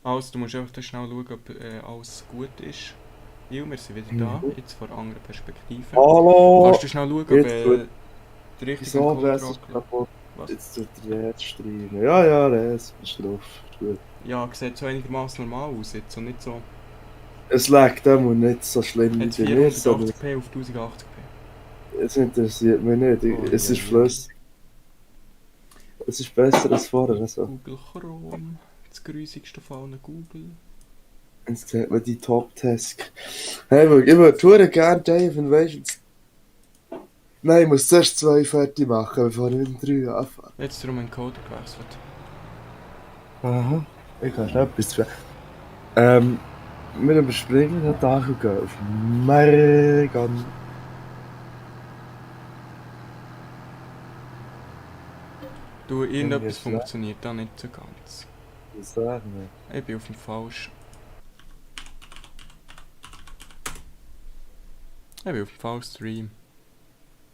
Also, du musst einfach dann schnell schauen, ob alles gut ist. Weil wir sind wieder da, jetzt von einer anderen Perspektive. Hallo! Kannst du schnell schauen, ob Jetzt tut der richtige wieso Code OBS ist drauf kaputt. Was? Jetzt tut er jetzt streamen. Ja, es ist drauf. Ist gut. Ja, sieht so einigermaßen normal aus jetzt und nicht so... Es lag auch nicht so schlimm Jetzt wie bei mir, sondern 480p auf 1080p. es interessiert mich nicht. Oh, Es ist je. flüssig. Es ist besser als vorher. Also. Google Chrome, das grusigste von allen Google. Jetzt sieht man die Top-Task. Hey, ich würde gerne Dave und weißt du. Nein, ich muss zuerst 2 fertig machen, bevor ich mit 3 anfange. Jetzt darum ein Code gewechselt. Aha. Ich kann schnell etwas zu. Wir überspringen den Tag und gehen auf Mergan. Du, irgendetwas funktioniert da nicht so ganz. Was sagen wir? Ich bin auf dem falschen. Ich bin auf dem falschen Stream.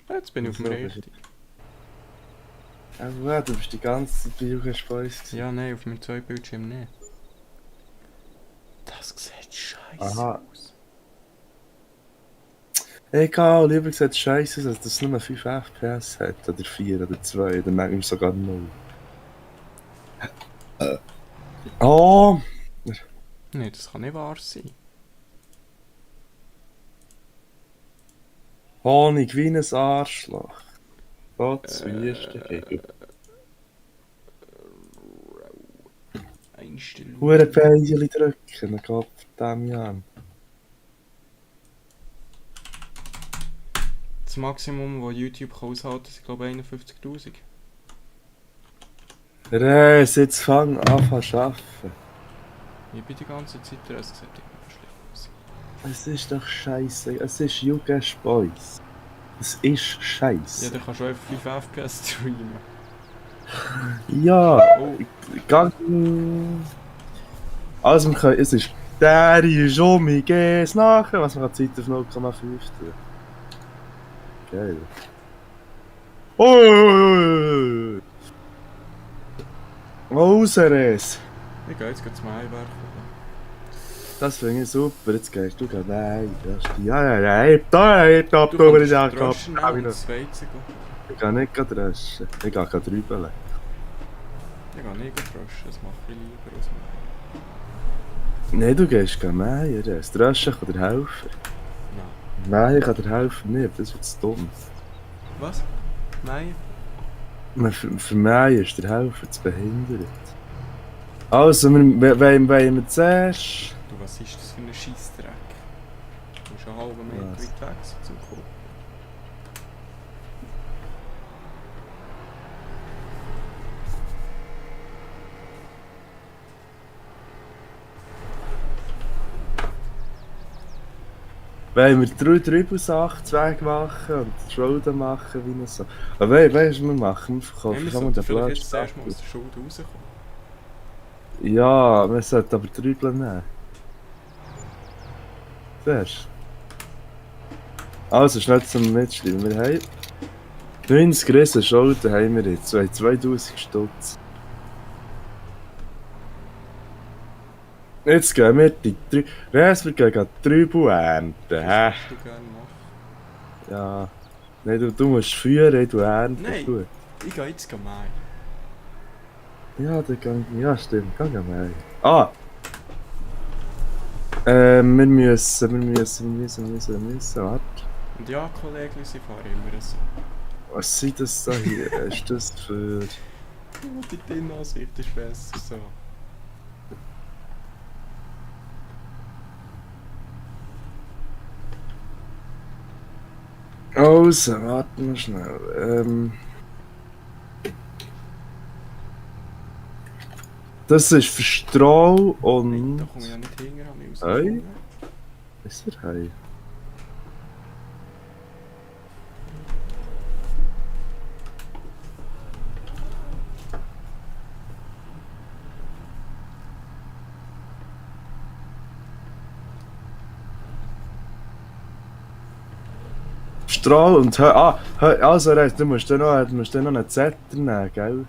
Jetzt bin ich auf dem richtigen. Ja, du bist die ganze Zeit bei Jugend Spice. Ja, nein, auf meinem zweiten Bildschirm nicht. Das sieht scheiße Aha. aus. Egal, lieber gesagt scheiße, dass das nur 5 FPS hat, oder 4 oder 2, oder manchmal sogar 0. Oh! Nee, das kann nicht wahr sein. Honig wie ein Arschloch. Gott, Zwiesterchen. Einstellung. Hure Pfeile drücken, Gott verdammt Jan. Das Maximum, das YouTube kann aushalten, sind glaube ich 51'000. Jetzt fang an zu arbeiten. Ich bin die ganze Zeit dran, es sieht immer schlecht aus. Es ist doch scheiße, es ist Jugend Boys. Es ist scheiße. Ja, dann kannst du einfach 5 FPS streamen. Ja, Oh, gang. Also, es ist der ist um mich geht's nachher, was man Zeit auf 0,5 tun. Geil. Oh! Raus! ich gehe jetzt zum Eiwerfen. Das finde ich super, jetzt gehst du gleich nein. Ja, ich hab da, Du aber kannst ich hab Droschen da. und das Weizen gehen. Ich kann nicht dreschen, ich gehe drüben. Ich gehe nicht droschen, das mache ich lieber aus dem Nein, du gehst mähen, das Dreschen kann dir helfen. Nein. Nein, ich kann dir helfen nicht, das wird zu dumm. Was? Nein? Für mich ist der Helfer zu behindert. Also, wenn wir zuerst... Du, was ist das für ein Scheissdreck? Du musst einen halben Meter weit weg sein zum Kommen. Wenn wir 3 Trübelsachzwege machen und die Schulden machen, wie so. Aber weißt du, wir machen, wir verkaufen Wir den sollten vielleicht blöden jetzt zuerst mal aus der Schule rauskommen. Ja, wir sollten aber Trübel nehmen. Zuerst. Also, schnell zum Mitschreiben. Wir haben 90 riesen Schulden haben wir jetzt, 2000 Stutz. Jetzt gehen wir die 3... Wir gehen Trübel ernten, hä? Das würdest du gerne machen. Ja. Nein, du musst führen, du ernten. Nein. Gut. Ich gehe jetzt mähen. Ja, der gang. Ja, stimmt, gang mal. Ah! Wir müssen, warte. Und ja, Kollegen, sie fahren immer so. Was sind das da hier? Ist das für... Die Innenansicht ist besser so. Also, warten wir schnell. Das ist für Stroh und... Da komme ich ja nicht hinter, habe ich Hey? rausgefunden. Ist er hey? Stroh und Heu. Ah, also du musst dann noch einen Zettel nehmen, gell?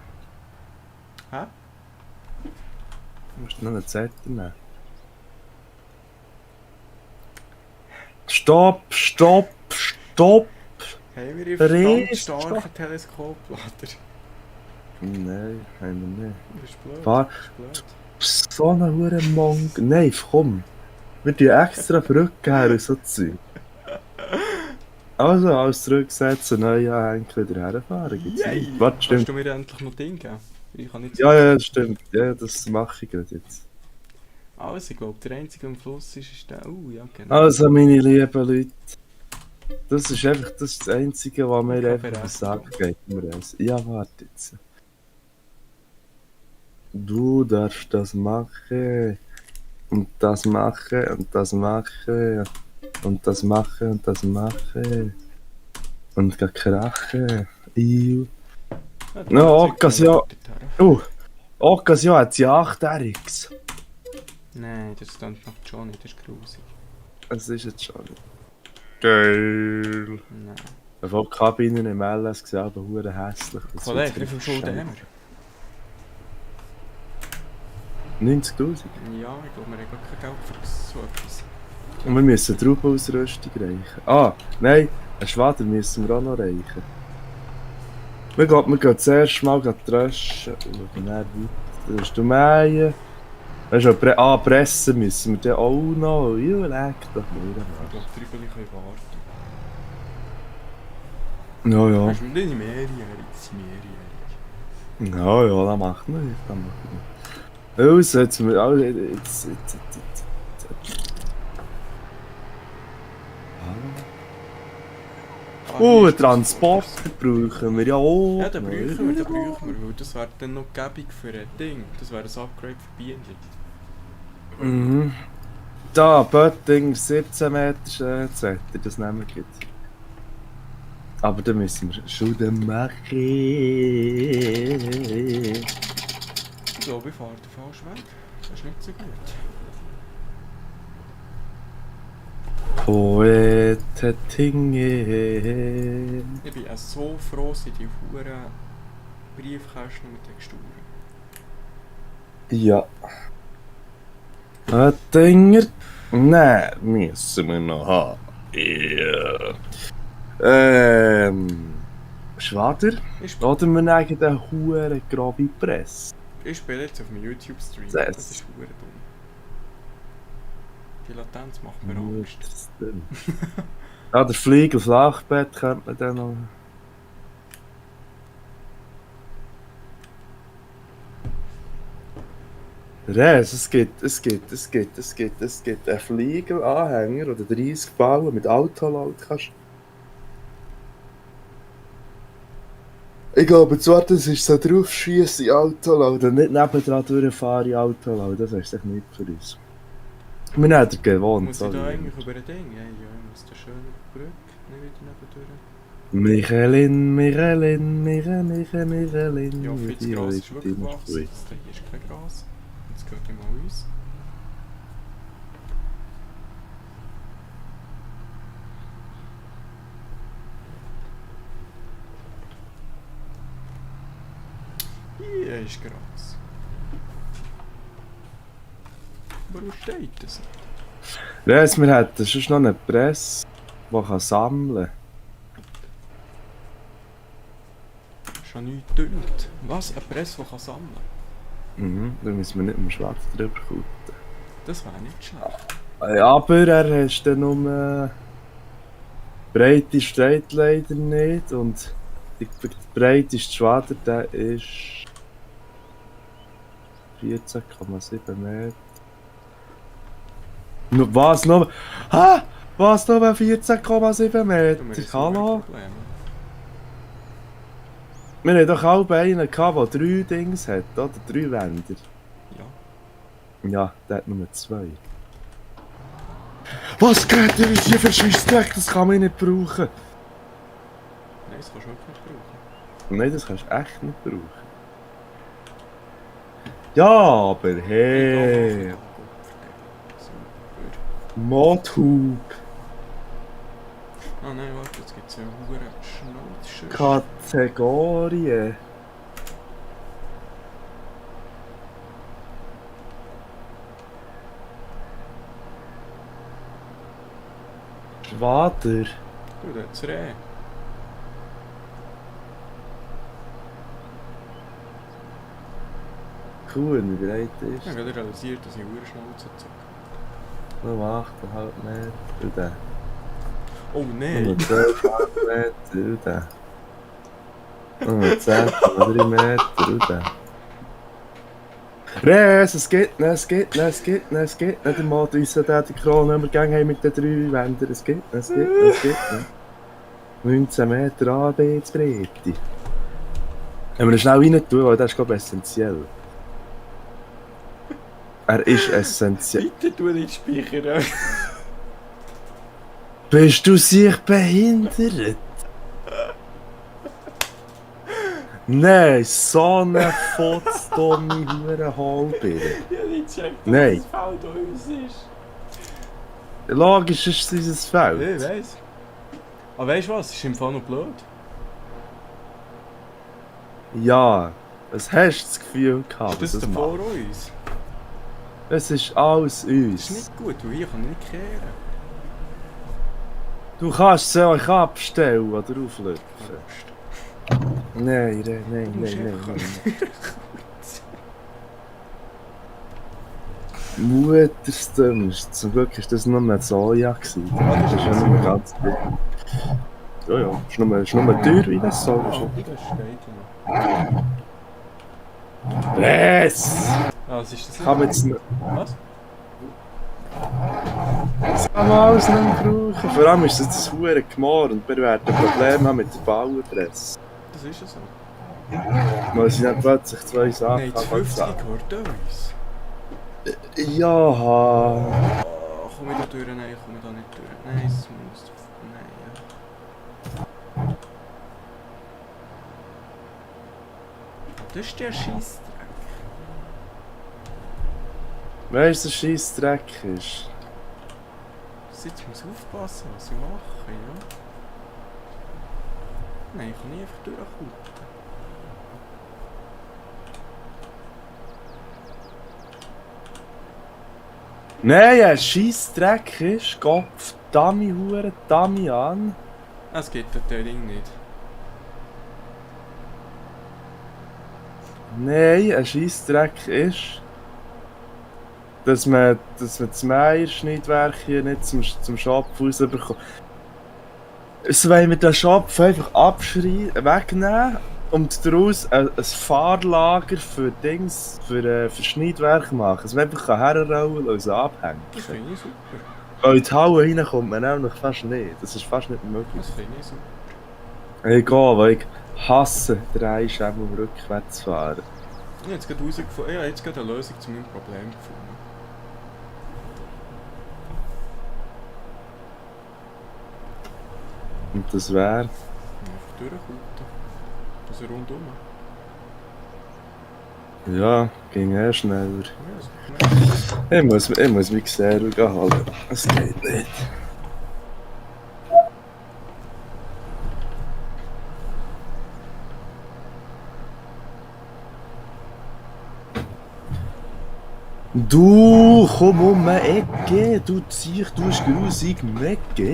Hä? Du Kannst du noch einen Zettel nehmen? Stopp, stopp, stopp! Haben wir einen verdammt Riss, starken Teleskoplader? Nein, haben wir nicht. Das ist blöd. Fahr- Das ist blöd. So eine hure Monk. Nein, komm. Wir tun extra Brücke her und so Zeug. Also, alles zurücksetzen, neu anhängen, wieder herfahren. Gibt's Yay! nicht. Warte, Kannst stimmt. du mir endlich noch Ding geben? Ich kann nicht Ja, ja, stimmt. Ja, das mache ich gerade jetzt. Also, ich glaube, der einzige am Fluss ist der... ja, genau. Also, meine lieben Leute. Das ist einfach das Einzige, was mir Keine einfach auf den Sack geht. Ja, warte jetzt. Du darfst das machen. Und das machen. Und das machen. Und das machen. Und das machen. Und geh krachen. Iu. No, Occasion. Occasion hat sie 8-Jähriges. Nein, das klingt nach Johnny, das ist grusig. Es ist jetzt schon. Geil. Nein. Obwohl die Kabinen im LS sehen aber hure hässlich. Das Kollege, wie wird viel Schulden haben 90'000. wir? Ja, ich glaube, wir haben gar kein Geld für so etwas. Und wir müssen die Trupperausrüstung reichen. Ah, nein, einen Schwader müssen wir auch noch reichen. Wir gehen zuerst mal dreschen. Und dann weiter. Das ist Mähen. Weißt du, pressen müssen wir dann auch noch. Ja, leck doch Ich mir. glaube, die Rübeli können warten. Ja, ja. Hast du nicht mehrjährig? Ja, ja, das macht man. Also, jetzt wir. Also, jetzt. Transporter brauchen wir ja auch. Ja, den brauchen wir, weil das wäre dann noch gäbig für ein Ding. Das wäre ein Upgrade für Bienen. Mhm. Da, Bötting, 17 Meter Zettel, das nehmen wir jetzt. Aber da müssen wir Schulden machen. Ich glaube, ich fahre den falschen Weg. Das ist nicht so gut. Poetentinge. Ich bin auch so froh, sind die Huren Briefkästen mit Texturen. Ja. Oettinger. Nein, müssen wir noch haben. Ja. Schwader? Oder wir nehmen den hure grobe Presse. Ich spiele jetzt auf meinem YouTube-Stream. Das- Das ist huren dumm. Die Latenz macht mir Angst. Ja, der Fliegel Flachbett könnte man dann noch. Res, es gibt einen Fliegelanhänger oder 30 Ballen mit Autolaut kannst. Ich glaube, zwar, das ist so draufschiessen Autolaut und nicht nebendran durchfahren Autolaut, das ist echt nicht für uns. Wir haben den gewohnt. Muss ich da eigentlich über ein Ding? Ja, ich muss da schön über die Brücke, nicht wieder nebendurch. Michelin. Ja, viel das Gras ist wirklich gewachsen. Das hier ist kein Gras. Jetzt gehört nicht mal uns. Hier ist Gras. Warum steht das nicht? Res, wir hätten sonst noch eine Presse, die sammeln kann. Schon nichts düngt. Was? Eine Presse, die sammeln kann? Mhm, da müssen wir nicht mit dem Schwarz drüber gucken. Das wäre nicht schlecht. Aber er hast dann nur Breite steht leider nicht und die breiteste Schwader, der ist 14,7 Meter. Was noch? Ha! Was noch 14,7 Meter? Hallo? Wir haben doch auch einen gehabt, der 3 Dings hat, oder? 3 Wände. Ja. Ja, der hat nur 2. Was geht denn hier für Scheissdreck? Das kann man nicht brauchen. Nein, das kannst du wirklich nicht brauchen. Nein, das kannst du echt nicht brauchen. Ja, aber hey. Super. Modhub. Ah nein, warte, jetzt gibt es ja hure Schnauzschüsse. Kategorie. Schwader. Du, da hat's Reh. Cool, wie breit Ich ist. habe gerade realisiert, dass ich eine Schnauze zog. Nur 8,5 Meter. Und der. Oh Nur nein! 12,5 Meter. Und der. Nur 10,3 Meter. Und der. Res, es geht nicht, es geht nicht, es geht nicht, es geht nicht. Der Mod uns hat die Krone übergegangen haben mit den 3 Wänden. Es geht nicht, es geht nicht, es geht nicht. 19 Meter Arbeitsbreite. Wenn wir ihn schnell rein tun, weil das ist, glaube ich, essentiell. Er ist essentiell. Bitte tu nicht speichern. Bist du sich behindert? Nein, so eine futzdumme Hurenhalbirne. Ich habe nicht gecheckt, dass Nein. das Feld uns ist. Logisch ist es unser Ich Feld. weiss. Aber weißt du was? Es ist im Fall noch blöd. Ja, was hast du das Gefühl gehabt? Das dass ist es vor macht? uns. Es ist alles Das ist uns. nicht gut, weil hier kann ich nicht kehren. Du kannst es euch abstellen oder auflöpfen. Nein, nein, Du musst nein, einfach nein. Mutterstümmst. Zum Glück war das nur ein Soja. Das ist ja nur ganz gut. Ja, ja. Es ist nur teuer wie ein Soja. Oh, das steht noch. Was? Ah, was ist das? Kann man jetzt nicht. Was? Das kann man alles nicht mehr brauchen. Vor allem ist das hure Gemor und wir werden Probleme haben mit der Bauerpresse. Das ist ja so. Weil sie dann plötzlich 2 Sachen Nein, das 50 gehört uns. Ja. Oh, komm ich da durch? Nein, ich komme da nicht durch. Nein, es muss... Nein, ja. Das ist der Scheissdreck. Weißt du, was scheiß Dreck ist? Jetzt muss ich aufpassen, was ich mache, ja. Nein, ich kann nie einfach durchkommen. Nein, ein scheiß Dreck ist, Kopf, Dummy, Hure, Dummy an. Es geht das Ding nicht. Nein, ein scheiß Dreck ist, dass man das Meierschneidwerk hier nicht zum Schopf rausbekommt. Es wollen wir den Schopf einfach wegnehmen und daraus ein Fahrlager für Dings, für Schneidwerk machen. Dass man einfach herrollen und so abhängen Das kann. finde ich super. Weil in die Halle reinkommt man nämlich fast nicht. Das ist fast nicht möglich. Das finde ich super. Egal, weil ich hasse Dreischämme rückwärts fahren. Ich habe jetzt gerade herausgefunden, ich habe jetzt gerade eine Lösung zu meinem Problem gefunden. Und das wäre... Einfach durchkutten. Also rundum. Ja, ging schneller. Ja, das ist Ich muss mich Xero holen. Es geht nicht. Du, komm um die Ecke, du ziehst, du hast grusig Mecke.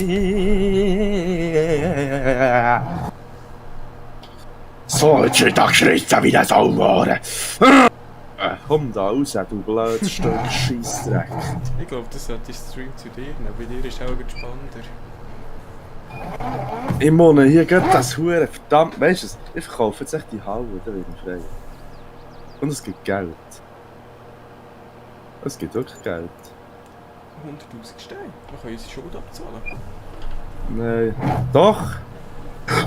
So, jetzt wird da geschritten wie der Saumohren. Komm da raus, du blödes Stück Scheissdreck. Ich glaube, das sollte ich Stream zu dir nehmen. Bei dir ist auch wieder spannender. Ich muss hier gerade das Hure verdammt. Weißt du, ich verkaufe jetzt echt die Halle, dann werde ich frei. Und es gibt Geld. Es gibt wirklich Geld. 100'000 Steine. Wir können unsere Schuld abzahlen. Nein. Doch!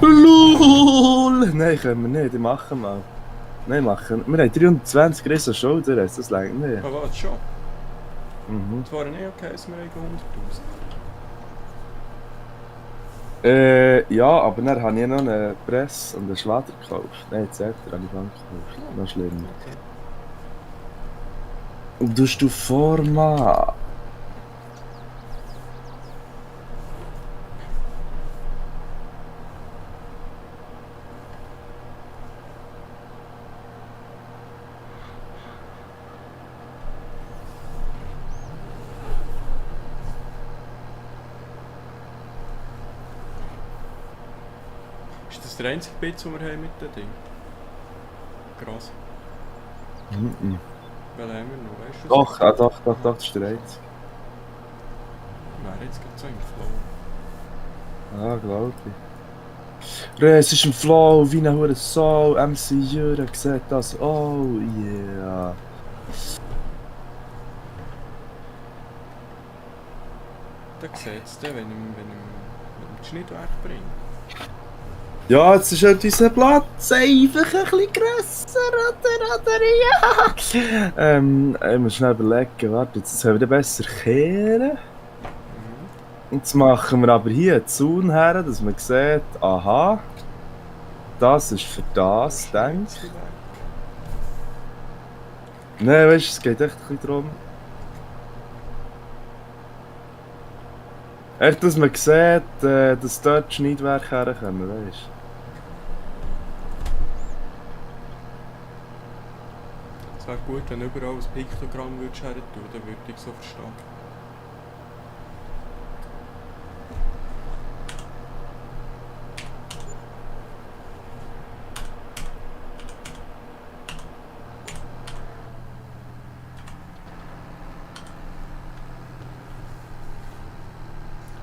LOL! Nein, können wir nicht. Ich mache mal. Nein, machen. Wir haben 320 riesen Schulter, das längt nicht. Aber warte schon. Mhm. Es war nicht okay, dass wir 100'000. Ja, aber dann habe ich noch eine Presse und einen Schwader gekauft. Nein, Zettel habe ich gekauft. Noch schlimmer. Okay. Und du Forma. das der einzige Bit, den wir haben mit dem Ding? Gras. Mhm. Welchen haben wir noch, weißt du? Doch, doch, das ist der einzige. Wäre jetzt gerade so im Flow. Ja, glaube ich. Es ist im Flow, wie eine hure Sau. MC Jura sieht das. Oh yeah. Da sieht es dann, wenn ihm das Schnittwerk bringt. Ja, jetzt ist halt unser Platz einfach ein bisschen grösser, oder? Ja. Ich muss schnell überlegen, warte, jetzt haben wir besser kehren. Und jetzt machen wir aber hier einen Zaun her, dass man sieht, aha, das ist für das, denke ich. Nein, weißt du, es geht echt ein bisschen darum. Echt, dass man sieht, dass dort die Schneidwerke herkommen, weißt du? Es wäre gut, wenn überall ein Piktogramm würdest her tun, dann würde ich so verstehen.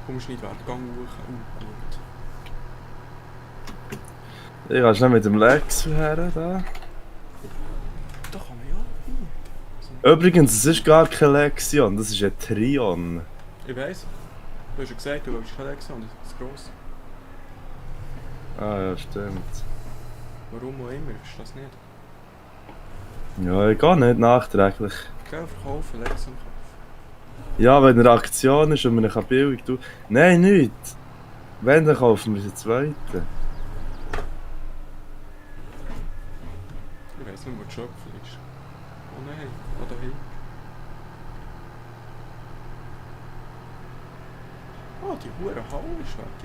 Kommst du nicht weg, gang hoch, gut. Ich gehe schnell mit dem Lex her, da. Da kann man ja. Übrigens, es ist gar keine Lexion, das ist ein Trion. Ich weiss. Du hast ja gesagt, du willst keine Lektion, das ist gross. Ah ja, stimmt. Warum auch immer, ist das nicht? Ja, ich gehe nicht nachträglich. Gell, verkaufen, Lektion kaufen. Ja, wenn eine Aktion ist und man kann billig tun. Nein, nicht. Wenn, dann kaufen wir den zweiten. Ich weiss nicht, wo der Schöpfer ist. Oh nein, oder hin. Oh, die hure Halle ist weg, ich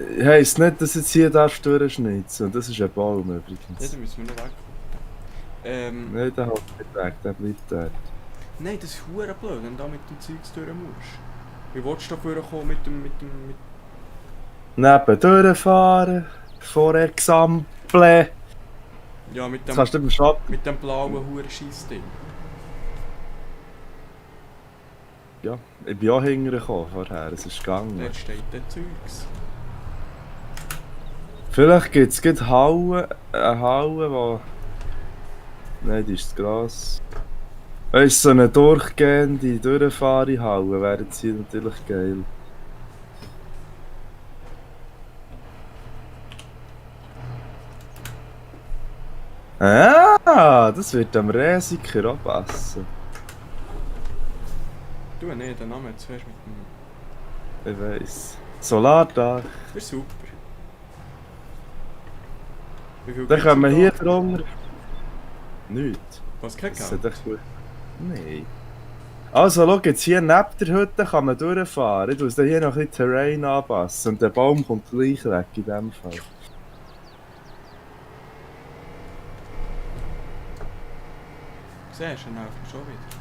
bin froh. Heisst nicht, dass jetzt hier darfst du durchschnitzen. Und das ist ein Baum Ja, übrigens. dann müssen wir noch weggucken. Nein, der hat nicht weg, der bleibt dort. Nein, das ist hure blöd, wenn du da mit dem Zeugs durch musst. Wie willst du da vorkommen mit dem... Neben durchfahren, vor Exempel. Ja, mit Das dem... kannst du im Shop. Mit dem blauen hure Scheissding. Ja, ich bin auch hintergekommen vorher, es ist gegangen. Dort steht der Zeugs. Vielleicht gibt es eine Halle, wo... Nein, die ist zu gross. Weißt du, so eine durchgehende Durchfahrhalle wäre jetzt hier natürlich geil. Ah, das wird am Resiker auch passen. Du, nee, den Namen zuerst mit dem... Ich weiss. Solardach. Das wäre super. Wie viel Dann gibt's können wir im hier Tag? drunter... Nichts. Was, kein Das Geld? ist echt gut. Nein. Also, schau, jetzt hier neben der Hütte kann man durchfahren. Ich muss dann hier noch ein bisschen Terrain anpassen. Und der Baum kommt gleich weg in dem Fall. Siehst du, er nervt schon wieder.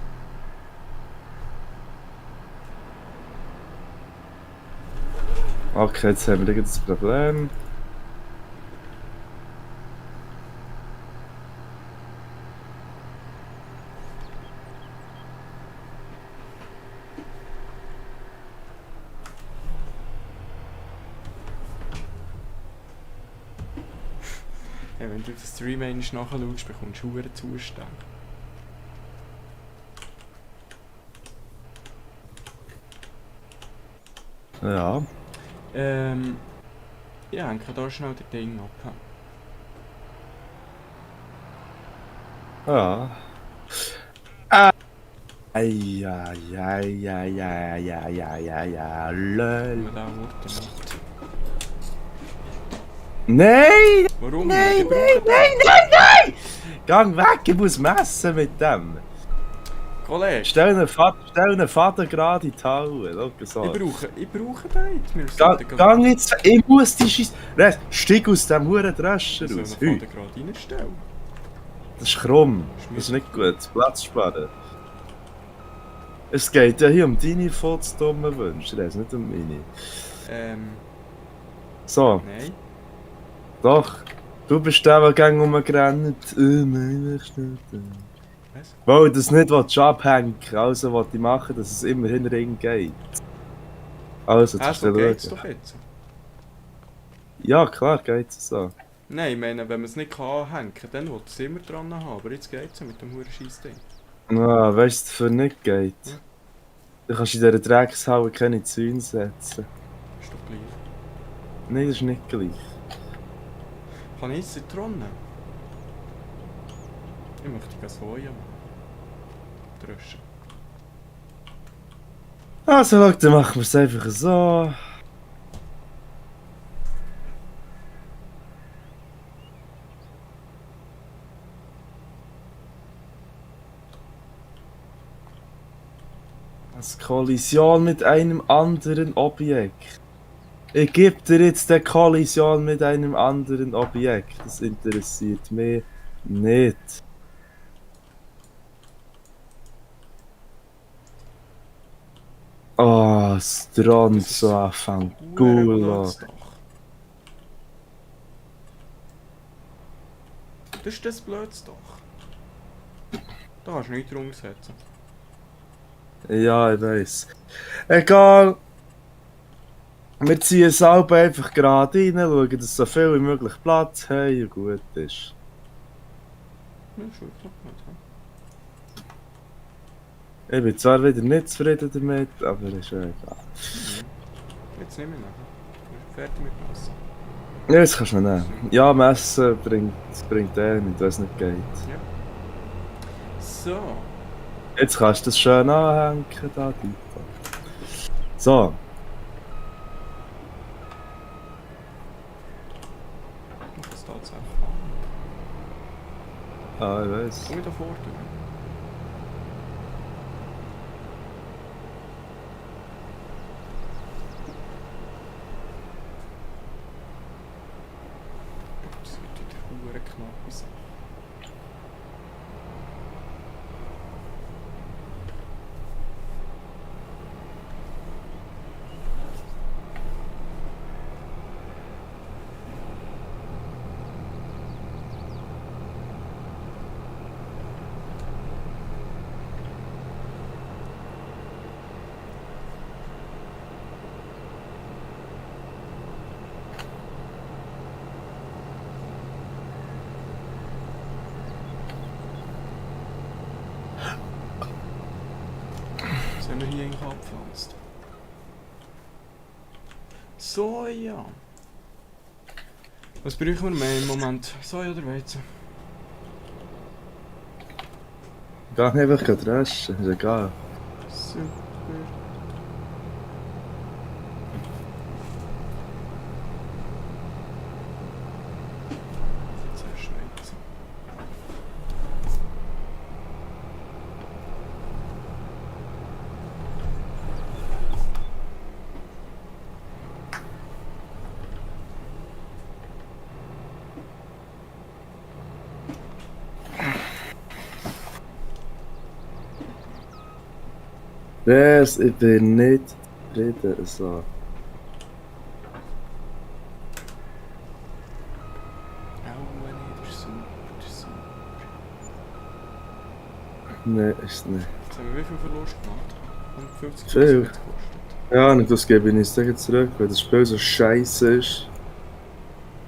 Okay, jetzt haben wir das Problem. Ja, wenn du das Stream einmal nachschaust, bekommst du hure Zustände. Ja. Ja, hänge da schnell das Ding ab. Ja. Ah. Ja, lol. Wenn man da Worte macht. Nein! Warum? Nein, Die nein, brauchen nein! Gang weg, ich muss messen mit dem. den. Kollege, Stell einen Faden gerade in die Halle. Schau so. ich brauche den. Wir Gang jetzt, ich muss die Scheiße. Stieg aus dem huren Drescher Ich soll raus. den Hü. Faden gerade reinstellen. Das ist krumm. Das ist nicht gut. Platz sparen. Es geht ja hier um deine dumme Wünsche, das nicht um meine. So, Nein. doch. Du bist der, der gegen rumgerannt. Nein, ich nicht. Was? Weil das nicht abhängen will, also wollte ich machen, dass es immerhin Ring geht. Also, Ah, jetzt so geht's schauen. doch jetzt. Ja, klar geht's so. Nein, ich meine, wenn man es nicht anhängen kann, dann will es immer dran haben. Aber jetzt geht's ja mit dem huren Scheissding. Ah, weißt du, dafür nicht geht? Ja. Du kannst in dieser Dreckshalle keine Zäune setzen. Ist doch gleich. Nein, das ist nicht gleich. Kann ich jetzt Zitronen? Ich möchte gerne Soja machen. Dröschen. Also, schau, dann machen wir es einfach so. Als Kollision mit einem anderen Objekt. Ich gebe dir jetzt die Kollision mit einem anderen Objekt. Das interessiert mich nicht. Oh, Stronzo Huere affanculo. blödes Dach. Das ist das blödes Dach. Da kannst du nichts drunter setzen. Ja, ich weiß. Egal. Wir ziehen es selber einfach gerade rein, schauen, dass so viel wie möglich Platz haben und gut ist. Ja, ist wirklich gut. Ich bin zwar wieder nicht zufrieden damit, aber ist ja egal. Jetzt nehme ich nachher. Ich bin fertig mit dem Essen. Ja, das kannst du noch nehmen. Ja, Messen bringt nicht, wenn es nicht geht. So. Jetzt kannst du das schön anhängen, da, Tito. So. Ich muss das tatsächlich an. Ah, ich weiß. Komm ich da vor dir? Das wird wieder hure knappe Sache. Was haben wir hier eigentlich abgepflanzt? Soja! Was brauchen wir mehr im Moment? Soja oder Weizen? Geh einfach dreschen, ist egal. Super. Zuerst Weizen. Ich bin nicht zufrieden, so. Auch nicht, das ist super, das ist super. Nein, ist nicht. Jetzt haben wir wie viel Verlust gemacht? 150 Viel. Euro gekostet. Ja, und das gebe ich nicht sagen zurück, weil das Spiel so scheiße ist,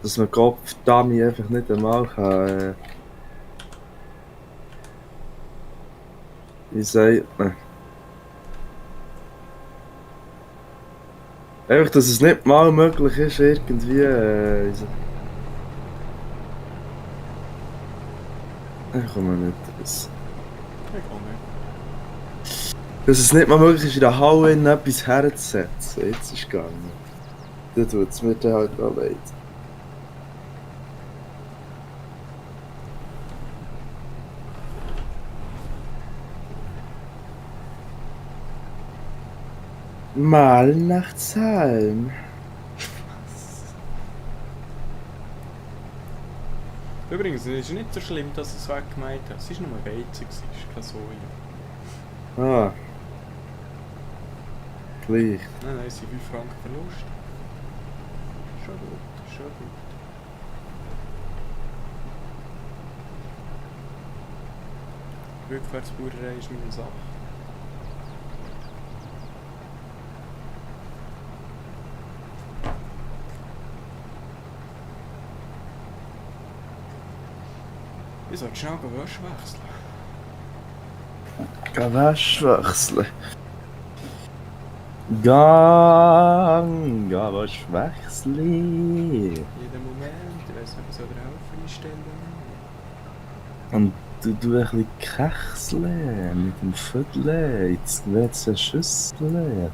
dass man Gottverdammt einfach nicht einmal kann. Wie sagt man? Einfach, dass es nicht mal möglich ist, irgendwie. Ich komme nicht raus. Ich auch nicht. Dass es nicht mal möglich ist, in der Halle in etwas herzusetzen. Jetzt ist es gegangen. Da tut es mir dann halt auch leid. Mal nach Zahlen. Übrigens, es ist nicht so schlimm, dass es weggemeint hat. Es war nur Weizen, es ist kein Soja. Ah. Gleich. Nein, nein, es sind 5 Franken Verlust. Schon gut, schon gut. Rückwärtsbauerei ist meine Sache. Ich sollte schnell Wäsche wechseln. Wäsche wechseln. Gang, Wäsche wechseln. Jeden Moment, ich weiss nicht, was soll dir helfen einstellen. Und du ein bisschen kechseln mit dem Viertel, jetzt wird's eine Schüssel.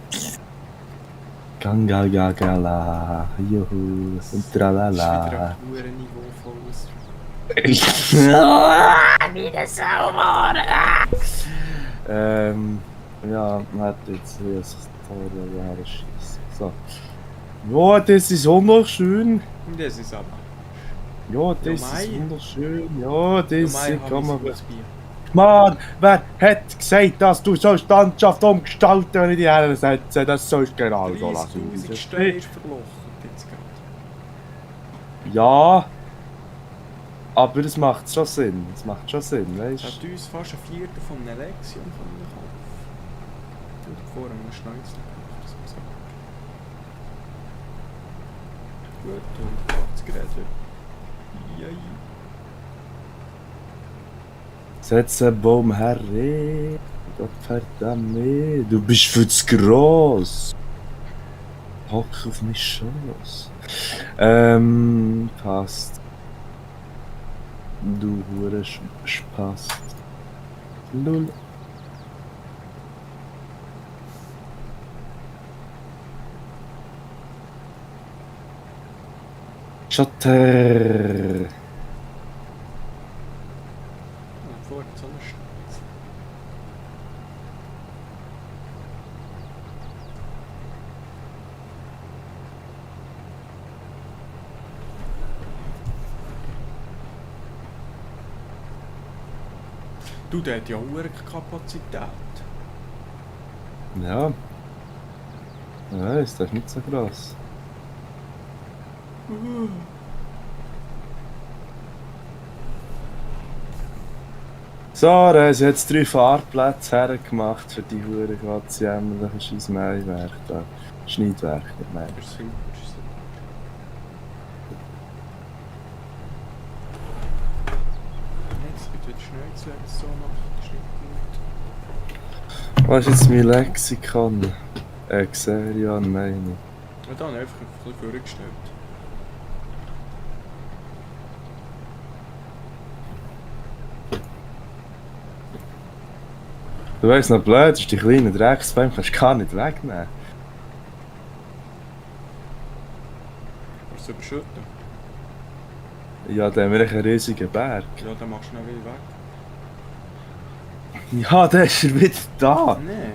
Gangagagala, juhu, und Das ist wieder tralala. ein hohes niveauvolles. Wieder sauber! Ja, warte, jetzt will ich das Tor her schießen. So. Ja, das ist wunderschön. Und das ist aber. Ja, das Ja, ist Mai. wunderschön. Ja, das Mai kann man. Bier. Mann, wer hat gesagt, dass du so Landschaft umgestalten, wenn ich die Herren setze? Das sollst du genau so lassen. 30'000 Steine ist verlocht jetzt gerade. Ja, aber es macht schon Sinn. Es macht schon Sinn, Das weißt hat uns fast ein Viertel von einer Lexion kaufen. Und vorher einen Schneuzel gemacht, das muss sagen. Gut, und das Gerät. Jai. Setz einen Baum her, Gott verdammt, du bist viel zu gross. Hock auf mich Schoß. Passt. Du hure Spaß. Lull. Schotter. Und vorher so einen Schneuzel. Du, der hat ja auch eine Kapazität. Ja. Ja, ist das nicht so gross. So, da haben sie jetzt 3 Fahrplätze hergemacht für die hure ganz jämmerlichen scheiß Maiwerk da. Schneidwerk, nicht mehr. Das ist super, das ist super. Jetzt wird wieder Schneuzel, wenn es so macht. Das ist nicht gut. Was ist jetzt mein Lexikon? Xerion, meine ich. Und dann einfach ein bisschen vorgestellt. Du weißt noch blöd, das ist die kleine Drecksbeine, kannst du gar nicht wegnehmen. Willst du überschütten? Ja, dann haben wir einen riesigen Berg. Ja, dann machst du noch wieder weg. Ja, der ist er wieder da. Nein.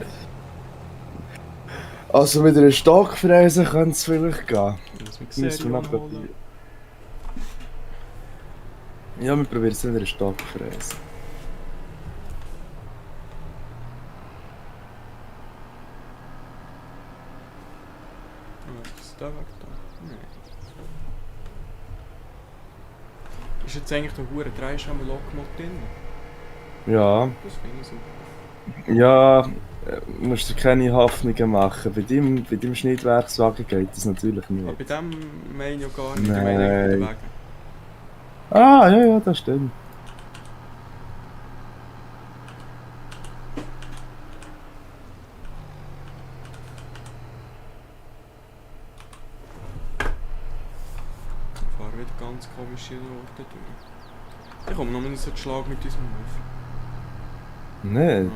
Also mit einer Stockfräse könnte es vielleicht gehen. Das mit Müssen wir Serie noch holen. probieren. Ja, wir probieren es mit einer Stockfräse. Was ist da weg da? Nein. Ist jetzt eigentlich der hure Dreischammer Lokmod drin? Ja, Das finde ich super. ja, musst du keine Hoffnungen machen. Bei dem Schneidwerkswagen geht das natürlich Aber nicht. bei dem meine ich ja gar nicht. Ich meine eigentlich den Weg. Ah, ja, ja, das stimmt. Ich fahre wieder ganz komische Orte durch. Ich komme noch nicht so zu Schlag mit unserem Hof. Nicht?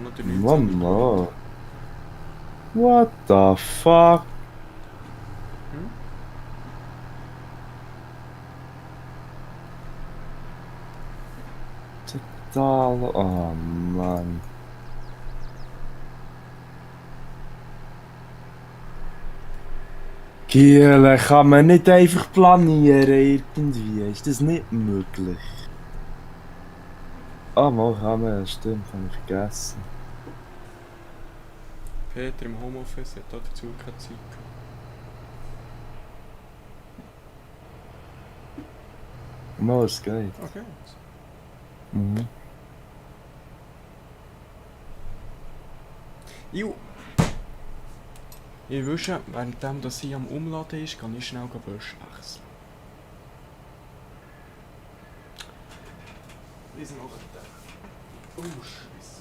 Noch der 19. Mama. What the fuck? Hm? Total. Oh Mann. Giele, kann man nicht einfach planieren irgendwie? Ist das nicht möglich? Ah, mal kann man, stimmt, habe ich vergessen. Peter im Homeoffice hat dazu keine Zeit gehabt. Mal, es geht. Okay. Mhm. Ju. Ich wüsste, währenddem dass sie am Umladen ist, kann ich schnell Wäsche wechseln. Wie sind noch der? Oh, Scheiße.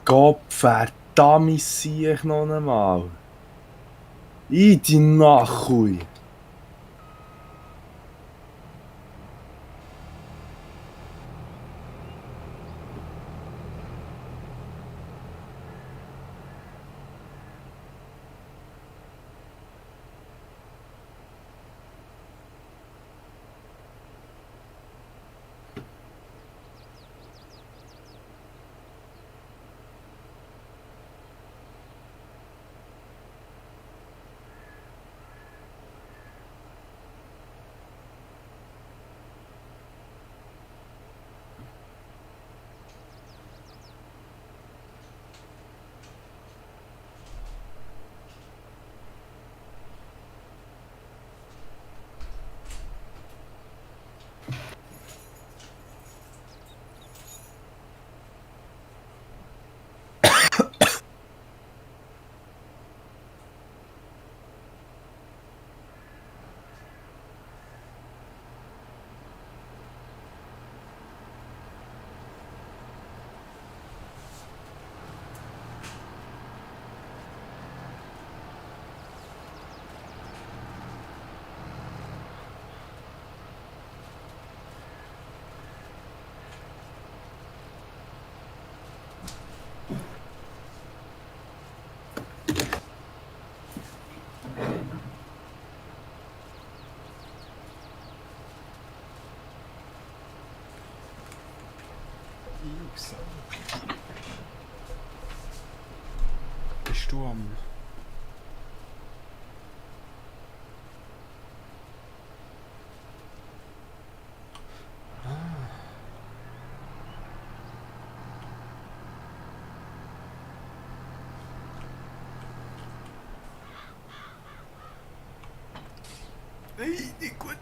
Gott verdammt sehe ich noch einmal. In die Nachui. Bist du am... Ey, nicht gut.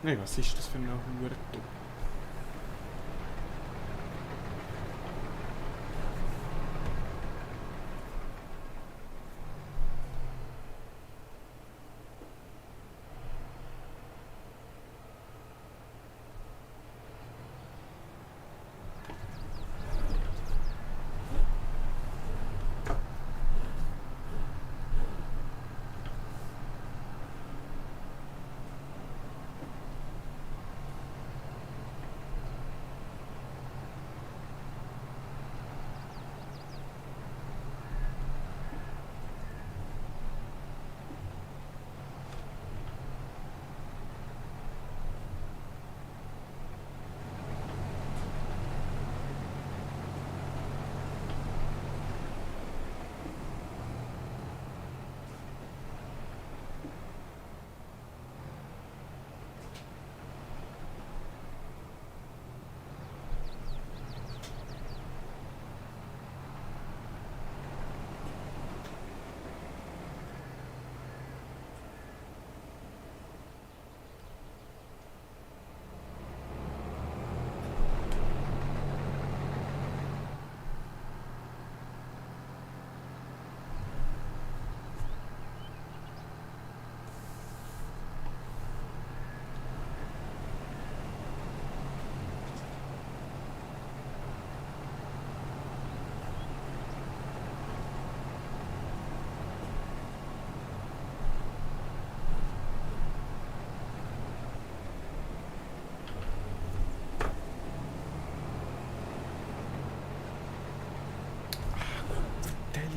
Nein, was ist das für eine Hure?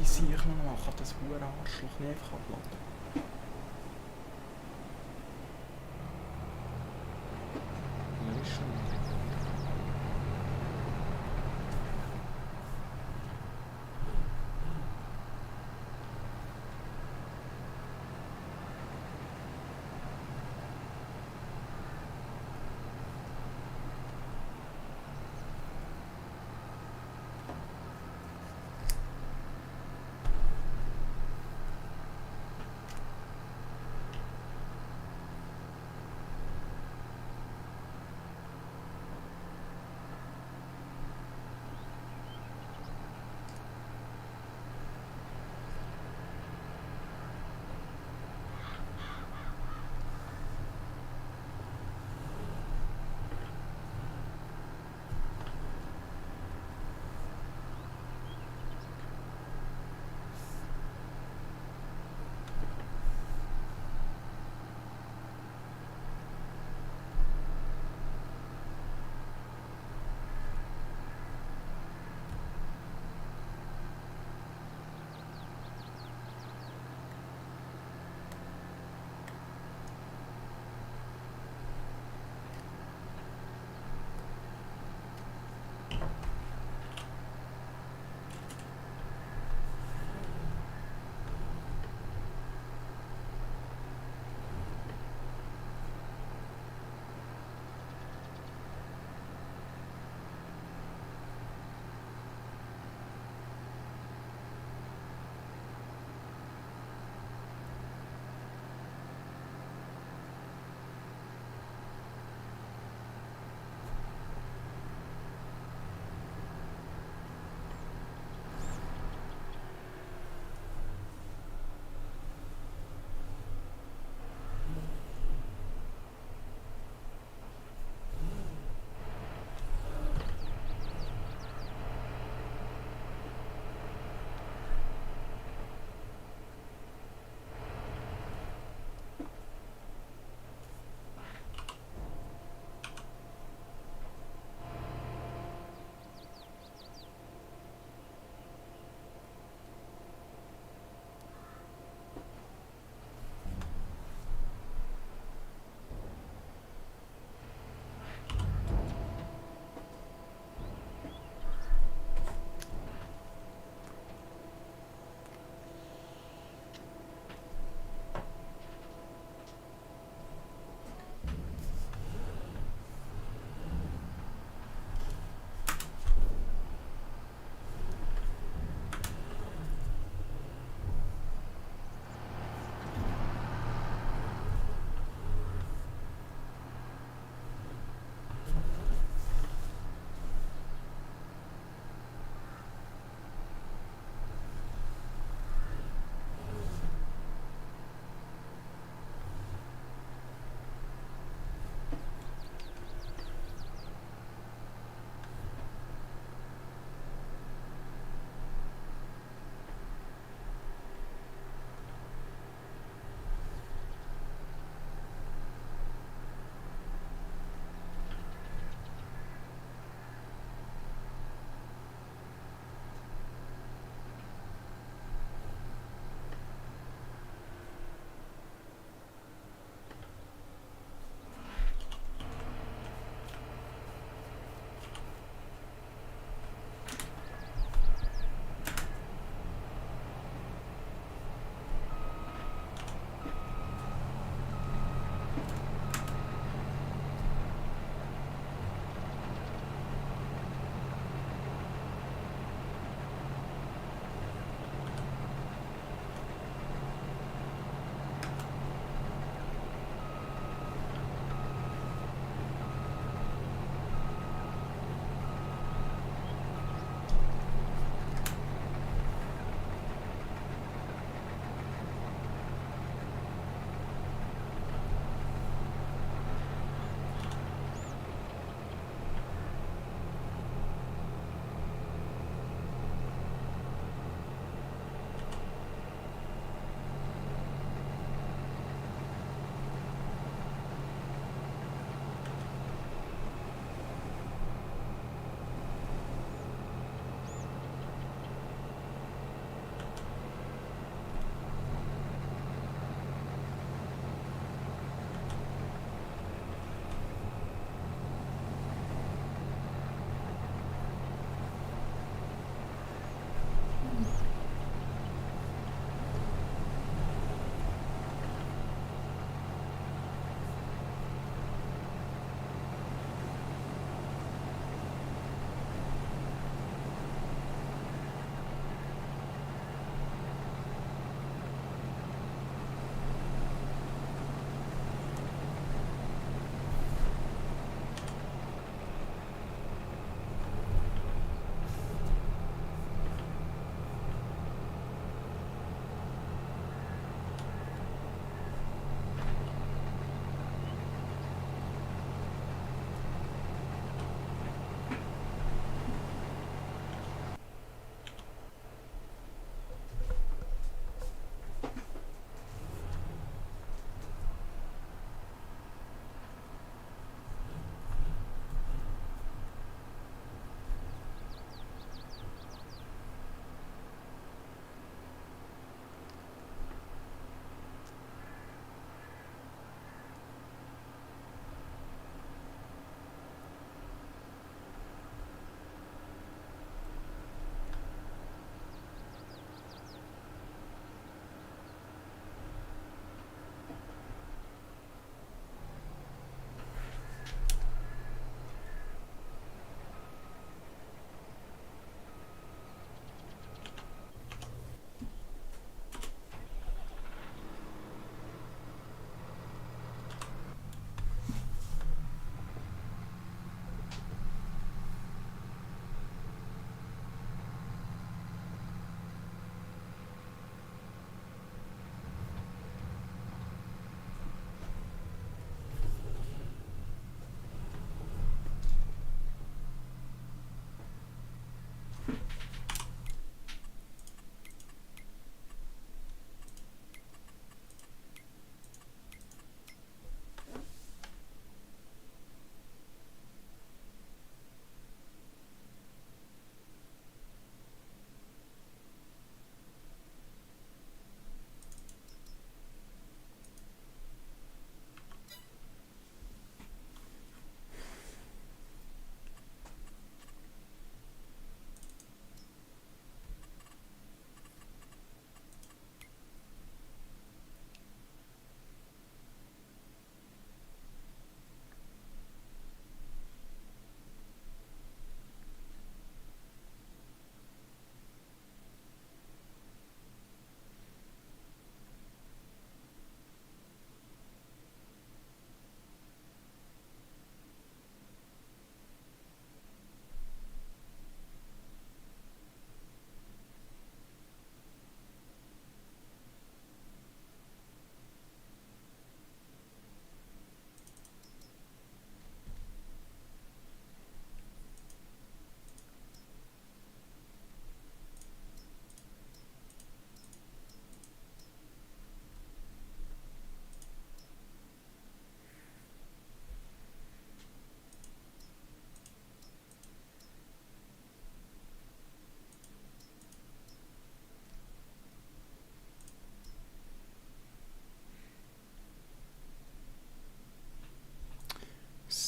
Sehe ich noch mal, kann das hure Arschloch nicht einfach abladen. Wo ist er?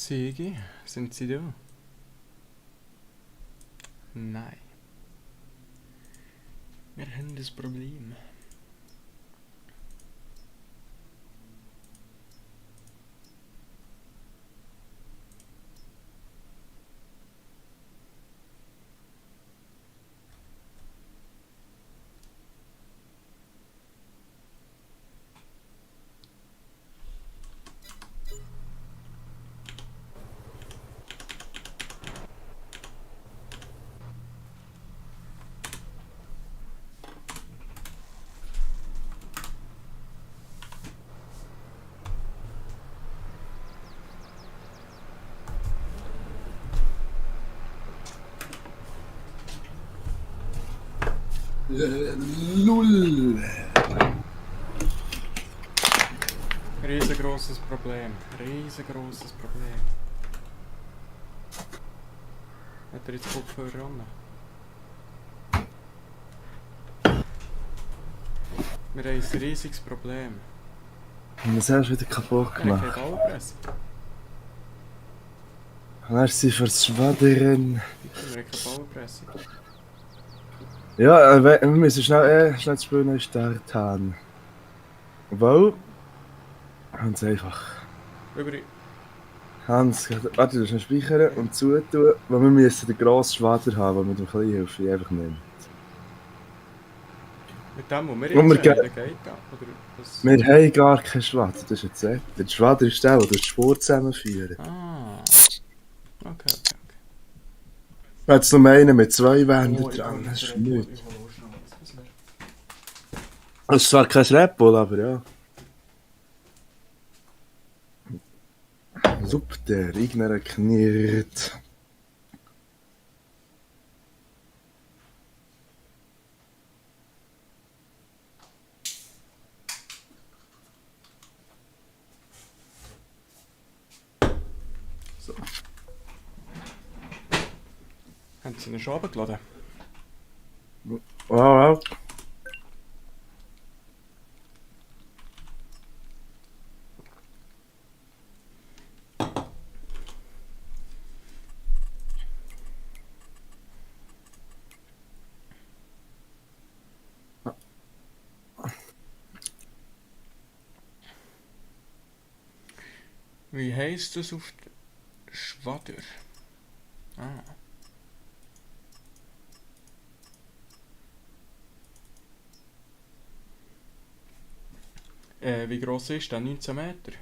Sigi, sind Sie da? Nein. Wir haben das Problem. Lull. Riesengroßes Problem. Riesengroßes Problem. Hat er jetzt Kopfhörer an? Wir haben ein riesiges Problem. Was hast du wieder kaputt Wir haben keine gemacht? Baupresse. Merci fürs Schwadern. Wir haben keine Baupresse. Ja, wir müssen schnell das Spiel neu starten. Weil... Hans einfach... Übrigens, Hans, warte, du musst speichern und zutun, weil wir müssen den grossen Schwader haben, der mit dem kleinen Hilfe einfach nimmt. mit dem, was wir Und jetzt wir haben, der geht da. Oder was? Wir haben gar keinen Schwader, das ist ein Zettel. Der Schwader ist der, der die Spur zusammenführt. Ah. Okay. Jetzt noch einen mit 2 Wänden Oh, ich dran, hol das ist Red Bull, nichts. ich hol auch schnell was. Das ist zwar kein Red Bull, aber ja. Super, der Igner knirrt. So. Haben Sie ihn schon runtergeladen? Wow. Wie heisst das auf Schwader? Ah. Wie gross ist der? 19 Meter?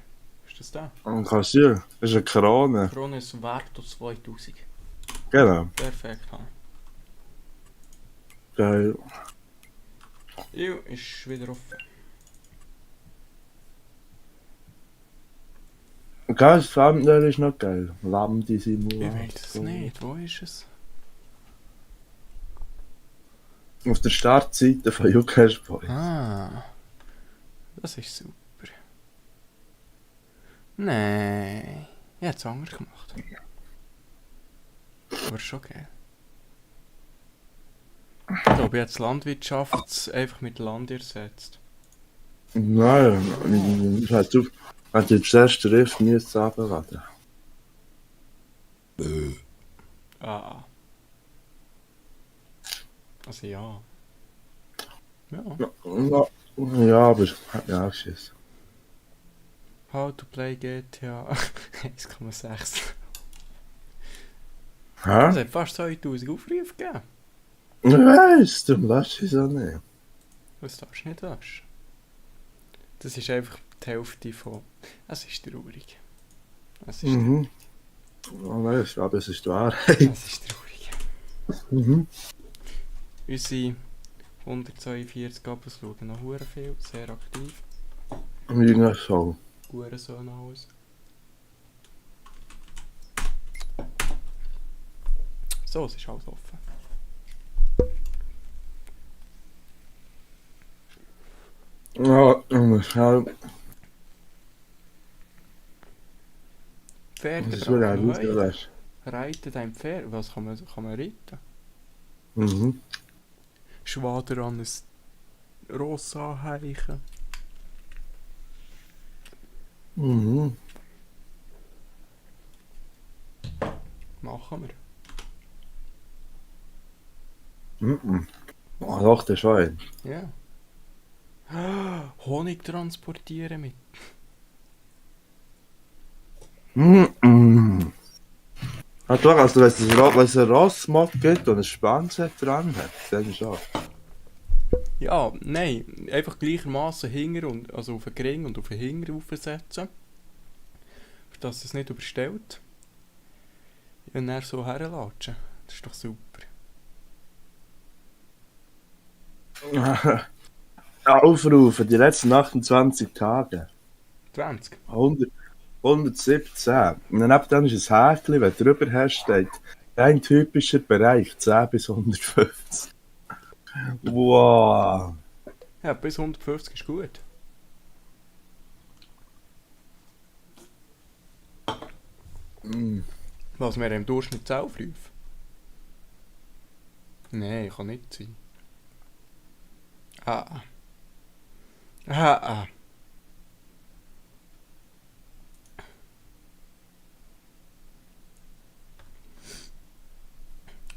Ist das der? Kannst du? Das ist eine Krone. Krone ist wert 2000. Genau. Perfekt, ha. Geil. Jo, ist wieder offen. Geil, das Thumbnail ist noch geil. Lambda Ich Simulator. weiß es nicht. Wo ist es? Auf der Startseite von Jukesh Boy. Ah. Das ist super. Nein. Ich hätte es anders gemacht. Aber schon geil. Ich glaube, jetzt Landwirtschaft einfach mit Land ersetzt. Nein, ich hätte den ersten Riff nie runterladen. Ah. Also ja. Ja. Ja, aber hat mich angeschissen. How to play GTA 1,6. Es Hä? hat fast 2000 Aufrufe gegeben. Ich weiss, du lässt es auch nicht. Das darfst du nicht löschen. Das ist einfach die Hälfte von... Es ist traurig. Es ist, Mhm. Oh nein, aber es ist die Wahrheit. es ist traurig. Mhm. Unsere 142 Abos schauen noch hure viel, sehr aktiv. Wie nicht so. Hurensohn alles. So, es ist alles offen. Ja, ich muss schnell. Pferde Das ist wieder ein drauf, Ausgelöscht. reiten dein Pferd. Was kann man reiten? Mhm. Schwader an ein Ross anheichen. Mhm. Machen Mhm. Oh, doch, das ist schon. wir. Ja. Honig transportieren mit. Mhm. Ah, doch, also wenn es ein Rossmock gibt und ein Spanset dran hat, dann ist auch. Ja, nein, einfach gleichermaßen Hinger und also auf den Gring und auf den Hinger aufsetzen, dass es nicht überstellt. Und dann so herlatschen. Das ist doch super. Aufrufen, die letzten 28 Tage. 20. 100, 117. Und dann ab dann ist ein Häkchen, wenn du drüber hast, steht ein typischer Bereich 10 bis 150. Wow. Ja, bis 150 ist gut. Mm. Was wir im Durchschnitt 10 aufrufen? Nein, kann nicht sein. Ah. Ah.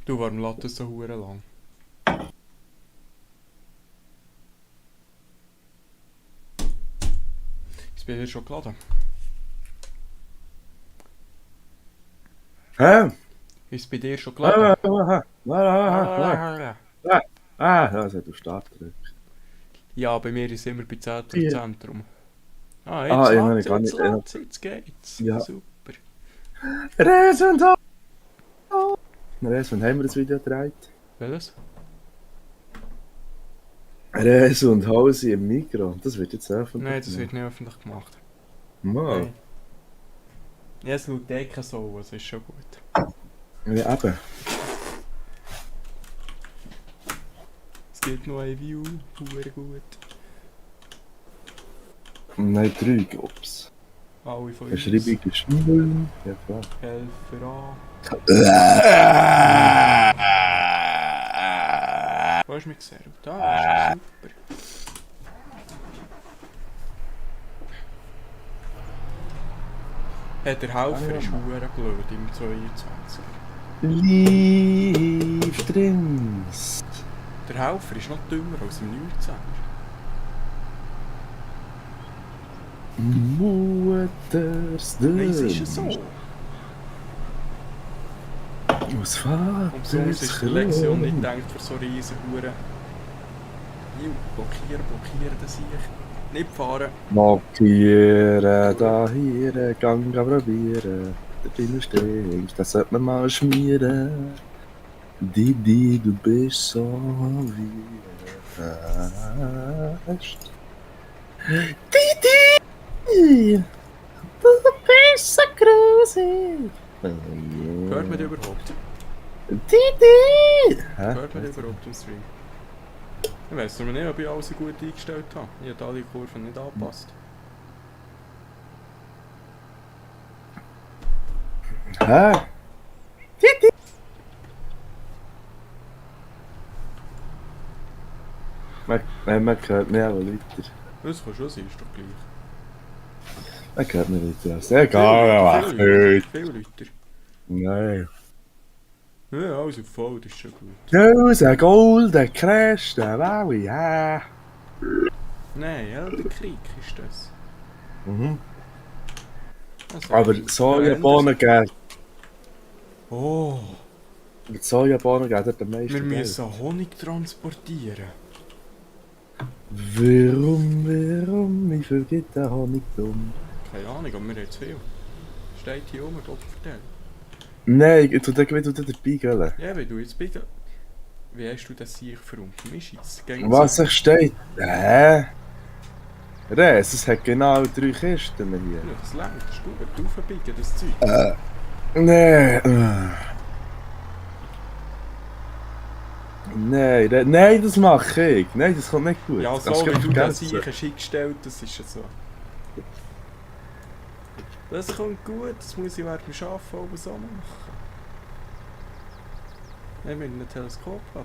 Du, warum lässt das so hure lang? Ist bei dir schon geladen? Hä? Ist bei dir schon geladen? Das hat auf Start gedrückt. Ja, bei mir ist es immer bei 10% rum. Ah, Ah, ich meine, jetzt gar lädt's, nicht. jetzt geht's. Ja. Super. Res und Res, wann haben wir das Video gedreht? Welches? Res und Hausi im Mikro. Das wird jetzt öffentlich. Nein, das wird nicht öffentlich gemacht. Mal. Nein. Ja, es schaut eh keine Sau, also ist schon gut. Ja, eben. Es gibt noch ein View, hure gut. Nein, 3 Gobs. Alle von uns. Beschreibung ist 0. Ja, klar. Helfer an. Wo hast du mich gesehen? Da, ist super. Hey, der Helfer ist hure blöd im 22. Lief drin's. Der Helfer ist noch dümmer als im 19. Mutters Nein, es ist ja so. Was Vaters Umsonst ist die Lektion nicht gedacht für so riesen Huren. Blockieren, das ich. Nicht fahren. Blockieren, da hier, Gang probieren. Der Dino stinkt, das sollte man mal schmieren. Didi, du bist so wie fest. Didi, du bist so grusig. Hört man die überhaupt? Didi! Hört man die überhaupt im Stream? Ich weiss noch nicht, ob ich alles gut eingestellt habe. Ich habe alle Kurven nicht angepasst. Hä? Didi! Man hört mich auch weiter. Das kann schon sein, ist doch gleich. Man hört mich weiter. Egal, was Viele heute. Leute. Nein. Ja, alles auf voll, das ist schon gut. Größe, Golden, Kresten, Wowie, ja. Nein, ja, der Krieg ist das. Mhm. Also, Aber Sojabohnen geben. Oh, Mit Sojabohnen geben dort am meisten wir Geld. müssen Honig transportieren. Warum? Wie viel gibt der Honig dumm? Keine Ahnung, aber wir haben zu viel. Steht hier oben, Gott vertell. Nein, du dabei gehen. Ja, wie du jetzt bitte. Wie hast du das Sieg verunten? Mir scheint's. Was es steht? Hä? Res, es hat genau 3 Kisten hier. Ja, das längt, das ist gut. Aufbiegen, das Zeug. Nein. Nein, das mache ich. Nein, das kommt nicht gut. Ja, Das so kannst wie du das vergessen. Sieg hast eingestellt, das ist ja so. Das kommt gut, das muss ich während dem Arbeiten oben so machen. Ich mit einem Teleskop aber.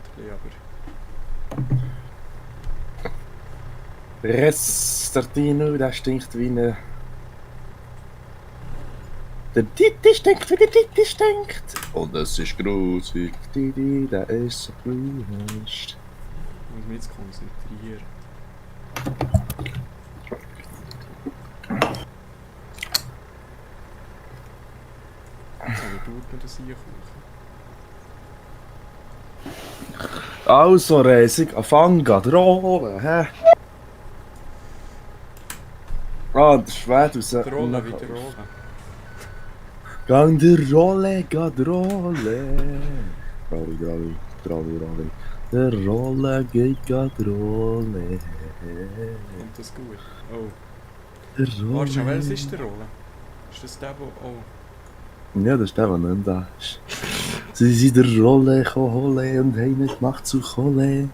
Res, der Dino, der stinkt wie eine... Der Titi stinkt, wie der Titi stinkt. Und es ist grusig. Titi, der ist so grusig. Ich muss mich jetzt konzentrieren. Jetzt habe ich gut mit das Einkuchen. Also, Reisig, fang grad rollen, hä? Ah, der Schwede aus Die Rolle wieder rollen. Gang der Rolle, grad rollen. Rolli. Der Rolle geht grad rollen. Kommt das gut? Oh. Der Warte schon, Rolle. welches ist der Rolle? Ist das der, wo... Oh. Ja, das ist der, der nicht da ist. Sie sind der Rolle geholt und haben nicht gemacht zu Kohle.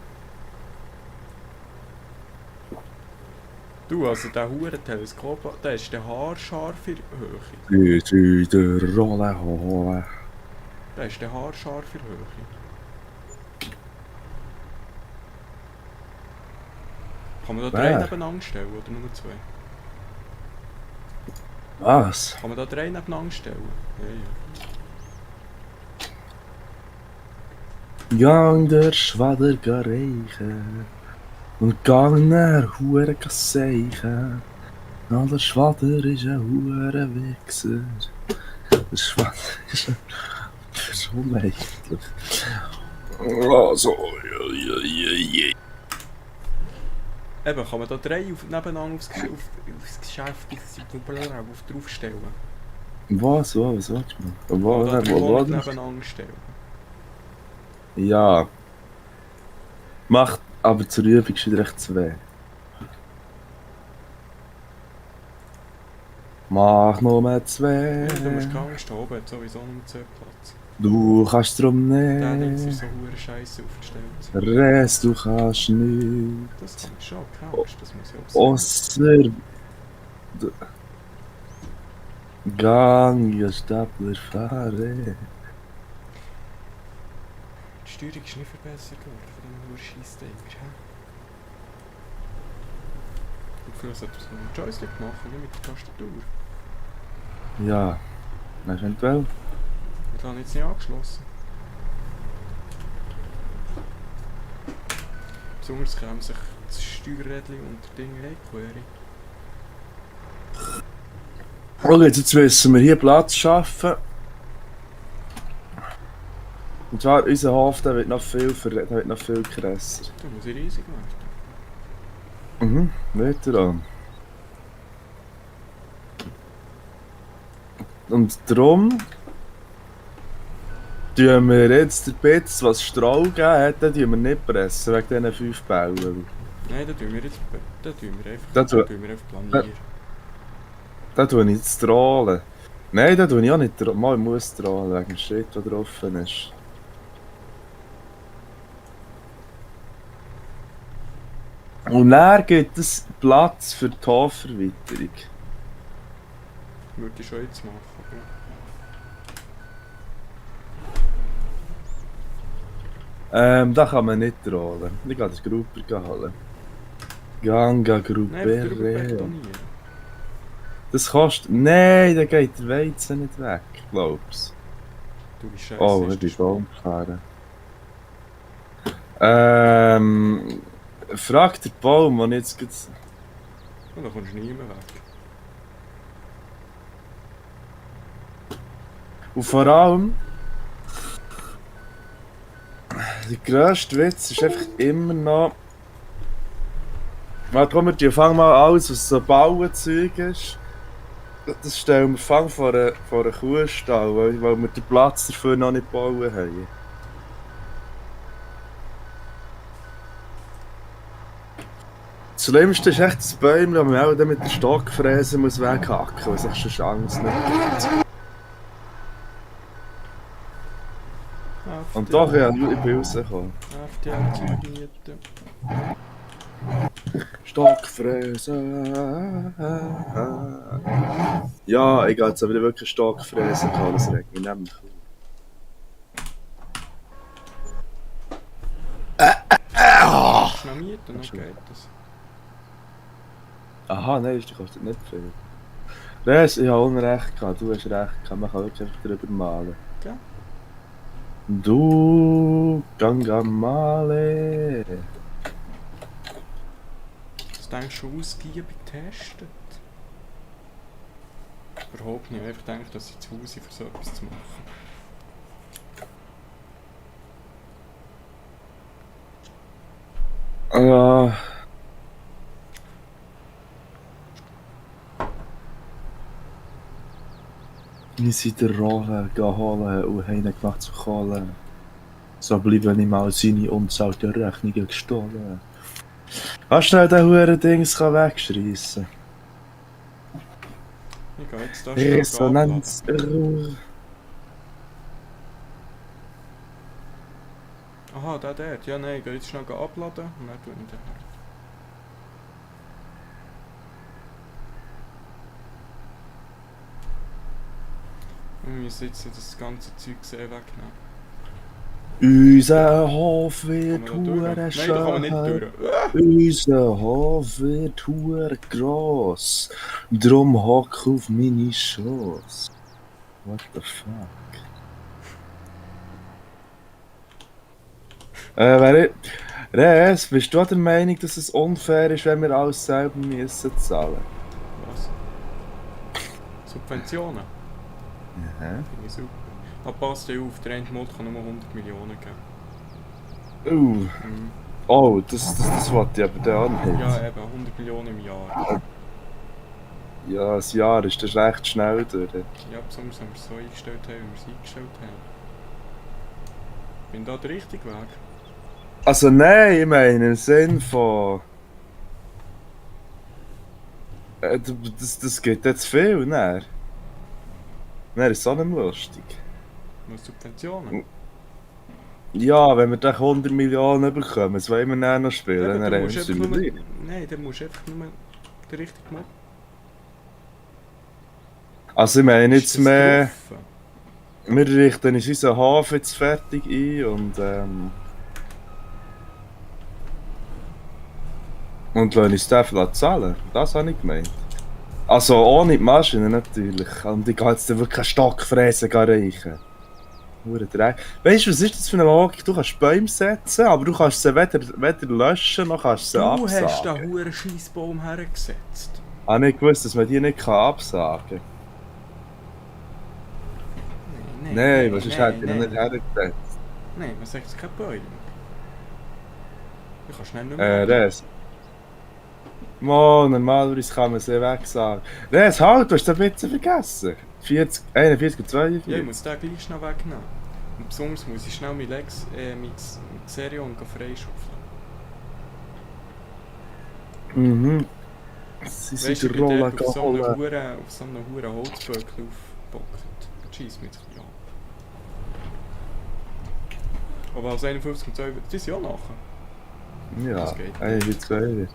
Du, also der Huren-Teleskop, der ist der haarscharfe Höhe. Sie sind der Rolle geholt. Der ist der haarscharfe Höhe. Kann man da drei Wer? nebeneinander stellen oder nur zwei? Was? Kann man da drei nebeneinander stellen? Ja, ja. Gang der Schwader reichen und gang der Hure seichen. Na, der Schwader ist ein Hure Wichser. Der Schwader ist ein Person eigentlich. Also, ja. Eben, kann man da drei nebeneinander aufs Geschäft draufstellen? Was willst du machen? Kann man da drei Rollen Was? nebeneinander stellen? Ja. Macht aber zur Übung schon recht zwei. Mach nur zwei. Ja, du musst keine Angst haben, oben hat sowieso nur zwei Platz. Du kannst drum Der Dings ist nicht. so hure Scheiße aufgestellt. Den Rest du kannst nicht. Das kann ich schon, keine Angst, das muss ich auch sagen. Ausser. Gang, ihr Stapler fahren. Die Steuerung ist nicht verbessert worden von diesen hure Scheissdinger, hä? Und früher sollte man so einen Joystick machen, nicht mit der Tastatur. Ja, eventuell. Ich habe jetzt nicht angeschlossen. Besonders kämen sich das Steuerrädchen und der Ding quere. Okay, jetzt müssen wir hier Platz schaffen. Und zwar, unser Hof, der wird noch viel krasser. Da muss ich riesig werden. Wird er auch. Und darum tun wir jetzt den Bitz, was Stroh gegeben hat, den tun wir nicht pressen, wegen diesen 5 Bällen. Nein, da tun wir jetzt da tun wir einfach, Da da tun wir einfach planieren. Da tue ich jetzt trollen. Nein, da tue ich auch nicht trollen. Mal, ich muss trollen, wegen dem Shit, der drauf ist. Und dann gibt es Platz für die Hofverweiterung. Würde ich schon jetzt machen. Da kann man nicht trollen. Ich gehe den Grupper holen. Ganga Nein, drüber Gruppere. betonieren. Das kostet. Nein, da geht der Weizen nicht weg, glaub's. Du bist scheiße. Oh, ich bin Baum gefahren. Frag den Baum, wann jetzt geht's. Und dann kommst du nie mehr weg. Und vor allem. Der grösste Witz ist einfach immer noch. Warte, komm, wir fangen mal alles, was so Bauenzeug ist. Das stellen wir fang vor einer Kuhstall, weil wir den Platz dafür noch nicht bauen haben. Das Schlimmste ist echt das Bäumchen, das man auch dann mit der Stockfräse muss weghacken, weil es echt schon Angst nicht gibt. Und doch, ja, ich bin rausgekommen. FDL zu verbieten. Stockfräse. Ja, ich gehe jetzt aber wirklich Stockfräse holen, das regt mich nämlich auf. Kannst du noch mieten, dann geht das. Aha, nein, die kostet nicht viel. Das, ich habe Unrecht gehabt, du hast recht gehabt, man kann wirklich einfach drüber malen. Ja. Du, Gangamale. Das denkst du ausgiebig getestet? Überhaupt nicht. Ich einfach gedacht, dass ich zu Hause für so etwas zu machen. Ja. Wir sind der Rolle geholt und haben ihn gemacht zu Kohle. So bleiben ihm all seine unzahlten Rechnungen gestohlen. Hast du schnell den Huren-Dings wegschreissen? Ich gehe jetzt da schnell abladen. Resonanzerror. Aha, der dort. Ja, nein, ich gehe jetzt schnell abladen und dann tue ich den her. Wir müssen jetzt das ganze Zeug wegnehmen. Unser Hof wird Kann man da durch? Nein, da kann man nicht schön. durch. Unser Hof wird gross. Drum hock auf meine Schoss. What the fuck? Res, bist du der Meinung, dass es unfair ist, wenn wir alles selber müssen zahlen? Was? Subventionen? Ja. Finde ich super. Aber passt ja auf, der Endmod kann nur 100 Millionen geben. Mhm. Oh, das wollte ich aber dann auch nicht. Ja, eben, 100 Millionen im Jahr. Ja, ein Jahr ist das recht schnell durch. Ja, besonders wenn wir es so eingestellt haben, wie wir es eingestellt haben. Bin da der richtige Weg? Also nein, ich meine im Sinn von... das geht jetzt viel, ne? Nein, ist so nicht lustig. Nur Subventionen? Ja, wenn wir dann 100 Millionen bekommen, was wollen wir dann noch spielen? Eben, Dann du musst rennst du einfach nur... über dich. Nein, dann musst du einfach nur den richtigen Mod... Also ich meine Ist jetzt das mehr... drauf? Wir richten uns unseren Hafen jetzt fertig ein und lassen uns dafür zahlen. Das habe ich gemeint. Also ohne die Maschine natürlich. Und ich gehe jetzt wirklich einen Stockfräsen reichen. Dreck. Weißt du, was ist das für eine Logik? Du kannst Bäume setzen, aber du kannst sie weder löschen noch kannst sie absagen. Du hast da einen Scheissbaum hergesetzt. Ich habe nicht gewusst, dass man die nicht absagen kann. Nein, was ist halt noch nicht hergesetzt? Nein, man sagt es kein Bäume. Du kannst nicht mehr. Res. Normalerweise kann man sie wegsagen. Res, halt, du hast den Witz vergessen. 41 und 42. Ja, ich muss den gleich schnell wegnehmen. Und besonders muss ich schnell mein Xerion freischaufeln. Mhm. Sie Weißt sind du, der ich bin Rolle dort auf so geholt. einem huren Holzböckel aufgebockt. Das scheisst mich ein bisschen an. Aber als 51 und 2, das ist ja auch nachher. Ja, Das geht. 41.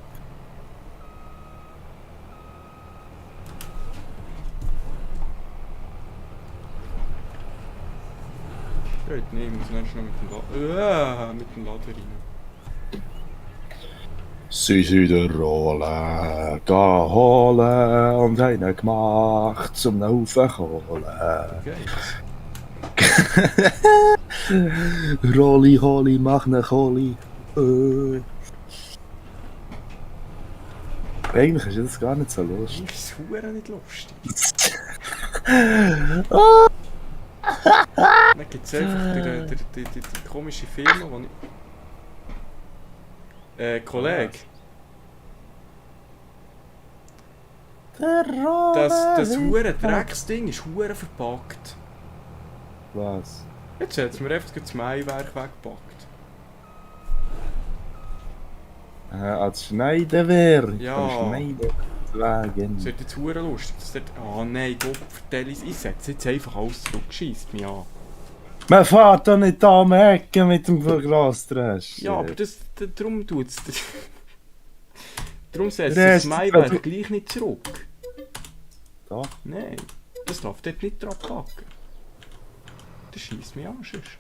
Geht nicht, ich muss dann schnell mit dem Laden rein. Sie sind der Rolle geholt und haben ihn gemacht zum Haufen Kohle. Geht's? Rolli, Holli, mach ne Holli. Eigentlich ist das gar nicht so lustig. Das ist verdammt nicht lustig. Dann gibt es einfach die komische Firma, die ich... Kollege. Das hure Drecksding ist hure verpackt. Was? Jetzt hat es mir einfach das Maiwerk weggepackt. Als Schneiderwerk. Ja. Schneiderwagen. Das wird jetzt hure lustig. Das dort... Ah nein, Gott, vertell es. Ich setze jetzt einfach alles zurück. Scheisst mich an. Man fährt doch nicht da um die Ecke mit dem Grasdresch. Ja, aber darum tut es... Darum setzt das Maiwerk gleich nicht zurück. Doch. Nein, das darf dort nicht dran packen. Das scheisst mich an, sonst.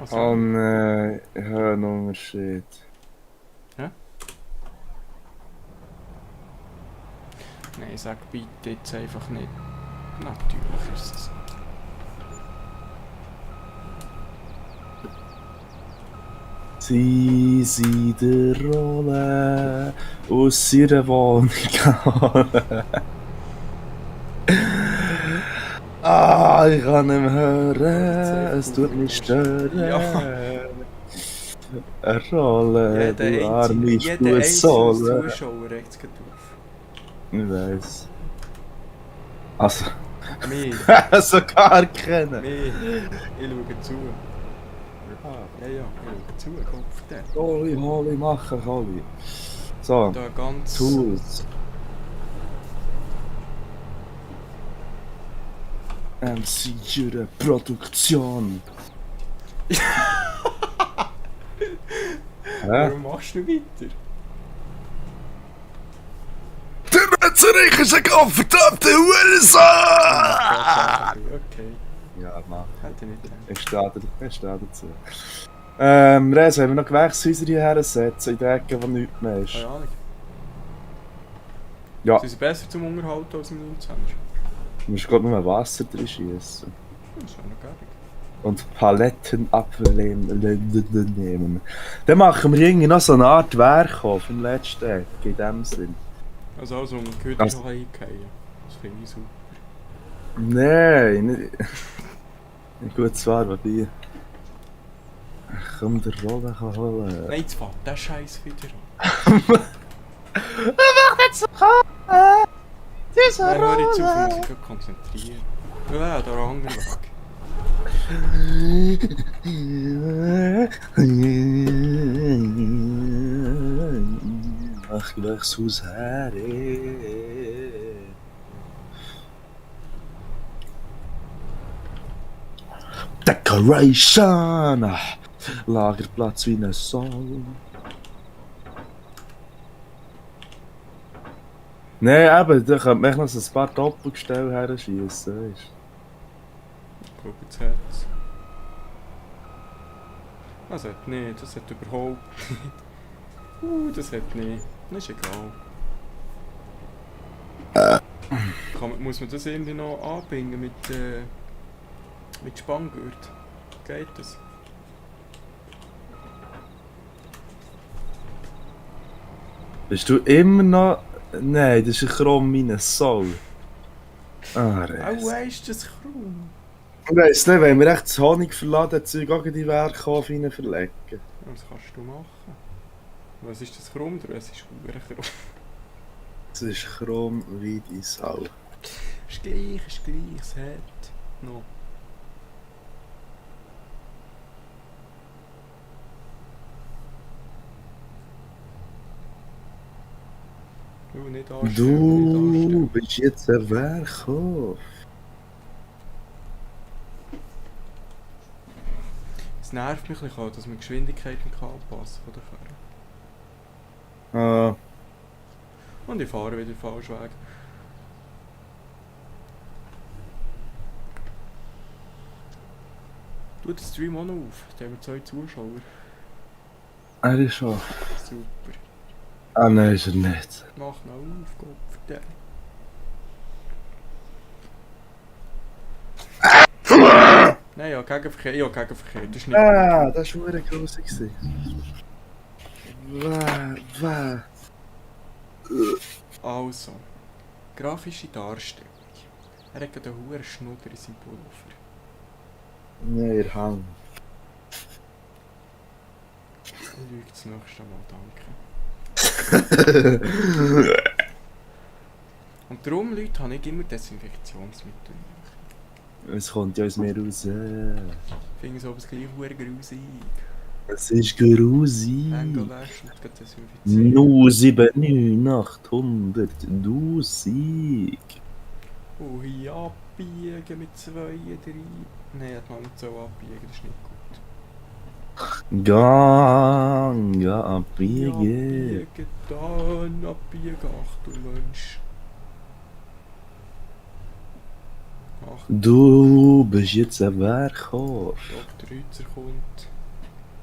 Also, Oh nein, ich höre einen Unterschied. Hä? Nein, sag bitte jetzt einfach nicht. Natürlich ist es so. Sie der Rolle aus ihrer Wohnung geholt. Ah, ich kann nicht mehr hören, es tut mich stören. Ja. Eine Rolle, du arme jeder einzelne Fußsohle. Zuschauer regt es gerade auf. Ich weiss. Also, Mir, sogar kennen. mir. Ich schaue zu. Ja, ich schaue zu. Kopf der. Holi, machen, Holi. So, Da ganz... Tools. MC Jure Produktion. Hä? Warum machst du weiter? Der Metzerich ist ein verdammter Hurensohn! Okay, Ja, Mann. hätte ich nicht gedacht. Ich stehe dazu. Reza, haben wir noch Gewächshäuser hierher setzen, in der Ecke, wo nichts mehr ist? Keine Ahnung. Ja, Sie sind besser zum Unterhalten als im 19. du musst gerade nur Wasser drin schießen. Das wäre noch geil. Und Paletten abnehmen. Dann machen wir irgendwie noch so eine Art Werk vom letzten Tag, in dem Sinn. Also, man gehört Das- schon eingehen. Das finde ich super. Nein, nicht. Gut, zwar, wobei. Ich kann der Rolle holen. Nein, jetzt fängt der Scheiß wieder Dieser an. Hör jetzt auf, ich muss mich konzentrieren. Ja, da hängen wir weg. Mach gleich sus her. Decoration! Lagerplatz wie ein Soul. Nein, eben, da könnte man noch so ein paar Doppelgestelle her schiessen, weißt Ich glaube, jetzt hat's. Das hat nicht, das hat überhaupt nicht. Das hat nicht. Das ist egal. Muss man das irgendwie noch anbinden mit Spanngurt? Geht das? Bist du immer noch... Nein, das ist ein Chrom wie ein Soul. Ah, Auch weisst du das krumm? Ich weiss nicht, wenn wir echt das Honig verladen, Zeug auch in die Werkhof rein verlegen. Was kannst du machen? Was ist das krumm? Oder was ist verdammt krumm? Das ist Chrom wie die Sau. Ist gleich, es hat noch. Nicht anstellen, Du nicht anstellen. bist jetzt ein Werkhof. Es nervt mich ein bisschen, dass man die Geschwindigkeiten anpassen kann von der Fahrer. Ah, Und ich fahre wieder falsch weg. Tu den Stream auch noch auf, da haben wir 2 Zuschauer. er ist schon. Super. Ah, nein, ist er nicht. Mach noch auf, Gott verdammt. Nein, ja, Gegenverkehr, das ist nicht Ah, das war verdammt grusig. Wah. Also, grafische Darstellung. Er hat gerade einen hohen Schnudder in seinem Pullover. Nein, ihr Hang. Lügt das nächste Mal, danke. Und darum, Leute, habe ich immer Desinfektionsmittel. Es kommt ja aus mir raus. Ich finde so etwas gleich verdammt grusig. Es ist grusig. Engel waschen und gerade desinfizieren. 079 800 Dusig. Oh, hier abbiegen mit 2 3. Nein, hat man nicht so abbiegen, das ist nicht gut. Gang Ja, abbiegen. abbiegen, dann abbiegen, Achtung Mensch. Achtung, Du bist jetzt ein Werkhof. Dr. Hützer kommt.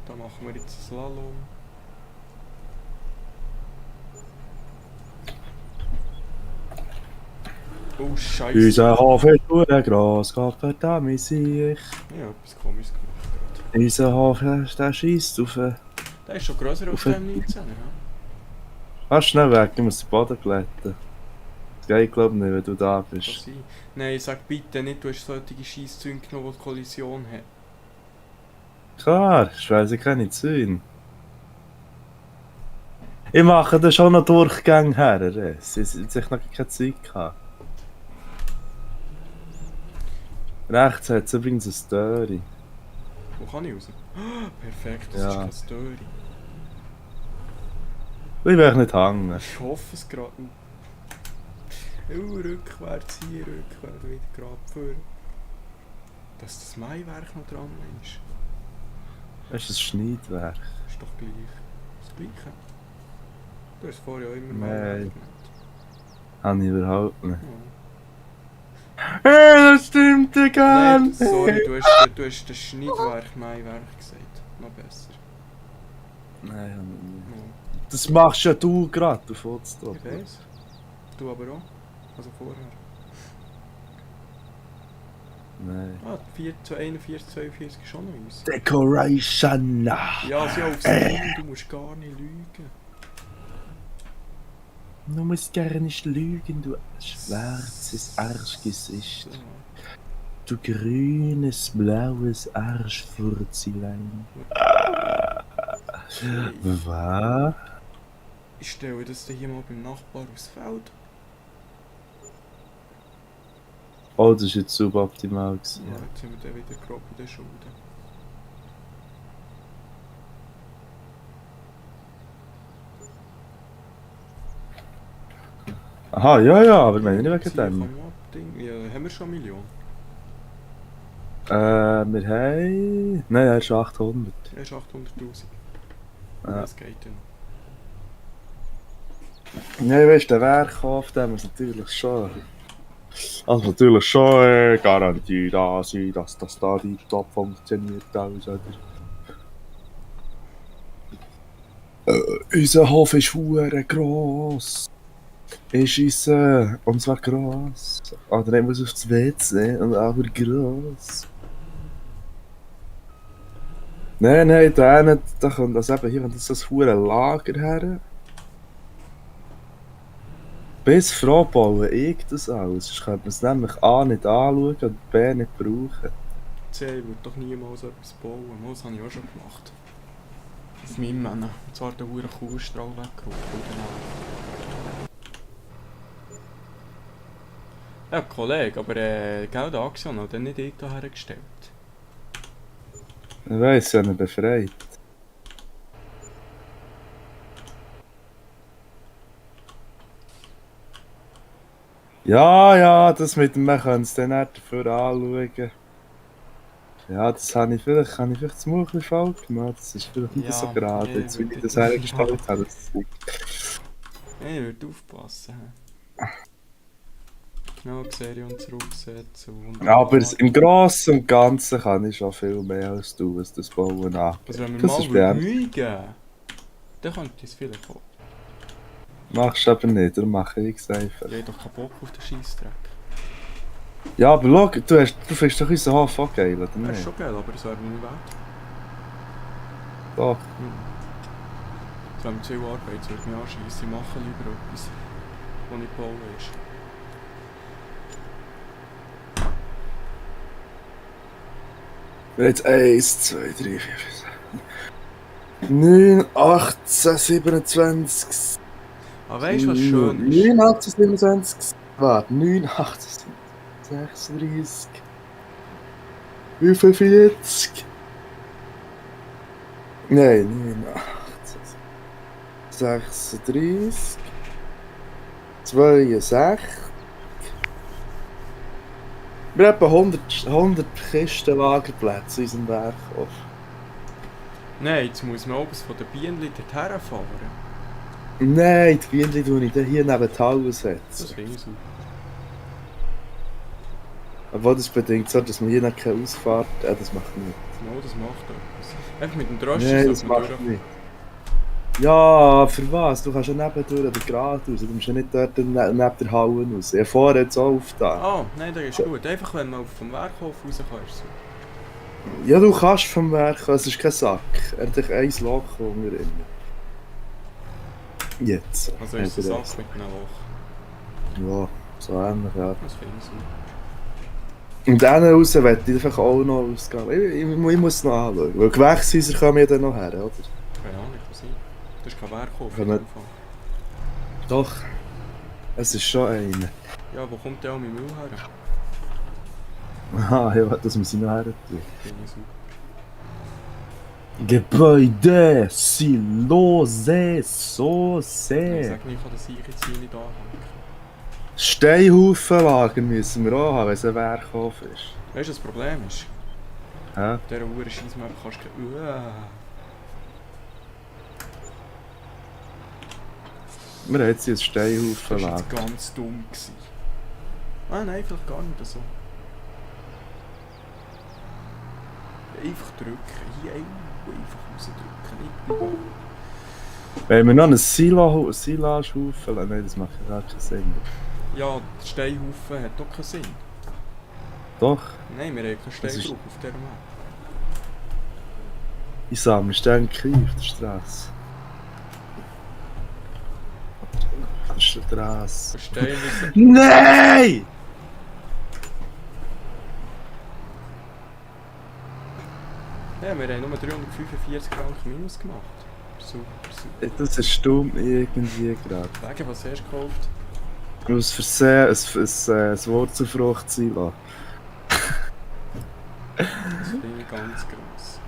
Da machen wir jetzt einen Slalom. Oh, Scheiße. Unser Hof ist nur gross, Gott verdammt mich sich. Ja, etwas Komisches gemacht gerade. Unser Hof, der scheisst auf den... Der ist schon grösser als der 19, ja? Kannst schnell weg, ich muss den Boden glätten. Das geht glaub nicht, wenn du da Kann bist. sein. Nein, sag bitte nicht, du hast solche Scheisszeug genommen, die Kollision haben. Klar, ich weiss, ich keine Zäune. Ich mache da schon noch Durchgänge her, sie hat noch keine Zeit gehabt. Rechts hat es übrigens eine Story. Wo kann ich raus? Ah, perfekt, das Ja. ist keine Story. Ich will nicht hängen. Ich hoffe es gerade. Rückwärts hier, rückwärts wieder gerade vor. Dass das Maiwerk noch dran ist. Das ist ein Schneidwerk. Ist doch gleich. Das Gleiche. Du hast vorher ja immer Nein. Maiwerk genannt. Habe ich überhaupt nicht. Ja. Hey, das stimmt ja gar Nein, nicht! sorry, du hast das Schneidwerk Maiwerk gesagt. Noch besser. Nein, habe ich nicht. No. Das machst ja du gerade, du Fotstop. Ich weiss. Du aber auch. Also vorher. Nein. Ah, 41, 42 ist schon noch uns. Decoration! Ja, sie aufs Team, du musst gar nicht lügen. Du musst gerne nicht lügen, du schwarzes Arschgesicht. So. Du grünes, blaues Arschfurzilein. Was? Ich stelle das hier mal beim Nachbar aufs Feld. Oh, das ist jetzt suboptimal gewesen. Ja, jetzt sind wir dann wieder grob in den Schulden. Aha, ja, ja, aber meine nicht wegen Ziehen dem. kann man abdingen. Ja, haben wir schon eine Million? Wir haben... Nein, er ist 800. Er ist 800'000. Ja. Das geht dann. Nein, weißt du, der Werkhof, der muss natürlich schon... Also natürlich schon Garantie da sein, dass das da die top funktioniert alles, oder? Unser Hof ist hure gross. Ist unser... Und zwar gross. Oder nicht muss aufs WC, und aber gross. Nein, da kommt das eben hier, und das ist das hure Lager her. Bis froh bauen ich das alles. Sonst könnte man es nämlich A nicht anschauen und B nicht brauchen. C würde doch niemals etwas bauen. Das habe ich auch schon gemacht. Auf meinem Männer. Und zwar den huren Kuhstrahl weggeholt. Ja, Kollege, aber gell, die Axion hat dann nicht ich da hergestellt. Ich weiss, ja nicht befreit. Ja, das mit dem, wir können es dann nicht dafür anschauen. Ja, das habe ich vielleicht das Maul ein bisschen falsch gemacht. Das ist vielleicht nicht Ja, so gerade, ja, jetzt wie ich ja. das hergestellt habe. Das Ich würde aufpassen. Genau, die Serie und zurücksetzen. Und aber im Grossen und Ganzen kann ich schon viel mehr als du, was das Bauen angeht. Also wenn wir Das mal ist wert. Mühe geben, dann könnte es vielleicht auch. Machst du aber nicht, darum mache ich es einfach. Ich habe doch keinen Bock auf den Scheissdreck. Ja, aber schau, du findest doch unseren Hof auch geil, oder Das ist nicht? schon geil, aber das wäre mir nicht wert. Doch. Jetzt haben wir zu viel Arbeit, jetzt würde mich anschiessen. Ich mache lieber etwas, das nicht bauen ist. Jetzt 1, 2, 3, 4, 5, 9, 18, 27. Aber weißt du, was schön ist? 9, 18, 27. Warte, 9, 18, 36. 45. Nein, 9, 18, 36. 62. Wir haben etwa 100 Kisten Lagerplätze in unserem Werkhof. Nein, jetzt muss man oben von den Bienen dorthin fahren. Nein, die Bienen tue ich hier neben die Halle Das setzen. finde ich super. Obwohl das bedingt so, dass man hier noch keine Ausfahrt... das macht nicht. No, das macht etwas. Einfach mit dem Dröscher Nein, das sollte man macht durch. nicht. Ja, für was? Du kannst ja nebendurch oder geradeaus. Du musst ja nicht dort neben der Halle raus. Ja, vorher jetzt auch aufgetan. Ah, nein, das ist gut. Einfach wenn man vom Werkhof raus kann, ist super. Ja, du kannst vom Werk, es ist kein Sack. Er hat ein Loch unter ihm. Jetzt. Also Hat ist es er eine eins. Sache mit einem Loch. Ja, so ähnlich, ja. Das finde ich super. Und dann raus möchte ich einfach auch noch ausgehen. Ich muss noch anschauen. Weil Gewächshäuser kommen ja dann noch her, oder? Keine Ahnung, kann sein. Das ist kein Werkhof in Kommen- dem Fall. Doch, es ist schon einer. Ja, wo kommt der auch mit Müll her? Aha, ja, das muss ich noch her tun. Finde ich super. Gebäude, Silose, Nein, Soße. sag nicht, ich kann das sicher jetzt hier nicht anhängen. Steinhaufenlager müssen wir auch haben, wenn es ein Werkhof ist. Weißt du, das Problem ist? Hä? Auf dieser Uhr Scheissmap kannst du Wir haben jetzt hier ein Das war Steinhaufenlager. jetzt ganz dumm gewesen. Ah nein, vielleicht gar nicht so. Einfach drücken. Hier einfach rausdrücken. Nicht bleiben. Wenn wir noch einen Silagehaufen lassen, nein, das macht ja gar keinen Sinn. Ja, der Steinhaufen hat doch keinen Sinn. Doch, Nein, wir haben keinen Stein Das ist- drauf auf dieser Map. ich sammle Steinchen auf der Straße. Auf der Straße. Der Stein ist... Nein! Ja, wir haben nur 345 Franken Minus gemacht. Super, super. Das ist dumm irgendwie gerade. Wegen, was hast du gekauft? Aus Versehen ein Wurzelfrucht-Silo. Das finde ich ganz gross.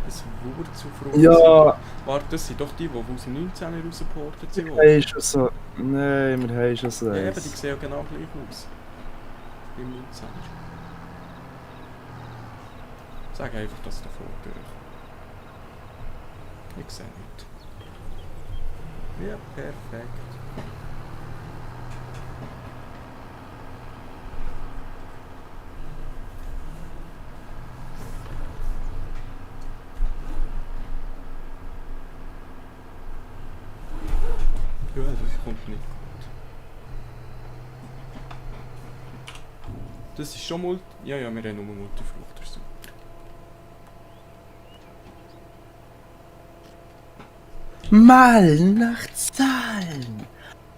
Ein Wurzelfrucht. Ja, Warte, das sind doch die aus dem 19. rausgeportet sind. wir haben schon so. Nein, wir haben schon so. Ja, eben, die eins. sehen ja genau gleich aus. Im 19. Sag einfach, dass du davor durchkommst. Ich sehe nicht. Ja, perfekt. Ja, das kommt nicht gut. Das ist schon Multi... Ja, ja, wir haben nur Multifrucht, das ist super. Mal nach Zahlen.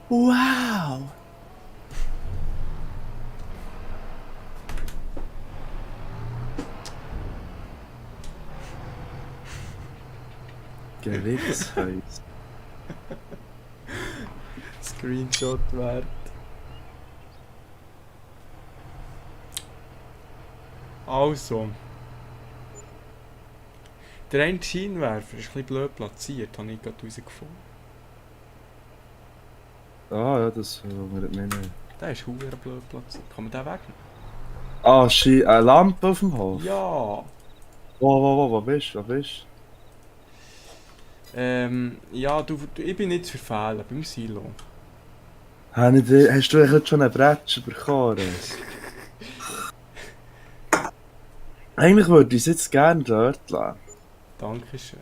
Wow. Gewichtshaus. Screenshot wert. Also. Der eine Scheinwerfer ist ein bisschen blöd platziert, habe ich gerade herausgefunden. Ah ja, das wundert mich nicht. Der ist verdammt blöd platziert. Kann man den wegnehmen? Ah, eine Lampe auf dem Hof? Ja! Wo bist du? Wo bist Ja, ich bin nicht zu verfehlen beim Silo. du? Hast du eigentlich schon einen Bretscher bekommen? Eigentlich würde ich es jetzt gerne dort lassen. Dankeschön.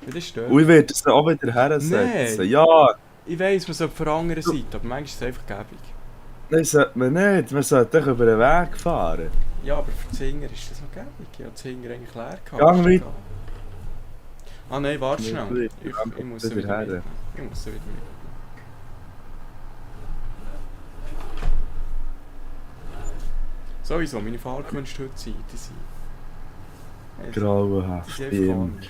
Ja, das stört. Und ich werde es dann auch wieder hersetzen. Nein. Ja, Ich weiss, man sollte von der anderen Seite, aber manchmal ist es einfach gäbig. das sollte man nicht. Man sollte doch über den Weg fahren. Ja, aber für den Singer ist das noch gäbig. Ich habe den Singer eigentlich leer gehabt. Gang Ist weiter. egal. Ah nein, warte Ja, schnell. gut, Ich muss sie wieder wieder her. mitnehmen. Ich muss sie wieder mitnehmen. Sowieso, meine Fahrkünste heute sind, die sind... Die Grauenhaft. sind Bei einfach ihm. anders.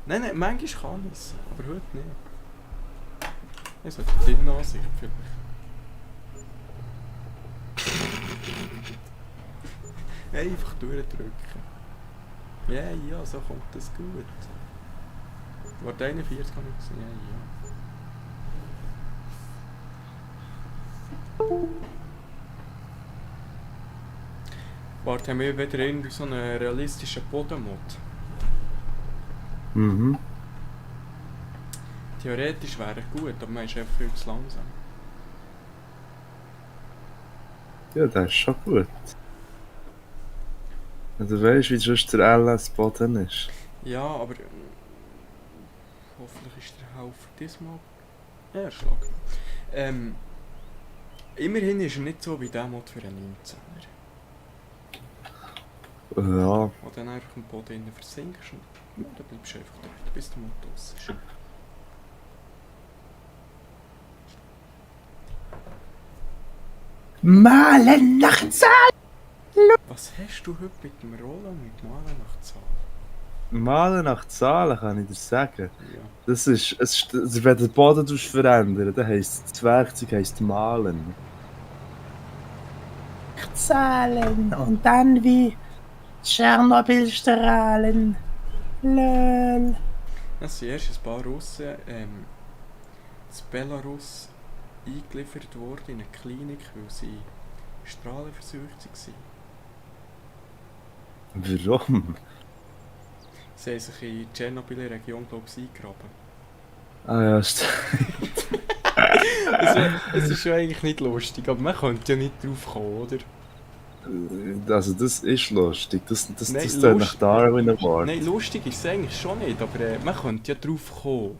Nein, manchmal kann ich es, aber heute nicht. Ich sollte die Innenansicht vielleicht. Einfach durchdrücken. Ja, ja, so kommt das gut. Warte, 41 kann ich gesehen. Ja, ja. Warte, haben wir wieder irgendwie so einen realistischen Bodenmod? Mhm. Theoretisch wäre er gut, aber man ist einfach viel zu langsam. Ja, das ist schon gut. Ja, du weißt, wie sonst der LS Boden ist. Ja, aber hoffentlich ist der Helfer diesmal erschlagen. Immerhin ist er nicht so wie der Mod für einen 19er. Ja. Wo dann einfach im Boden innen versinkst und ja, dann bleibst du einfach dort, bis der Mod aus ist. Malen nach Zahl! Was hast du heute mit dem Rollen mit Malen nach Zahl? Malen nach Zahlen kann ich dir sagen. Ja. Das ist, also wenn du den Boden verändern, dann heisst das Werkzeug heisst Malen. Zahlen und dann wie Tschernobyl-Strahlen. Lol. Es sind erst ein paar Russen in Belarus eingeliefert worden in eine Klinik, weil sie strahlenversucht waren. Warum? Sie haben sich in die Tschernobyl-Region, glaube ich, eingegraben. Ah ja, stimmt. Es ist ja eigentlich nicht lustig, aber man könnte ja nicht drauf kommen, oder? Also das ist lustig. Das Nein, tönt nach Darwin Award. Nein, lustig ist es eigentlich schon nicht, aber man könnte ja drauf kommen.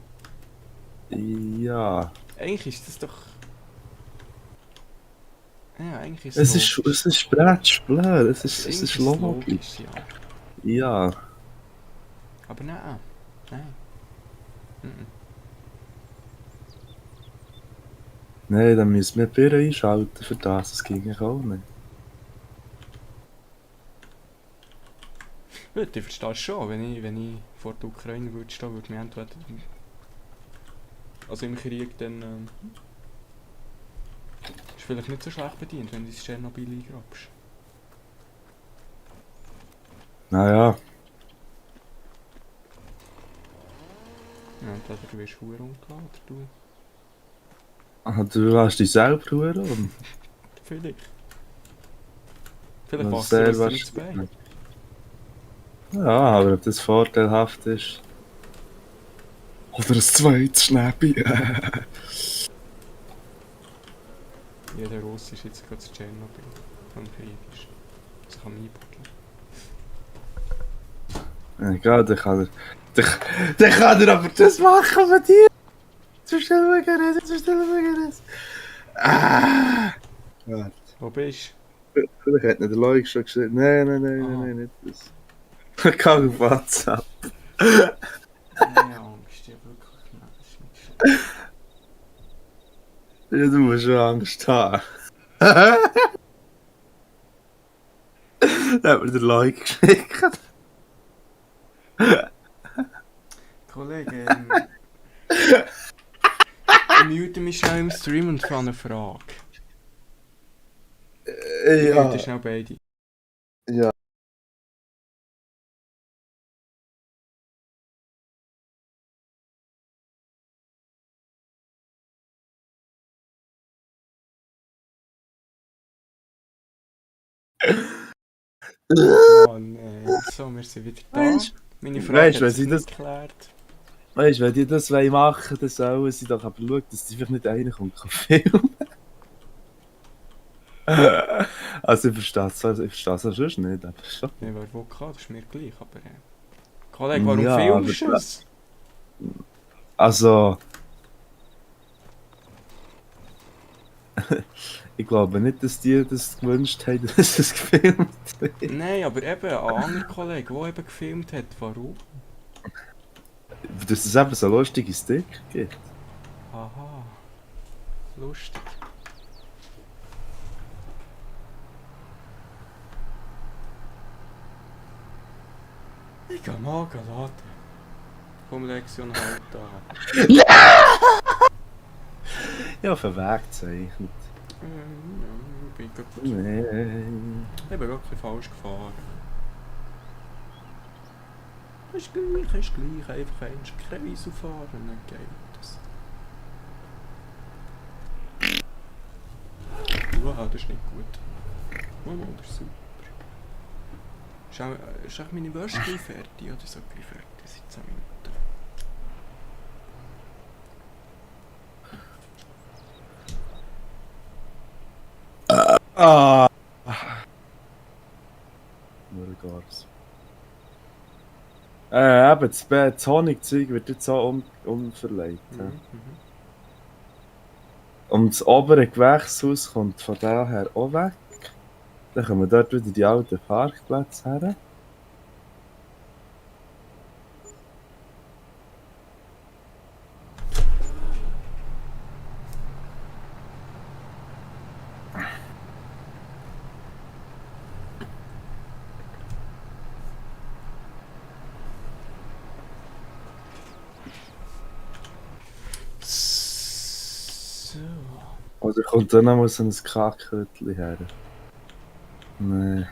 Ja. Eigentlich ist das doch... Ja, eigentlich ist Es logisch. ist blöd. Es Eigentlich ist logisch. ja. Ja. Aber nein. Nein. Mhm. Nein, dann müssen wir Birnen einschalten für das. Das ging ja auch nicht. Gut, ich verstehe es schon, wenn ich vor der Ukraine würde stehen, würde mich entweder... Also im Krieg dann... ist vielleicht nicht so schlecht bedient, wenn du ins Tschernobyl eingrabst. Naja. Ja, entweder du wirst verdammt umgeladen oder du... Du hast dich selber verloren. Vielleicht. Vielleicht Ja, machst du sehr was drin wahrscheinlich. zu Bein. Ja, aber ob das vorteilhaft ist. Oder ein zweites Schnäppi. Jeder Russ ist jetzt gerade zu Tschernobyl, wenn Krieg ist. Sie kann einpaddeln. Egal, dann kann er aber das machen mit dir. Zu schnell wegen Ah! Warte. Wo bist Vielleicht hat nicht der Leute schon geschrieben. Nein, nicht das. Kann auf WhatsApp. du? Keine Angst, ja wirklich. Nein, das ist nicht schlimm. Ja, du musst schon Angst haben. Da hat mir der Like geschickt. Kollege, ich mute mich schnell im Stream und frage eine Frage. Ich mute schnell beide. Ja. Oh nein, so, wir sind wieder da. Weisst- Meine Frage weisst, hat wenn sich sie nicht das- geklärt. Weißt du, wenn die das machen wollen, dann sollen sie doch aber schauen, dass sie vielleicht nicht reinkommt und filmen. Also ich verstehe es sonst nicht, aber schon. Nein, wer will kann, das ist mir gleich, aber... Kollege, warum Ja, filmst du aber- es? Also... ich glaube nicht, dass die das gewünscht haben, dass es gefilmt wird. Nein, aber eben, ein anderer Kollege, der eben gefilmt hat, warum? Dass es eben so lustige Sticker gibt. Aha. Lustig. Ich gehe mal laden. Komm, Lexion, halt da. Ja, auf den Weg gezeichnet. Ja, ich bin gerade... Nein. Ich bin gerade ein bisschen falsch gefahren. Ist gleich. Einfach einen Kreis auffahren und dann geht das. Wow, das ist nicht gut. Oh, das ist super. Ist auch meine Wäsche gleich fertig? Oder so gleich fertig? Seit 10 Minuten. Ah! Nur Gars. Eben, das Honigzeug wird jetzt so umverleiht. Ja. Mhm. Und das obere Gewächshaus kommt von daher auch weg. Dann kommen dort wieder die alten Parkplätze her. So. Oder kommt dann noch mal so ein Kackhütchen her? Nee.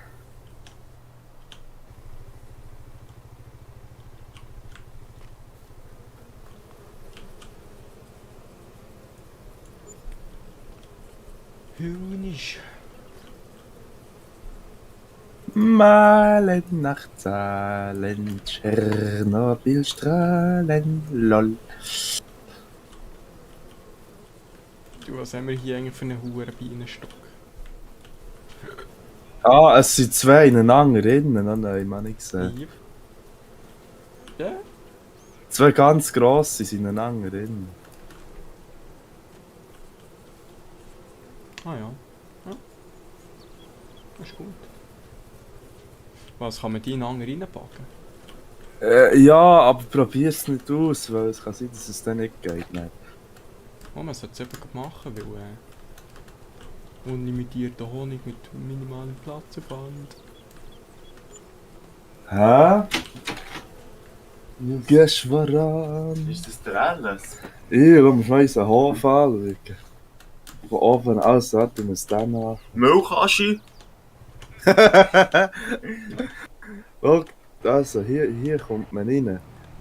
Hühnisch. Malen nach Zahlen, Tschernobyl-Strahlen, lol. Du, was haben wir hier eigentlich für einen hohen Bienenstock? Ah, es sind zwei ineinander innen, oh nein, man nicht gesehen. Hier. Ja? Zwei ganz grosse sind ineinander innen. Ah ja. Ja. Das ist gut. Was, kann man die ineinander reinpacken? Ja, aber probier's nicht aus, weil es kann sein, dass es dann nicht geht. Nein. Oh, man sollte es eben machen, weil unlimitierter Honig mit minimalem Platzaufwand. Hä? Du gehst voran. Ist das der alles? Ich muss mal unseren Hof anschauen. Von oben aus, warte, ich muss den an. Milchaschi? Schau, also hier kommt man rein.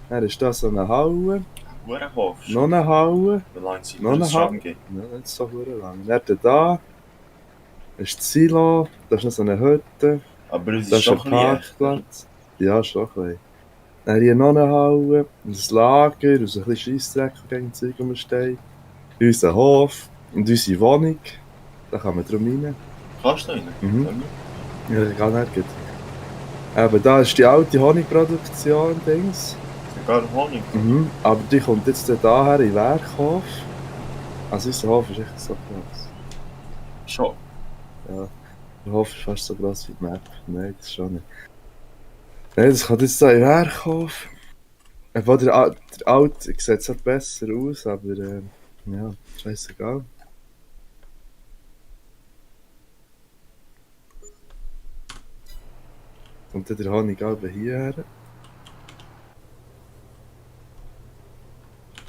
Dann ist da so eine Halle, Hurenhof. noch eine Halle, Wie lange sind noch wir eine schon Halle. gehen? Ja, nicht so verdammt lang. Dann da ist das Silo, da ist noch so eine Hütte, Aber es da ist ist ein schon ein bisschen Parkplatz. Ja, schon ein bisschen. Dann hier noch eine Halle, ein Lager, und so ein bisschen Scheissdreck, der gegen Zeug rumsteht. Unser Hof und unsere Wohnung. Da kann man drum rein. Kannst du rein? Mhm. Ja, ich kann nicht. Eben, da ist die alte Honigproduktion, Dings. Sogar Honig. Mhm. Aber die kommt jetzt daher in den Werkhof. Also unser Hof ist echt so groß. Schon. Ja. Der Hof ist fast so groß wie die Map. Nein, das schon nicht. Nein, das kommt jetzt da in den Werkhof. Obwohl der alte sieht halt besser aus, aber ja, scheißegal. Und dann der Honig aber hierher.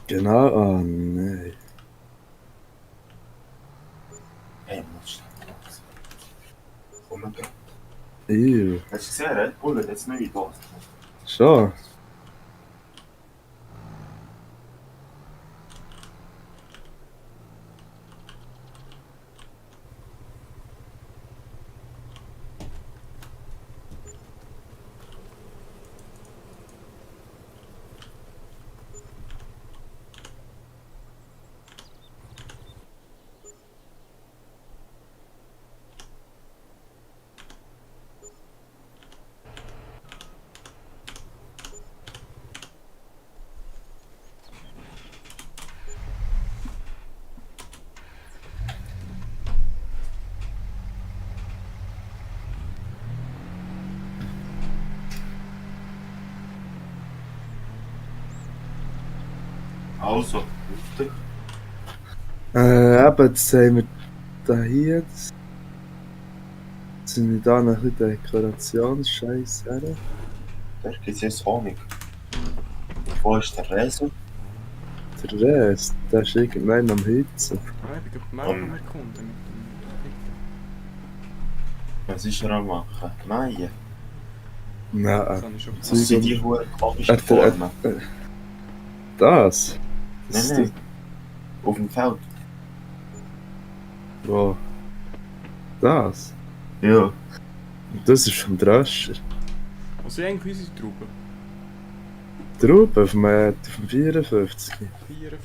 Genau, oh nein. Hey, musst du. Komm mal. Ew. Hast du gesehen, Red Bull hat jetzt neue Dosen. Schon? Also, auf dich. Eben, jetzt haben wir da hier. Jetzt sind wir da noch ein bisschen Dekorationsscheiß her. Da gibt es jetzt Honig. Wo ist der Reso? Der Rest, der ist irgendwann am Hitzen. Ah, ich bin gerade Um. mit Kunden mit dem Was ist er am machen? Nein. Nein, Das habe ich schon Was Zeug sind um- die hohen komischen Hat er- Formen? das? Nein, ist nein. Auf dem Feld. Wo? Das? Ja. Das ist vom Dröscher. Also eigentlich unsere Trauben. Drüben auf dem 54. 54.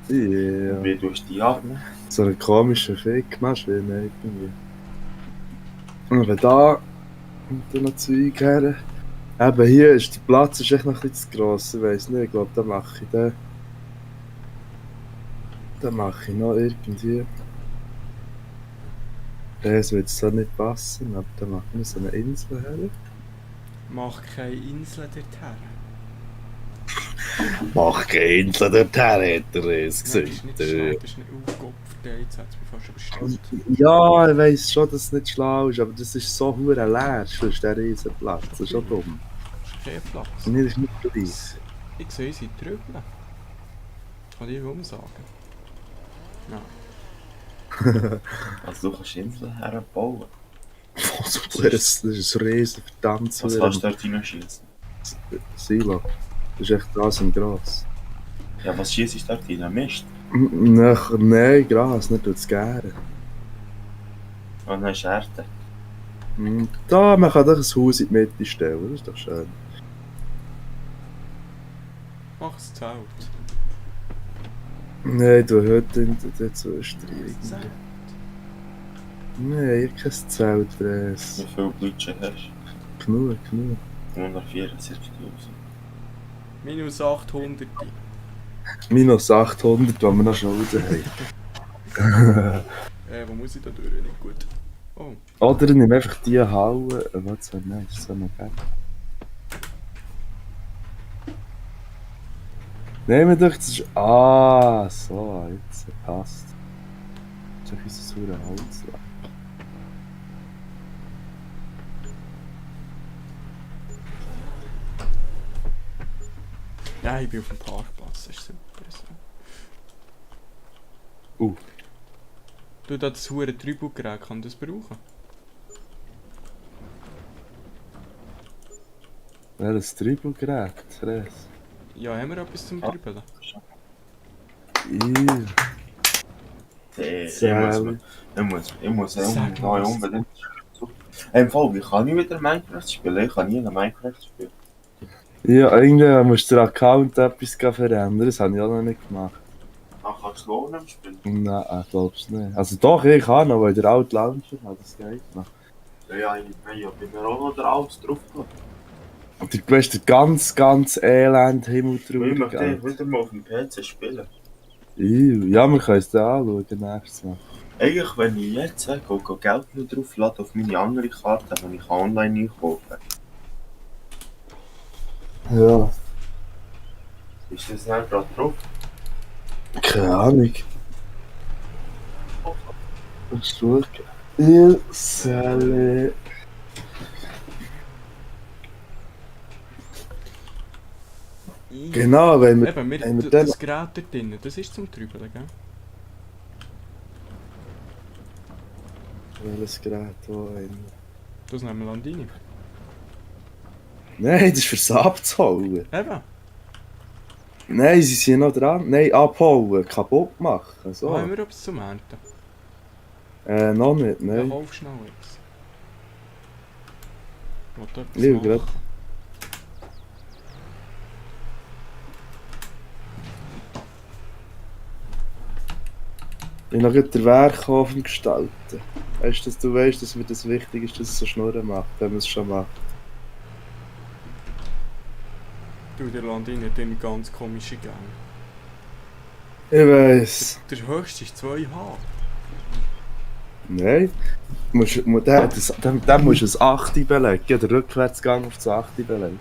Ja. Wie tust du die abnehmen? So eine komische Fickmaschine irgendwie. Aber da kommt dann noch Zeug her. Eben hier ist der Platz ist echt noch ein bisschen zu gross, ich weiss nicht, ich glaube, da mache ich den. Da mache ich noch irgendwie. Es wird so nicht passen, aber da machen wir so eine Insel her. Mach keine Insel dorthin. Mach keine Insel dorthin, hat er es Nein, das ist nicht schlau, das ist nicht... Oh Gott, verdammt, jetzt hat es mich fast überstimmt. Ja, ich weiss schon, dass es nicht schlau ist, aber das ist so hure leer, sonst der Riesenplatz. Das ist schon dumm. Das ist kein Platz. Mir ist nicht gleich. Ich sehe sie drüben. Kann ich warum sagen? Nein. Also du kannst Inseln herbauen. Das ist ein riesen, verdammt Was kannst du dort hineinschießen? Silo. Das ist echt Gras und Gras. Ja, was schießt ich dort rein? Mist? Nein, Gras, nicht tut's gerne. Und dann ist Erde. Da, man kann doch ein Haus in die Mitte stellen, das ist doch schön. Mach es Zelt. Nein, du heute dazu irgendwie. Nein, ich kein Zelt, Fräs. Wie viel Budget hast Genug. du? 174.000. Minus 800. Minus 800, wenn wir noch Schulden haben. Wo muss ich da durch? Nicht gut. Oh. Oder nimm einfach die Haue. Was wäre nice, so noch geil. Nehmen wir doch, das ist. Ah, so, jetzt passt. Das ist unser sauer Holz. Ja, ich bin auf dem Parkplatz, das ist super. So. Du, das hure Tributgerät, kann das brauchen? Welches Tribelgerät, Fräs? Ja, haben wir etwas zum Dribbeln? Ich muss unbedingt. Im Fall, wie kann ich wieder Minecraft spielen? Ich kann nie eine Minecraft spielen. Ja, irgendwie musst du den Account etwas verändern, das habe ich auch noch nicht gemacht. Ach, kannst du lohnen spielen? Nein, ich glaub's nicht. Also doch, ich kann noch, weil der alte Launcher hat, das geht noch. Ja, ich bin mir auch noch der Alles drauf gehabt. Und du weißt, der ganz elend Ich Himmeltrauer. möchte wieder mal auf dem PC spielen. Ja, wir können es dann anschauen, nächstes Mal. Eigentlich, wenn ich jetzt Geld nur drauflade auf meine andere Karte, die ich online einkaufen. Ja, Ist das nicht gerade drauf? keine Ahnung. Was schauen? Il Sale. Genau, wenn wir. Eben, wenn wir dann. das Gerät dort drin, das ist zum Dribbeln, gell? Welches Gerät wo ein. Das nehmen wir Landini. Nein, das ist fürs Abzuhauen. Eben. Nein, sie sind noch dran. Nein, abhauen, kaputt machen. So. Haben wir etwas zum Ernten? Noch nicht, Ja, nein. kauf schnell jetzt. Wollt ihr Lieb, etwas grad. machen? Ich habe noch gerade den Werkhofen gestalten. Weißt du, dass du weißt, dass mir das wichtig ist, dass es so Schnurren macht, wenn man es schon macht. Du, der Landini hat eine ganz komische Gang. Ich weiss. Der höchste ist 2H. Nein. Dem musst du ein 8 belegen. Der Rückwärtsgang auf das 8 belegt.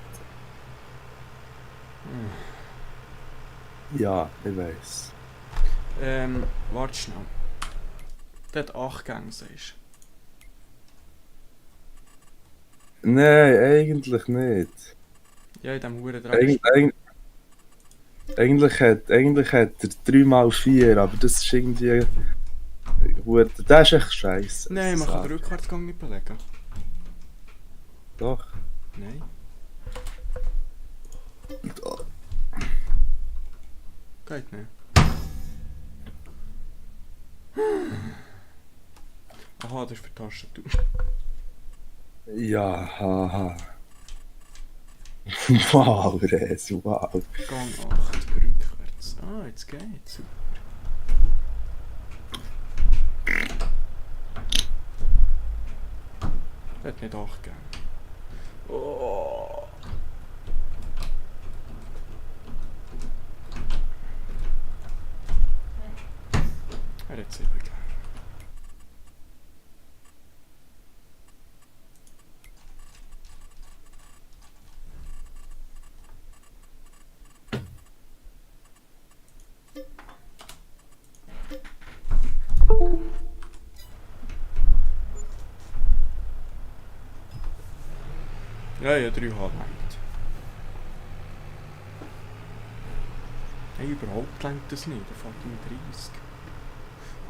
Ja, ich weiss. Warte schnell. Der hat 8 Gänge, sagst Nein, eigentlich nicht. du? Ja, in diesem Huren Dreck. Eigentlich hat er 3x4, aber das ist irgendwie. Das ist echt scheiße. Nein, man kann den Rückwärtsgang nicht belegen. Doch. Nein. Geht nicht. Aha, das ist für die Tastatur. Ja, haha. Wow, Res, wow. Gang 8 rückwärts. Ah, jetzt geht's. Super. Hat nicht 8 gegeben. Oh. Er hat es übergeben. Ja, 3 H längt. Nein, überhaupt längt das nicht. Der fällt mit 30.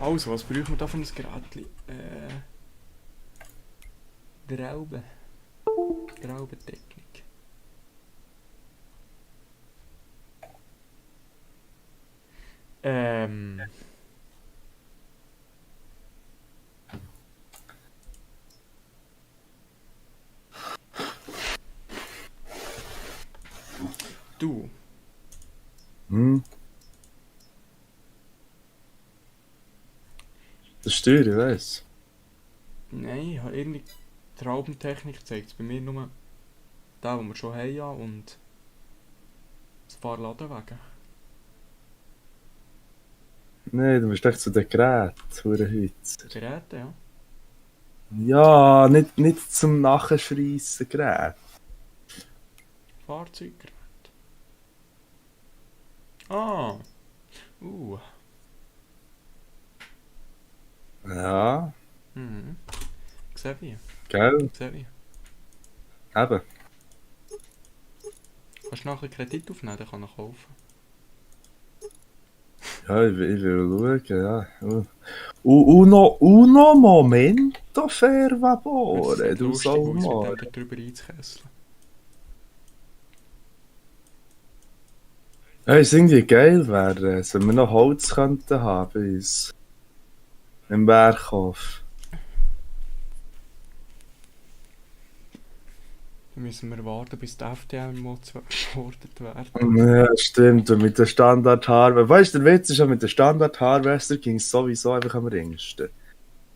Also, was brauchen wir da für ein Gerät? Traubentechnik. Du, Hm? Das Steuer, ich weiss. nein, ich habe irgendwie Traubentechnik zeigt es bei mir nur den, den wir schon haben, ja, und ein paar Ladenwege. Nein, du bist echt zu den Geräten, Hurenhützer. Geräte, ja. Ja, nicht zum Nachschreissen Gerät. Fahrzeuggerät. Ah. Ja, Mhm. Sehe wie. gell? Sehe wie. Eben. Kannst du noch ein bisschen Kredit aufnehmen, dann kann ich kaufen. Ja, ich will schauen, ja. Uno momento, per Es favore, sieht du lustig aus, Salmone. mit dem da drüber einzukesseln. Ja, es irgendwie geil wäre, wenn wir noch Holz könnten haben bei uns. Im Berghof. Dann müssen wir warten, bis die FDL-Mods geschortet werden. Ja, stimmt, und mit der Standard-Harvester. Weißt du, der Witz ist ja, mit der Standard-Harvester ging es sowieso einfach am ringsten.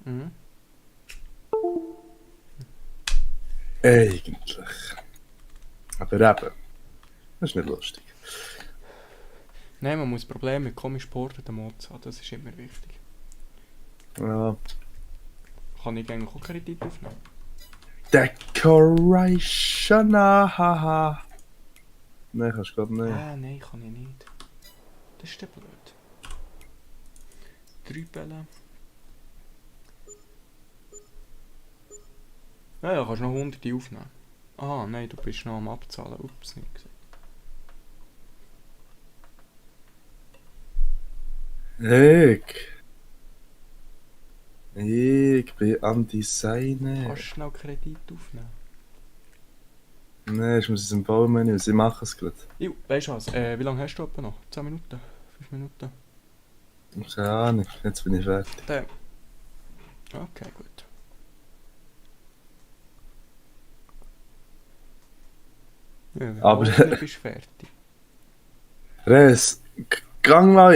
Mhm. Eigentlich. Aber eben, das ist nicht lustig. Nein, man muss Probleme mit komisch geporteten Mods haben, das ist immer wichtig. Ja. Kann ich eigentlich auch Kredit aufnehmen? Decoration, haha. Nein, kannst du gerade nicht. Nein, kann ich nicht. Das ist ja blöd. 3 Bälle. Ja, kannst noch 100 aufnehmen. Ah, nein, du bist noch am Abzahlen. Ups, nicht gesehen. Ich bin am Designen. Kannst du schnell Kredit aufnehmen? Nein, ich muss es im Baumenü, sie machen es gerade. Jo, weißt du was? Wie lange hast du etwa noch? 10 Minuten? 5 Minuten? Keine Ahnung, jetzt bin ich fertig. Dann. Okay, gut. Ja, Aber- du bist fertig. Res, gang mal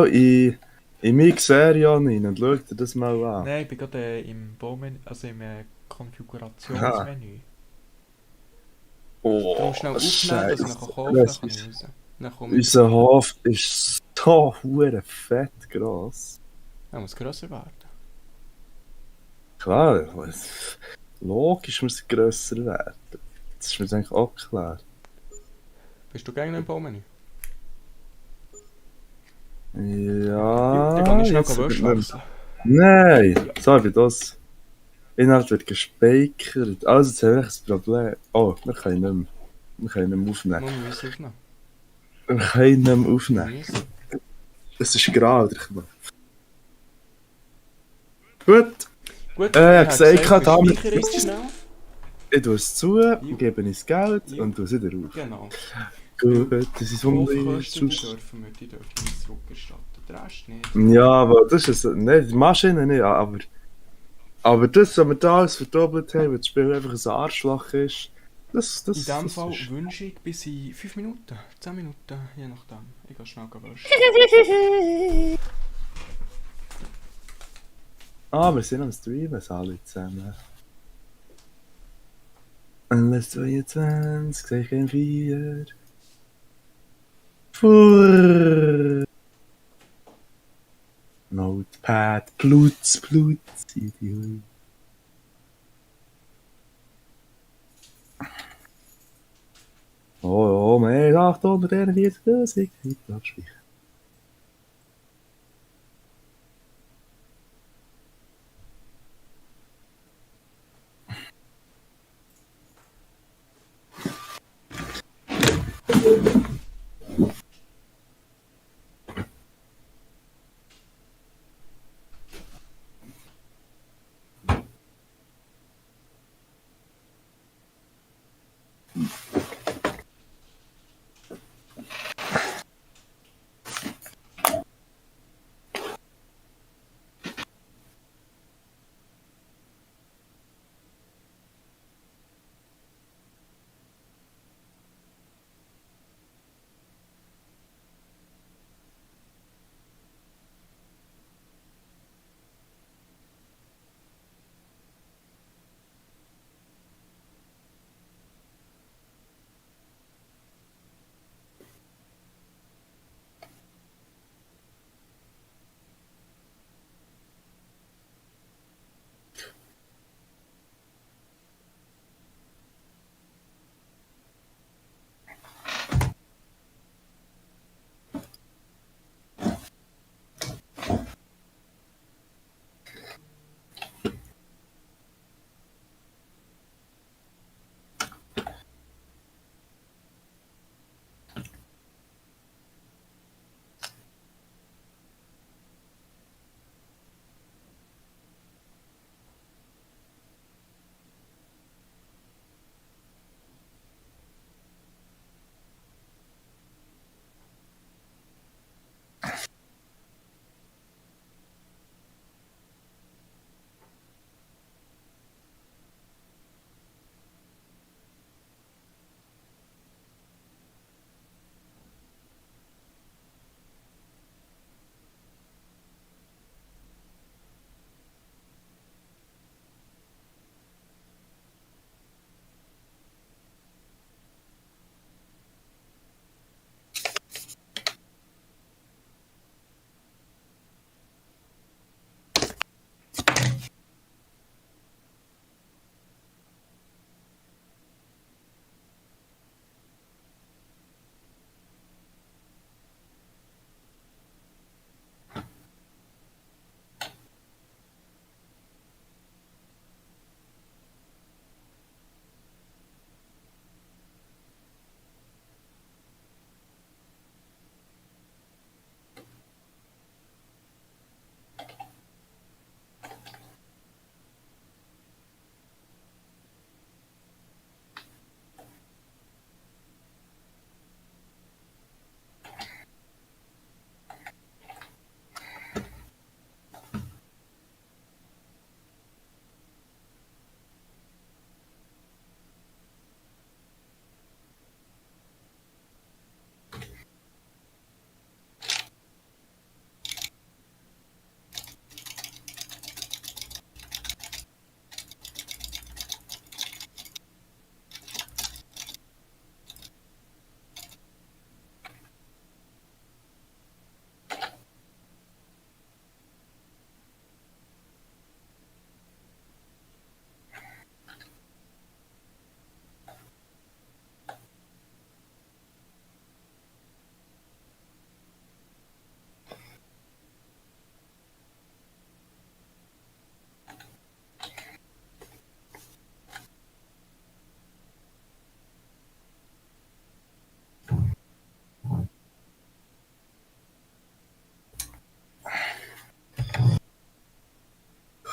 in meine Serie rein und schau dir das mal an. Nein, ich bin gerade im Baumenü, also im Konfigurationsmenü. Oh, Du musst schnell aufnehmen, dass ich noch kaufen Das kann. Ich ist- raus. Dann komme ich. Unser Hof ist so hure fett gross. Er muss grösser werden. Klar, logisch muss es grösser werden. Das ist mir jetzt eigentlich auch klar. Bist du gegen den Baumenü? Ja, Dann kann ich schnell jetzt Wäsche wird wechseln. Nein, so wie das. Inhalt wird gespeichert. Also, jetzt habe ich ein Problem. Oh, wir können nicht mehr. Wir können nicht mehr aufnehmen. Man muss aufnehmen. Wir können nicht mehr aufnehmen. Müssen. Es ist grau, der Knopf. Gut, Gut, ich habe gesagt, wir damit- speichern jetzt schnell. ich tue es zu, gebe ins Geld Jo. und tue es wieder auf. Genau. Gut, das ist Strafkosten wunderlich. die dürfen wir zurückerstatten. Der Rest nicht. Ja, aber das ist nicht, die Maschine nicht, aber das, was wir da alles verdoppelt haben, weil das Spiel einfach ein Arschloch ist, das In diesem das Fall ist- wünsche ich bis in 5 Minuten, 10 Minuten, je nachdem. Ich gehe schnell waschen. Ah, wir sind am Streamen, alle zusammen. Alles 22, sehe ich kein 4. Furr. Note Pad, Plutz, Idiot. Oh, mehr 841.000. Nicht abspeichern.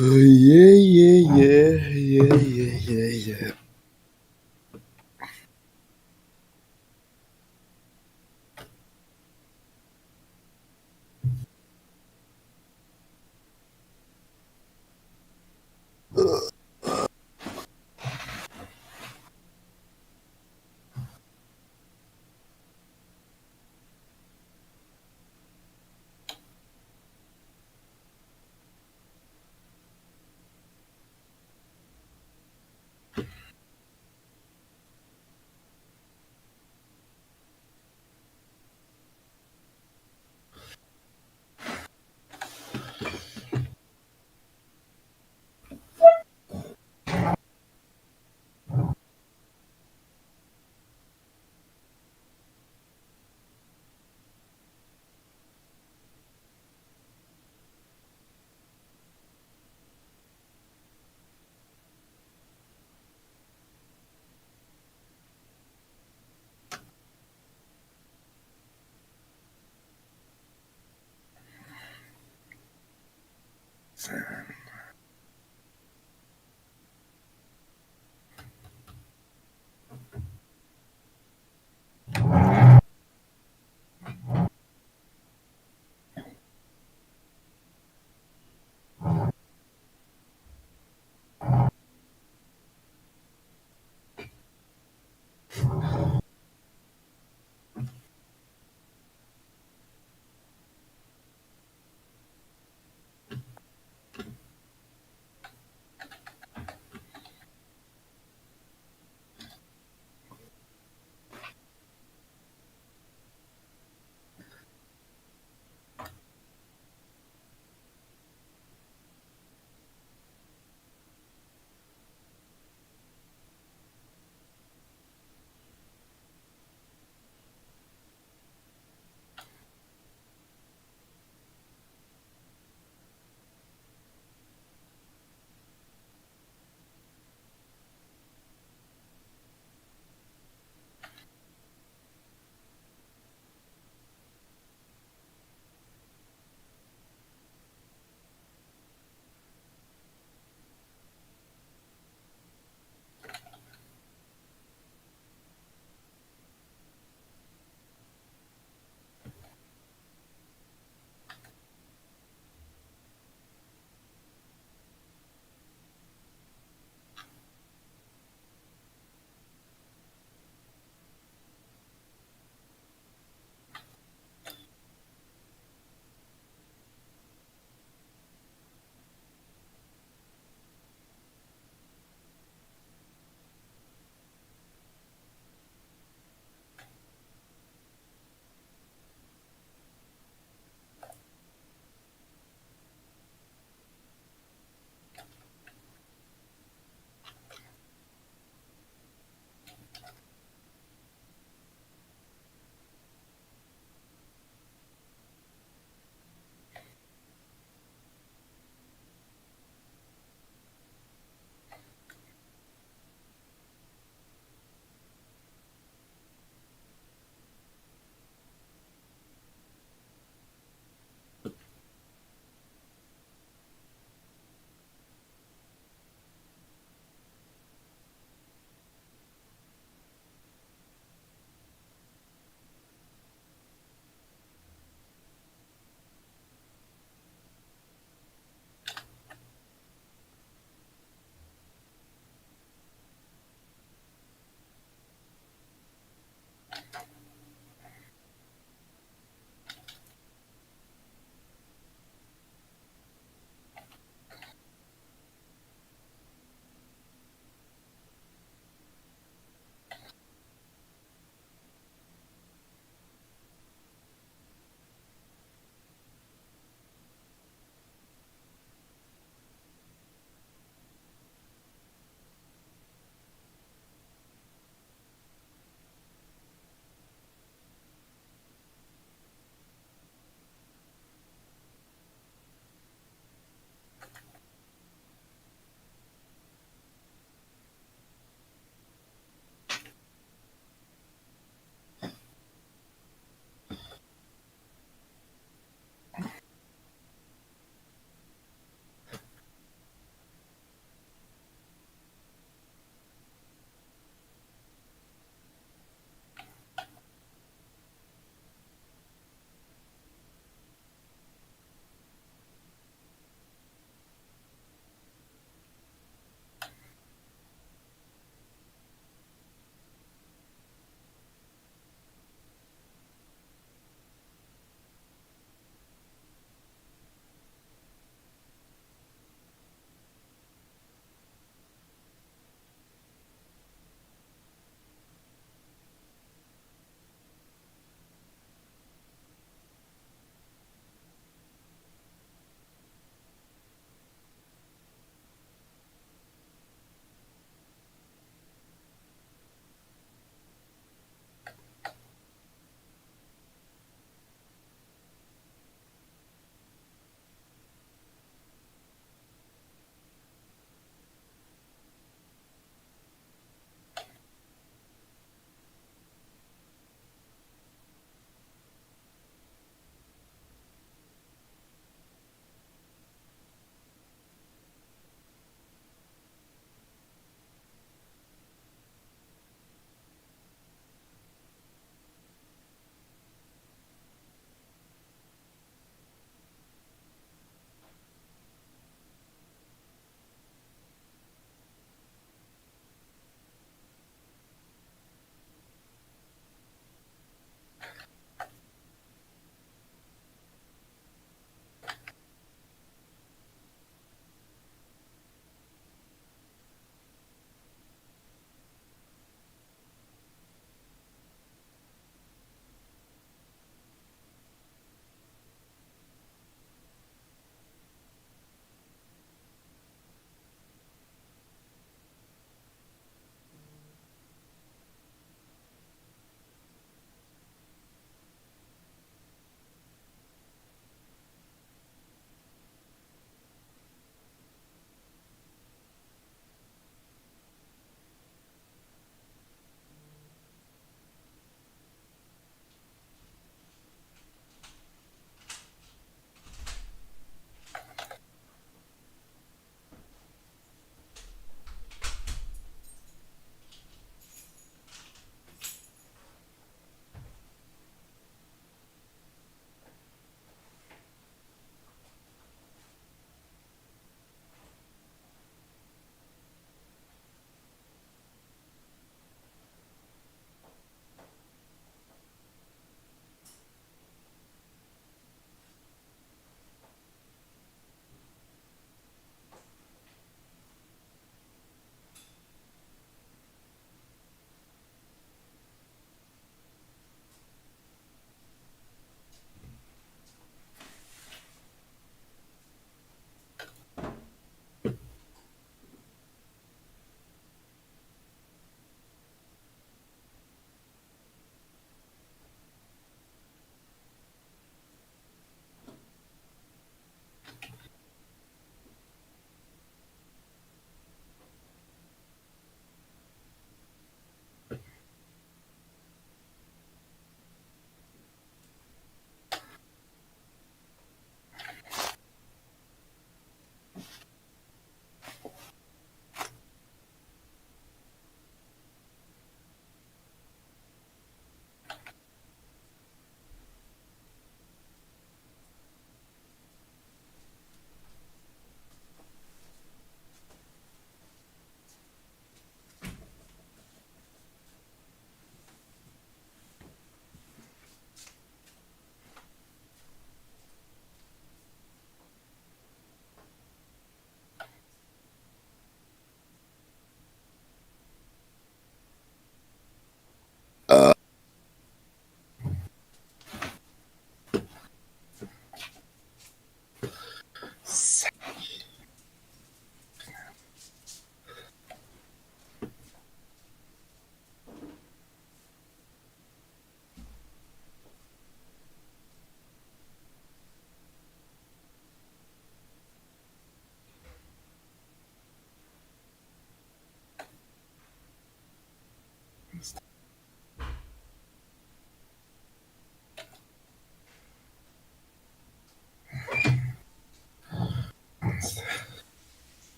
Yeah.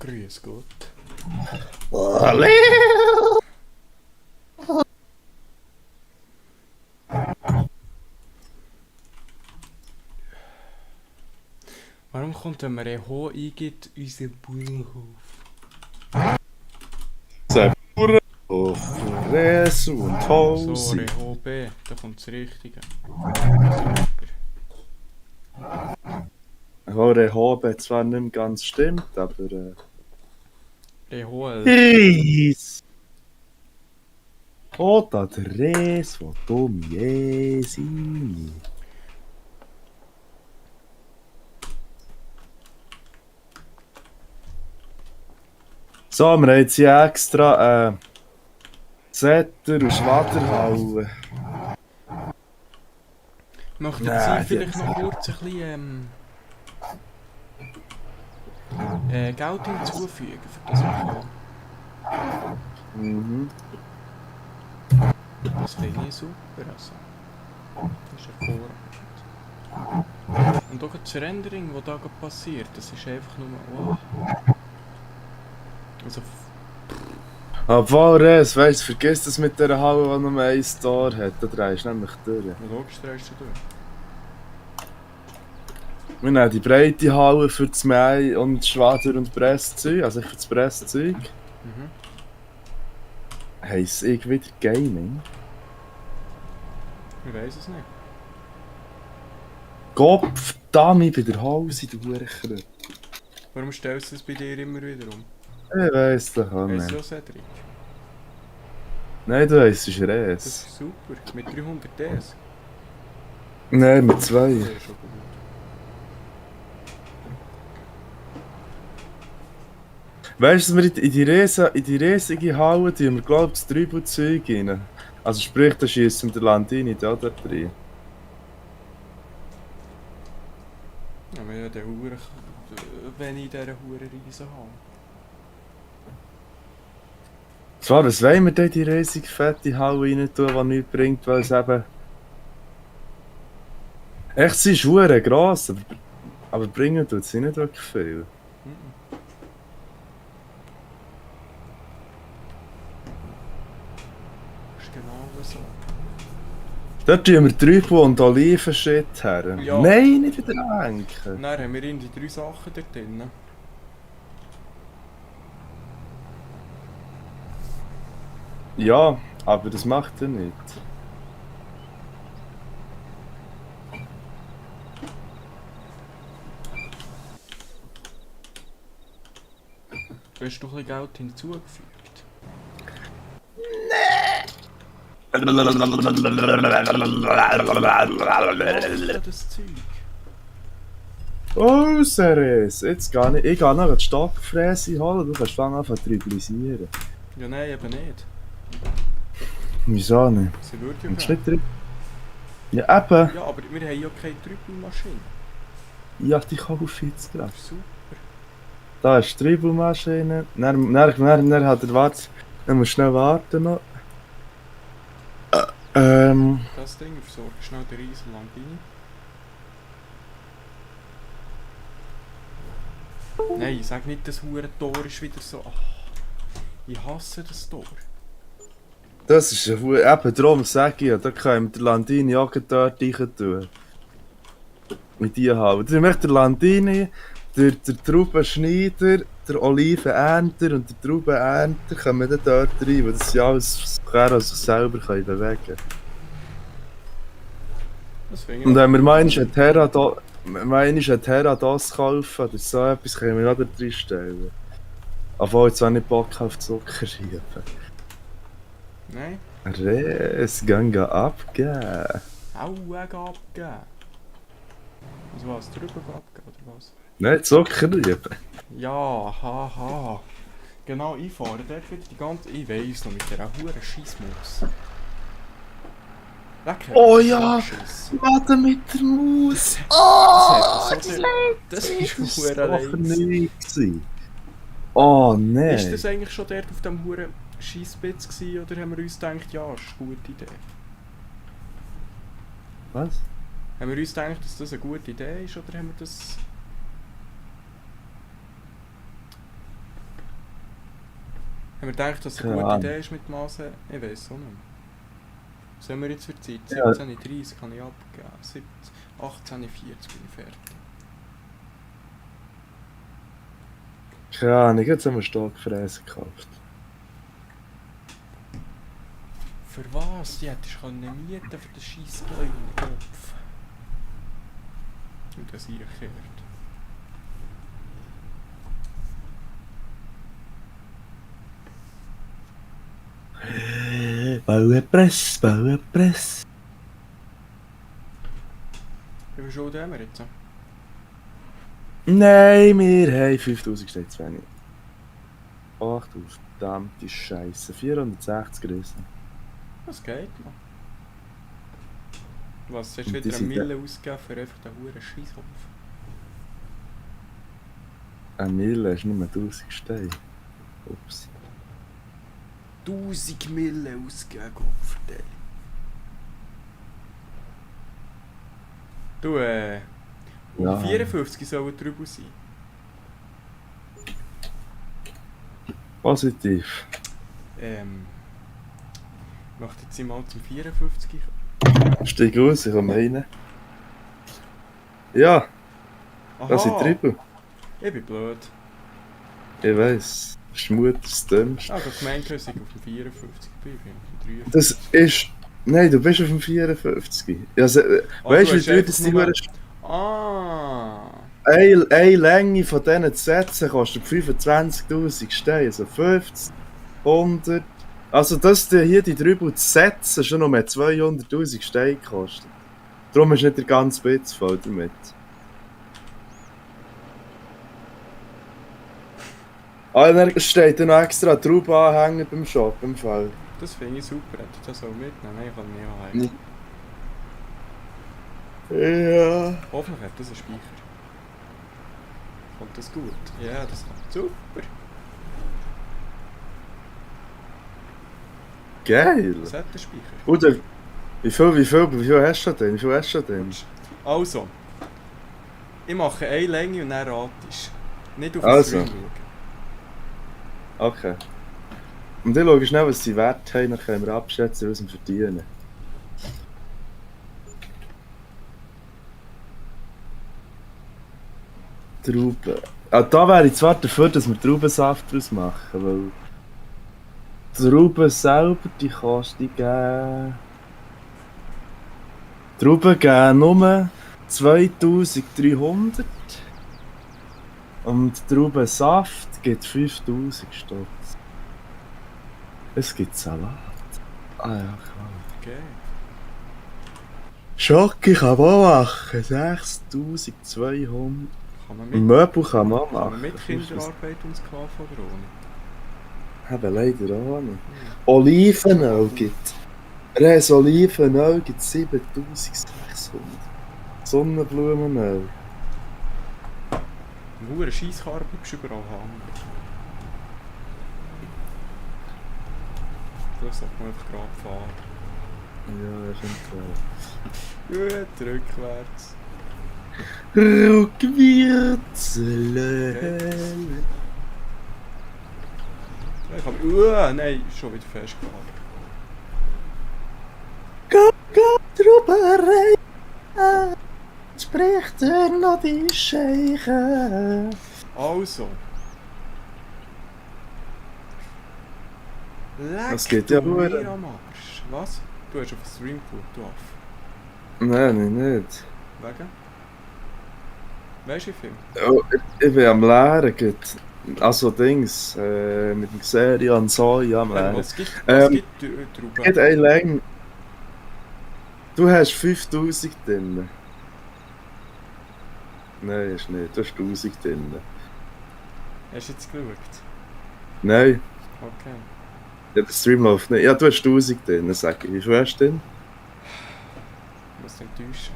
Grüß Gott. Warum kommt, wenn man Reho eingibt, unser Bauernhof? Oh, Resu und Hose. So, Reho B, da kommt das Richtige. Super. Eure Hobe zwar nicht mehr ganz stimmt, aber... Reho L. Res! Oh, da der Res von Tom Jesi. So, wir haben jetzt hier extra Setter und Schwaderhauen. Möchten Nein, Sie vielleicht noch kurz ein bisschen Geld hinzufügen, für das wir kommen? Mhm. Das finde ich super. Also. Das ist hervorragend. Und auch das Rendering, das da gerade passiert, das ist einfach nur... Oh. Also... Obwohl, Res, weißt, vergiss das mit dieser Halle, die nur ein Tor hat. Da drehst du nämlich durch. Logisch drehst du durch. Wir nehmen die breite Halle für das Mai und Schwader und Presszeug, also für das Presszeug. Mhm. Heisst ich wieder Gaming? Ich weiss es nicht. Kopf, Dami bei der Hause, du Hurenkröte. Warum stellst du es bei dir immer wieder um? Ich weiss doch auch Weißt du nicht. auch, Cedric? Nein, du weißt, es ist Das Res. ist super. Mit 300 Ds. Nein, mit 2. Das ist schon gut. Weißt du, dass wir in die riesige Halle tun wir, glaube ich, das Tributzeug rein. Also sprich, da schießen wir den Landini da drin. Ja, wir haben den Huren... Wenn ich diese Hurenreise habe. Zwar, was wollen wir denn in die riesige fette Halle rein tun, die nichts bringt, weil es eben... Echt, sie ist verdammt gross, aber bringen tut sie nicht wirklich viel. Mhm. Das ist genau so. Dort tun wir Trüffel und Oliven-Shit her. Ja. Nein, nicht wieder denken. Und dann haben wir in die 3 Sachen dort drin. Ja, aber das macht er nicht. Hast du ein bisschen Geld hinzugefügt? Das Zeug. Oh, Seres, jetzt gehe ich gehe noch die Stockfräse holen, du kannst fangen an zu triplisieren. Ja, nein, eben nicht. Wieso nicht? Sie würde ja Willst du gehen. nicht tri- Ja, eben. Ja, aber wir haben ja keine Trippelmaschine. Ja, die kaufe ich jetzt gerade. Super. Da ist die Tribelmaschine. Dann hat er warte. Dann musst du schnell warten noch. Das Ding versorgt schnell den riesen Landini. Nein, sag nicht, das Hurentor ist wieder so... Ach, ich hasse das Tor. Das ist eben darum sage ich ja, da können wir den Landini auch dort rein tun. Mit die haben. Da möchte der Landini, der Traubenschneider, der Olivenernter und der Traubenernter kommen dann dort rein, weil das sie alles quer an sich selber können bewegen können. Das finde ich Und auch. wenn wir einen Terrados kaufen oder so etwas, können wir auch da drin stellen. Obwohl ich zwar nicht Bock auf Zucker schieben. Nein, Es gang abgeben. auch abgeben. Also was, drüber abgeben oder was? Nein, Zucker lieben. Ja, haha. Genau, einfahren, dort wieder die ganze... Ich weiss noch, mit dieser huren Scheissmaus. Lecker. Oh ja. Schiss. Warte mit der Maus. Das ist Das huren war doch leid. nicht gewesen. Oh nein. Ist das eigentlich schon dort auf dem huren Scheissspitz gewesen, oder haben wir uns gedacht, ja, ist eine gute Idee? Was? Haben wir uns gedacht, dass das eine gute Idee ist, oder haben wir das... wir gedacht, dass es eine Keine gute Ahnung. Idee ist mit Masen? Ich weiß auch nicht mehr. Sollen wir jetzt für die Zeit? Ja. 17:30 kann ich abgeben. 18:40 bin ich fertig. Keine Ahnung, jetzt haben wir Stockfräse gekauft. Für was? Die hättest du mieten für den scheiß kleinen Kopf. Und das hier gehört. Bauenpress, Bauenpress. Wie viel Schulden haben wir jetzt? Nein, wir haben 5000 steht zu wenig. Ach du verdammte Scheiße. 460 Riesen. Das geht noch. Was, sollst du Und wieder die eine sind Mille ausgeben für einfach den huren Scheisshof? Ein Mille ist nur 1000 Steine. Ups. 1000 Mille ausgeben, Gott. Du, Ja. 54 sollen drüber sein. Positiv. Ich möchte jetzt mal zum 54. Steig aus, ich komme rein. Ja, das sind Triple. Ich bin blöd. Ich weiss. Schmut ist das Dümmste. Ah, ich habe gemeint, dass ich auf dem 54 bin. Ich bin auf dem 53. Das ist. Nein, du bist auf dem 54. Also, weißt du, wie teuer das die Uhr? Ah! Eine Länge von diesen zu setzen kostet 25.000 Steine. Also 50, 100. Also, das hier die drüber zu setzen, schon noch mehr 200.000 Steine gekostet. Darum ist nicht der ganze Bitz voll damit. Ah, dann steht dann noch extra Traubenanhänger beim Shop im Fall. Das finde ich super. Hätte ich das auch mitnehmen? Nein, ich kann nicht haben. Ja. Hoffentlich hat das einen Speicher. Kommt das gut? Ja, das kommt super. Geil. Das hat einen Speicher. Oder wie viel hast du denn? Wie viel hast du denn? Also, ich mache eine Länge und dann ratest. Nicht auf den Also. Stream schauen. Okay. Und ich schaue schnell, was sie Wert haben, dann können wir abschätzen, was sie verdienen. Trauben. Ah, da wäre ich zwar dafür, dass wir Traubensaft draus machen, weil die Trauben selber, die kosten geben... Trauben geben nur 2300 und Traubensaft gibt 5000 Stutz. Es gibt Salat. Ah ja, klar. Okay. Schocke kann man auch machen, 6200. Kann man Ein mit, Möbel kann man auch kann man machen. mit Kinderarbeit und Sklaven oder ohne? Eben leider auch nicht. Olivenöl gibt. Res Olivenöl gibt 7600. Sonnenblumenöl. Ein hoher Scheisskarren bleibst du überall hängen. Das sollte man einfach gerade fahren. Ja, das ist Gut, rückwärts. Rückwärts. Ich hab... nein, schon wieder festgehalten. Drüber reden. Spricht er noch die Scheiche. Also. Leck Das geht ja du nur. mir am Arsch. Was? Du hast auf den Stream geschaut, du Aff. Nein, nicht. Wegen? Weißt du wie viel? Oh, ich bin am Lehren. Geht. Also Dings, mit dem Serie an Soja am Lehren. Was gibt Geht Trauben? eine Länge. Du hast 5000 drin. Nein, hast nicht. Du hast 1000 drin. Hast du jetzt geschaut? Nein, Okay. ja, der Stream läuft nicht. Ja, du hast 1000 drin, sag ich. Wie viel hast du denn? Ich muss dich enttäuschen.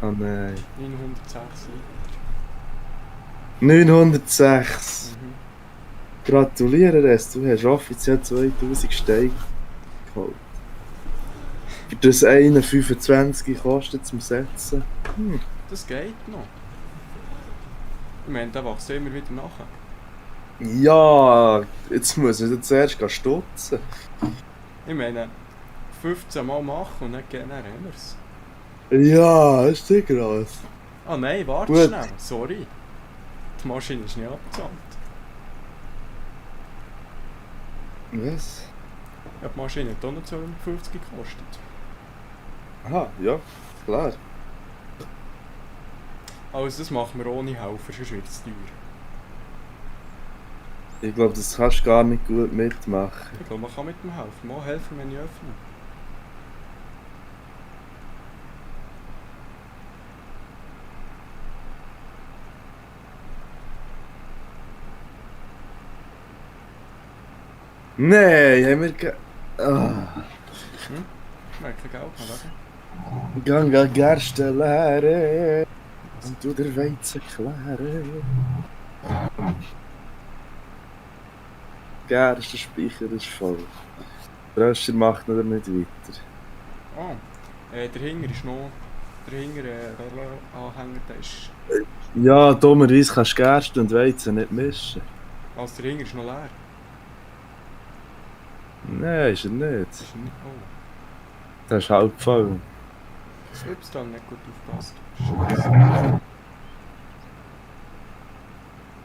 Oh nein. 906 Liter. 906. Mhm. Gratuliere, Rest. Du hast offiziell 2000 Steine geholt. Für das eine 25 kostet zum Setzen. Das geht noch. Ich meine, da wächst immer wieder nachher. Ja, jetzt muss ich das zuerst stutzen. Ich meine, 15 Mal machen und dann gehen wir es. Ja, ist nicht gross. Ah nein, warte Gut. schnell, sorry. Die Maschine ist nicht abgezahlt. Was? Ja, die Maschine hat auch noch 250 gekostet. Aha, ja, klar. Also das machen wir ohne Helfer, sonst wird es teuer. Ich glaube, das kannst du gar nicht gut mitmachen. Ich glaube, man kann mit dem helfen. Mal helfen, wenn ich öffne. Nein, haben wir ge... Ah. Ich merke kein Geld mehr, wegen. Gang an Gersten leeren und du der Weizen klären. Gerstenspeicher ist voll. Der Röscher macht noch nicht weiter. Ah, dahinter ist noch... Dahinter, Anhänger, der ist... Ja, dummerweise kannst du Gerste und Weizen nicht mischen. Also dahinter ist noch leer. Nein, ist er nicht. Das ist nicht... Oh. Das ist halb voll. Das Y nicht gut aufgepasst. Scheiße.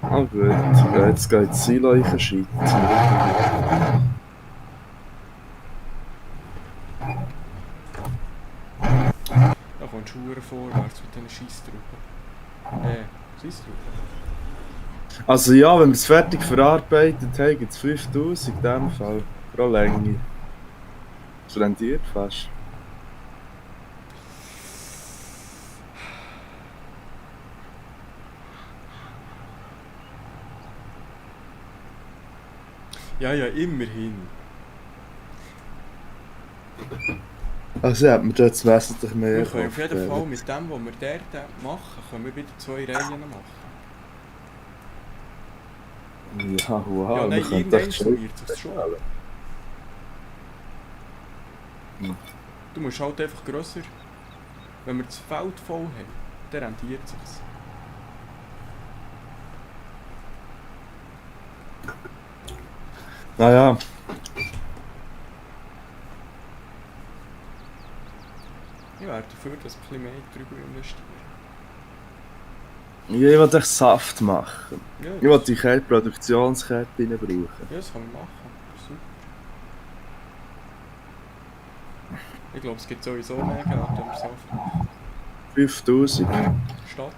Ah gut, ja, jetzt geht das Silo einschreiten. Da kommt Schuhe vorwärts mit diesen Scheissdrücken. Scheissdrücken? Also ja, wenn wir es fertig verarbeitet haben, gibt es 5000 in dem Fall. Pro Länge. Das rentiert fast. Ja, ja, immerhin. Also hat man dort wesentlich mehr. Wir können auf jeden Fall mit dem, was wir dort machen, können wir wieder 2 Reihen machen. Ja, wow, Ja, nein, wir können irgendwann das summiert sich schon. Hm. Du musst halt einfach grösser. Wenn wir das Feld voll haben, dann rentiert es sich. Naja, Ich wäre dafür, dass wir ein bisschen mehr drüber investieren. ich will echt Saft machen. Ja, Ich will die keine Produktionskette brauchen. ja, das kann man machen. Super. Ich glaube, es gibt sowieso mehr Geld, wenn wir Saft machen. 5000. Statt.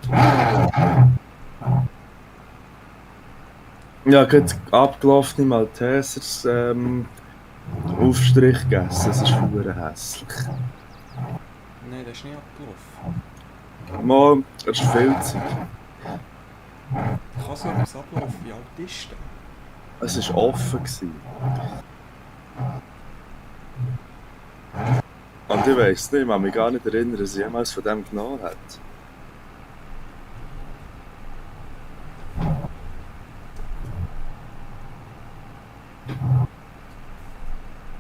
Ja, gerade abgelaufene Maltesers Aufstrich gegessen. Das ist verdammt hässlich. Nein, das ist nicht abgelaufen. Mal, das ist filzig. Kann so etwas ablaufen? Wie alt ist der? Es war offen gewesen. Und ich weiss nicht, ich kann mich gar nicht erinnern, dass ich jemals von dem genommen hat.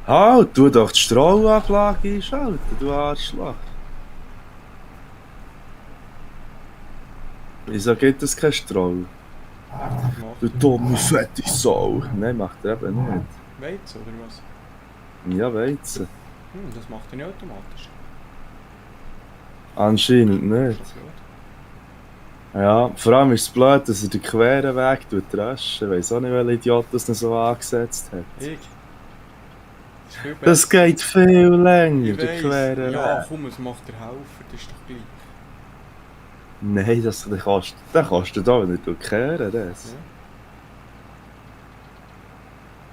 Halt, tu doch die Strohanlage einschalten, du Arschloch. Wieso gibt es kein Stroh? Du dumme, fette Sau. Nein, macht er eben nicht. Weizen oder was? Ja, Weizen. Das macht er nicht automatisch. Anscheinend nicht. Das ist blöd. Ja, vor allem ist es blöd, dass er den queren Weg raschen. Ich weiss auch nicht, welcher Idiot das noch so angesetzt hat. Ich? Das ist viel besser. Das geht viel länger, Ich der weiss. quere Ja, Weg. komm, es macht der Helfer, das ist doch gleich. Nein, der kostet auch nicht kehren. Das. Ja.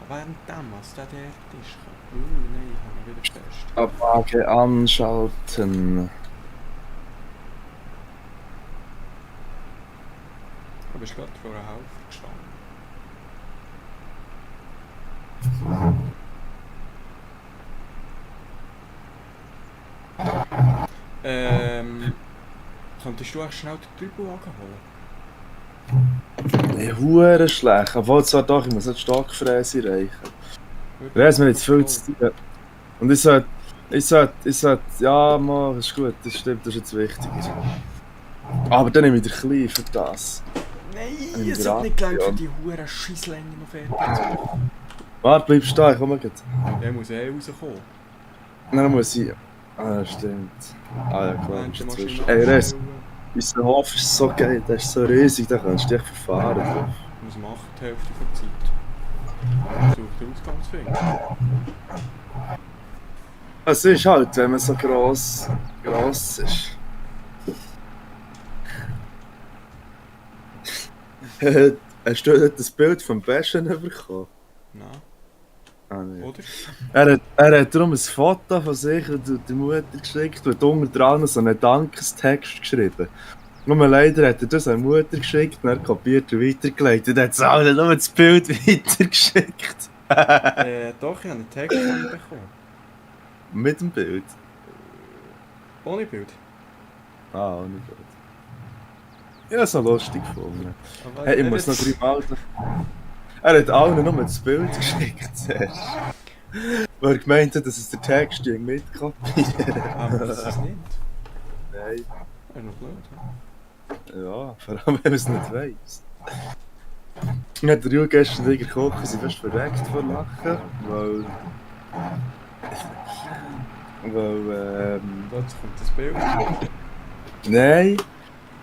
Aber währenddem, als der dort ist, nein, ich habe ihn wieder fest. Ablage anschalten. Du bist gerade vor einem Helfer gestanden. Könntest du auch schnell den Turbowagen holen? Ja, hure schlecht. Obwohl zwar doch, ich muss nicht Stockfräse reichen. Weiss mir jetzt viel zu tun. Und ich sollte, ja, mal, ist gut, das stimmt, das ist jetzt wichtig. Aber dann nehme ich den Klein für das. Nein, Ein es hat nicht gelangt für Grad, die huren Scheisslänge noch fertig zu machen. Warte, bleibst du da, ich komme gleich. Der muss rauskommen. Dann muss ich... Ah, stimmt. Ah ja, klar, Während ist der dazwischen. Maschine Ey, Res, abstellen. unser Hof ist so geil, der ist so riesig, da kannst du dich verfahren drauf. Muss machen, die Hälfte der Zeit. Versucht den Ausgang zu finden. Es ist halt, wenn man so gross ist. Hast du heute das Bild vom Bashen bekommen? Nein, Ah, nee. oder? Er hat darum ein Foto von sich und der Mutter geschickt und unter dran so einen Dankestext geschrieben. Nur leider hat er das an die Mutter geschickt und er kopiert und weitergeleitet. Er hat es allen nur das Bild weitergeschickt. Doch, ich habe einen Text von ihm bekommen. Mit dem Bild. Ohne Bild. Ah, auch nicht gut. Ja, so lustig gefunden. Aber Hey, ich er muss noch hat- 3 Mal. Er hat allen nur das Bild geschickt zuerst. Weil er gemeint hat, dass es der Text mitkopiert. Aber das ist es nicht. Nein. Das ist noch blöd. He? Ja, vor allem wenn man es nicht weiss. Dann hat der Ju gestern wieder gekocht und sie fast verreckt vor Lachen, weil... Plötzlich kommt das Bild. Nein,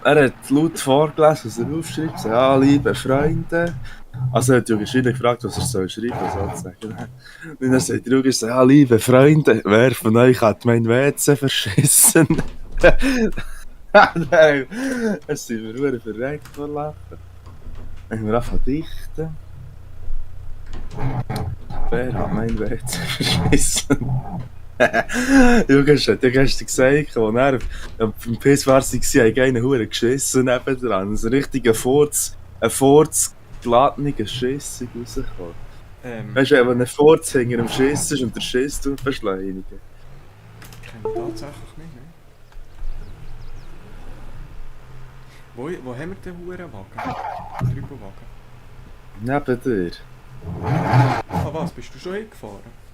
er hat laut vorgelesen, was er aufschreibt. Er sagt, ja, liebe Freunde. Also er hat ja geschrieben gefragt, was er soll schreiben sozusagen. Und dann sagt der Ju, ja, liebe Freunde, wer von euch hat mein WC verschissen? Nein, es sind wir nur verreckt vor Lachen. Dann haben wir angefangen zu dichten. Wer hat mein WC verschissen? Junge, hat ja gestern gesagt, als er beim Piss war, hat einer Hure geschissen nebendran. So ein richtiger geladene Schiss rausgekommen. Weißt du, wenn ein Furz hinter dem Schiss ist und der Schiss beschleunigen. Kenne ich tatsächlich nicht, ne? Wo haben wir den Hurenwagen? Den Trübelwagen? Neben dir. Ah was, bist du schon hingefahren?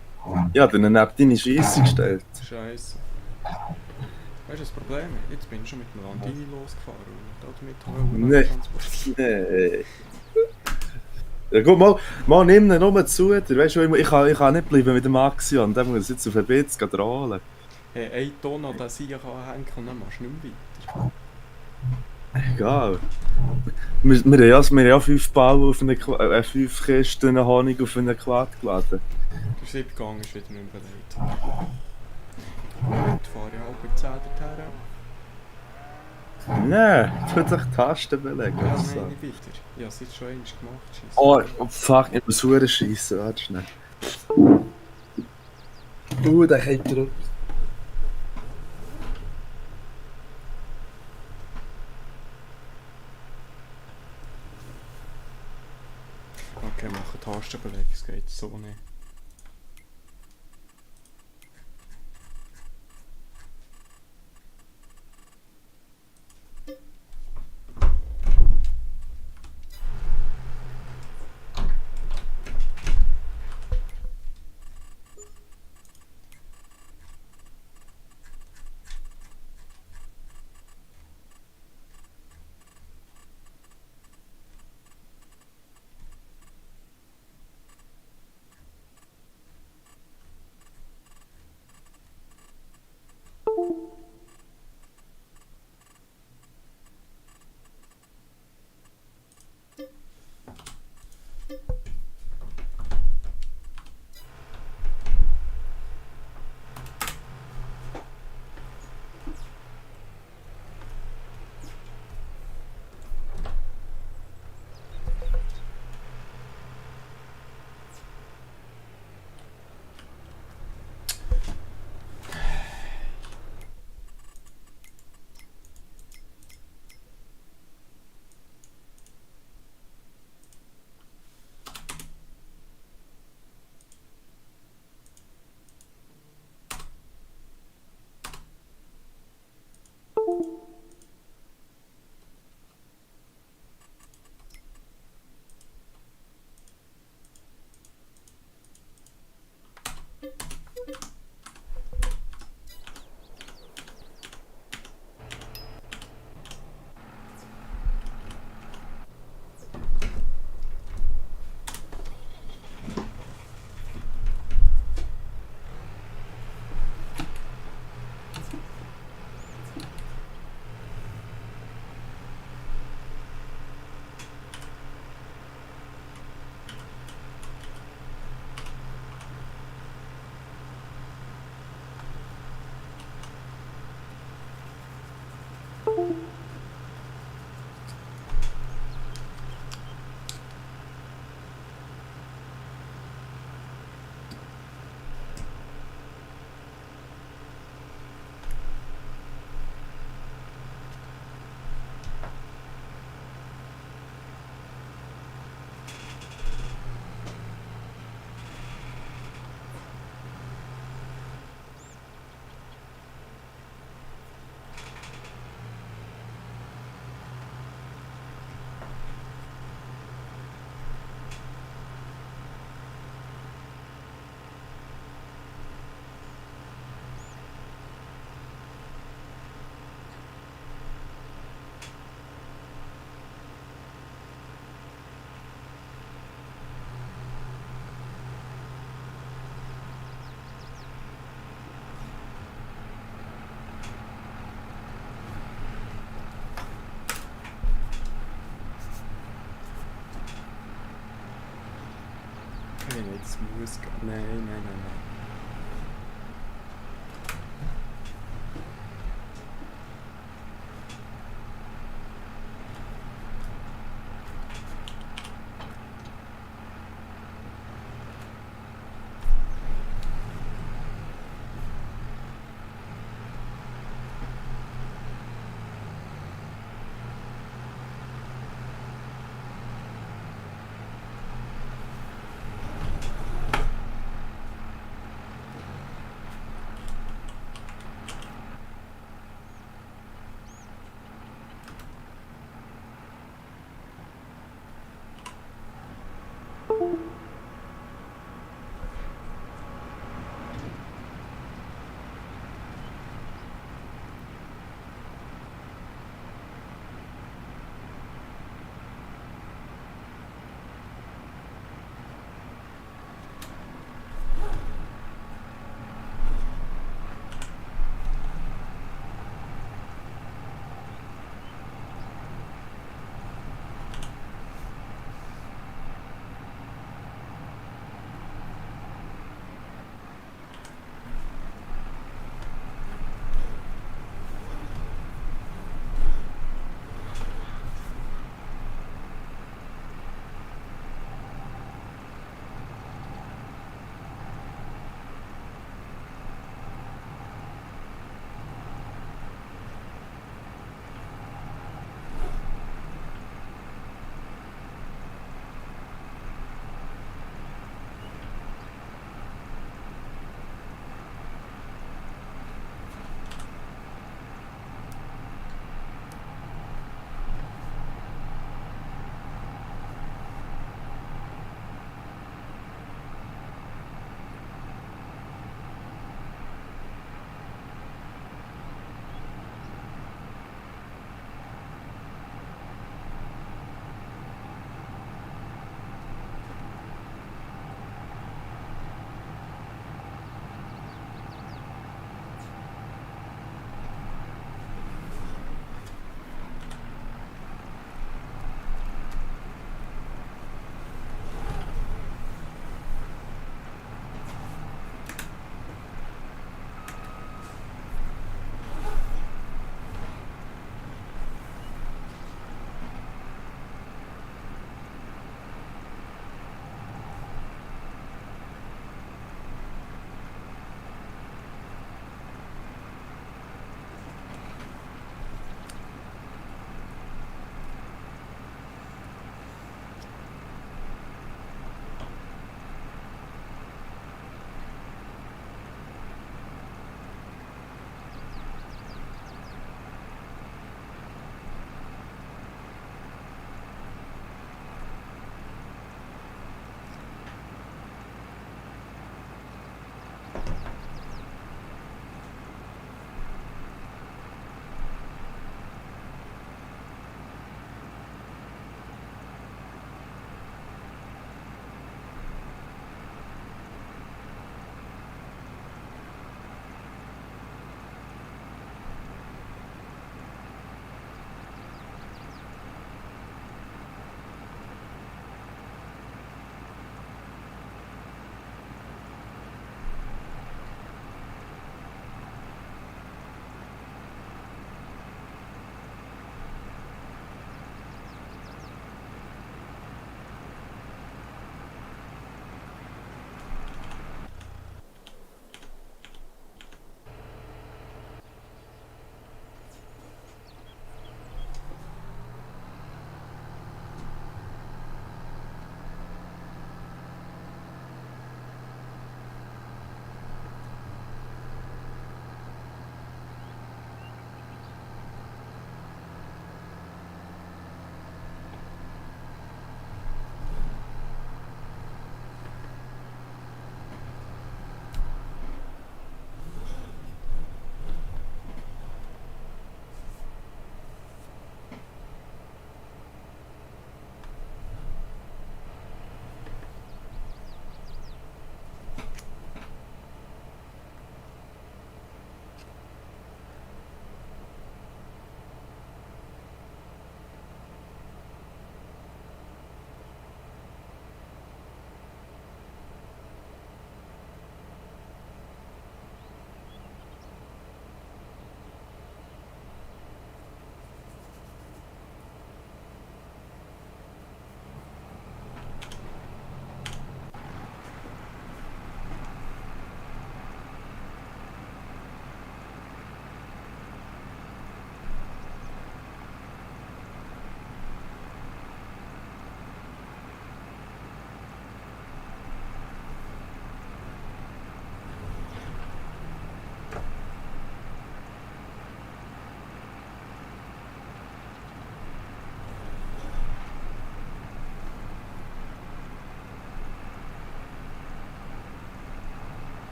Ja, dann neben deine Scheisse gestellt. Scheiße. Weißt du das Problem? Jetzt bin ich schon mit dem Landini losgefahren und damit habe ich Nee. transportiert. Nee. Ja gut, mal nimm ihn nur zu dir. Weißt du, ich kann nicht bleiben mit dem Axion. Der muss jetzt auf den Bitz rollen. Hey, 1 Tonne an den Sieger hängen und dann machst du nicht mehr weiter. Egal. Wir haben ja 5 Bau auf eine 5 Kisten Honig auf einen Quad geladen. Der Siebgang ist wieder nicht mehr bereit. Heute fahre ich halb 10 dorthin. Nein, tu doch die Tasten belegen. Ja, Also. nein, nicht weiter. Ich habe es jetzt schon einmal gemacht. Scheisse. Oh, fuck, ich muss Huren schiessen. Warte schnell. Der geht drauf. Okay, machen Tastenbeleg, es geht so nicht. Nein, das muss gehen. Nein.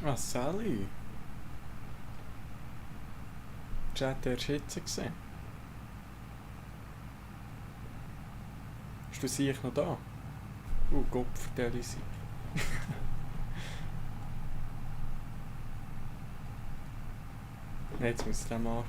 Ah, Sally. Chat erst jetzt gesehen. Ist du sicher noch da? Gott, vertell ich sie. Nein, jetzt muss ich den machen.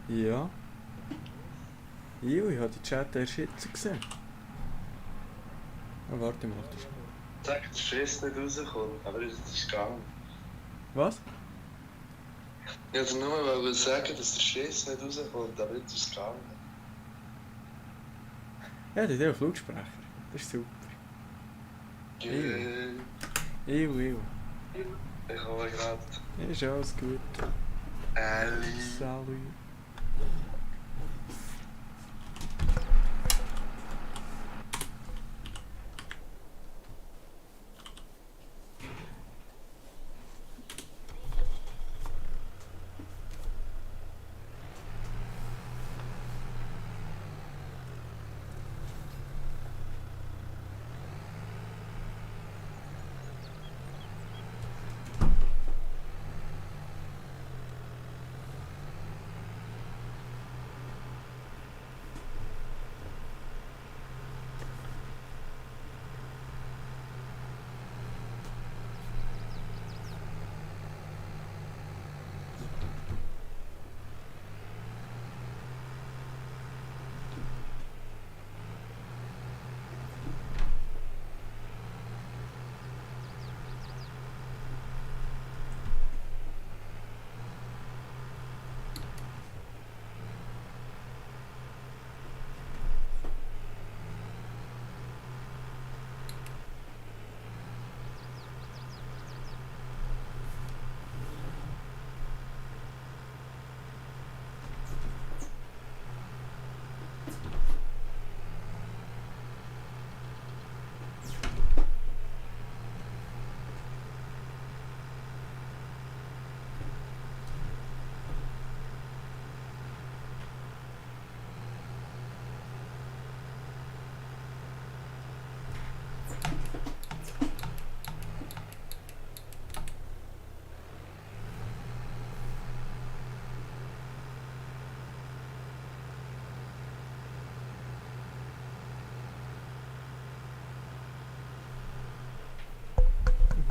Ja. Ich habe die Chat erst jetzt gesehen. Oh, warte mal. Sag, dass der Schiss nicht rauskommt, aber es ist gegangen. Was? Ich wollte nur sagen, dass der Schiss nicht rauskommt, aber jetzt ist es gegangen. Ja, der hat einen Flugsprecher. Das ist super. Ich Ich. habe gerade Ist alles gut. Ellie. Salut.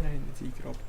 Nein, nicht eingraben.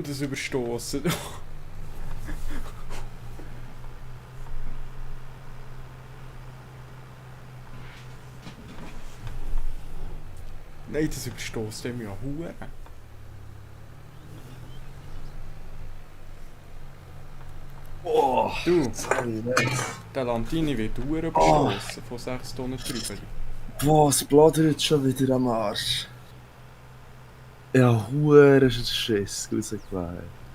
Das Überstoßen. Nein, das überstoßt dem ja Huren. Oh, Du, sorry, der Lantini wird Huren überstoßen von 6 Tonnen drüber. boah, es bladert schon wieder am Arsch. Ja, Huren Schiss rausgelegt.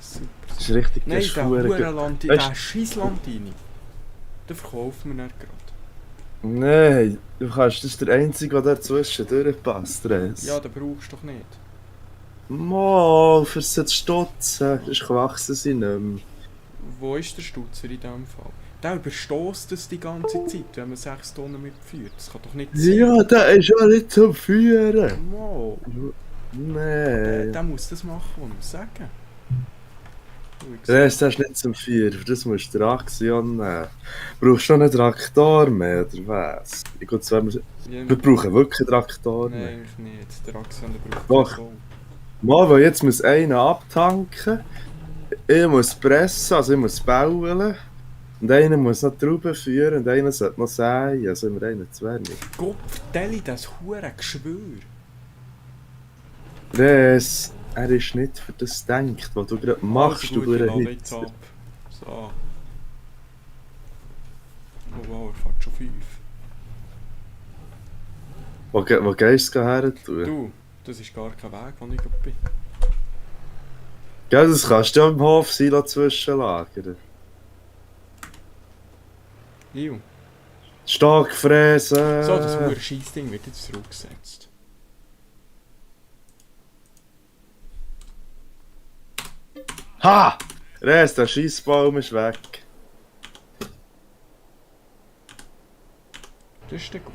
Super. Das ist richtig Nein, der Huren Lantini, Weißt- der scheiß Lantini. Den verkaufen wir nicht gerade. Nein, du kannst, das ist der einzige, der dazwischen durchpasst, Res. Ja, den brauchst du doch nicht. Mal, für sie zu stutzen. Sonst wachsen sie nicht mehr. Wo ist der Stutzer in diesem Fall? Der überstößt das die ganze Zeit, wenn man 6 Tonnen mitführt. Das kann doch nicht sein. Ja, der ist ja nicht zum Führen. Mo, Nein. der muss das machen, was ich sagen. Das ist nicht zum Führen, für das musst du Traktion nehmen. Brauchst du noch einen Traktor mehr, oder was? Ich glaube, wir brauchen wirklich einen Traktor Nein, mehr. eigentlich nicht. Der Axion der braucht Doch. das auch. Mal, weil jetzt muss einer abtanken, ich muss pressen, also ich muss bauen. Und einer muss noch Trauben führen und einer sollte noch säen, also immer einer zu wenig. Gott, vertelle das hure Geschwür. Er ist nicht für das gedacht, was du gerade machst, Also du gut, ich Hure lade jetzt Hitze. ab. So. Oh wow, er fährt schon 5. Wo gehst du her tun? Du, das ist gar kein Weg, wo ich gerade bin. Gell, das kannst du ja im Hof Silo zwischenlagern. Iu. Stock fräsen! So, das hure Scheissding wird jetzt zurückgesetzt. Ha! Res, der Scheissbaum ist weg. Das ist dann gut.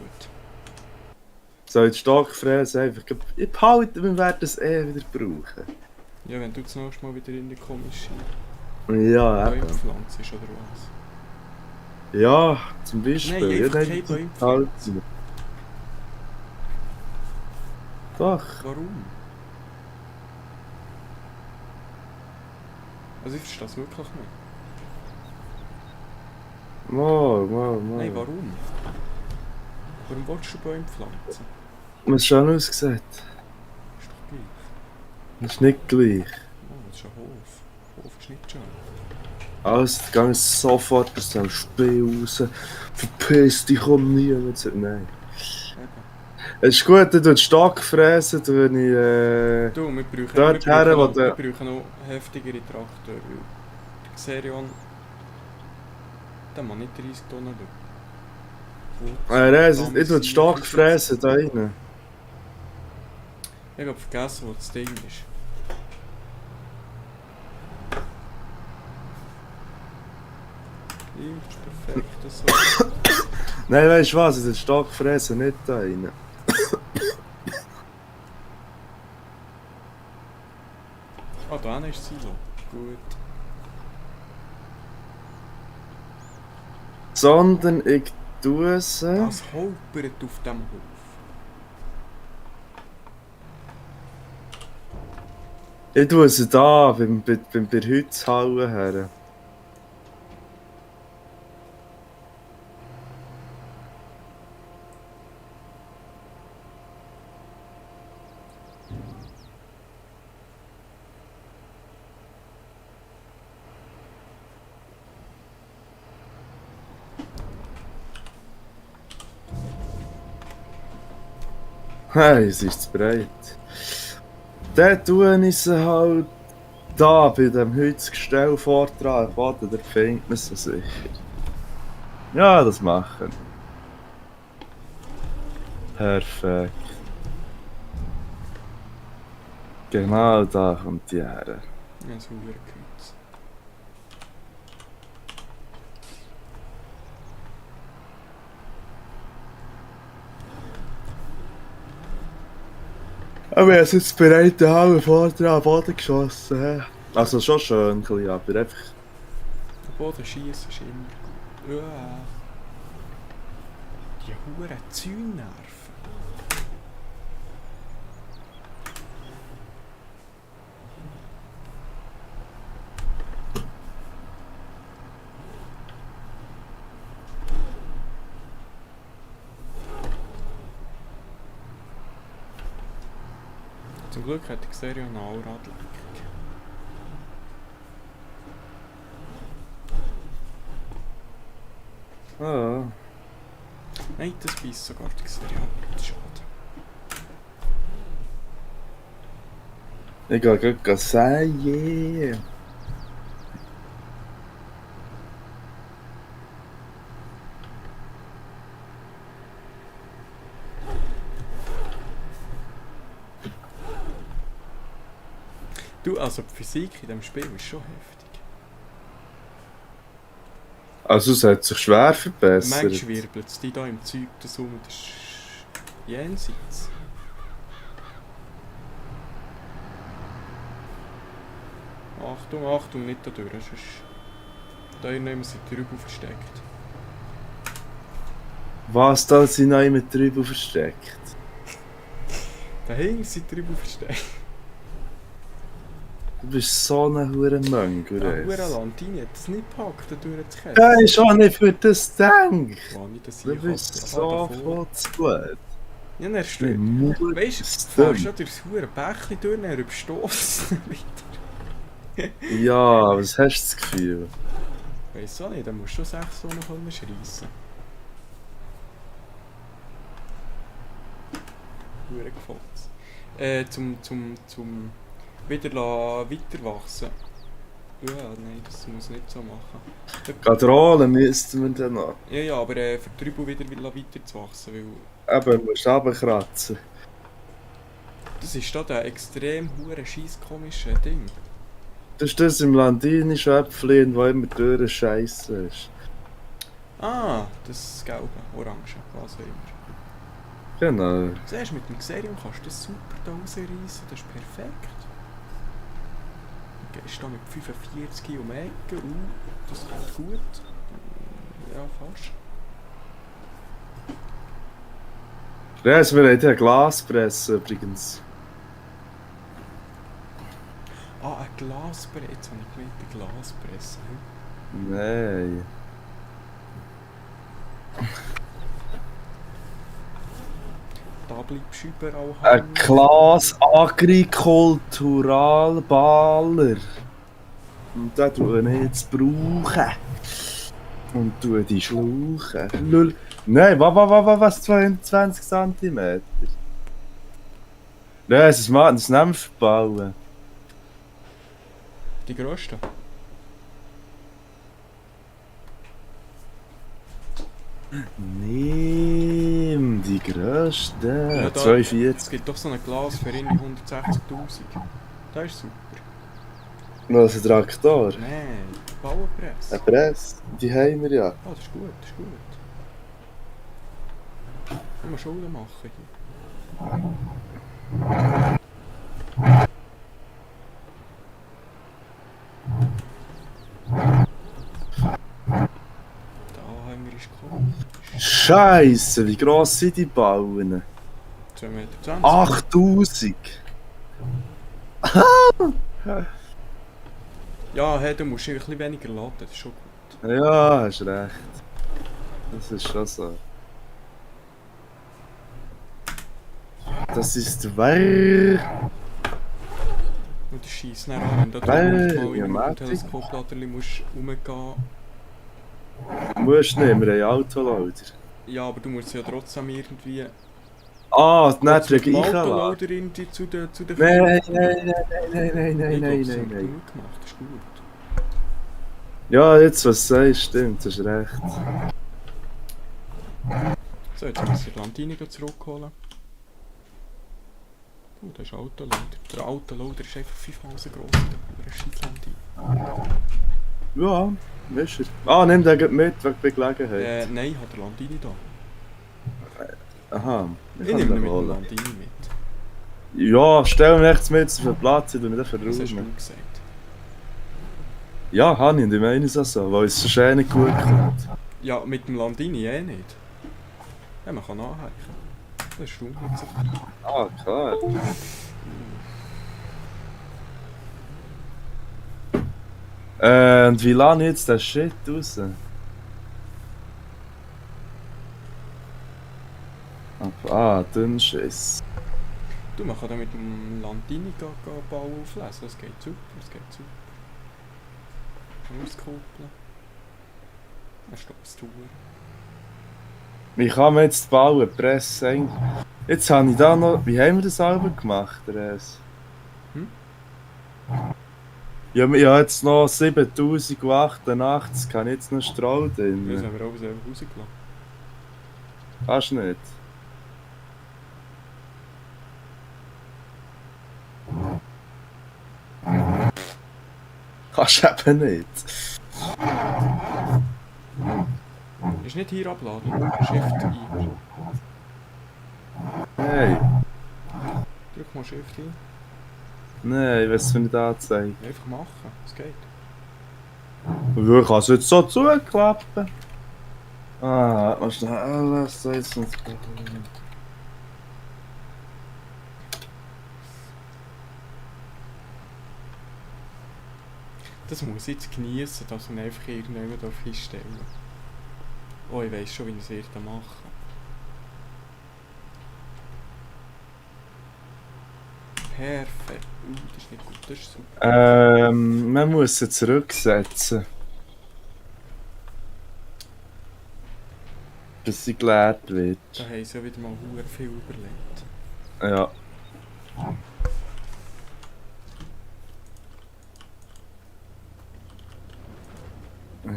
So, jetzt Stock fräsen einfach. Ich behalte, wir werden es wieder brauchen. Ja, wenn du das nächste Mal wieder in die komische Ja, Bäume eben. pflanzt oder was. Ja, zum Beispiel. Nein, einfach Ja, keine Bäume halt. pflanzen. Doch. Warum? Also ich verstehe das wirklich nicht. Mal. Nein, warum? Warum willst du Bäume pflanzen? Was schon ausgesehen? Ist doch gleich. Das ist nicht gleich. Oh, das ist ein Hof. Hof ist nicht schön. Also, ich gehe sofort aus dem Spiel raus. Verpiss dich, komm nie mehr zu... Nein. Eben. Es ist gut, du tust Stock fräsen, wenn ich... Du, wir brauchen, Dort wir her, brauchen, wo noch, der- wir brauchen noch heftigere Traktoren. Weil der Xerion... Der macht nicht 30 Tonnen. Ich tue Stock fräsen da rein. Ich habe vergessen, wo das Ding ist. Ja, das ist perfekt. Das so. Nein, weißt du was, ich tue Stock fräsen nicht da rein. Ah, da hinten ist Silo. Gut. Sondern ich tue sie... Das holpert auf dem Hof. Ich tue sie da, bei der Holzhalle her. Hey, es ist zu breit. Dann tue ich sie halt da bei dem Holzgestell vortragen. Warte, der findet man sie sicher. Ja, das machen. Perfekt. Genau da kommt die her. Ja, so ein Kreuz. Aber er ist jetzt bereit, den halben Vortrag am Boden geschossen. Also schon schön, ein bisschen, aber einfach... Der Boden schießen ist immer gut. Die huren Zäunnerven. Zum Glück hat die Xerion eine Allradlenkung. Ah. Nein, das beißt sogar die Xerion. Das ist schade. Ich gehe gleich sagen, yeah. Du, also die Physik in diesem Spiel ist schon heftig. Also es hat sich schwer verbessert. Manchmal wirbelt es die da im Zeug das um, das ist jenseits. Achtung, Achtung, nicht da durch, sonst... Da haben sie die Rübe versteckt. Was, da sind noch immer drüber versteckt? Da hinten sind die Rübe versteckt. Du bist so ein hure Mönch, Ja, oder? Landini hat das nicht gepackt, da durchzukehren. Ja, ist auch nicht für das gedacht. Mann, das Du bist so zu gut. Ja, dann stört. Weißt du, du fährst ja durchs hure Bächli durch, dann überstossen wieder. Ja, was hast du das Gefühl? Weiss auch nicht, dann musst du schon 6 Zonen schreissen. Hure gefällt. Zum wieder weiterwachsen. Ja, nein, das muss nicht so machen. Gerade rollen müssten wir dann noch. Ja, aber für die Rübe wieder weiter zu wachsen, weil... Eben, du musst runterkratzen. Das ist da der extrem hure scheiß komische Ding. Das ist das im Landinischen Äpfel, wo immer durch Scheiße ist. Ah, das Gelbe, Orange, was auch immer. Genau. Siehst du, mit dem Xerium kannst du das super da rausreißen, das ist perfekt. Du gehst da mit 45 um die Ecke, das kommt gut. Ja, fast. Res, wir haben hier eine Glaspresse übrigens. Ah, eine Glaspresse, jetzt habe ich gemeint, eine Glaspresse. Nein. Da bleibst du überall Ein hängen. Glas Agrikulturalbaler. Und den tue ich jetzt brauchen. Und tue die schlauchen. Lull. Nein, was? 22 cm? Nein, das nehmen wir verbauen. Die grössten? Nimm die grössten. Ja, da- 42. Es gibt doch so ein Glas für irgendwie 160'000. Das ist super. Was, ein Traktor? Nein, Bauernpresse. Eine Presse? Die haben wir ja. Ah, das ist gut, das ist gut. Können wir Schulden machen hier. Der Anhänger ist gekommen. Scheisse, wie gross sind die Bauen? 2,20 Meter. 8000! Ja, hey, du musst ein bisschen weniger laden, das ist schon gut. Ja, hast recht. Das ist schon so. Das ist wahr. Und das scheisst dann an, wenn du da Weil, mal ja, in einem Martin. Teleskopladerli musst rumgehen. Musst nicht, wir haben Autoloader. Ja, aber du musst ja trotzdem irgendwie... Ah, nicht mit dem wegen Eicheladen. Autoloader irgendwie zu den Nein. Ich glaub, das haben wir gut gemacht, das ist gut. Ja, jetzt was du sagst, stimmt, hast recht. So, jetzt muss ich Landini zurückholen. Das ist ein Autoloader. Der Autoloader ist einfach 5-mal so groß wie der scheiß Landini. Ja, ist er. Ah, nimm den gleich mit, wegen der Gelegenheit. Nein, hat der Landini da. Aha, Ich kann nehme ihn den mit dem holen. Landini mit. Ja, stell ihn rechts mit auf den Platz, ich tu ihn dann Das hast du verräumen. gesagt. Ja, habe ich, und ich meine es auch so, weil es so nicht gut kommt. Ja, mit dem Landini nicht. Ja, man kann anheichen. Das ist nicht so viel. Ah, klar. Und wie lange jetzt der Shit raus? Ah, Dünnschiss. Du, man kann da mit dem Landini Bau auflesen. Das geht super, das geht super. Auskuppeln. Dann steht es tun. Wie kann man jetzt bauen? Presse. Jetzt habe ich da noch. Wie haben wir das selber gemacht, Res? Hm? Ja, ich habe jetzt noch 7088, kann ich jetzt noch Strahl Das drin. haben wir auch selber rausgelassen. Kannst du nicht? Kannst du eben nicht. Ist nicht hier abladen. Shift ein. Nein, Drück mal Shift ein. nein, ich will es nicht anzeigen. Einfach machen. Es geht. Wie kann es jetzt so zuklappen? Ah, was schnell, lass das jetzt nicht. Das muss ich jetzt genießen, dass man einfach irgendjemand hinstellen darf. Oh, ich weiss schon, wie ich es werde machen. Perfekt. Das ist nicht gut, das ist super. Man muss sie zurücksetzen. Bis sie geleert wird. Da haben sie ja wieder mal sehr viel überlegt. Ja.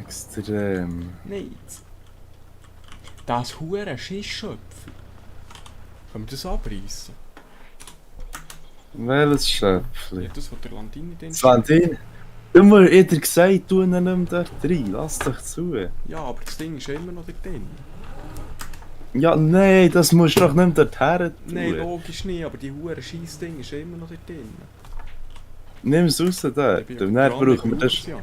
Extrem. Nichts. Das hure Schissschöpfer. Können wir das abreißen? Welches Ja, Schöpfli? das, was der Landini den Slandin? Du musst jeder gesagt, tu ihn nicht mehr dort rein. Lass doch zu. Ja, aber das Ding ist ja immer noch da drin. Ja, nein, das musst du doch nicht mehr dort her tun. Nein, logisch nicht, aber die hure Scheissding ist ja immer noch da drin. Nimm es raus dort. Ich Und bin dann dran, brauchen wir ich das. brauche es ja.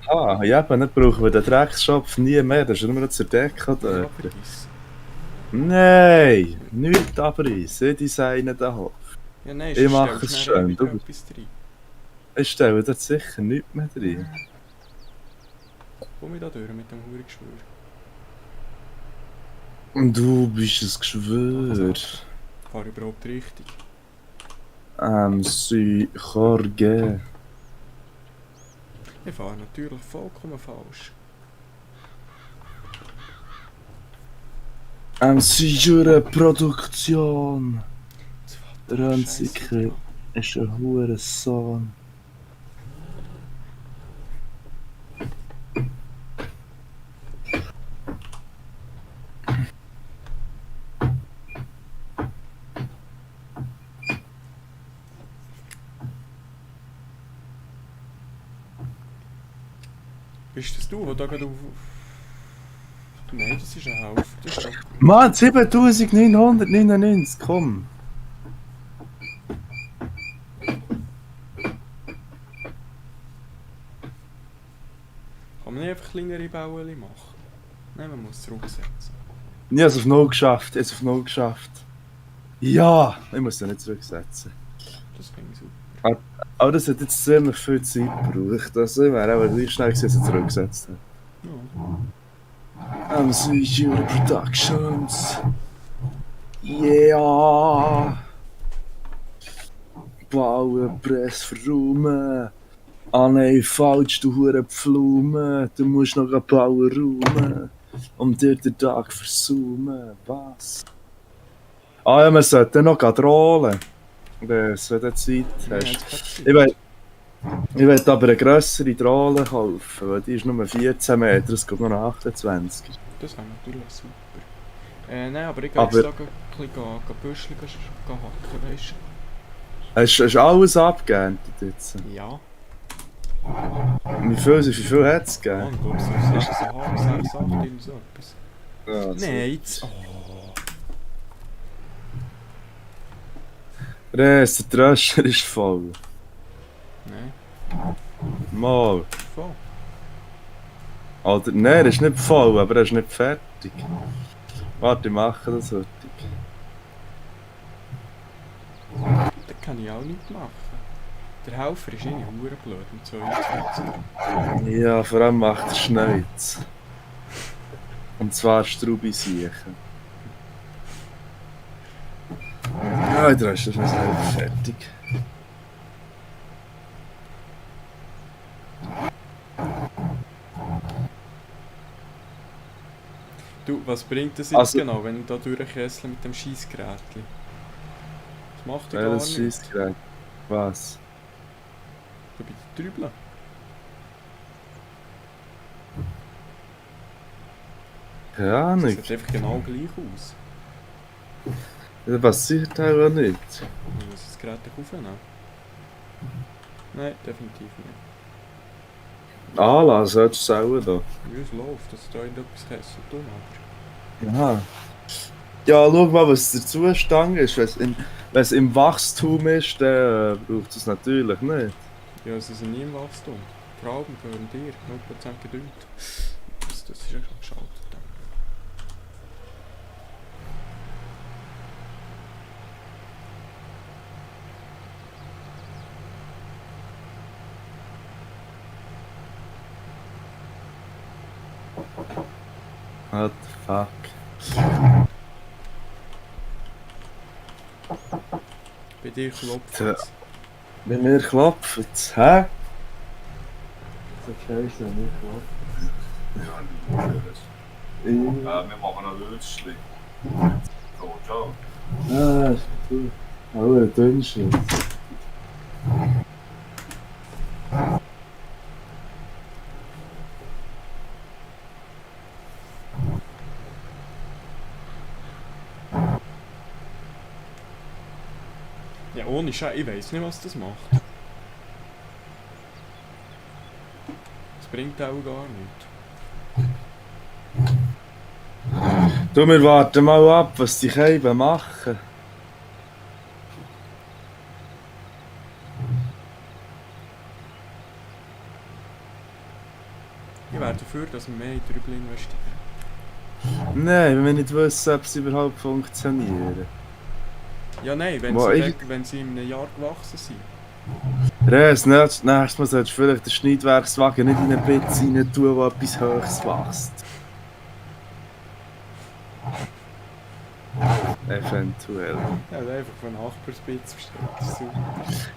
Ah, ja, dann brauchen wir den Drecksschopf nie mehr. Das ist nur noch zur Decke Ja, dort. vergiss. Nein, nicht abreißen. Ich designe den Hof. Ja, nein, Ich sonst mache stellst es du nachher schön, wieder du- etwas rein. Ich stelle dort sicher nichts mehr rein. Komm ich da durch mit dem hure Geschwür. Du bist ein Geschwür. Fahr ich überhaupt richtig? Sie Jorge. Ich fahre natürlich vollkommen falsch. Sie Jure Produktion. Das fährt Der doch Ranziker scheisse ist ein hoher Sohn. Bist das du, der da gerade auf... Nein, das ist ein Haufen. Das ist doch... Mann, 7999, komm. Kann man nicht einfach kleinere Bauen machen? Nein, man muss zurücksetzen. Ich habe es auf 0 geschafft, ich habe es auf 0 geschafft. Ja, ich muss den nicht zurücksetzen. Das finde ich super. Aber das hat jetzt ziemlich viel Zeit gebraucht. Das wäre aber gleich schnell gewesen, dass ich zurückgesetzt habe. Ja. Jure Productions. Yeah! Bauen, Press, verräumen. Ah nein, falsch, du hure Pflume. Du musst noch bauen, räumen. Um dir den Tag versaumen. Was? Ah ja, wir sollten noch rollen. Wenn du Zeit hast. Ich will aber eine grössere Drohle kaufen, weil die ist nur 14 Meter, es geht nur noch 28. Das wäre natürlich super. Nein, aber ich gehe Aber- jetzt da ein bisschen Büschel hacken, weißt Hast du alles abgeerntet jetzt? du? Ja. Wie viel hat es gegeben? Mann, glaubst du, das ist so halb, 6, 8, irgend so etwas. Ja, Nein, jetzt... Oh. Res, der Tröscher ist voll. Nein, Mal. voll. Oder, nein, er ist nicht voll, aber er ist nicht fertig. Warte, ich mache das heute. Das kann ich auch nicht machen. Der Helfer ist irgendwie hure blöd mit 22. Ja, vor allem macht er Schneuz. Und zwar Strubi-Siechen. Ja, der ist schon selber fertig. Du, was bringt das jetzt Also- genau, wenn ich da durchkessle mit dem Scheissgerätchen? Das macht er Ja, gar das nicht. Scheissgerät. Was? Da bei den Trübeln. Keine Das Ahnung. sieht einfach genau gleich aus. Das passiert auch nicht. Ich muss das Gerät aufnehmen. Nein, definitiv nicht. Anlass, solltest du selber da. Wie es läuft, dass da irgendetwas hast und du machst. Ja. Ja, schau mal, was der Zustand ist. Wenn es im Wachstum ist, dann braucht es natürlich nicht. Ja, es ist nie im Wachstum. Vor allem gehören dir 0% Geduld. Das ist ja schon geschaltet. What the fuck? Bei dir klopft Tja. es. Bei mir klopft es, hä? So scheiße, mir klopft Wir machen noch Würstchen. So, ciao. Ah, ist gut. Oh, ein Dünnchen. Ja, ohne Scheiß, ich weiss nicht, was das macht. Das bringt auch gar nichts. Du, wir warten mal ab, was die Käben machen. Ich wäre dafür, dass wir mehr in die Rübel investieren. Nein, wenn wir nicht wissen, ob sie überhaupt funktionieren. Ja, nein, wenn Boah, wenn sie in einem Jahr gewachsen sind. Res, nächstes Mal solltest du vielleicht den Schneidwerkswagen nicht in eine Pizza rein tun, wo etwas Höchstes wächst. Eventuell. Ja, einfach von Nachbarspitz bestellt. Das ist super.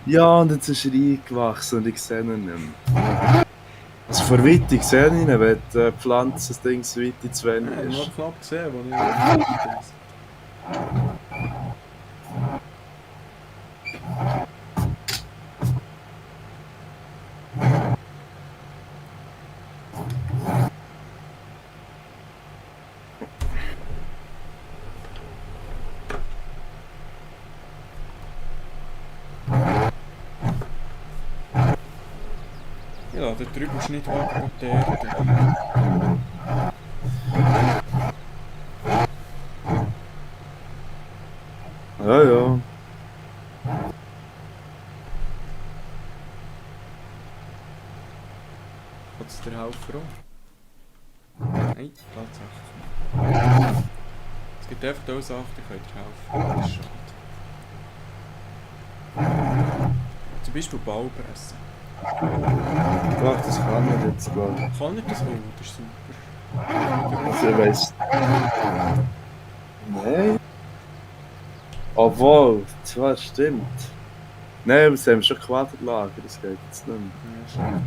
Ja, und jetzt ist er eingewachsen und ich sehe ihn nicht mehr. Also vor Weite sehe ich ihn, wenn die Pflanze das Ding so weit zu Ich wenig habe nur ist. knapp gesehen, wo ich ja, der drüben ist nicht wacker und der Erde. Ja, ja. Hat es der Helfer auch? Nein, tatsächlich. Es gibt einfach auch Sachen, die können dir helfen. Das ist schade. Zum Beispiel Baupressen. Doch, das kann er jetzt, glaube ich. Kann er das auch? Das ist super. Also, ich weiss. Nein. Obwohl, zwar stimmt. Nein, aber sie haben schon Quaderlager, das geht jetzt nicht mehr. Ja, schon.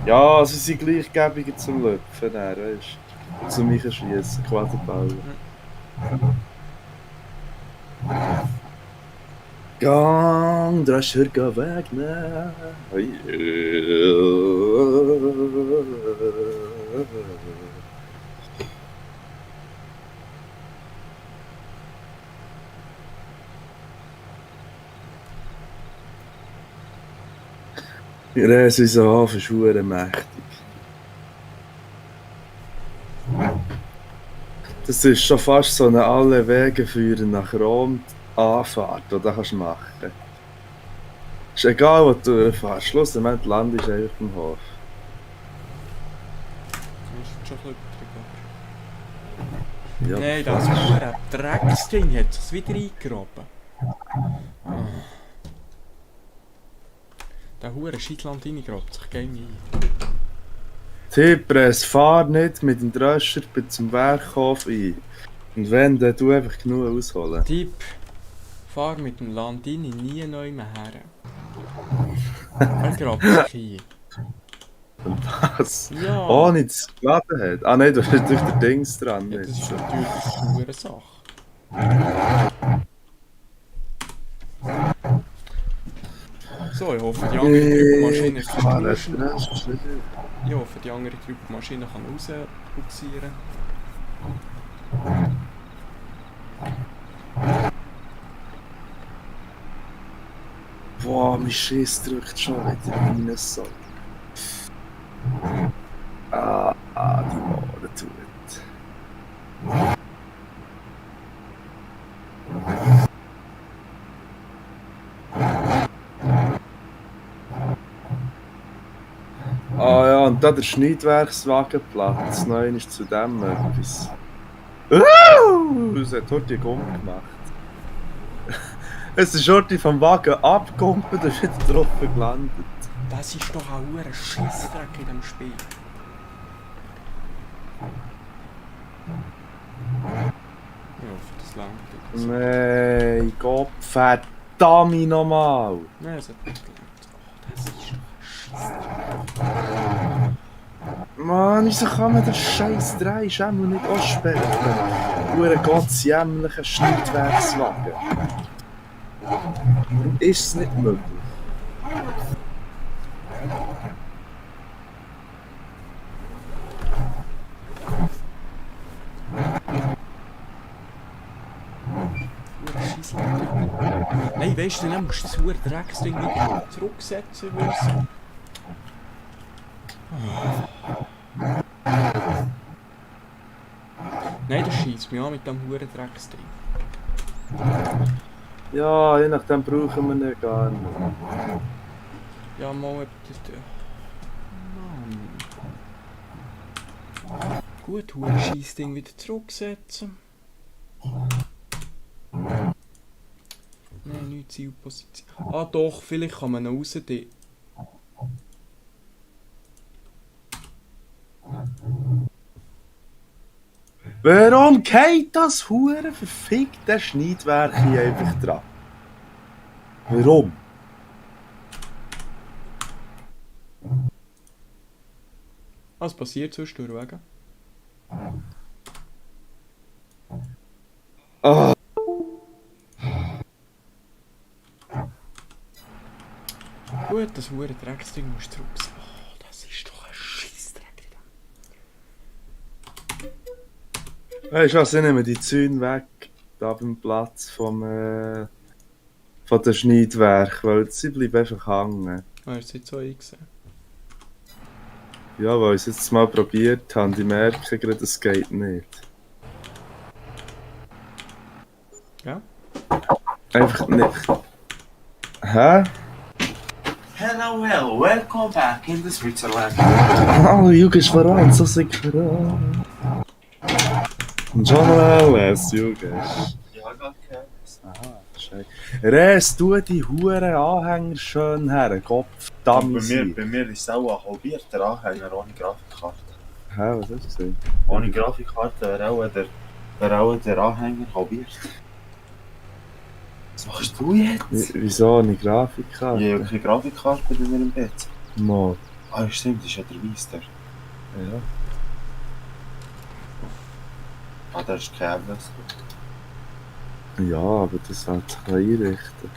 Ja, sie sind gleichgebiger zum Löpfen, weißt du. Zum Einschiessen, Quaderbauer. Gang, Drescher, geh weg, ne? Der Saison ist verdammt mächtig. Das ist schon fast so eine alle Wege führen nach Rom Anfahrt, die du kannst machen. Ist egal, wo du durchfährst. Schlussendlich landest du einfach im Hof. Das ist schon ein bisschen Ja, Nein, das Huren Drecksding hat sich wieder eingegraben. Der Huren Scheitland reingrabt sich gerne ein. Tippres, fahr nicht mit dem Drescher zum Werkhof ein. Und wenn, dann tu einfach genug ausholen. Tipp: Fahr mit dem Landini nie neu mehr her. Er grabt sich Was? ein. Ja, Ohne dass es geladen hat. Ah nein, du hast durch den Dings dran. ja, das jetzt. ist natürlich eine Huren Sache. So, ich hoffe, die andere Trübelmaschine Ich fahre ist den Drescher nicht. Ich hoffe, die andere Trübelmaschine kann rausbuxieren. Boah, mein Schiss drückt schon wieder rein, so. Die Morde tut. Ja, und da der Schneidwerkswagenplatz. Nein, ist zu dem etwas. Es hat heute Gumm gemacht. Es ist heute vom Wagen abgekumpelt und wieder drauf gelandet. Das ist doch auch ein Scheissdreck in diesem Spiel. Ich hoffe, das langt. Nein, Gott verdammt nochmal. Nein, es hat nicht gelangt. Oh, das ist doch ein Scheissdreck. Mann, wieso kann man den Scheiß 3 Schemmel nicht aussperren? Hure Gott, jämmerlicher Schnittwerkswagen. Warum ist es nicht möglich? Nein, weißt du, dann musst du das verdammte Drecksding wieder zurücksetzen müssen. Nein, das schießt mich an mit dem verdammten Drecksding. Ja, je nachdem brauchen wir ihn gar nicht. Ja, mal das. Mann. Gut, Scheissding wieder zurücksetzen. Nein, nicht Zielposition. Ah doch, vielleicht kann man ihn raus. Warum geht das hure verfickte Schneidwerk hier einfach dran? Warum? Was passiert zwischendurch wegen? Ah. Gut, das verdammte Drecksding musst du zurücksetzen. Oh, das ist doch ein Scheissdreck. Weißt du was, ich nehme die Zäune weg, da beim Platz von den Schneidwerk, weil sie bleiben einfach hängen. Ah, hast du jetzt so eingesehen? Ja, weil ich es jetzt mal probiert habe, die merken gerade, es geht nicht. Ja? Einfach nicht. Hä? Hello, welcome back in the Switzerland. Oh, Juges voran, so sicher voran. John Wallace, Juges. Ja, gar keins. Aha, scheiße. Res, tu die Huren Anhänger schön her, Kopf, Dummy. Bei mir ist es auch ein halbierter Anhänger ohne Grafikkarte. Hä, was hast du gesehen? Ohne Grafikkarte wäre auch der Anhänger halbiert. Was machst du jetzt? Wieso eine Grafikkarte? Ich habe keine Grafikkarte bei mir im Bett. Mal. Ah, stimmt, das ist ja der Weiss. Ja. Ah, der ist keines. Ja, aber das halt sich einrichten.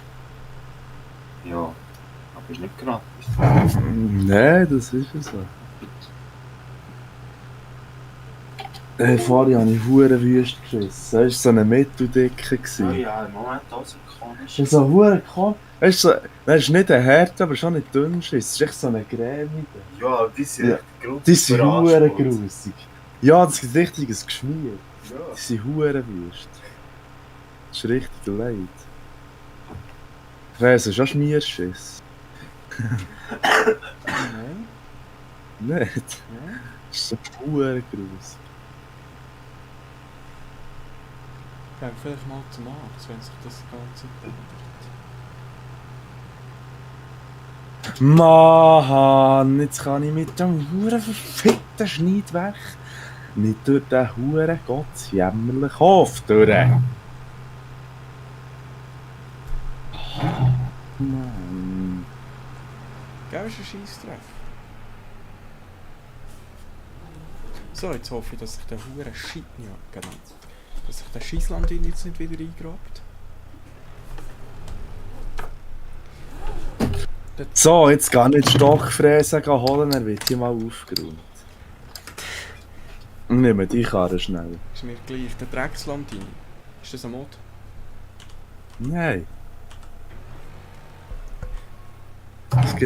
Ja, aber ist nicht gratis. Nein, das ist ja so. Vorher habe ich hure wüst geschissen. Das war so eine Mitteldicke. Oh ja, im Moment alles ikonisch. Das ist so hure cool. Weißt du, das ist nicht ein Härte, aber schon nicht dünn. Es ist echt so eine Creme. Ja, die sind Ja. echt grusig. Die sind hure Überraschend. grusig. Ja, das ist richtiges Geschmier. Ja. Die sind hure wüst. Das ist richtig leid. Ich weiss, hast du auch Schmierschiss? Nein. Nicht? Ja. Das ist so hure grusig. Ja, vielleicht mal zum Arzt, wenn sich das Ganze ändert. Mann, jetzt kann ich mit dem huren verfickten Schneidwerk nicht durch den huren gottsjämmerlichen Hof durch. Mann. Gell, ist ein Scheisstreff. So, jetzt hoffe ich, dass sich der hure Shit, ja, genau. Dass sich der Scheissland jetzt nicht wieder eingrabt. So, jetzt kann ich Stockfräse holen, er wird hier mal aufgeräumt. Nimm die Karre schnell. Ist mir gleich. Der Dreckslandini. Ist das ein Mod? Nein.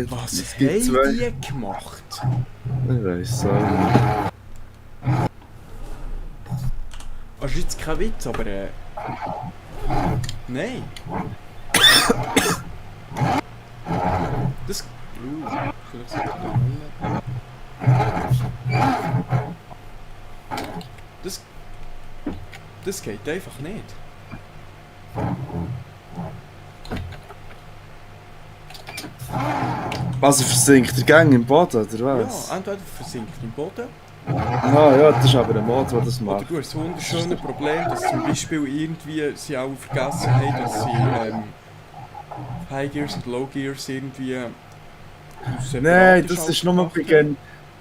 Was es gibt haben zwei. die gemacht? Ich weiss auch nicht. Das ist jetzt kein Witz, aber nein. Das... vielleicht sollte ich da holen. Das geht einfach nicht. Also versinkt der Gang im Boden, oder was? Ja, entweder versinkt im Boden. Ah ja, das ist aber ein Mod, der das Oder macht. du hast das wunderschöne Problem, dass zum Beispiel irgendwie sie auch vergessen haben, dass sie High Gears und Low Gears irgendwie Nein, das ist nur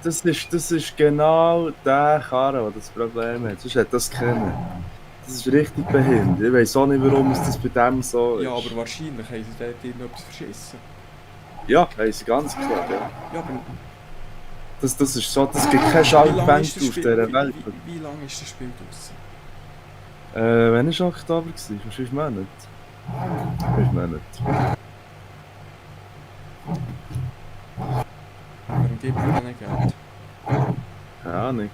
das ist genau der Karren, der das Problem hat. Sonst hätte das kennen. Das ist richtig behindert. Ich weiss auch nicht, warum es das bei dem so ist. Ja, aber wahrscheinlich haben sie dort irgendetwas verschissen. Ja, haben sie ganz klar, ja. Ja, aber Das ist so, das gibt keine Schaltbänke auf dieser Welt. Wie lange ist das Spiel draussen? Wann war Oktober? Vor 5 Monaten. 5 Monate. Warum gibt es denen Geld? Keine Ahnung.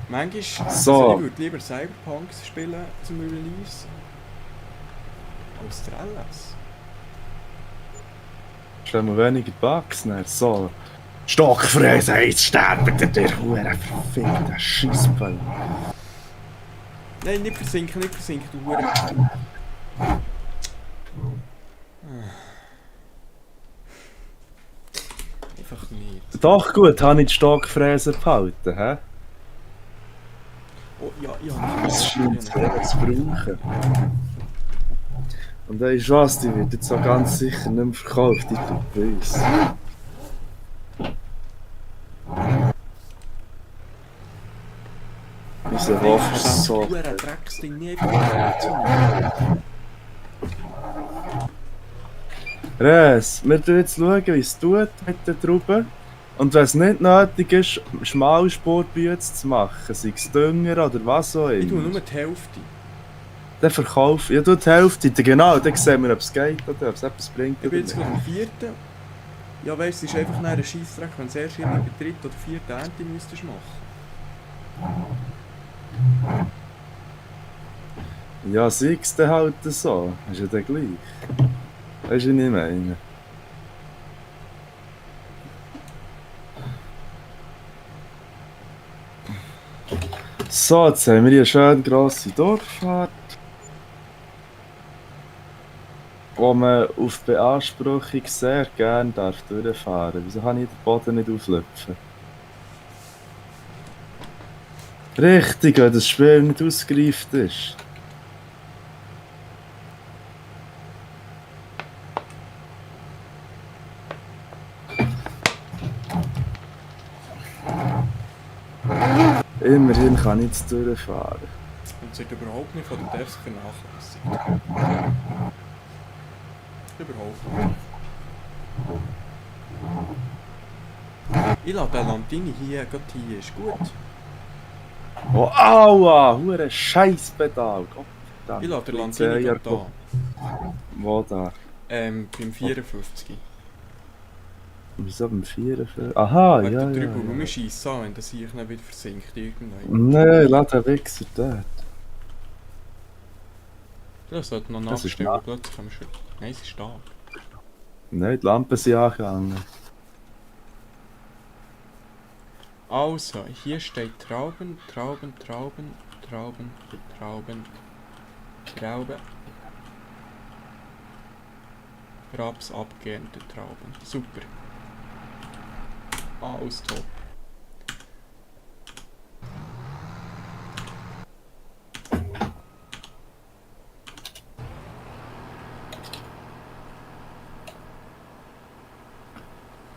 Manchmal, So. also ich würde lieber Cyberpunk spielen zum Release als der LS. Stellen wir weniger Bugs nicht. So. Stockfräse, jetzt sterben der Huren verfickte Scheissball. Nein, nicht versinken, du Hure. Einfach nicht. Doch gut, habe ich die Stockfräse behalten, hä? Oh, ja, Das scheint zu brauchen. Und weisst du was, die wird jetzt so ganz sicher nicht mehr verkauft, die tut bei uns. Unser Hof ist so... Hure Drecksding nie einfach Res, wir schauen jetzt, wie es tut mit den Trauben. Und wenn es nicht nötig ist, Schmalspurbüte zu machen, sei es Dünger oder was auch Ich tue immer, nur die Hälfte. dann verkauf ja du die Hälfte, genau, dann sehen wir, ob es geht oder ob es etwas bringt Ich oder bin jetzt nicht. gerade am 4. Ja, weißt du, es ist einfach ein Scheissdreck, wenn du erst irgendwie bei 3. oder 4. Ernte müsstest machen. Ja, sei es dann halt so, ist ja dann gleich. Weißt du, was ich meine? So, jetzt haben wir hier eine schöne grosse Durchfahrt, wo man auf Beanspruchung sehr gerne durchfahren darf. Wieso kann ich den Boden nicht auflöpfen? Richtig, weil das Spiel nicht ausgereift ist. Immerhin kann ich jetzt durchfahren. Und es wird überhaupt nicht von den Devs vernachlässigt. Überhaupt nicht. Ich lasse den Landini hier, gerade hier, ist gut. Oh, aua! Hure Scheißpedal! Gottverdammt. Ich lasse den Polizei, Landini ja, gerade da. Wo da? Beim 54. Wieso beim 4? Aha, Wegen ja, der ja. Trübel, weil ja. wir schiessen an, wenn das hier dann wieder versinkt irgendwann. Nein, lass den Wichser dort. Das sollte noch Das ist nachstellen, nach- plötzlich haben wir schon... Nein, es ist stark. Nein, die Lampen sind angegangen. Also, hier steht Trauben, Trauben, Trauben, Trauben, Trauben, Trauben. Raps abgehende Trauben. Super. Alles top.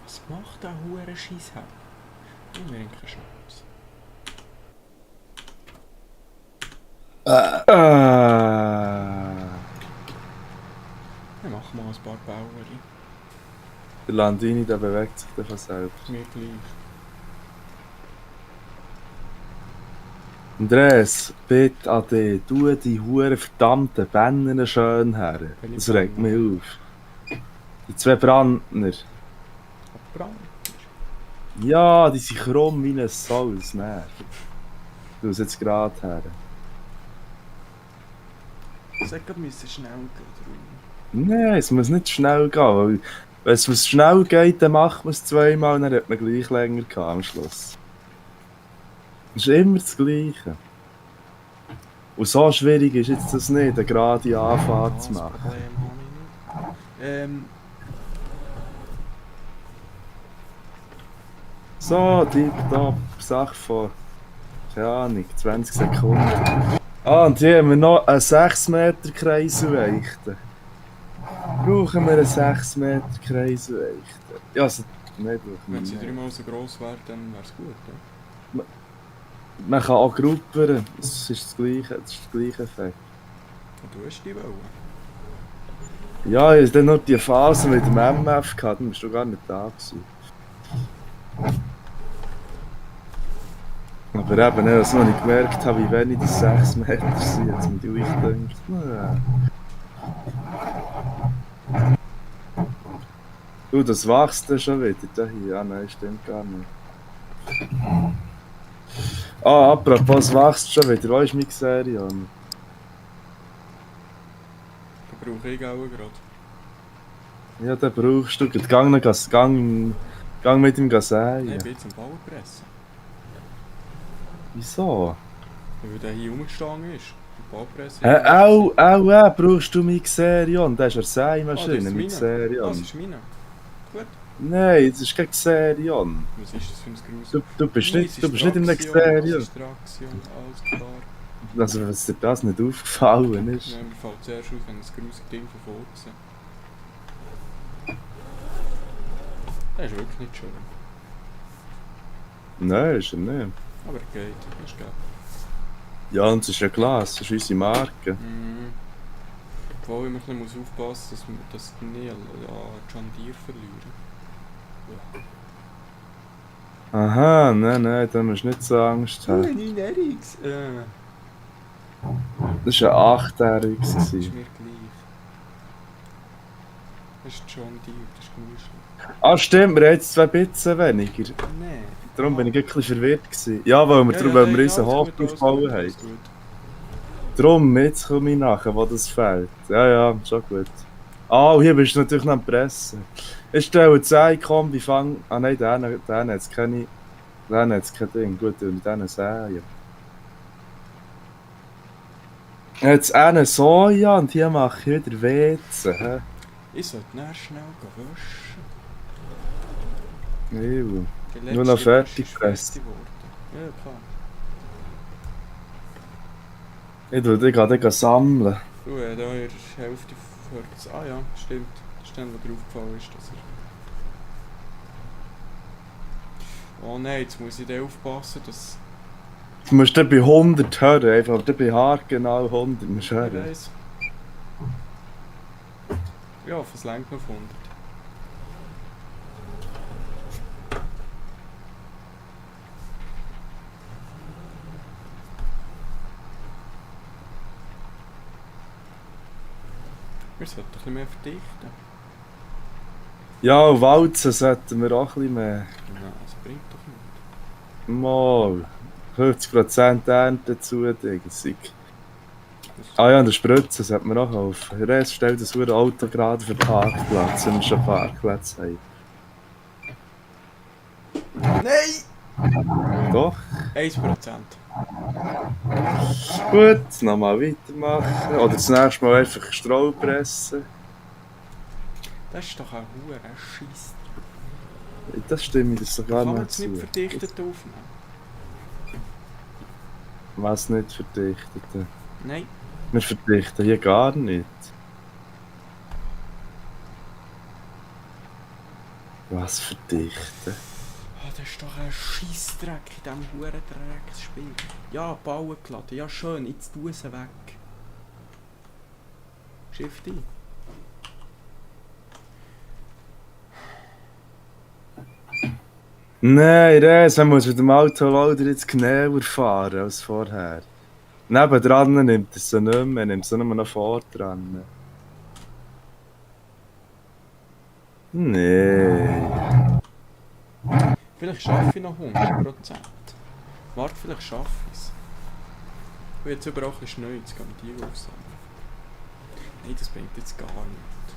Was macht der hure Scheisshaus? Ich will keine Chance. Ich mach mal ein paar Bauern. Der Landini, der bewegt sich dann von selbst. Mir gleich. Andreas, bitte an dich, tu die huren verdammten Bänder schön her. Das regt mich auf. Die 2 Brandner. Brand. Ja, die sind krumm wie ein Sau, das nervt. Du es jetzt gerade her. Ich sag, wir müssen schnell gehen. Nein, es muss nicht schnell gehen. Weil wenn es schnell geht, dann macht man es 2-mal, dann hat man gleich länger gehabt am Schluss. Es ist immer das Gleiche. Und so schwierig ist jetzt das nicht, eine gerade Anfahrt zu Das machen. Problem habe ich nicht. So, tipptopp, Sache vor, keine Ahnung, 20 Sekunden. Ah, und hier haben wir noch einen 6 Meter Kreisweichte. Brauchen wir einen 6 Meter Kreisweichte? Ja, also, nein, brauchen wir Wenn sie nicht. 3-mal so gross wäre, dann wäre es gut. Ja? Man kann auch gruppern, das ist das gleiche Effekt. Und du hast die wollen. Ja, ich hatte dann noch die Phase mit dem MF gehabt, dann bist du gar nicht da gewesen. Aber eben, als ich noch gemerkt habe, wie wenig das 6 Meter sind, jetzt mit euch gedacht, naja. Du, das wächst dann schon wieder, da hier. Ah nein, stimmt gar nicht. Ah, apropos, wächst schon wieder, wo ist mein Xerion? Da brauche ich auch gerade. Ja, den brauchst du, gang mit ihm Nein, säen. ich bin jetzt am Bauen pressen. Wieso? Weil der hier rumgestanden ist. Am Baupressen. Brauchst du mein Xerion? Das ist eine Sämaschine, mein Das Xerion. ist meine. Gut. Nein, das ist kein Xerion. Was ist das für ein Grusel? Du bist nicht in einem Das Xerion. ist Traktion, alles klar. Also, was dir das nicht aufgefallen ist. Ja, mir fällt zuerst auf, wenn ein grusiges Ding von vorne sehe. Der ist wirklich nicht schön. Nein, ist er nicht. Aber er geht, ist geil. Ja, und es ist ja Glas, das ist unsere Marke. Mhm. Obwohl ich mir ein bisschen aufpassen muss, dass die nicht an John Deere verlieren. Aha, nein, da musst du nicht so Angst haben. Nein, Erix! Das war ein 8-Jähriger. Das ist mir gleich. Das ist John Deere, das ist gut. Ah, stimmt, wir haben jetzt 2 Bitzen weniger. Nein. Darum bin ich ein bisschen verwirrt gewesen. Ja, weil wir unseren Hof aufgebaut haben. Darum, jetzt komme ich nachher, wo das fehlt. Ja, schon gut. Ah, und hier bist du natürlich noch am Pressen. Ich stelle 10 Kombi, fang... Ah nein, den hat es keine... Den hat es kein Ding. Gut, und den säen. Jetzt eine Soja und hier mache ich wieder Weizen. Hä? Ich sollte nachher schnell waschen. Ew. Der Nur noch letzte fertig ist gepresst. fertig geworden. Ja, klar. Ich gehe dann sammeln. Du, da in der Hälfte hört es. Ah ja, stimmt. Das ist dann, wo dir aufgefallen ist, dass er... Oh nein, jetzt muss ich da aufpassen, dass... Du musst dann bei 100 hören, einfach dann bei haargenau 100 musst du Ich hören. weiss. Ja, was lenkt noch auf 100? Wir sollten ein bisschen mehr verdichten. Ja, und Walzen sollten wir auch ein bisschen mehr. Nein, das bringt doch nicht. Mal 50% Ernte zu, Digga. Ah ja, und der Spritzen sollte man auch kaufen. Der Rest stellt das Auto gerade für den Parkplatz, wenn wir schon Parkplätze haben. Nein! Doch. 1%. Gut, nochmal weitermachen. Oder das nächste Mal einfach Stroh pressen. Das ist doch ein hoher Scheiss. Das stimmt das sogar Kann man nicht es nicht zu. verdichtet aufnehmen? Was nicht verdichtet? Nein. Wir verdichten hier gar nicht. Was verdichten? Ah, das ist doch ein Scheissdreck in diesem huren Drecksspiel. Ja, bauen geladen. Ja, schön. Jetzt tu sie weg. Shift ein. Nein, Res, man muss mit dem Autoloader jetzt genauer fahren als vorher. Nebendran nimmt er sie nicht mehr, nimmt sie nur noch vor dran. Nee. Vielleicht schaffe ich noch 100%. Warte, vielleicht schaffe ich es. Ich will jetzt überall ein bisschen Schnee, jetzt gehen wir die aufsammeln. Nein, das bringt jetzt gar nichts.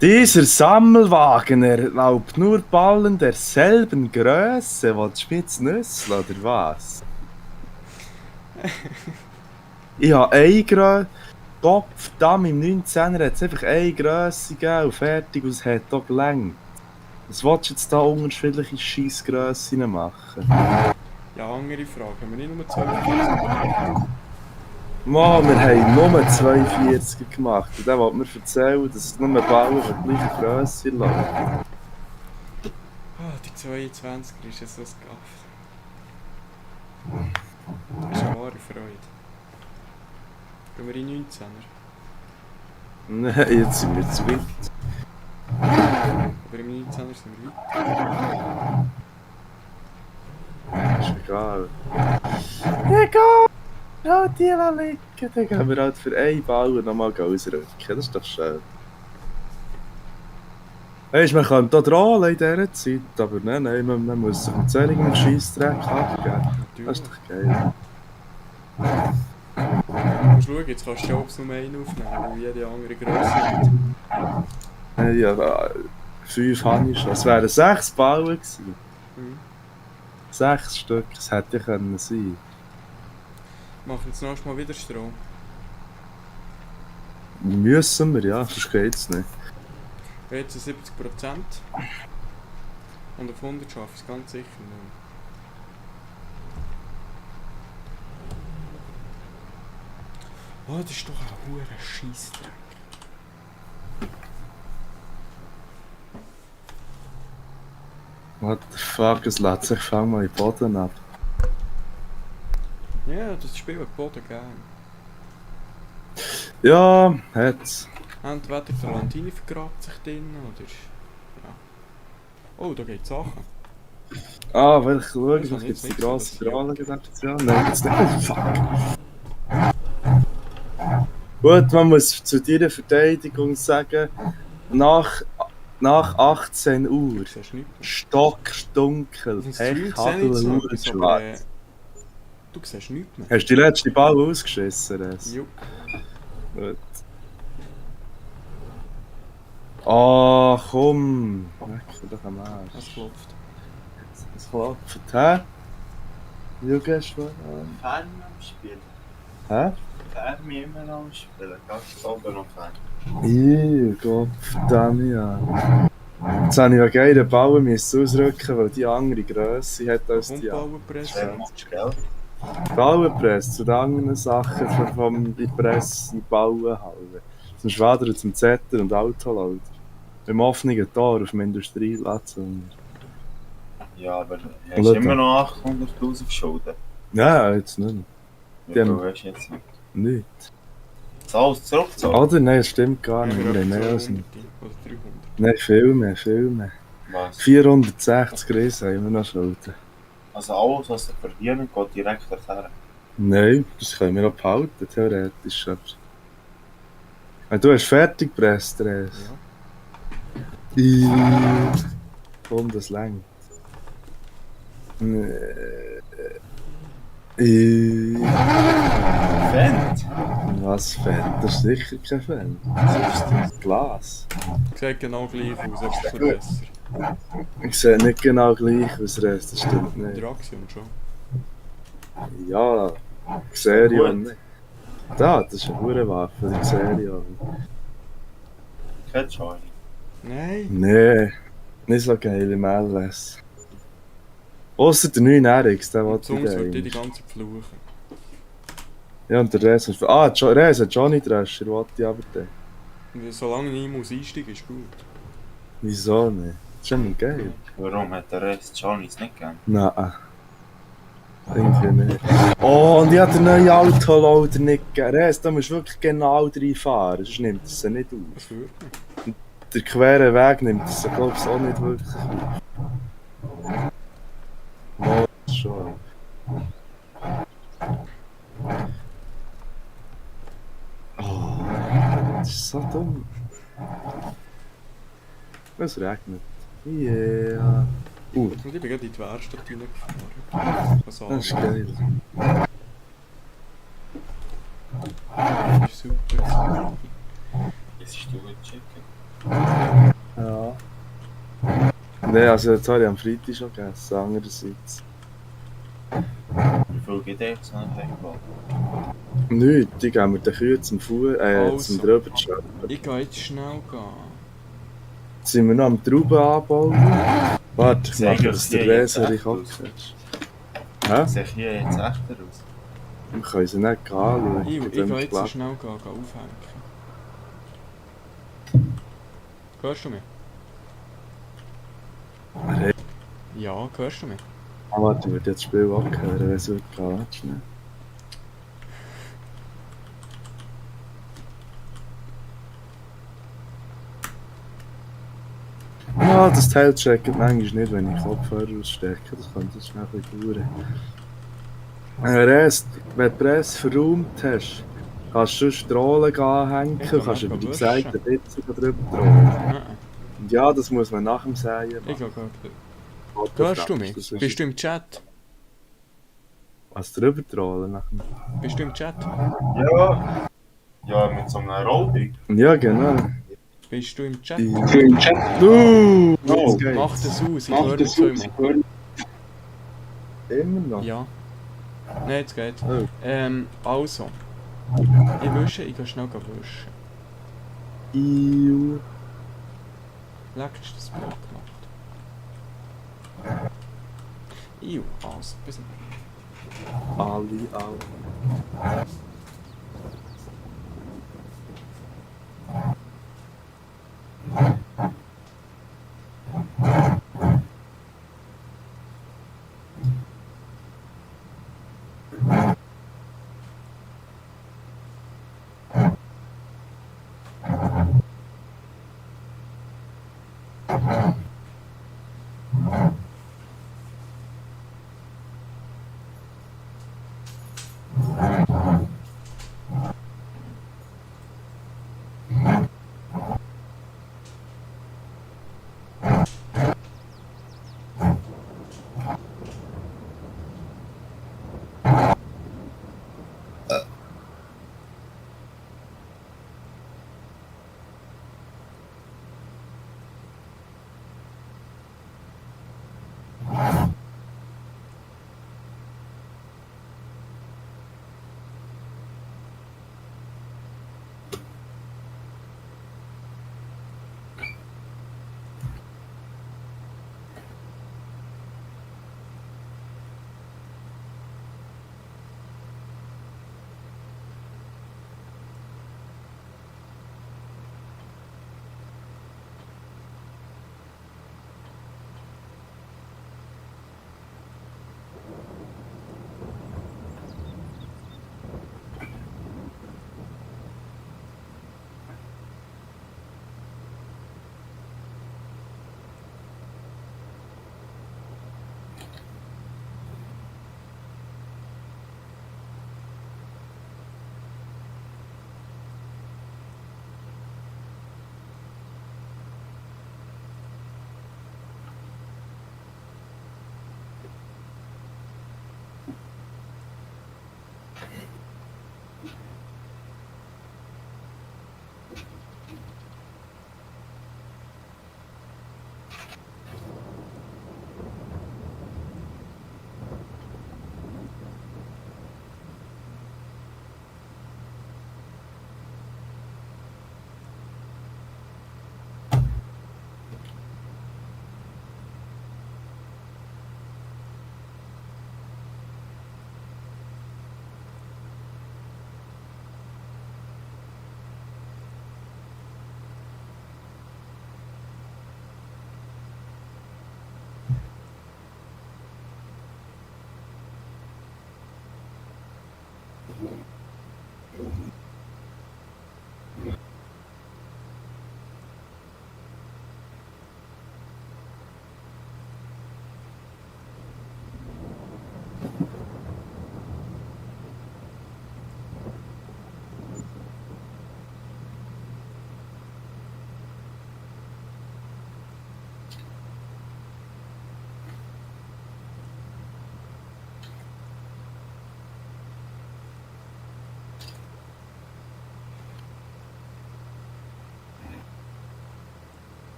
Dieser Sammelwagen erlaubt nur Ballen derselben Größe. Willst du mich jetzt nüsseln, oder was? Ich habe eine Größe. Kopf, Damm im 19er hat es einfach eine Größe gegeben und fertig, und es hat auch gelangt. Was willst du jetzt da unterschiedliche Scheissgrössen machen? Ja, andere Frage. Haben wir nicht nur 42? Mann, wir haben nur 42er gemacht und der will mir erzählen, dass es nur Ballen von gleicher Größe läuft. Ah, die 22er ist ja so ein Gaff. Das ist eine wahre Freude. Gehen wir in 19er? Nein, jetzt sind wir zu weit. Aber im 19er sind wir weit. Ist egal. Egal! Halt die liegen, dann gehen wir halt für einen Ball nochmal ausrücken. Das ist doch schön. Weisst, man kann hier drohen in dieser Zeit, aber nein, man muss sich mit solchen Scheissdreck abgeben. Das ist doch geil. Du musst schauen, jetzt kannst du ja nur einen aufnehmen, weil jede andere Größe hat. Ja, 5 habe ich schon. Es wären 6 Ballen gewesen. Mhm. 6 Stück, das hätte ja können sein. Machen jetzt noch mal wieder Strom. Müssen wir, ja, sonst geht's nicht. Jetzt sind 70%. Und auf 100 schaffe ich es ganz sicher nicht. Oh, das ist doch ein hoher Scheissdreck. What the fuck, es lässt sich, fang mal in den Boden ab. Ja, das Spiel hat Boden gern. Ja, hat's. Entweder der Landini vergrabt sich drin oder. Ja. Oh, da geht Sachen. Ah, will ich schauen, Das vielleicht habe gibt's ich die jetzt grosse nicht so Strahlengeneration. Nein, gibt's nicht. Oh, fuck. Gut, man muss zu deiner Verteidigung sagen, nach 18 Uhr, Du siehst nichts mehr. stockdunkel, Auf dem Stream Pech, sehe ich zwar Hagel, etwas, aber schwarz. du siehst nichts mehr. Hast du die letzte Ball ausgeschissen, Res? Jo. Gut. Ah, komm! Weg doch am Arsch. Es klopft. Es klopft, hä? Wie gehst du? Fan am Spielen. Hä? Fan mir immer noch am Spielen. Ganz oben noch Fan. Gott verdammt, ja. Jetzt habe ich ja geile Bauen müssen ausrücken, weil die andere Grösse hat als die andere. Grundbauerpresse. Wer macht Geld? Bauenpresse zu den anderen Sachen von die Presse in Bauenhalle. Zum Schwadern, zum Zetter und Autolader. Im offenen Tor auf dem Industrieplatz. Ja, aber hast Und du Leute. immer noch 800'000 auf Schulden? Ja, jetzt nicht. Wie Die viel haben- hast du jetzt nicht? Nicht. Das alles zurückgezogen? Oder? Nein, das stimmt gar nicht. Ja, Wir haben so mehr als 100 oder 300. Nein, viel mehr, viel mehr. Was? 460 Riesen haben wir noch Schulden. Also alles, was du verdienen, geht direkt dorthin. Nein, das können wir noch behalten, theoretisch. Du hast fertig gepresst, Res. Ja. Komm, das längt. Fett? Was Fett? Das ist sicher kein Fett. Das ist das Glas. Sieht genau gleich aus, aber es ist besser. Ich sehe nicht genau gleich, was Rest, das stimmt In nicht. der Aktion schon. Ja, ich sehe ja Gut. nicht. Da, das ist eine Hurenwaffe, ich sehe ja. Kein Schwein. Nein. Nee, nicht so geil im LS. Ausser der 9 RX, der Und wollte sonst wird die ich ganze Zeit fluchen. Ja, und der Rest hat... Ah, Rest hat Johnny Drescher, wollte ich aber den. Und solange ich muss einsteigen, ist gut. Wieso nicht? Das ist immer geil. Warum hat der Rest Johnny's nicht gegeben? Nein. Irgendwie nicht. Oh, und ich habe den neuen Autoloader nicht gegeben. Da musst du wirklich genau reinfahren, sonst nimmt es sie nicht auf. Was würde? Der quere Weg nimmt es sie, glaube ich, auch nicht wirklich auf. Oh, schon. Oh, das ist so dumm. Es regnet. Yeah. Und ich bin gerade in die Werkstatt reingefahren. Was Das ist geil. Das ist super. Jetzt ist du Chicken. Ja. Nein, also jetzt habe ich am Freitag schon gegessen, andererseits. Wie viel geht der jetzt an PayPal? Nichts, die geben mir den Kühe zum Also. zum drüber zu schöpfen. Ich gehe jetzt schnell gehen. Jetzt sind wir noch am Trauben anbauen. Warte, ich Sag mache ich das dir der jetzt Weser echt in aus? Kockst. Hä? Sehe ich hier jetzt echter aus? Wir können sie nicht anschauen. Ich gehe jetzt Platz. schnell aufhängen. Hörst du mich? Hey. Ja, hörst du mich? Ah, warte, ich würde jetzt das Spiel abhören, wenn es wirklich geht. Warte schnell. Ja, das Teil checkt manchmal nicht, wenn ich Kopfhörer ausstecke. Das kann jetzt schnell ein bisschen dauern. Rest, wenn du Press verräumt hast, kannst du Strahlen anhängen, Ich kann kannst über nicht die wischen. Seite Witze drüber drehen. Nein. Und ja, das muss man nach dem Säen Ich machen. gehe gerade. Hörst du mich? Das ist- Bist du im Chat? Was drüber trollen nach dem... Bist du im Chat? Ja. Ja, mit so einem Rollbig. Ja, genau. Bist du im Chat? Ich... Oh. Jetzt geht's. Mach das aus, ich höre dich zweimal. Immer noch? Ja. Nein, jetzt geht's. Oh. Also. Ich wische, ich gehe schnell wischen. Iu. Leck, ist das blöd gemacht. Iu, also, bis Ali, Ali.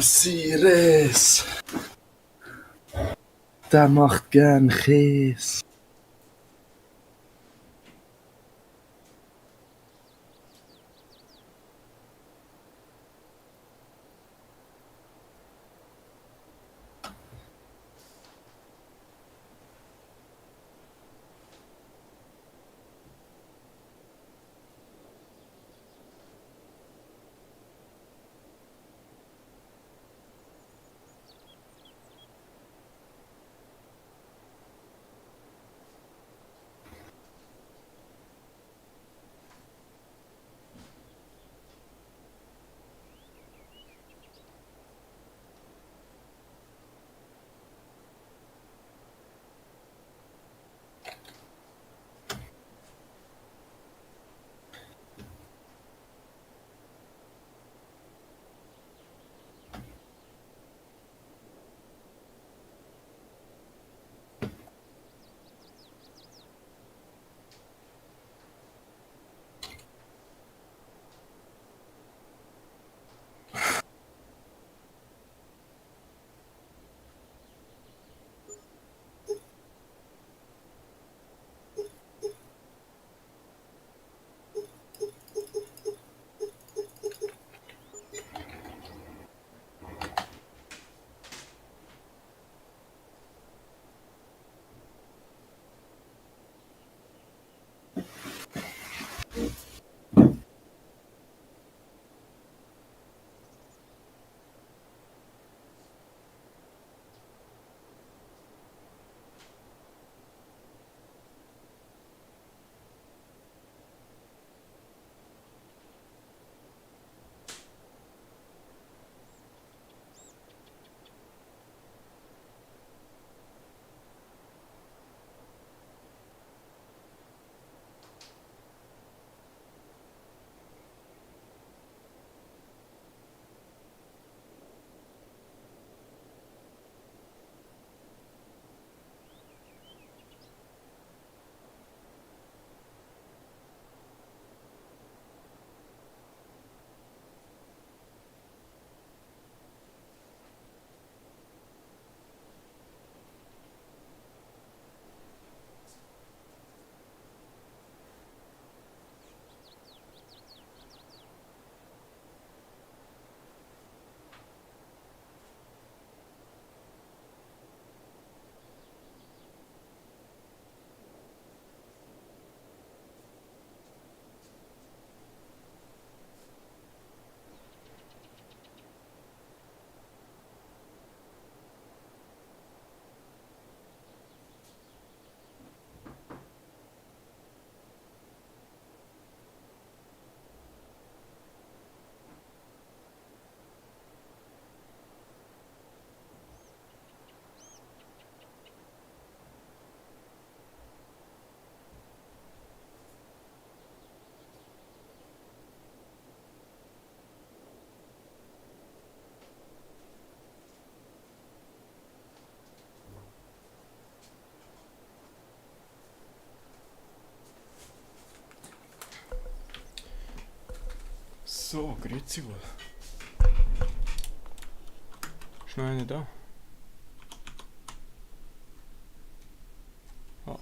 Sires. Der macht gern Käse. So, grüezi wohl. Ist noch einer da? Ah.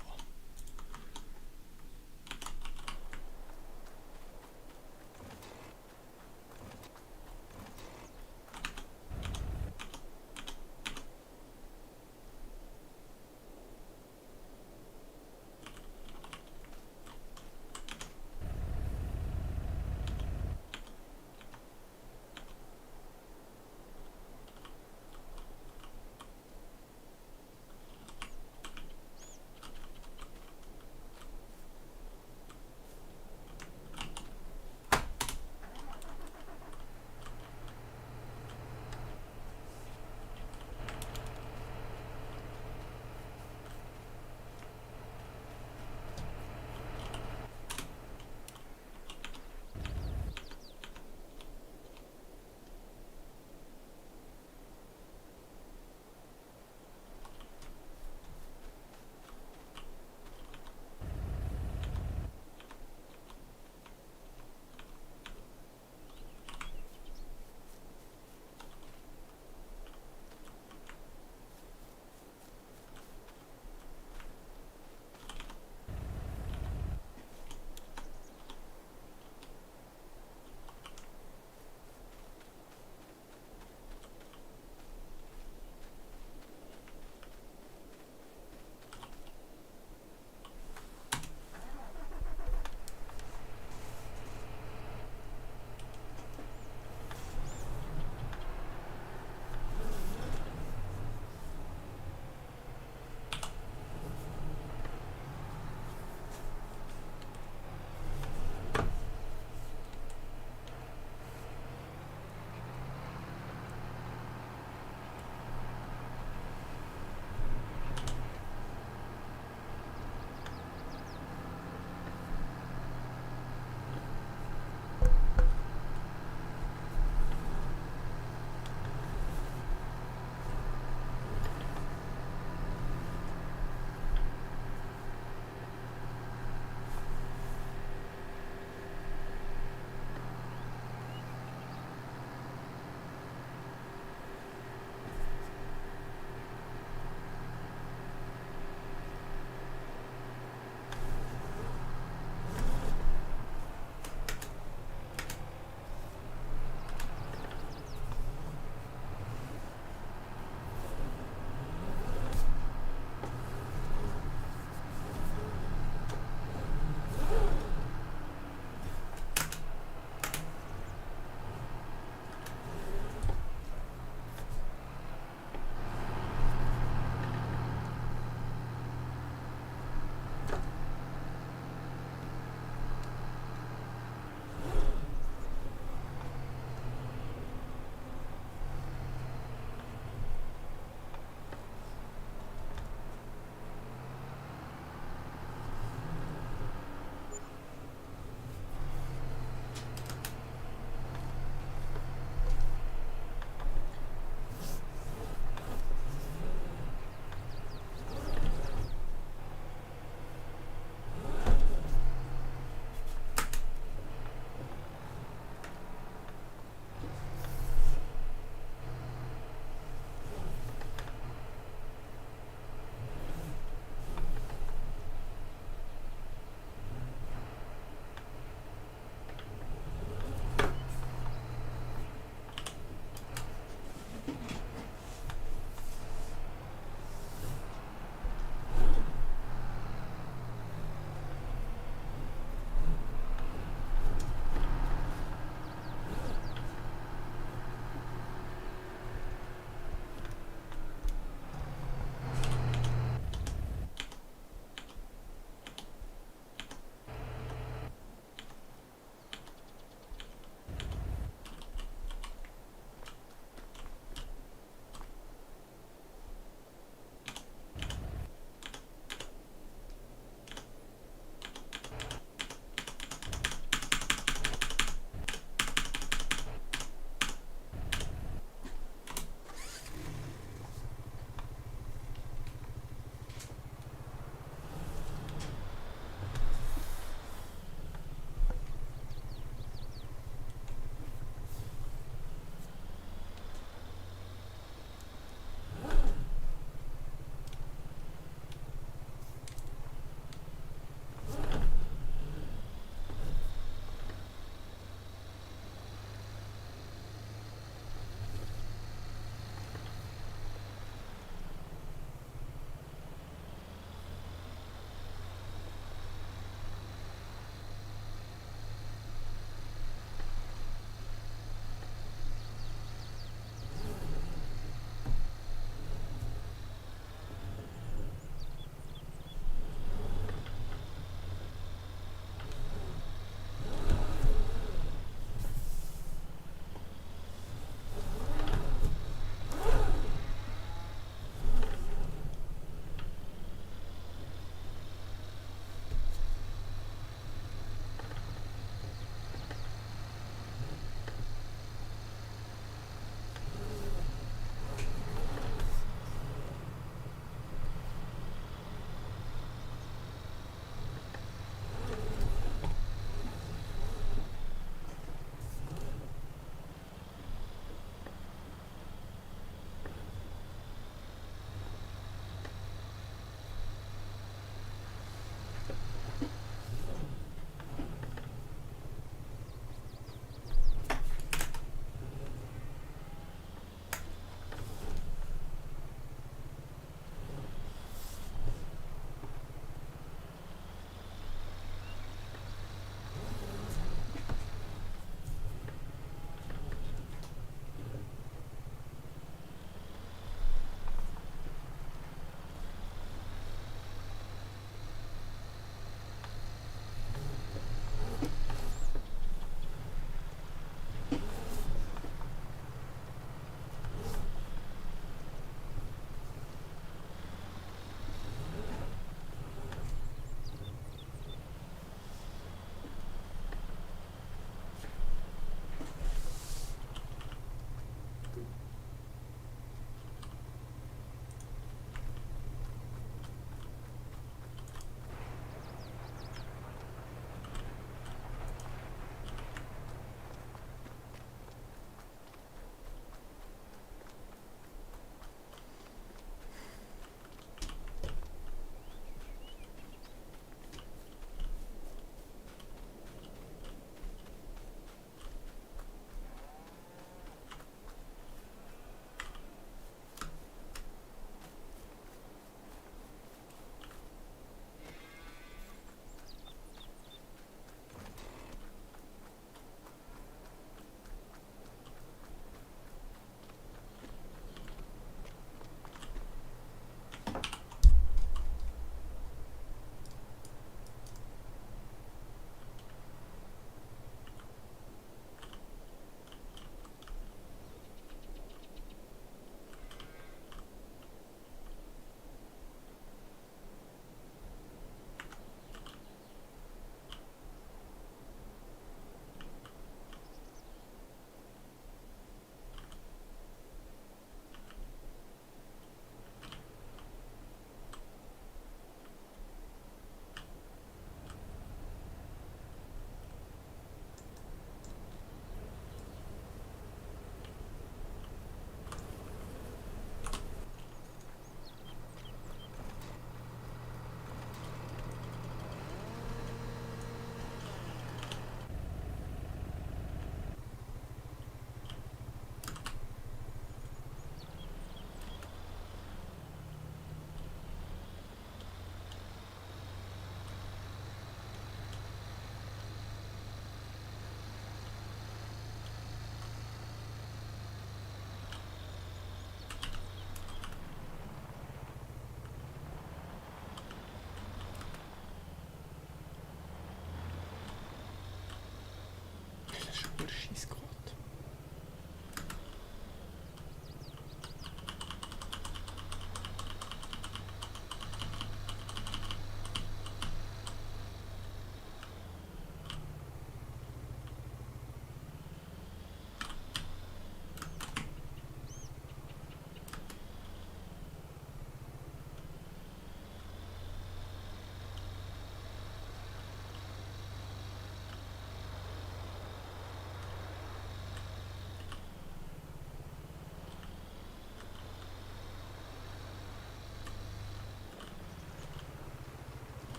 ist schon ein Scheissgott.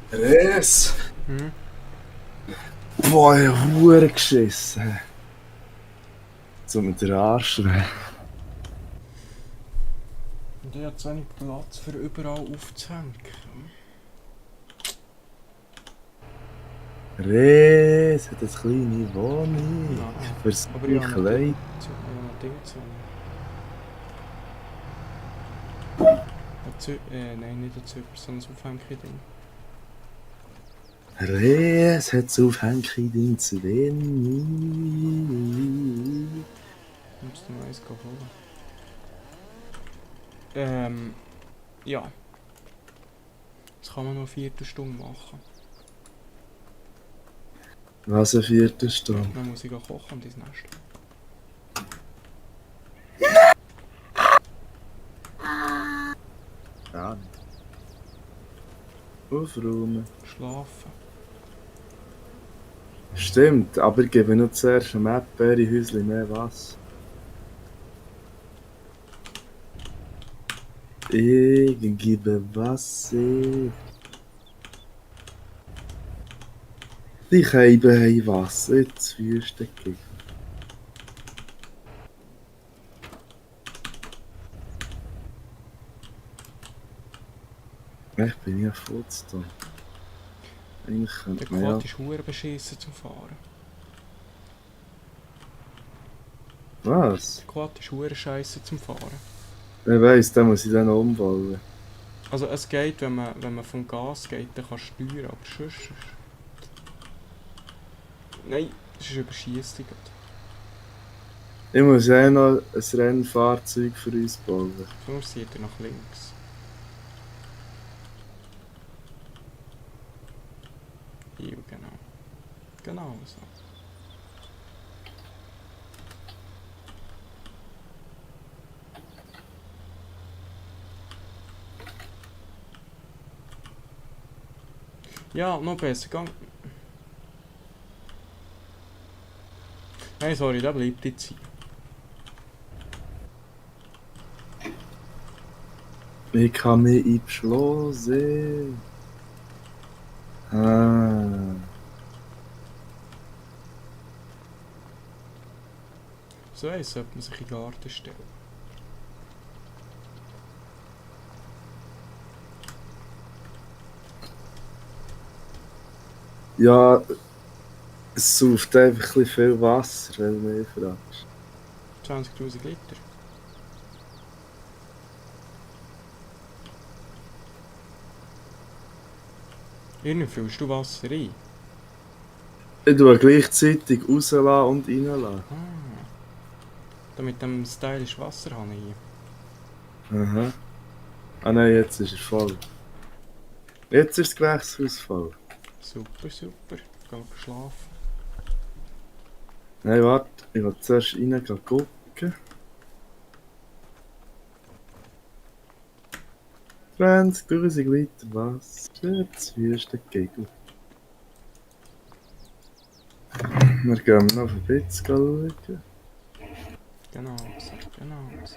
Res! Hm? Boah, ich hab Hure geschissen. So mit der Arsch weh. Und ich habe zu wenig Platz für überall aufzuhängen. Res hat eine kleine Wohnung. Ja, Fürs aber ich habe noch Kleid. Ding zu. Nein, nicht ein Züber, sondern ein Aufhängding. Res hat das Aufhängchen in Sven. Ich muss noch eins holen. Ja. Das kann man noch eine Viertelstunde machen. Was eine Viertelstunde. Dann muss ich kochen und ins Nest. Aufräumen. Schlafen. Stimmt, aber ich gebe noch zuerst am Erdbeerhäuschen mehr Wasser. Ich gebe Wasser. Die Scheiben haben Wasser ins Wüste gegeben. Ich bin ja Futzton. Eigentlich Der könnte man ja... Quad ist verdammt beschissen zum Fahren. Was? Der Quad ist verdammt scheisse zum Fahren. Ich weiss, dann muss ich dann noch umbauen. Also es geht, wenn man vom Gas geht, dann kann steuern, aber sonst... Nein, das ist Überschiessung. Ich muss ja noch ein Rennfahrzeug für uns bauen. Sonst sieht er nach links. Ja, genau. Genau so. Ja, noch besser. Gang. Nein, sorry, der bleibt jetzt hier. Ich habe mich eingeschlossen. Ah. So eins sollte man sich in den Garten stellen. Ja, es sauft einfach ein bisschen viel Wasser, wenn du mich fragst. 20.000 Liter. Irgendwie füllst du Wasser ein. Ich tue gleichzeitig rauslassen und reinlassen. Ah. Da mit dem stylisch Wasserhahn hier. Aha. Ah nein, jetzt ist er voll. Jetzt ist das Gewächshaus voll. Super, super. Geh schlafen. Nein, warte, ich will zuerst rein gucken. 20.000 Liter Wasser, das Wüste Gegend. Wir gehen noch ein bisschen schauen. Genau so, genau so.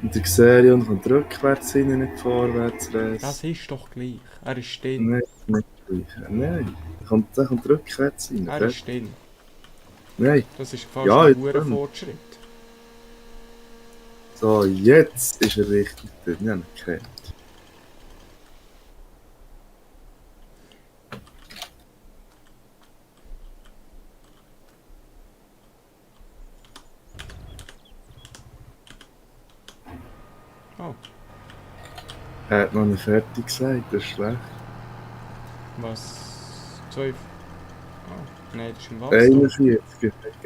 Und die Xerion kommt rückwärts rein, nicht vorwärts rechts. Das ist doch gleich. Er ist drin. Nein, nicht gleich. Nein, der kommt rückwärts rein. Er ist drin. Nein. Das ist fast Ja, ein jetzt hoher schon. Fortschritt. So, jetzt ist er richtig drin. Ich habe ihn gehört. Oh, Er hat noch nicht fertig gesagt, das ist schlecht. was? 12? Oh, nein, das ist ein Wasser.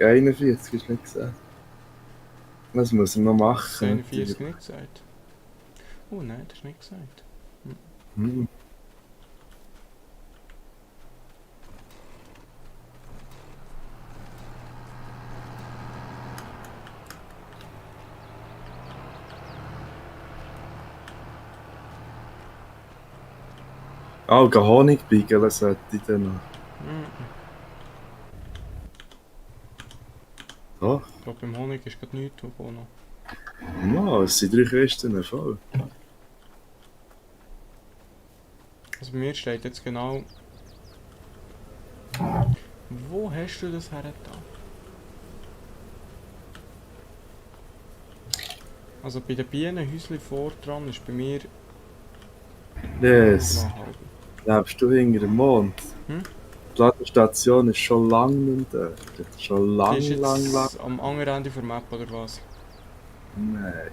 41 ist nicht gesagt. Was muss er noch Das ist machen? 41 nicht gesagt. Oh nein, das ist nicht gesagt. Hm. Oh, Honig beigeln sollte ich dann noch. Mhm. Doch. Ich glaube, beim Honig ist gerade nichts, wo noch. Ja, es sind 3 Kisten voll. Also bei mir steht jetzt genau... Wo hast du das her da? Also bei den Bienenhäuschen vor dran ist bei mir Yes. noch halb. Lebst du hinter dem Mond? Hm? Die Ladestation ist schon lange nicht mehr dort. Schon Die lang, ist jetzt lang, lang. am anderen Ende der Map oder was? Nein.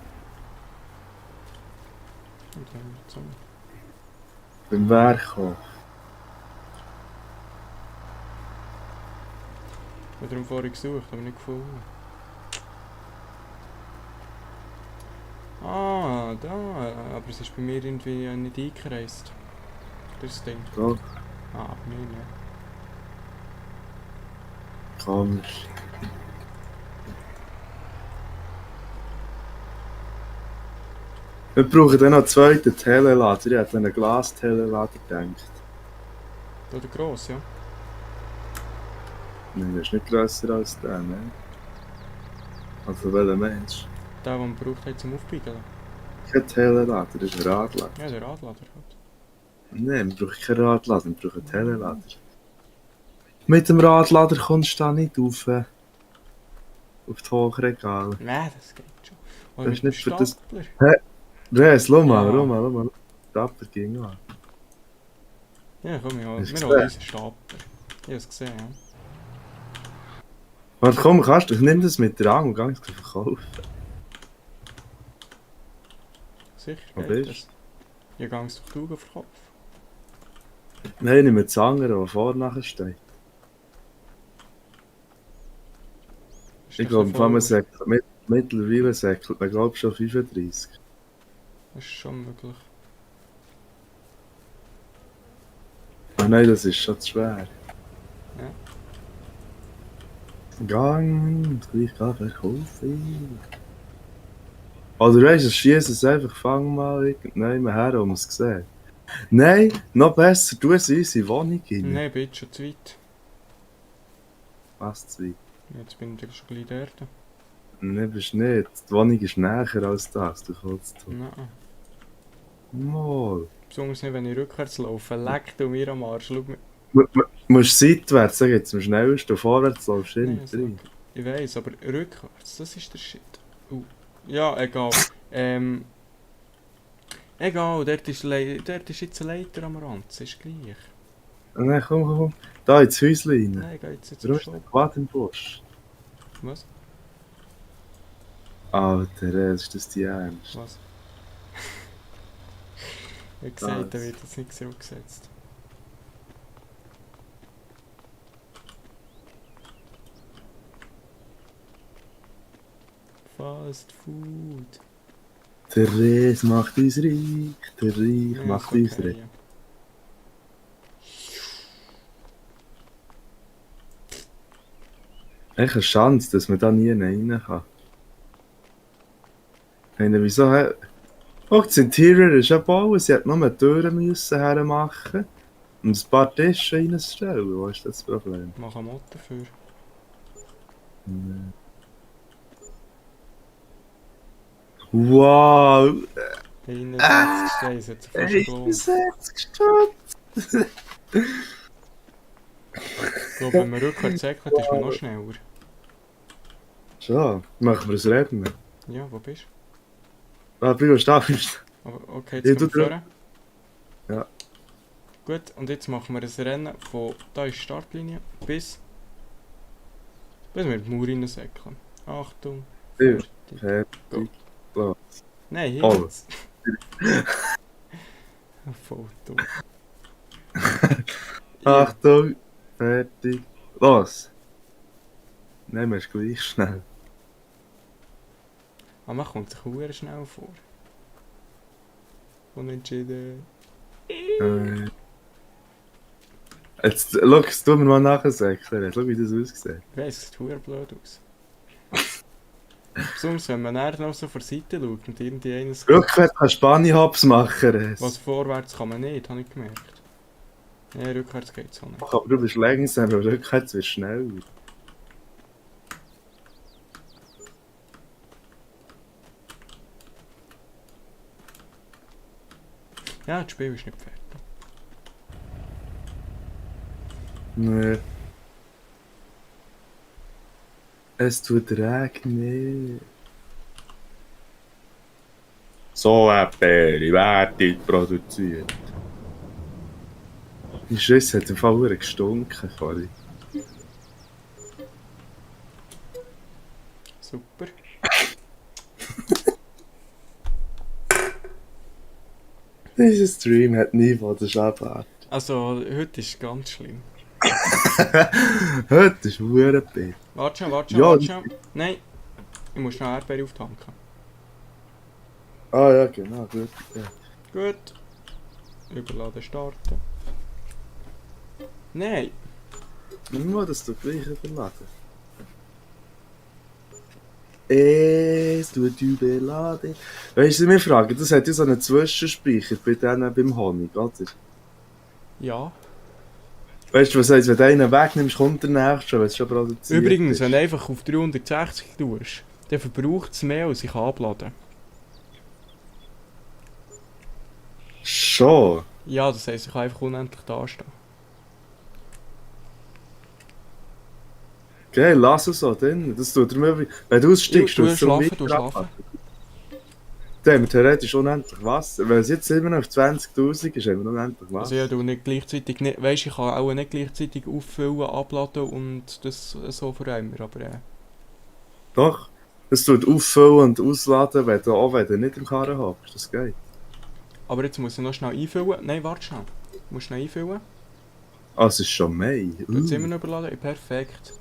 Und dann so. Beim Werkhof. Ich habe darum vorhin gesucht, aber nicht gefunden. Ah, da. Aber es ist bei mir irgendwie nicht eingekreist. Das Ding. Doch, Ah, bei mir nicht. komisch. Wir brauchen dann noch einen zweiten Telelader. Ich hätte einen Glas-Telelader gedacht. Oder gross, ja. Nein, der ist nicht grösser als der, ne? Also welcher Mensch? Der, den man braucht hat zum Aufbiegeln. Kein Telelader, das ist ein Radlader. Ja, der Radlader halt. Nein, wir brauchen keinen Radlader, wir brauchen einen Telelader. Mit dem Radlader kommst du da nicht auf die Hochregale. Nein, das geht schon. Das Oder ist mit nicht dem für das- Stapler. Res, schau mal, Ja. schau mal. Stapler ging an. Ja, komm, wir Hast du holen gesehen? unseren Stapler. Ich habe es gesehen, ja. Warte, komm, kannst du, nimm das mit der Angel und geh es verkaufen. Sicher Wo geht bist das. Ja, gang es doch du verkaufen. Nein, nicht mit das andere, der vorne nachher steht. Ist Ich doch glaube, so wenn man voll. sagt, mittlerweile säckelt man, glaube ich, schon 35. Das ist schon möglich. Ah nein, das ist schon zu schwer. Ja. Gang und gleich gehen verkaufen. Oder weißt du, schieß es einfach, fang mal irgendjemand her, um es zu sehen. Nein, noch besser, tu es in unsere Wohnung rein. Nein, ich bin jetzt schon zu weit. Was zu weit? Jetzt bin ich schon gleich dort. Nein, bist nicht. Die Wohnung ist näher als das, du kannst es tun. Nein. Mal. Besonders nicht, wenn ich rückwärts laufe. Leck du mir am Arsch. Schau mir. Du musst seitwärts, sag jetzt am schnellsten, vorwärts laufst du Nein, hinten das rein. Ich weiss, aber rückwärts, das ist der Shit. Ja, egal. Egal, dort ist jetzt eine Leiter am Rand, das ist gleich. Nein, komm. Da ins Häuschen rein. Nein, geht jetzt Warum zum ist der Shop. Quad im Busch? Was? Alter, ist das die Ernst? Was? Wie gesagt, da wird jetzt nicht zurückgesetzt. Fast Food. Der Res macht uns reich, der Reich Ja, macht ist uns okay, reich. ja. Echt eine Chance, dass man da nie rein kann. Meine, wieso hat... Oh, das Interior ist ja bauen, sie hat nur Türen müssen hermachen und ein paar Tische reinstellen. Wo ist das Problem? Mach einen Mod dafür. Wow! 61 Steine, hat sich fast gelohnt. 61 Stunden! Ich glaube, wenn man rückwärts säckelt, ist man noch schneller. So, machen wir ein Rennen. Ja, wo bist Ah, bleib stehen. du? Aber okay, Ja, jetzt du kommen wir vorne. Ja. Gut, und jetzt machen wir ein Rennen von, da ist die Startlinie, bis wir die Mauer reinsäckeln. Achtung. Ja. fertig. Fertig. Los. Nein, hier Oh. jetzt. Ein Foto. Achtung, fertig. Los! Nehmen wir es gleich schnell. Aber man kommt sich sehr schnell vor. Unentschieden. Jetzt, schau, jetzt tun wir mal nachher säckeln. Schau, wie das aussieht. Ich weiss, es sieht verdammt blöd aus. Besonders wenn man näher noch so von der Seite schaut und irgendwie eines... Rückwärts kannst du Spani-Hops machen, Res. Was vorwärts kann man nicht, habe ich gemerkt. Nein, rückwärts geht's auch nicht. Aber du bist langsam, aber rückwärts wirst du schnell. Ja, das Spiel ist nicht fertig. Nee. Es tut regnen. So eine Wertung produziert. Die Schüsse hat im Fall verdammt gestunken vorhin. Super. Dieser Stream hat Niveau, das ist abartig. Also, heute ist es ganz schlimm. Heute ist verdammt bitter. Warte schon, warte Ja, schon, warte schon. Nein, ich muss noch Erdbeere auftanken. Ah ja, genau, gut. Ja. Gut. Überladen starten. Nein. Nur, dass du gleich überladen. es tut überladen. Weißt du, wir fragen, das hat ja so einen Zwischenspeicher bei denen beim Honig, oder? Ja. Weißt du, was heißt, wenn du einen wegnimmst, kommt der nächste schon, wenn es schon produziert Übrigens, ist. wenn du einfach auf 360 tust, dann verbraucht es mehr, als ich abladen. Schon? Ja, das heisst, ich kann einfach unendlich dastehen. Okay, lass es so drin. Das tut mir wenn du aussteigst, Du tust du schlafen, weiter du schlafen. ab. Dann haben wir theoretisch unendlich Wasser. Wenn es jetzt immer noch auf 20'000 ist, haben wir unendlich Wasser. Also ja, du nicht gleichzeitig, nicht, weißt, ich kann auch nicht gleichzeitig auffüllen, abladen und das so verändern, aber Doch, es tut auffüllen und ausladen, wenn du nicht im Karren hockst. Das geht. aber jetzt muss ich noch schnell einfüllen. Nein, warte schnell. Du musst schnell einfüllen. Ah, es ist schon Mai. Jetzt immer noch überladen. Perfekt.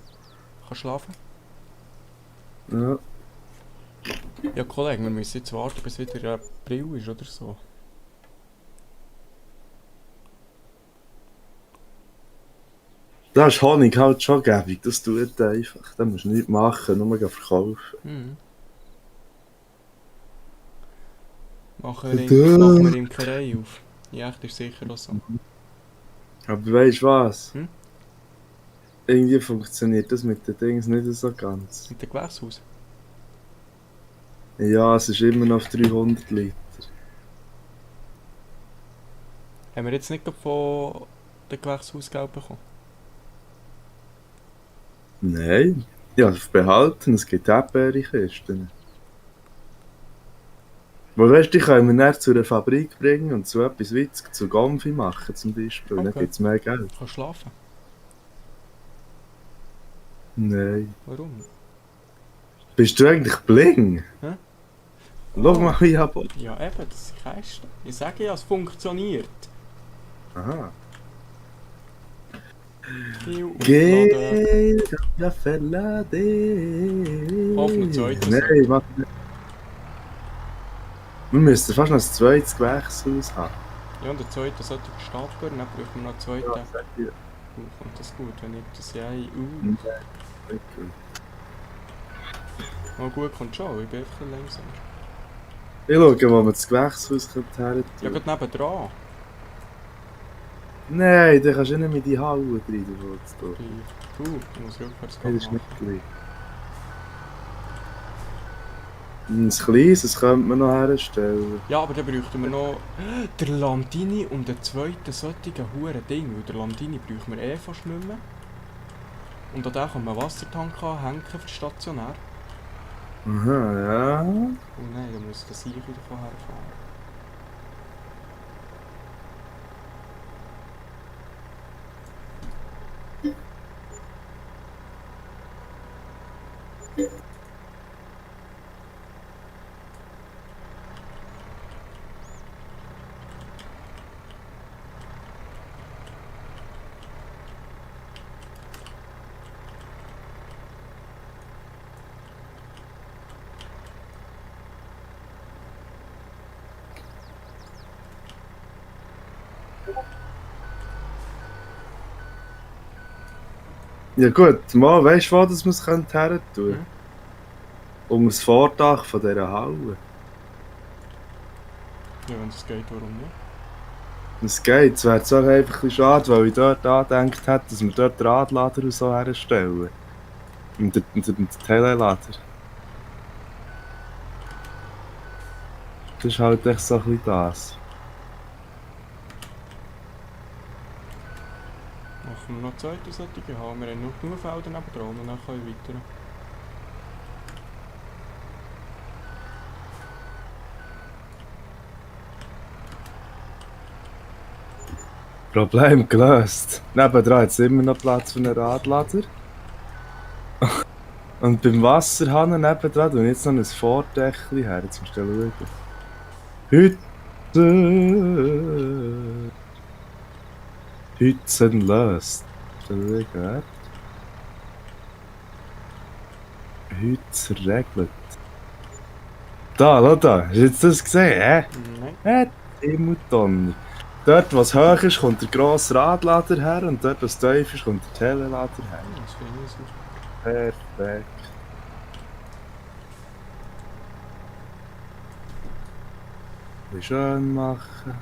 Kannst schlafen. Ja. Ja, Kollege, wir müssen jetzt warten, bis wieder April ist oder so. Da ist Honig halt schon gäbig, das tut einfach. Da musst du nichts machen, nur verkaufen. Mhm. Machen wir Imkerei auf. Ja, echt, ist sicher auch so. Aber weißt du was? Hm? Irgendwie funktioniert das mit den Dings nicht so ganz. Mit dem Gewächshaus. Ja, es ist immer noch auf 300 Liter. Haben wir jetzt nicht gerade von dem Gewächshaus Geld bekommen? Nein, ja, behalten, es gibt Erdbeerkisten. Wo weißt du, die können wir dann zu einer Fabrik bringen und so etwas wie zu Gomfi machen zum Beispiel. Dann Okay. gibt es mehr Geld. Kannst schlafen? Nein. Warum? Bist du eigentlich bling? Hä? Schau mal, wie ich habe. Ja eben, das ist das Geilste. Ich sage ja, es funktioniert. Aha. Viel aufladen. Geh, ja verlade. Auf ein zweites. Nein, mach nicht. Wir müssen fast noch ein zweites Gewächshaus haben. Ja, und der zweite sollte stapeln, dann brauchen wir noch einen zweiten. Ja, sag dir. Kommt das gut, wenn ich das ja Okay. mal gut kommt schon, ich bin einfach ein langsam. Ich schaue, wo wir das Gewächshaus her tun. Ja, gerade nebendran. Nein, da kannst du nicht mit die Halle rein, du willst da. Ich muss rückwärts Nein, gehen. das ist nicht gleich. Ein kleines könnte man noch herstellen. Ja, aber dann bräuchten wir noch der Landini und den zweiten solchen huren Ding, weil der Landini brauchen wir fast nicht mehr. Und an den kann man einen Wassertank anhängen für die stationär. Aha, ja. Oh nein, da muss das ich wieder herfahren. Ja gut, mal weißt du, wo das wir es her tun? Hm? Unter das Vordach von dieser Halle. Ja, wenn es geht, warum nicht? Es geht, es wäre zwar einfach ein bisschen schade, weil ich dort angedenkt hätte, dass wir dort den Radlader und so herstellen. Und den Telelader. Das ist halt echt so ein bisschen das. Machen wir noch zweite solche haben. Wir haben noch genug Felder nebendran und dann können wir weiter. Problem gelöst. Nebendran hat es immer noch Platz für einen Radlader. Und beim Wasserhahn nebendran tue ich jetzt noch ein Vordächchen her. Jetzt musst du schauen. Heute sind löst. Schauen. Heute regelt. Da, schau da. Hast du jetzt das gesehen, hä? Nein. Himmeltonne. Dort, was hoch ist, kommt der grosse Radlader her und dort, was tief ist, kommt der Telelader her. Das finde ich super. Perfekt. Wie schön machen.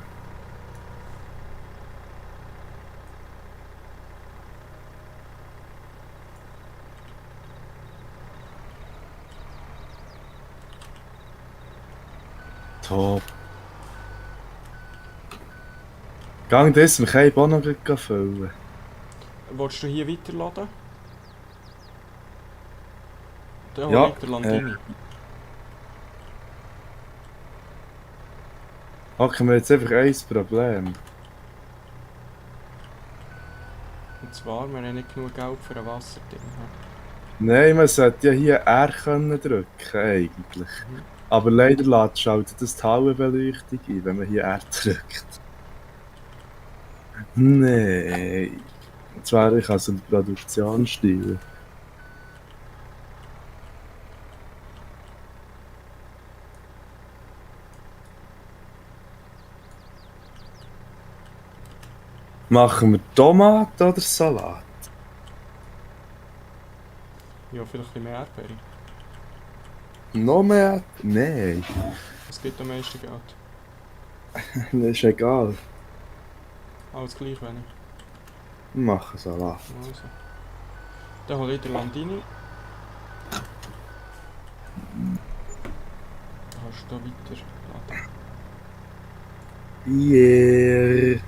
Top. Gang das, wir können auch noch gleich füllen. Willst du hier weiterladen? Da Ja, liegt der Landini. Haben wir jetzt einfach ein Problem. Und zwar, wir haben nicht genug Geld für ein Wasserding. Nein, man sollte ja hier R können drücken eigentlich. Aber leider lädt schaltet das die Hauenbeleuchtung ein, wenn man hier R drückt. Nein. Und zwar, ich habe so einen Produktionsstil. Machen wir Tomaten oder Salat? Ja, vielleicht ein bisschen mehr Erdbeere. Noch mehr? Nein. Was gibt am meisten Geld? Das ist egal. Alles gleich wenig. Wir machen Salat. Also. Dann hole ich den Landini. Dann kannst du da weiter laden. Yeah.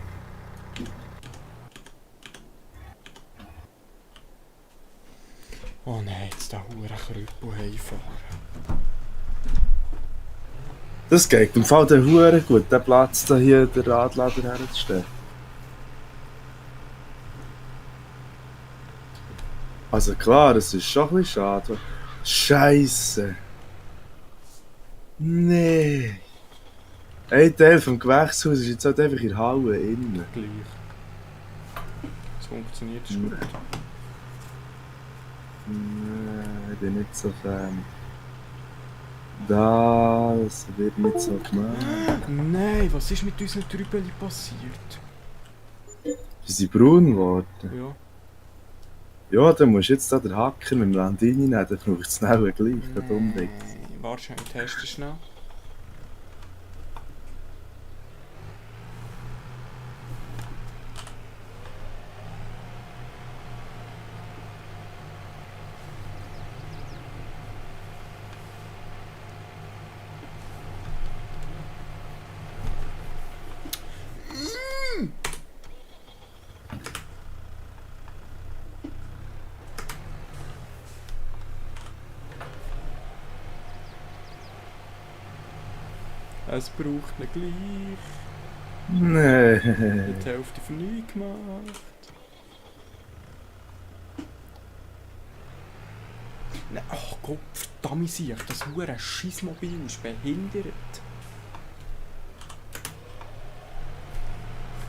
Oh nein, jetzt der hure Krüppel heimfahren. Das geht im Fall der Hure gut, den Platz da hier, den Radlader herzustellen. Also klar, es ist schon ein bisschen schade. Scheisse. Nee. Ein Teil vom Gewächshaus ist jetzt halt einfach in der Halle innen. Gleich. Es funktioniert, ist gut. Nee, ich bin nicht so Fan. Das wird nicht so gemacht. Nein, was ist mit unseren Trübeli passiert? Sie sind braun geworden. Ja. Ja, dann musst du jetzt da den Hacker mit dem Landini nehmen, dann braucht es schnell gleich. Gerade unbedingt. Wahrscheinlich testen schnell. Es braucht ihn gleich. Nee. Die Hälfte für nichts gemacht. Nein, ach Gott, verdammt sich, das hure Scheissmobil ist behindert.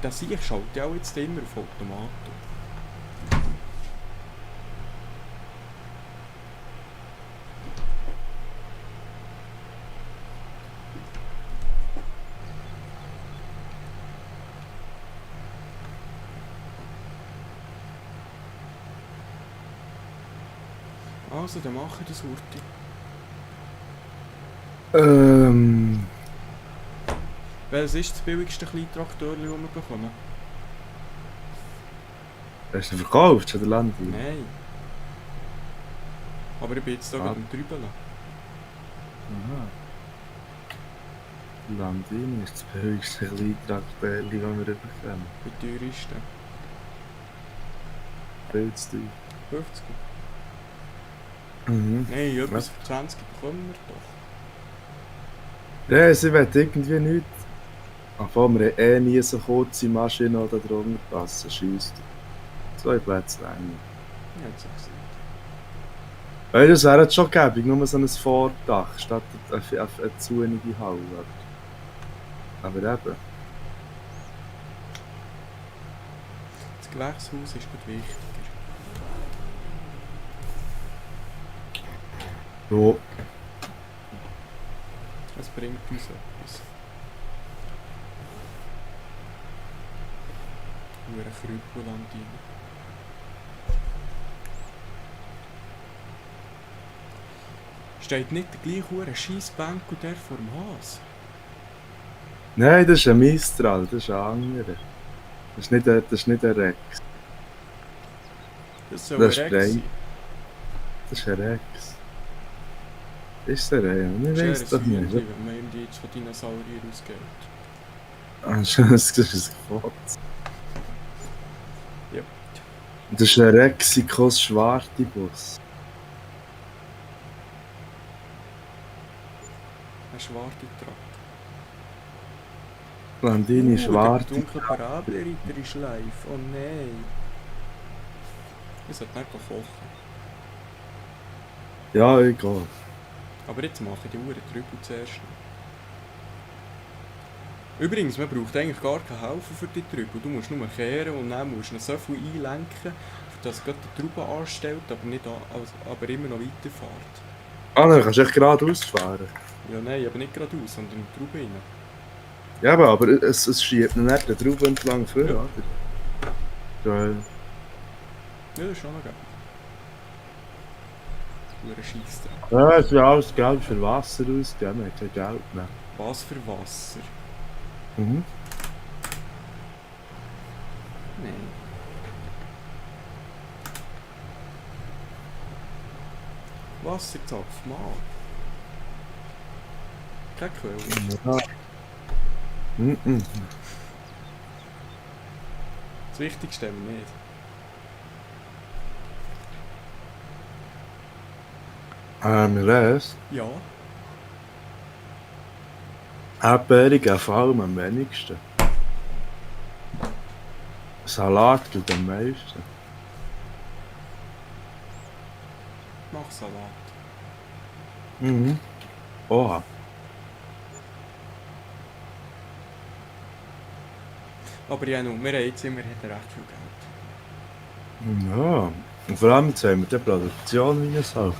Das ich schalte ja auch jetzt immer auf Automaten. Also, dann mache ich das Hurti. Welches ist das billigste Kleintraktor, das wir bekommen? Hast du ihn verkauft, schon der Landini? Nein. Aber ich bin jetzt da Ah. gerade am Trübeln. Aha. Landini ist das billigste Kleintraktor, das wir bekommen. Wie teuer ist der? Viel zu teuer. 50? Mhm. Nein, etwas für 20 bekommen wir doch. Ja, sie will irgendwie nichts. Obwohl wir eh nie so kurze Maschinen da drunter passen, schiesst. 2 Plätze lang. Ich hätte es auch gesagt. Weil das wäre jetzt schon gäbig, nur so ein Vordach statt eine zunige Halle. Aber eben. Das Gewächshaus ist gut wichtiger. Ja. Es bringt uns etwas. Nur ein Krüppellandini. Steht nicht der gleiche Scheissbank und der vor dem Haus? Nein, das ist ein Mistral, das ist ein anderer. Das ist nicht ein Rex. Das soll Das ein ist Rex frei. sein. Das ist ein Rex. Ist der ein? Ich Das weiß ist doch ein nicht. Hühnchen, wenn man ihm die jetzt von Dinosauriern ausgeht. Ah, das ist ein Gefotz. Ja. Das ist ein Rexikos Schwartibus. Ein schwarzer Trakt. Landini Der Schwarte. dunkle Parabelritter ist live. Oh nein. Ich sollte nicht kochen. Ja, egal. Aber jetzt mache ich die Uhren Trübel zuerst noch. Übrigens, man braucht eigentlich gar keinen Helfer für die Trübel. Du musst nur kehren und dann musst du noch so viel einlenken, dass Gott die Trube anstellt, aber, nicht aber immer noch weiterfährt. Ah, dann kannst du echt geradeaus fahren. Ja, nein, aber nicht geradeaus, sondern in die Trube rein. Ja, aber es schiebt ihn nicht den Traube entlang vor, Ja. oder? Ja. Ja, das ist schon noch geil. Ein Scheiss dran. Ja, es wird alles Geld für Wasser ausgeben, man hat kein Geld mehr. Was für Wasser? Mhm. Nein. Wasserzapf, mal. Keine Quelle. Ja. Mhm. Das Wichtigste haben wir nicht. Was? Ja. Erdbeeren vor allem am wenigsten. Salat geht am meisten. Mach Salat. Mhm. Oha. Aber ja, wir haben jetzt immerhin recht viel Geld. Ja. Und vor allem jetzt haben wir die Produktion wie es halt.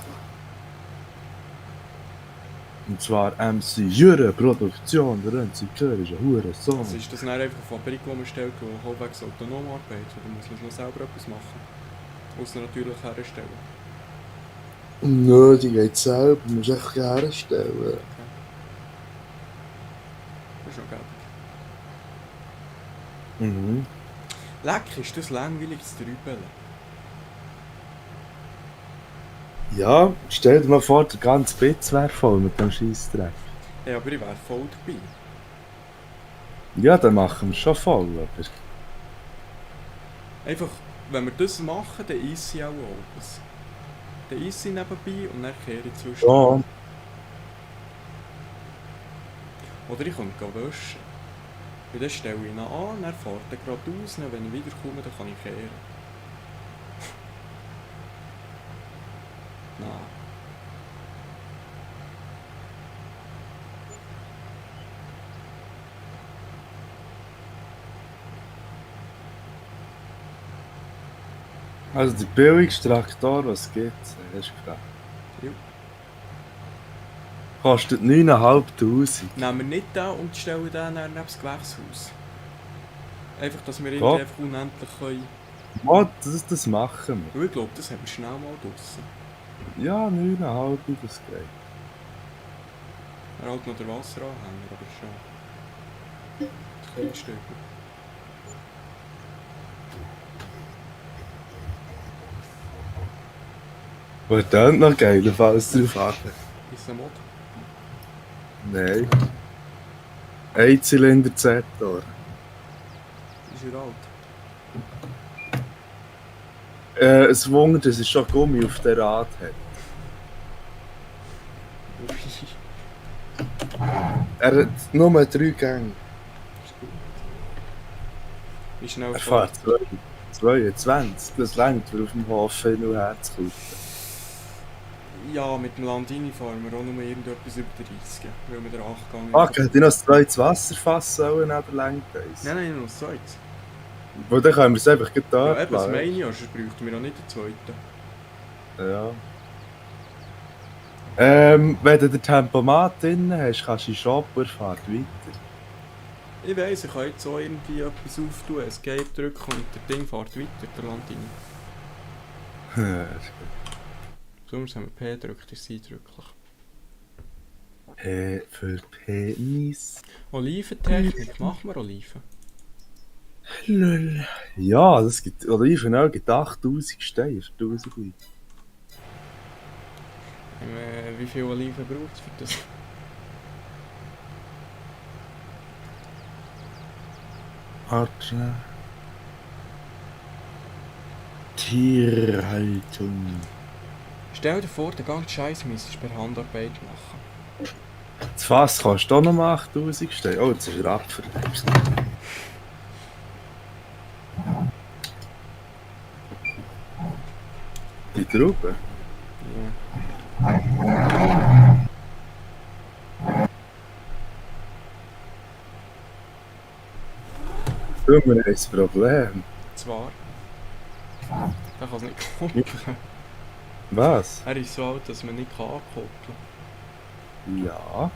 Und zwar MC Jure Produktion, der MC Kör ist ein Hurensohn. Also ist das dann einfach eine Fabrik, die man stellt, die halbwegs autonom arbeitet? Oder muss man noch selber etwas machen? Außer natürlich herstellen. Nö, die geht selber, du musst echt herstellen. Das ist noch geil. Mhm. Leck, ist das langweilig zu trübeln? Ja, stell dir mal vor, der ganze Bitz wäre voll mit dem Scheissdreck. Ja, aber ich wäre voll dabei. Ja, dann machen wir es schon voll, aber... Einfach, wenn wir das machen, dann esse ich auch alles. Dann esse ich nebenbei und dann kehre ich zwischen. Ja. Oder ich könnte gehen waschen. Und dann stelle ich ihn an, dann fährt er geradeaus, dann, wenn ich wiederkomme, dann kann ich kehren. Nein. Also der billigste Traktor, was es gibt, hast du gefragt. Ja. Kostet 9'500. Nehmen wir nicht den und stellen den dann neben das Gewächshaus. Einfach, dass wir Ja. irgendwie einfach unendlich können. Ja, das machen Weil ich glaube, das haben wir schnell mal draussen. wir. Ja, 9'500, das geht. Er hat noch der Wasseranhänger, aber schon. Das kleinste. Wird dann noch geil, falls drauf achten. Ist ein Mod? Nein. Einzylinder Z-Tor. Ist er alt? Es wundert, dass es schon Gummi auf der Rad hat. Er hat nur 3 Gänge. Ist gut. Wie schnell Er fährt 22. Das reicht für auf dem Hof hin und her zu kommen. Ja, mit dem Landini fahren wir auch nur irgendetwas über 30, weil wir den 8 gegangen Ah, hätte ich noch ein zweites Wasserfass sollen neben der Lenkeis? Nein, nein, noch das zweites. Weil dann können wir es einfach Ja, da eben, das meine ich ja, sonst bräuchten wir auch nicht den zweiten. Ja. Wenn du den Tempomat drin hast, kannst du in den Shop und er fährt weiter. Ich weiss, ich kann jetzt so irgendwie etwas auftun, Escape drücken und der Ding fährt weiter, der Landini. Sonst haben wir P gedrückt, ist es eindrücklich. Für Penis. Oliventechnik, machen wir Oliven? Lol. Ja, das gibt. Olivenöl gibt 8000 Steine für 1000 Liter. Wie viel Oliven braucht es für das? Warte. Tierhaltung. Stell dir vor, den ganzen Scheiß müsstest du per Handarbeit machen. Das Fass kostet auch noch mal 8000 Steine. Oh, jetzt ist er Apfel. Die Trauben? Ja. Du, wir haben ein Problem. Zwar. Der kann es nicht koppeln. Was? Er ist so alt, dass man nicht ankoppeln kann. Ja.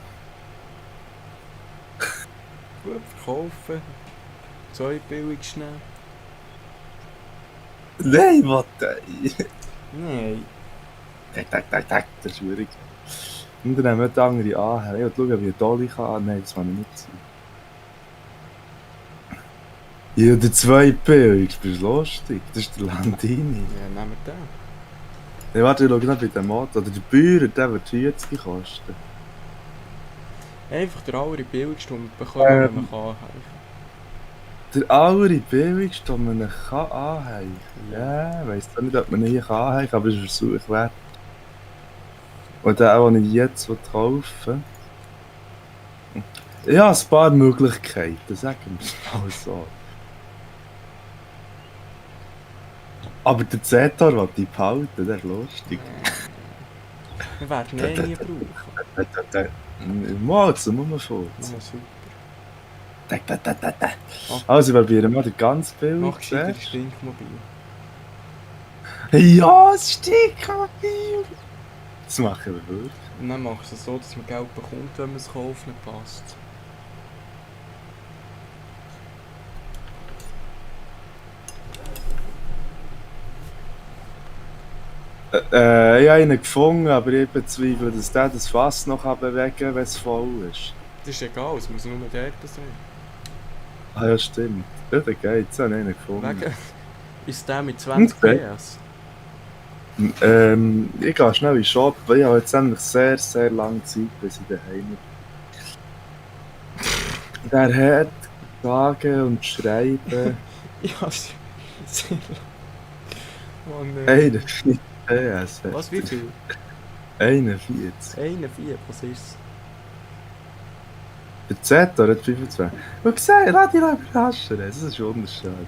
Gut, verkaufen. 2 billig schnell. Nein, was Nein. Tak. Das ist schwierig. Und dann haben wir die andere Anhänge. Ich will schauen, wie Dolly kann. Nein, das kann ich nicht sein. Ja, der 2 billig. Das ist lustig. Das ist der Landini. Ja, nehmen wir den. Nee, warte, ich schaue noch bei dem Motor. Der Bauer, der wird 40 kosten. Einfach der allerbilligste, den man bekommt, wenn man kann anhängen. Der allerbilligste, den man kann anhängen kann. Ja, ich weiss nicht, ob man ihn hier anhängen kann, aber es ist ein Versuch wert. Und der, den ich jetzt kaufen will. Ja, ein paar Möglichkeiten, sagen wir es mal so. Aber der Zetor, den ich behalten, der ist lustig. Wir werden ihn nie brauchen. Mal zum Mummenfurz. Nur super. Also, wir probieren mal den ganz billig. Mach gescheiter Stinkmobil. Ja, es Stinkmobil! Das machen wir wirklich. Und dann machst du es so, dass man Geld bekommt, wenn man es kauft, nicht passt. Ich habe einen gefunden, aber ich bezweifle, dass der das Fass noch bewegen kann, wenn es voll ist. Das ist egal, es muss nur dort sein. Ah ja, stimmt. Ja, der geht. Jetzt habe ich einen gefunden. Wegen, ist der mit 20 Okay. PS? Ich gehe schnell in den Shop, weil ich habe jetzt endlich sehr, sehr lange Zeit, bis ich daheim bin. Der hat sagen und schreiben. Ja, sehr lang. Oh nein. 41 PS. Was, wie viel? 41. 41, was ist's? Der Z hat 25. Und gesehen, lass dich überraschen. Das ist wunderschön.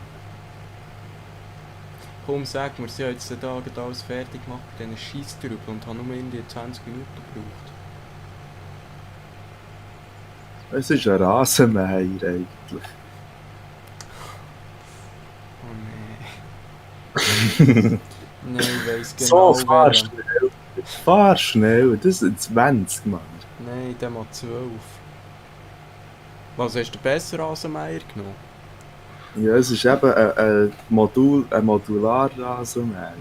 Komm, sag mir, sie haben jetzt den Tag alles fertig gemacht, diesen Scheiss drüber und haben nur in die 20 Minuten gebraucht. Es ist ein Rasenmäher eigentlich. Oh nein. Nein, ich weiss genau, So, fahr welchen. schnell. Fahr schnell. Das sind 20, Mann. Nein, der macht 12. Was, hast du besser Rasenmäher genommen? Ja, es ist eben ein Modular-Rasenmäher.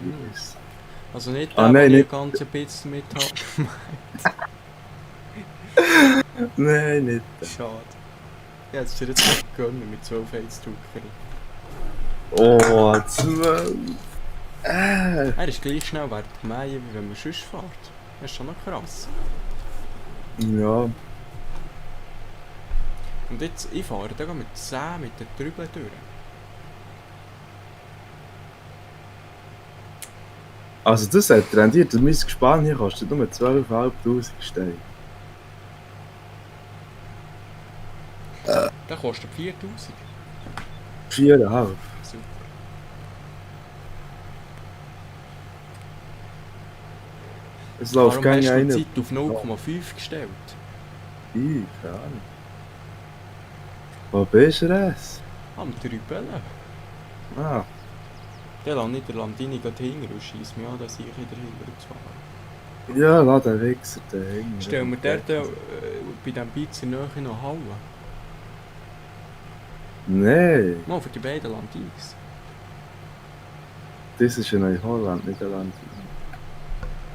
Also nicht Ah, der, nein, wo ich nicht. ein ganzes bisschen mit habe. Nein, nicht. Schade. Ja, jetzt ist er jetzt nicht gönnen mit 12 Heizdrucker. Oh, 12. Er ist gleich schnell während der Mähe, wie wenn man sonst fährt. Das ist schon noch krass. Ja. Und jetzt, ich fahre da mit 10 mit den Trübeln durch. Also das hat rendiert. Mein Gespann hier kostet nur 12'500 Steine. Der kostet 4000. 4,5. Super. Es läuft Warum hast keine du die eine. Zeit auf 0,5 gestellt? Keine Ahnung. Wo bist du es? Am Trübeln. Ah, Der lässt nicht der Landini gerade hinten und scheisst mich an, dass ich wieder hinten zu fahren. ja, lass den Wichser dahin. Stell mir dort bei diesem Beiz in der Nähe noch Hauen. Nein, Mal für die beiden Landinis. das ist in Neuholland, nicht ein Land.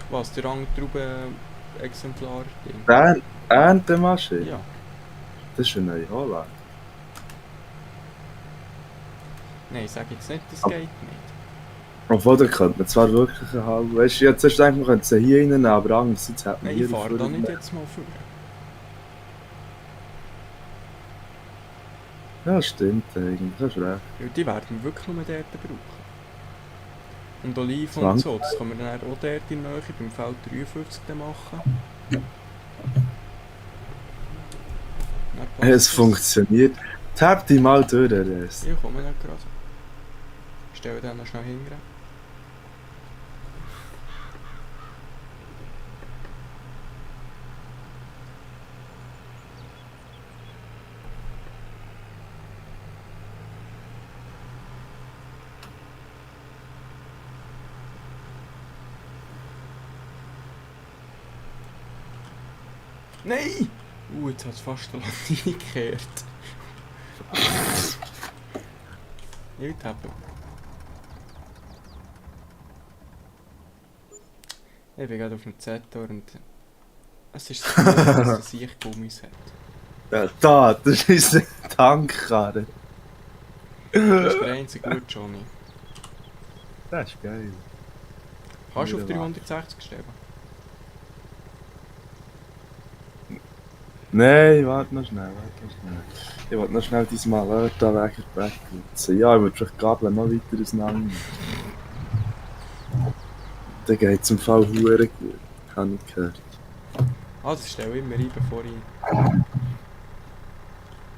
Was, der andere Trauben-Exemplar-Ding? Erntemaschine? Ja. Das ist eine Neuholland. Nein, ich sage jetzt nicht, das geht nicht. Obwohl, da könnte man zwar wirklich eine halbe... Weißt du, jetzt hast du gedacht, man könnte sie hier reinnehmen, aber andererseits hat man Nein, ich hier fahre da vorne- nicht jetzt mal vor. Ja, stimmt eigentlich, hast recht. Weil die werden wir wirklich nur dort brauchen. Und Oliven Lang. und so, das können wir dann auch dort in der Nähe beim Feld 53 dann machen. Dann passt Es das. funktioniert. Tap die mal durch, Rest. Ich komme nicht gerade. Ich stelle den noch schnell hinten. Nein! Jetzt hat es fast eine Land eingekehrt. Nicht haben. Ich bin gerade auf dem Zetor und es ist so, dass es sich Gummis hat. Ja, da, das ist eine Tankkarre. Das ist der einzige gute Johnny. Das ist geil. Kannst du auf Wieder 360 stellen? Nein, warte noch schnell. Ich wollte noch schnell dein Malheur da wegputzen. Ja, ich würde vielleicht die Gabel noch weiter auseinander. Dann geht es im Fall hure gut. Habe ich gehört. Ah, das stelle ich immer ein, bevor ich...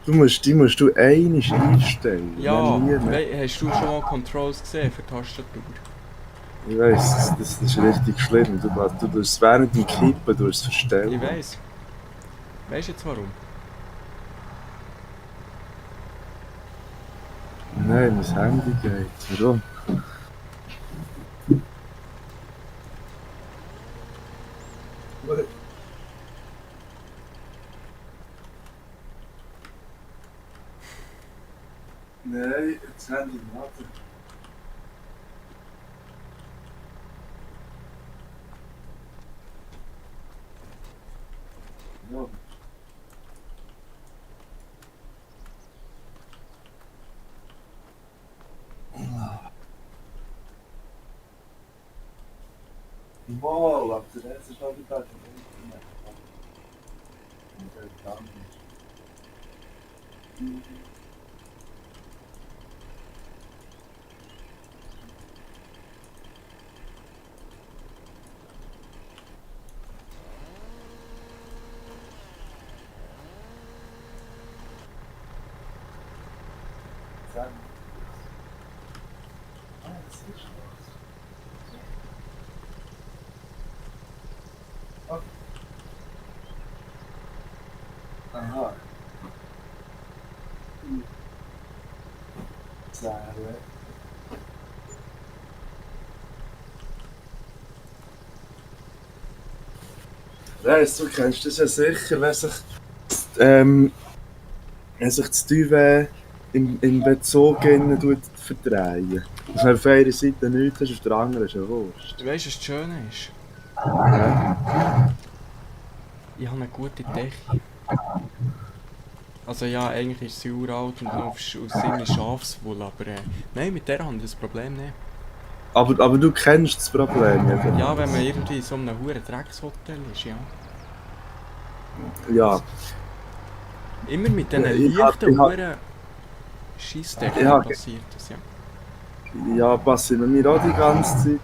Die musst du einmal einstellen. Ja, Wenn nie, ne? hast du schon mal Controls gesehen für die Tastatur? Ich weiss, das ist richtig schlimm. Du tust es während dem Kippen du es verstellen. Ich weiss. Weißt du jetzt warum? Nein, mein Handy geht. Warum? Nein, das Handy nicht. Ja. Mal, aber das ist auch wieder Aha. Zahlen. Weißt du, kennst das ja sicher, wenn sich das Duvet im Bezug innen verdrehen. Dass man auf einer Seite nichts hast, auf der anderen ist eine Wurst. Du weißt, was das Schöne ist? Ja. Ich habe eine gute Decke. Also ja, eigentlich ist sie uralt und noch aus seiner Schafswolle, aber nein, mit der habe ich das Problem nicht. Aber du kennst das Problem, ja? Ja, wenn man irgendwie in so einem hohen Dreckshotel ist, ja. Ja. Immer mit diesen Ich hab- leichten ich hab- hohen Scheissdecken Ja, passiert das, ja. Ja, passiert mir auch die ganze Zeit.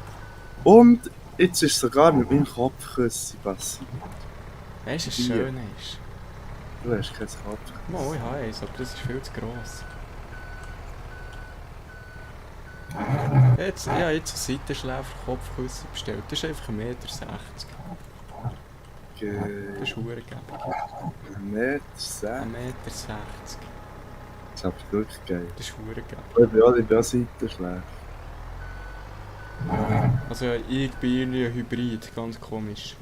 Und jetzt ist es sogar mit meinem Kopfkissen passiert. Weißt du, was das Hier. Schöne ist? Du hast kein Kopfkissen. Oh, ich habe eins, aber das ist viel zu gross. Jetzt, ja, jetzt ein Seitenschläfer-Kopfkissen bestellt. Das ist einfach 1,60 Meter. Das ist verdammt geil. 1,60 Meter. 1,60 Meter. Das ist aber wirklich geil. Das ist verdammt geil. Ich bin auch Seitenschläfer. Also ich bin irgendwie ein Hybrid, ganz komisch.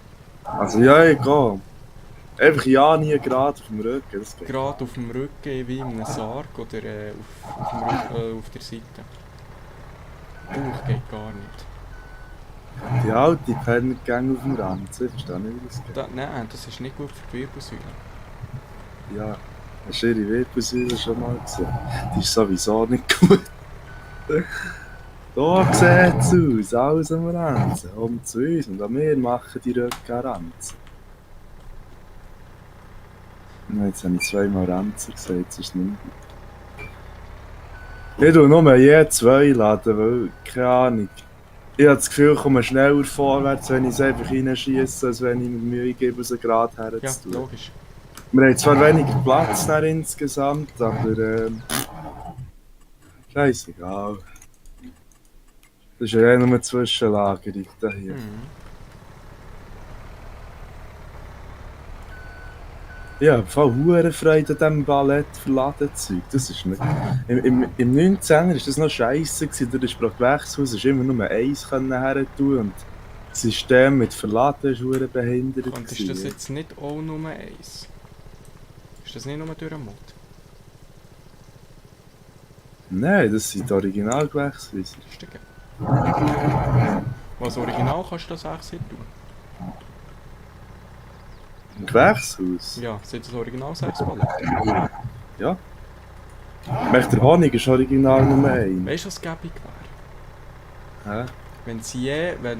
Also ja, ich gehe. Einfach ja nie gerade auf dem Rücken. Das geht. Gerade auf dem Rücken wie in einem Sarg oder auf der Seite. Bauch geht gar nicht. Die alte Pennergänge auf dem Ranzen, ich verstehe nicht, wie das geht. Nein, das ist nicht gut für die Wirbelsäule. Ja, hast du ihre Wirbelsäule schon mal gesehen? Die ist sowieso nicht gut. So sieht es aus, alles am Ranzen. Um zu uns und an mir machen die Röcke Ranzen. Jetzt habe ich zweimal Ranzen gesagt, das ist nicht gut. Ich tue nur je 2 laden, weil, keine Ahnung. Ich habe das Gefühl, ich komme schneller vorwärts, wenn ich es einfach reinschiesse, als wenn ich mir Mühe gebe, sie gerade Ja, herzutun. logisch. Wir haben zwar weniger Platz dann insgesamt, aber scheißegal. Das ist ja eh nur eine Zwischenlagerung da hier. Mhm. Ich habe voll hure Freude an diesem Ballett verladen Zeug. Das ist nicht... Im 19er war das noch scheisse, da ist pro Gewächshaus ist immer nur eins her tun und das System mit Verladen war hure behindert. Und ist das jetzt nicht auch Nummer 1? Ist das nicht nur durch den Mod? Nein, das sind die Originalgewächshäuser. Das ist der geil. Was original kannst du das auch tun? Ein Gewächshaus? Ja, sind das Original 6 Paletten? Ja. Der Honig ist original Nummer 1. Weißt du, was gäbig wäre? Hä? Wenn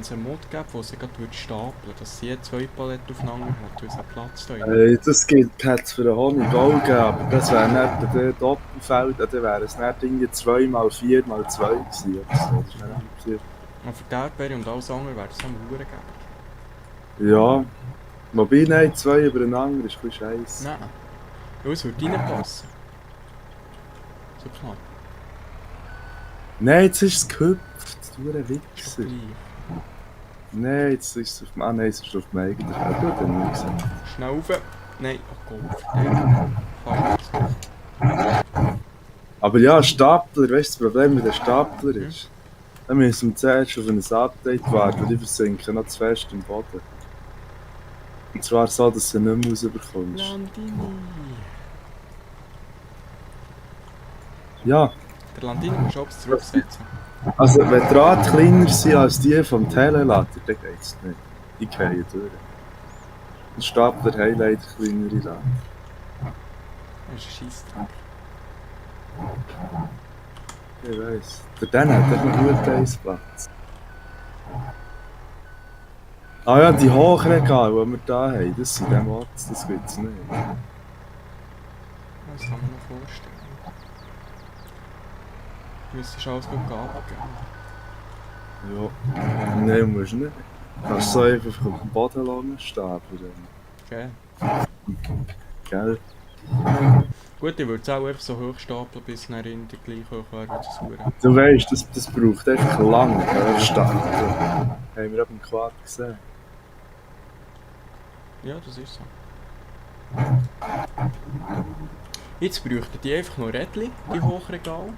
es einen Mod gibt, wo sie gerade stapeln, dass sie je 2 Paletten aufeinander hat, weil es einen Platz da drin. Das hätte es für den Honig auch gegeben, aber das wäre nicht der Doppelfeld, dann wäre es nicht irgendwie 2x4x2 gewesen oder so. Das wäre nicht passiert. Und für die Erdbeere und alles andere wäre das auch verdammt gäbig. Ja. Wobei, nein, 2 übereinander ist ein bisschen scheisse. Nein. Ja, es würde reinpassen. So knapp. Nein, jetzt ist es gehüpft, du ein Ist Wichser. doch gleich. Nein, jetzt ist es auf dem... Ah nein, es ist auf dem eigenen. Ja gut, dann nicht gesagt. Schnell rauf. Nein, oh Gott. Verdammt. Aber ja, Stapler, weißt du, das Problem mit den Stapler ist, dann müssen wir zuerst auf ein Update warten, weil die versinken noch zu fest im Boden. Und zwar so, dass du nicht mehr rausbekommst. Landini. Ja, Der Landini musst du auch zurücksetzen. also wenn die Rad kleiner sind als die vom Telelader, dann geht's nicht. Die fallen durch. Und Stapler haben leider kleinere Räder. Das ist ein Scheissdreck. Ich weiss. Für den hat er einen guten Eisplatz. Ah ja, die Hochregale, die wir hier haben, das sind die Mods, das gibt's nicht. Das kann man noch vorstellen. Du müsstest alles gut abgeben. Ja. Nein, musst du nicht. Du kannst so einfach auf dem Boden lassen stapeln. Okay. Gell? Gut, ich würde es auch einfach so hoch stapeln, bis nachher in der gleich hoch wäre wie das Huren. Du weißt, das braucht einfach lange, gell? Stapeln. Haben wir auf dem Quad gesehen. Ja, das ist so. Jetzt bräuchten die einfach noch Rädchen, die Hochregale.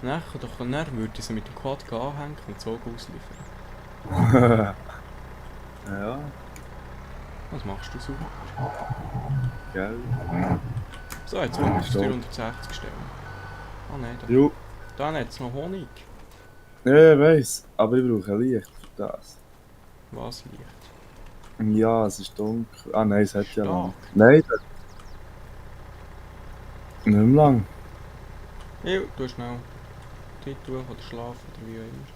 Dann würde ich sie mit dem Quad anhängen und so ausliefern. Ja, Was machst du so? gell? So, jetzt wollen wir es 360 stellen. Ah nein, Jo. da hat es noch Honig. Ja, ich weiss. Aber ich brauche ein Licht für das. Was Licht? Ja, es ist dunkel. Ah nein, es hat ja Stark. lang. Nein, das... Nicht mehr lang. Ja, du schnell. Titel oder schlafen oder wie auch immer.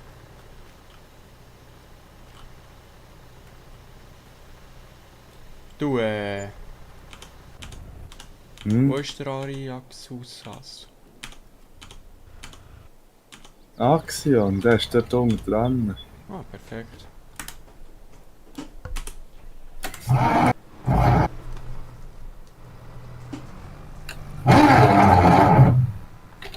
Du, wo ist der Ariaxus? Axion, der ist dort unten dran. Ah, perfekt.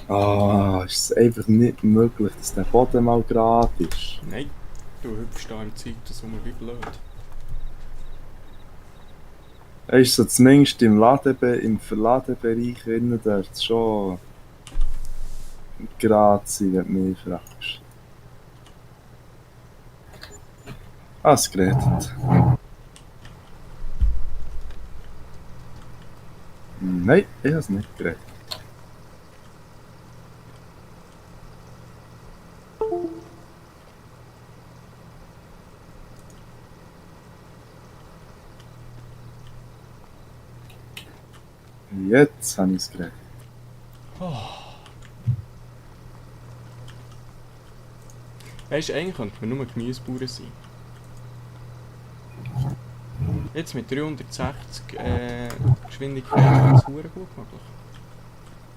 Ah, ist es einfach nicht möglich, dass der Boden mal gerade ist. Nein, du hüpfst da im Zeug, das ist wie blöd. Er ist so zumindest im Verladebereich innen, der ist schon gerade sein, wenn du mich fragst. Ah, es gerettet. Nein, ich habe es nicht gerettet. Jetzt habe ich es gerecht. Weißt du, eigentlich könnte man nur Gemüsebauern sein. Jetzt mit 360 Geschwindigkeit ist es verdammt gut möglich.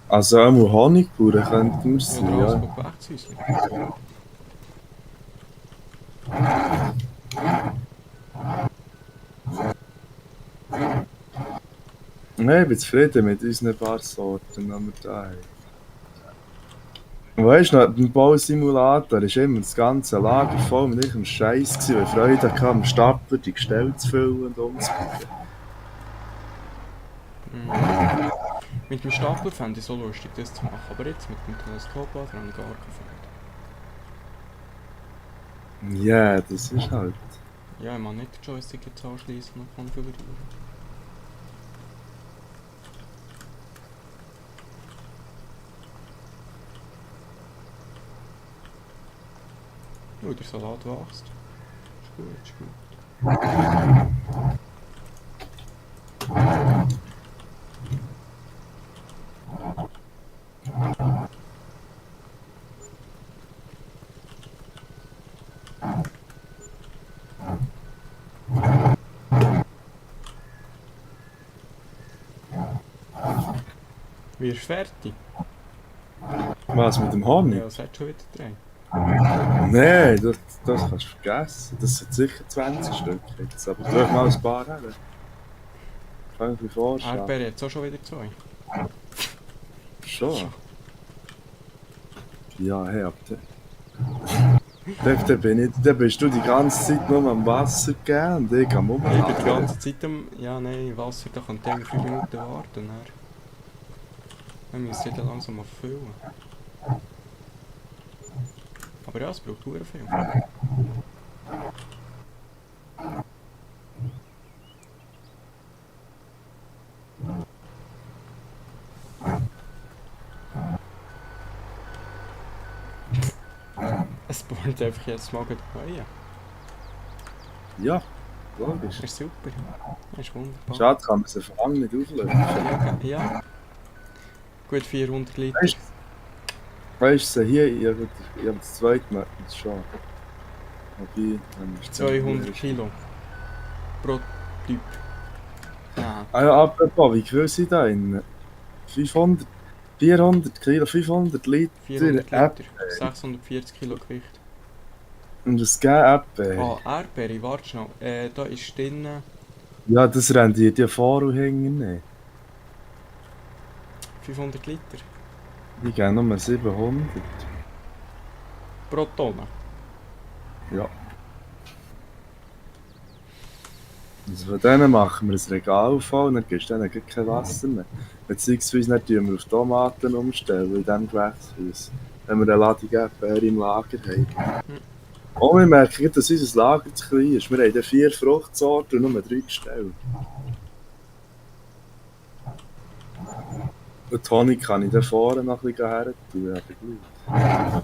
Also auch mal Honigbauern könnten wir Ja, sein, oder alles ja. mit Gewächshäuschen. Nein, ich bin zufrieden mit unseren paar Sorten, die wir da haben. Und weißt du noch, beim Bausimulator war immer das ganze Lager voll mit ihrem Scheiß, weil ich Freude hatte, am Stapler die Gestelle zu füllen und umzubauen. Mit dem Stapler fände ich es so lustig, das zu machen, aber jetzt mit dem Teleskoplader habe ich gar keine Freude. Ja, das ist halt. Ja, ich mag nicht den Joystick jetzt anschließen und konfigurieren. Oh, der Salat wächst. Ist gut, ist gut. Wirst du fertig? Was, mit dem Honig? Ja, es hat schon wieder drei. Nein, das kannst du vergessen. Das sind sicher 20 Stück jetzt, aber tu mal ein paar her. Kann ich mir vorstellen. Erdbeere jetzt auch schon wieder zwei. Schon? Ja, hey, aber dann bist du die ganze Zeit nur am Wasser gegeben und ich am Ich bin die Umladen. ganze Zeit am... Ja, nein, im Wasser, da könnt ihr 5 Minuten warten. Dann müsst ihr dann langsam mal füllen. Aber ja, es braucht sehr viel. Es spawnt einfach jetzt mal rein. Ja, logisch. Das ist super. Das ist wunderbar. Schade, kann man sie vor allem nicht auflösen. Ja. Gut 400 Liter. Weißt du, hier, ich habe das zweite Mal jetzt schon. Wobei, dann ist es 200 Kilo. Pro Typ. Ja. Ah ja, apropos, wie viel sind da drin? 500, 400 Kilo, 500 Liter 400 Äpfel. Liter. 640 Kilo Gewicht. Und das geben Äpfel. Ah, Erdbeere, warte schnell. Da ist drin Ja, das rendiert ja vor und hinten nicht. 500 Liter. Die geben nur 700. Pro Tonne. Ja. Also von denen machen wir ein Regal voll und dann gibst du denen gar kein Wasser mehr. Beziehungsweise dann tun wir auf Tomaten umstellen in diesem Gewächshaus. Wenn wir eine Ladung Erdbeeren im Lager haben. Und wir merken, dass unser Lager zu klein ist. Wir haben dann 4 Fruchtsorten und nur 3 Gestelle. Und die Honig kann ich da vorne noch ein bisschen her tun, aber gleich.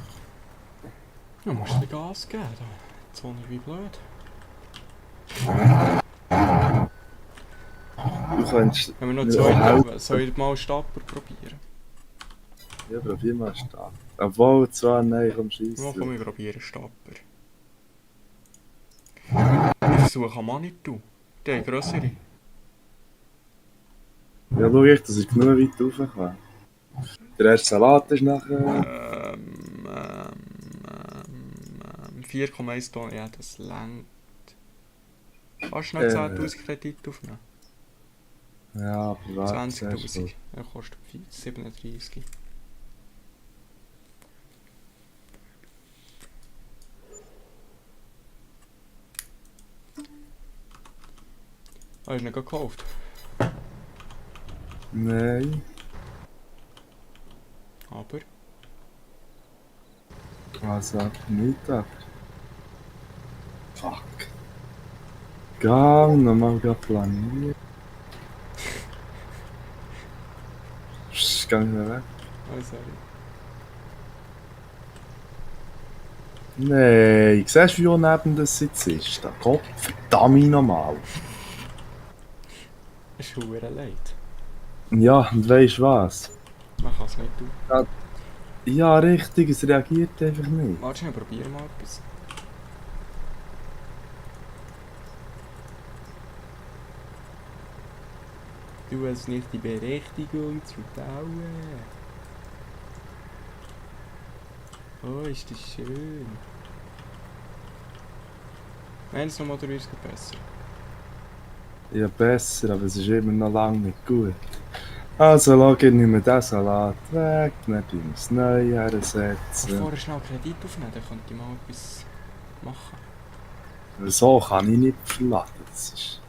Ja, musst du Gas geben. Da. Jetzt wohne ich wie blöd. Du kannst... Wenn wir noch Ja, zwei halt. haben, soll ich mal Stapler probieren? Ja, probier mal stark. Obwohl, zwar, nein, komm, scheiss. Ja, komm, ich probiere Stapler. Ich versuche am Money zu. Der grössere. Ja, schau ich, dass ich genug weit raufkomme. Der erste Salat ist nachher... 4,1 Tonnen, ja, das längt. Kannst du noch 10'000 Kredit aufnehmen? Ja, aber warte. 20'000. Er kostet 37. Ah, hast du ihn gerade gekauft? Nein. Aber... Also, Mittag. Fuck. Gang, nochmal planieren. Psst, geh nicht mehr weg. Oh, sorry. Nein, siehst du, wie uneben das jetzt ist? Da Gott verdammt nochmal. Es ist verdammt leid. Ja, und weisst was? Man kann es nicht tun. Ja, richtig, es reagiert einfach nicht. Warte schnell, probier mal etwas. Du hast nicht die Berechtigung zu bauen. Oh, ist das schön. Wenn es nochmal ist, geht besser. Ja, besser, aber es ist immer noch lange nicht gut. Also, schau, ich nehme den Salat weg, dann tun wir das Neue Kannst du hersetzen. vorher schnell Kredit aufnehmen, dann könnte ich mal etwas machen. So kann ich nicht verladen. Das ist...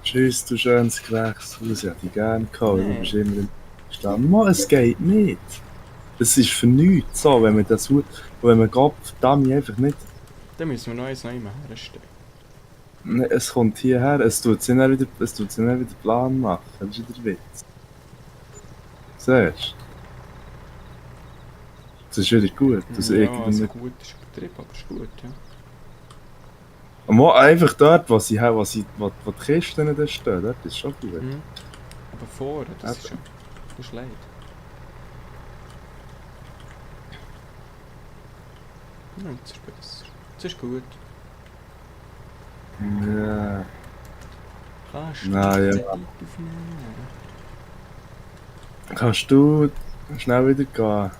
Tschüss, du schönes Gewächshaus, ich hätte dich gerne gehabt, Nee. du bist immer im Stand. Mann, es geht nicht. Das ist für nichts so, wenn man das... Wenn man Gott verdammt einfach nicht... Dann müssen wir noch eins Neues herstellen. Ne, es kommt hierher, es tut sich dann wieder Plan machen. Das ist wieder der Witz. Siehst du? Das ist wieder gut. Das Ja, irgendwie also nicht... gut ist übertrieben, aber ist gut, ja. Und einfach dort, wo die Kisten da stehen, dort ist schon gut. Mhm. Aber vorher, das ist Eben. ja... Das ist leid. Ja, jetzt ist besser. Jetzt ist gut. Ja. Kannst du Na ja. Kredit aufnehmen? Kannst du schnell wieder gehen?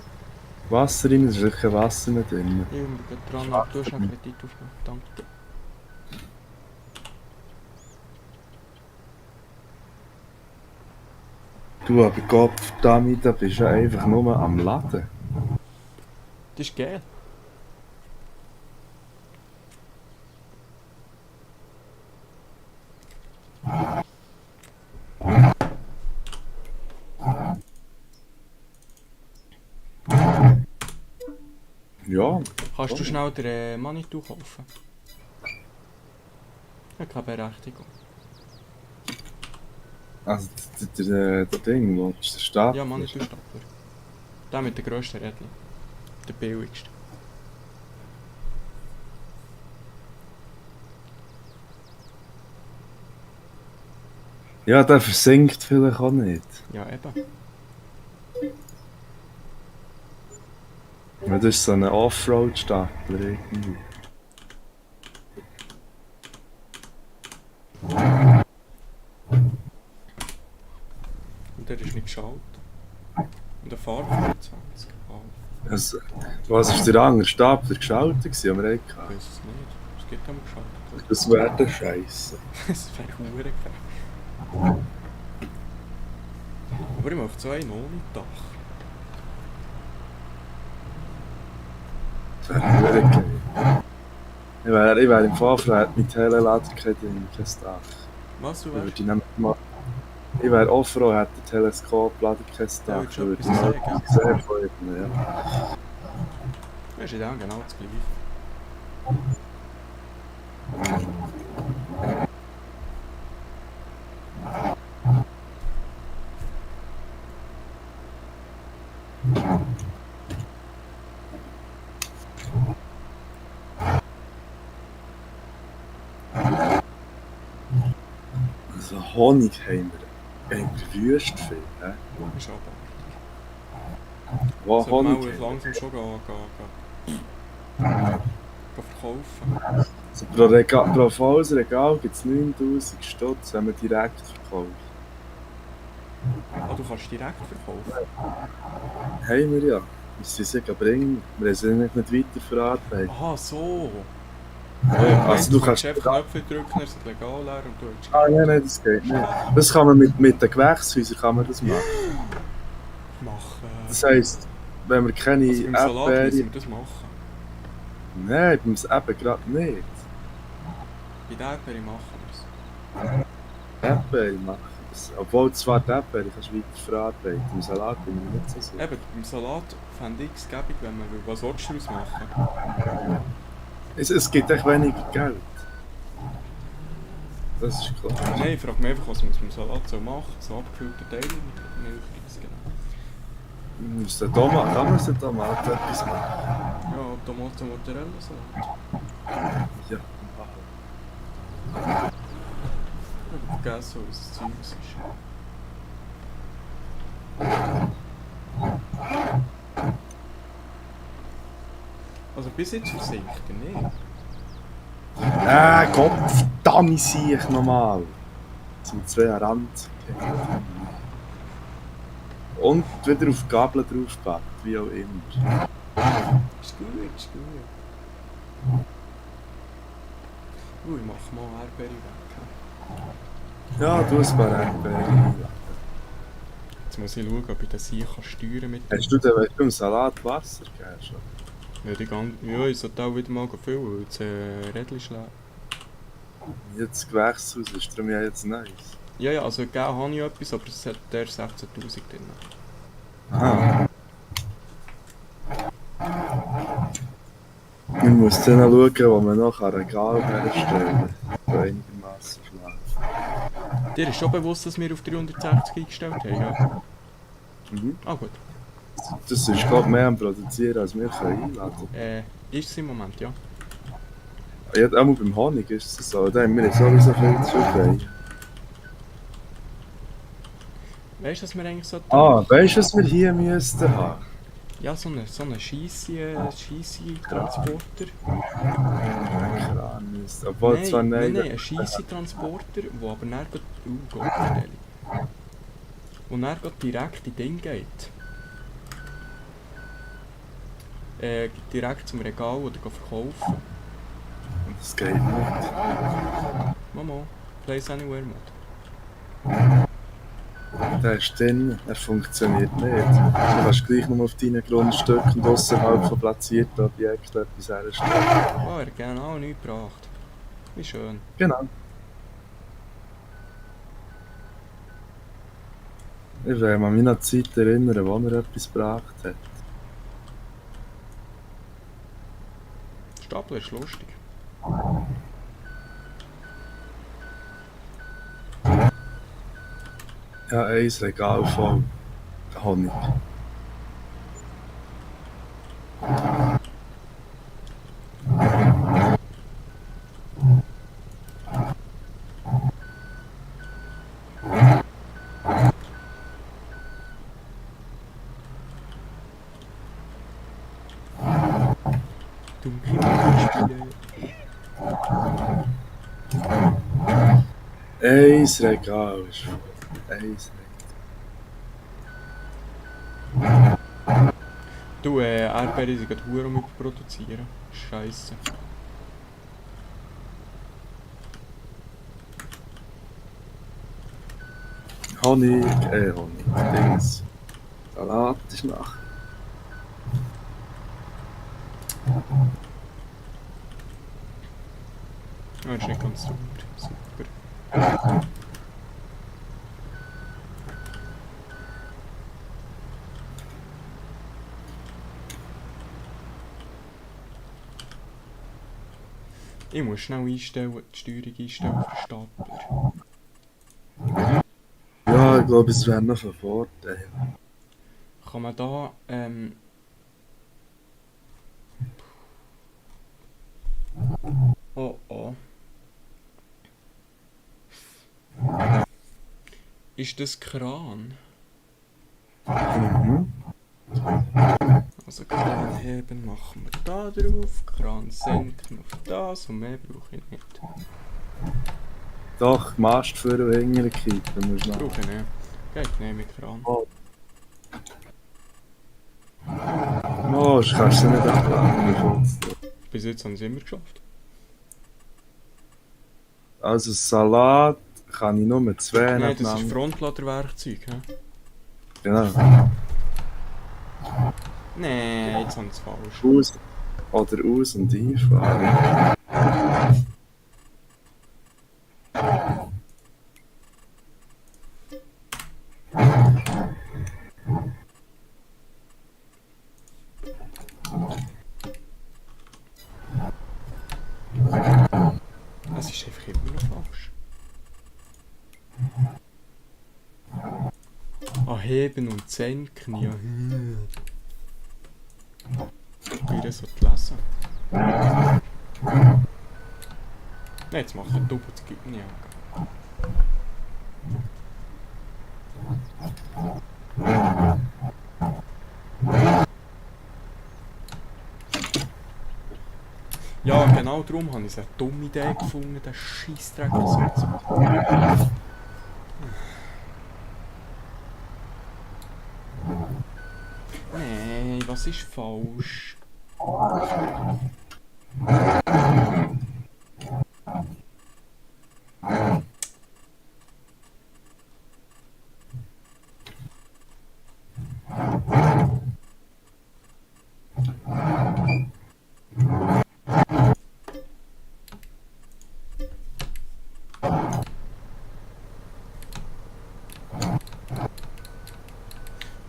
Wasser rein, es ist wirklich kein Wasser mehr drin. Ich bin gerade dran, aber du hast noch Kredit aufnehmen. Danke. Du, aber Gott verdammt, da bist du einfach nur am Laden. Das ist geil. Ja, Kannst du schnell den Manitou kaufen? Ich habe keine Berechtigung. also der Ding, wo ist der Stab? Ja, Manitou-Stapler. Der mit der grössten Rädchen. Der billigste. Ja, der versinkt vielleicht auch nicht. Ja, eben. Weil das ist so ein Offroad-Stapler irgendwie. Und der ist nicht geschaltet. Und der Farbe 25. Oh, Also, was ist der andere Stapler geschaltet gewesen, am ich Reka? weiß es nicht. Es gibt immer geschaltet. Das wäre der Scheiße. Das wäre verdammt gefährlich. Aber ich möchte so einen ohne Dach. Das wäre geil. Ich wäre im Vorfeld mit hellen Laderketten kein Dach. Was du Dann würde weißt? ich nämlich mal... Ich wäre Offroad, hätte ein Teleskop, Lader kein Ja, Dach. willst du Dann würde ich etwas mal sagen? sehen von ihnen, ja. Das ist ja genau das gleiche. Also Honig haben wir in der Wüste viel, hä? Ist aber. Wo Sollte man Honig auch haben langsam schon gehen verkaufen. also pro volles Regal gibt es 9000 Stutz, wenn man direkt verkauft. Ah, du kannst direkt verkaufen. Haben wir ja. Wir sie bringen, wir haben sie nicht weiterverarbeitet. Aha, so. Also du kannst... einfach Knöpfe drücken, er ist legal leer und du hast Ah, nein, das geht nicht. Das kann man mit den Gewächshäusern kann man das machen. machen. Das heisst, wenn wir keine Also beim Salat müssen Erdbeere... wir das machen. Nein, beim eben gerade nicht. Bei der Erdbeere machen wir es. Erdbeere machen das. Obwohl zwar die Erdbeere kannst du weiter verarbeiten. Im Salat bin ich nicht so sicher. Eben, beim Salat fände ich es gäbig, wenn man will. Was willst du daraus machen? Es gibt echt weniger Geld. Das ist klar. Nein, ich frage mich einfach, was man aus dem Salat so machen soll. So abgefüllte Teile mit Milchreis, genau. Aus der Tomaten, kann man aus der Tomaten etwas machen? Ja, Tomaten Mozzarella Salat. Ja. gegessen, was das Zeug ist. Also bis jetzt versinkt er nicht. Gott verdammt sehe ich nochmal. Zum 2 Rand. Und wieder auf die Gabel draufgepackt, wie auch immer. Ist gut, ist gut. Ich mach mal Erdbeere weg. Ja, du hast ein paar Erdbeeren. Jetzt muss ich schauen, ob ich das hier steuern kann mit Hast du dem Salat Wasser gegeben schon? Ja, ich sollte auch wieder mal füllen, weil das Rädchen ist leer. Jetzt Gewächshaus ist darum ja jetzt nice. Ja, also gegeben habe ich etwas, aber es hat der 16'000 drin. Aha. Ich muss dann noch schauen, wo man noch ein Regal herstellen kann. So einigermaßen schlau. Dir ist schon bewusst, dass wir auf 360 eingestellt haben, ja? Mhm. Ah gut. Das ist gerade mehr am Produzieren, als wir einladen können. Ist es im Moment, ja. Ja, auch beim Honig ist es so. Da haben wir sowieso viel zu frei. Weißt du, was wir eigentlich so Weißt du, was wir hier müssten haben? Ja, so einen Scheisse-Transporter. Kran müsste. Obwohl zwar Nein, ein Scheisse-Transporter, der aber dann Gott, und dann direkt in Ding geht. Direkt zum Regal oder verkaufen. Das geht nicht. Mama, Place Anywhere Mod. Der ist drin, er funktioniert nicht. Du kannst gleich nur auf deinen Grundstücken und außerhalb von platzierten Objekten etwas herstellen. Oh, er hat genau nichts gebracht. Wie schön. Genau. Ich will mich an meine Zeit erinnern, wo er etwas gebracht hat. Stapler ist lustig. Ja, ein Regal voll Honig. Dunkle Beispiele. Ein Regal ist voll. Ein Regal. Du, Erdbeeren sind gerade verdammt am Überproduzieren. Scheisse. Honig, Dings. Salat ist nach. Ah, das ist nicht ganz drunter. Super. Ich muss schnell einstellen, die Steuerung einstellen für Stapler. Ja, ich glaube, es wäre noch ein Vorteil. Kann man da, Oh. Ist das Kran? Mhm. Also Kran heben machen wir da drauf, Kran senken auf das und mehr brauche ich nicht. Doch, Mast für und hinten kippen musst du noch. Brauche ich nicht. Geht nicht mit Kran. Oh, das kannst du nicht abladen. Bis jetzt haben sie es immer geschafft. Also Salat kann ich nur mit 2 Nein, das ist Frontladerwerkzeug. He? Genau. Nein, jetzt haben sie es falsch. Aus oder aus und einfahren. Es ist einfach immer noch falsch. Heben und senken, ja. Wie das so lesen. Nein, jetzt macht er doppelt, das gibt nicht. Ja, genau darum habe ich eine dumme Idee gefunden, den Scheissdreck so zu machen. Nein, was ist falsch?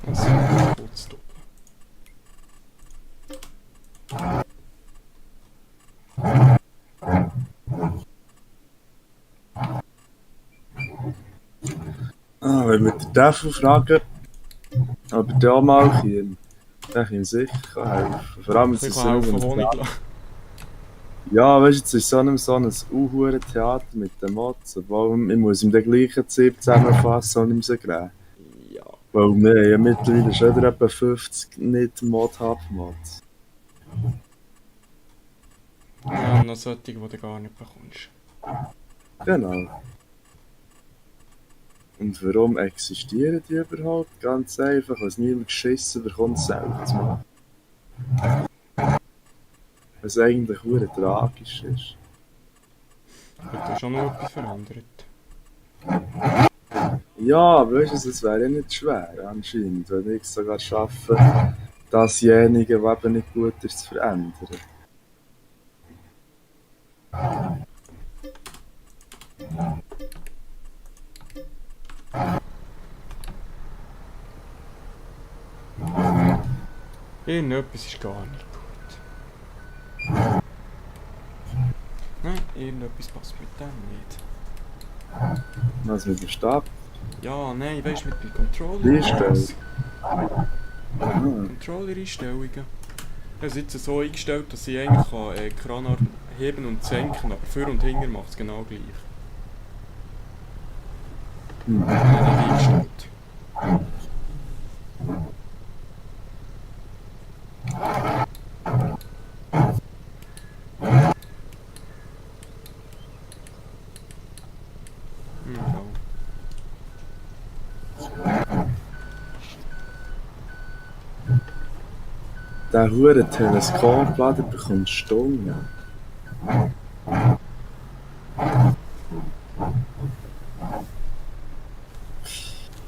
Das ist kurz stoppen. Ah, wenn wir den Devil fragen, ob er da mal käme, dann kann ich sicher helfen. Vor allem, Ich es ist kann so helfen, ein Honig Theater. lassen. Ja, weißt du, jetzt ist so ein Theater mit den Mods, obwohl ich muss ihm den gleichen Zip zusammenfassen und ihm so geben. Ja. Weil wir haben ja mittlerweile schon wieder etwa 50 Nicht-Mod-Hub-Mods. Ja, noch solche, die du gar nicht bekommst. Genau. Und warum existieren die überhaupt? Ganz einfach, weil es niemand geschissen bekommt, es selber zu machen. Was eigentlich verdammt tragisch ist. Hat da schon noch etwas verändert. Ja, aber weißt du, es wäre ja nicht schwer, anscheinend, wenn ich es sogar schaffe, dasjenige, was eben nicht gut ist, zu verändern. Irgendetwas ist gar nicht gut. Nein, irgendetwas passt mit dem nicht. Was mit der Stadt? Ja, nein, weißt du, mit dem Controller. Die Einstellung. Controller-Einstellungen. Ich habe es jetzt so eingestellt, dass ich eigentlich Kranarm heben und senken, aber für und hinter macht es genau gleich. Hm. Habe ich nicht eingestellt. Ja. Der hure Teleskoplader bekommt Stunden.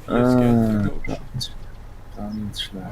Jetzt geht er, glaubst du. Ganz schlecht.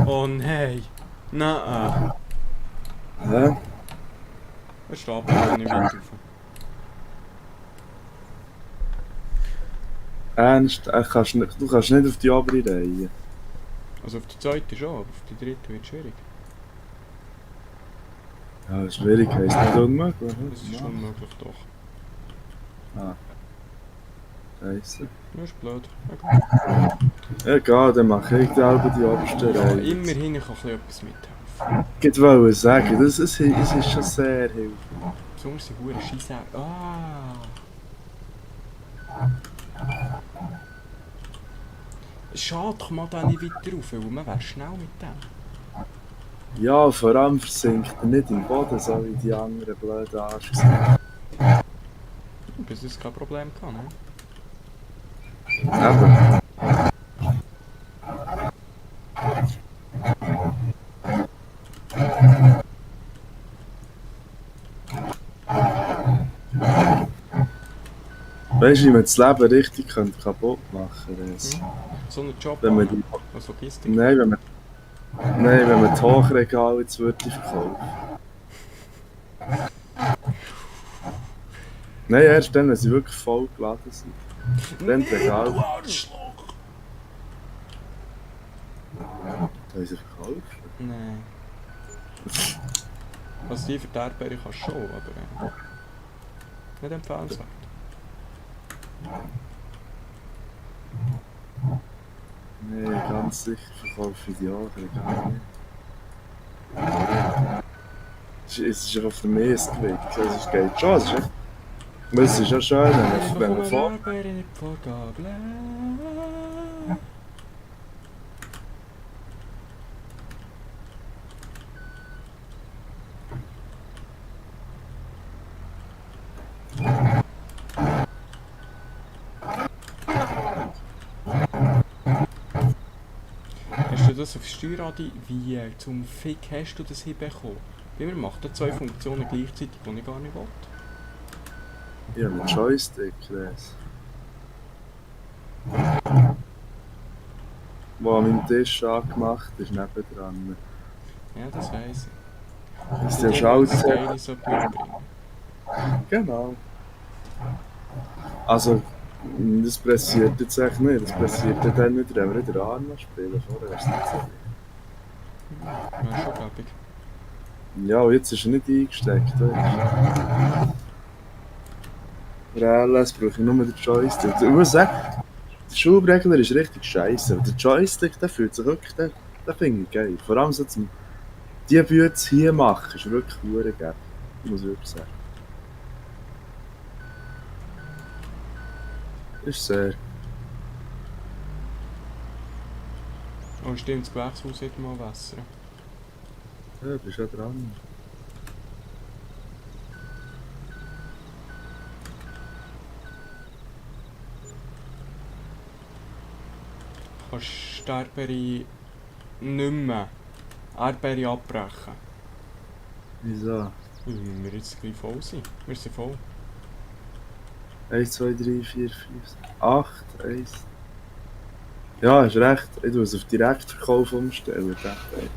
Oh nein! Nein! Hä? Er steht mir nicht weiter rauf. Ernst? Du kannst nicht auf die obere Reihe. Also auf die zweite schon, aber auf die dritte wird es schwierig. Ja, schwierig heisst nicht unmöglich. Das ist unmöglich doch. Ah. Scheisse. Das ist blöd. Egal. Egal, dann mache ich selber die oberste Ja, Reihe. immerhin kann ich etwas mithelfen. Ich wollte sagen, es ist schon sehr hilfreich. Besonders die Huren Scheisse. Ah! Schade, komm mal da nicht weiter rauf, weil man wäre schnell mit dem. Ja, vor allem versinkt er nicht im Boden, so wie die anderen blöden Arsch. Bis es kein Problem kann, ne? Eben. Weißt du, wie man das Leben richtig kaputt machen könnte? So einen Job Wenn man an. die, Als Logistik. nein, wenn man die Hochregale jetzt würde verkaufen. Nein, erst dann, wenn sie wirklich voll geladen sind. Dann die Regale. Du Arschloch! Sollen sie verkaufen? Nein. Also die für die Erdbeere kannst du schon, aber nicht empfehlenswert. Nein, ganz sicher verkaufe ich die Hochregale nicht. Es ist einfach für mich ein Gewicht. Also es geht schon. Es ist ja schön, wenn man vor... Erdbeere nicht vor Gabel. Hast du das auf Steuerradi? Wie zum Fick hast du das hinbekommen? Wie man macht da 2 Funktionen gleichzeitig, die ich gar nicht will. Ja, mit Joystick, das. Wo an meinem Tisch angemacht ist, nebendran. Ja, das weiss ich. Ist Und der Schalter? das Geile sollte mitbringen. Genau. Also, das pressiert jetzt echt nicht. Das pressiert dann nicht, wenn wir den Arm spielen. Vorher ist es nicht so. Wäre schon gäbig. Ja, und jetzt ist er nicht eingesteckt. RLS brauche ich nur den Joystick. Ich muss sagen, der Schubregler ist richtig scheiße. Der Joystick, der fühlt sich wirklich, den finde ich geil. Vor allem so zum die Bütze hier machen, ist wirklich verdammt geil. Muss ich wirklich sagen. Ist sehr. Oh stimmt, das Gewächshaus sollte mal wässern. Ja, bist ja dran. Kannst die Erdbeere nicht mehr Erdbeere abbrechen. Wieso? Weil wir jetzt gleich voll sind. Wir sind voll. 1, 2, 3, 4, 5, 8, 1. Ja, hast recht. Ich muss es auf Direktverkauf umstellen. Das ist echt geil.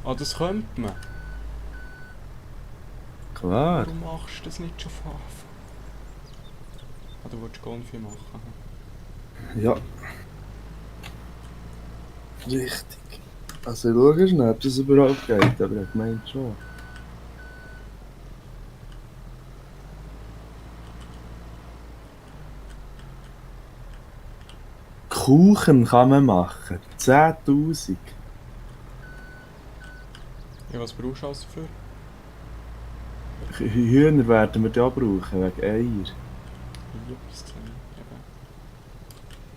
Ah, das könnte man. Klar. Warum machst du das nicht schon von Anfang? Ah, du wolltest Konfi machen. Ja. Richtig. Also ich schaue schnell, ob das überhaupt geht, aber ich meine schon. Kuchen kann man machen. 10'000. Ja, was brauchst du alles dafür? Hühner werden wir da brauchen, wegen Eier. Ja, bis zu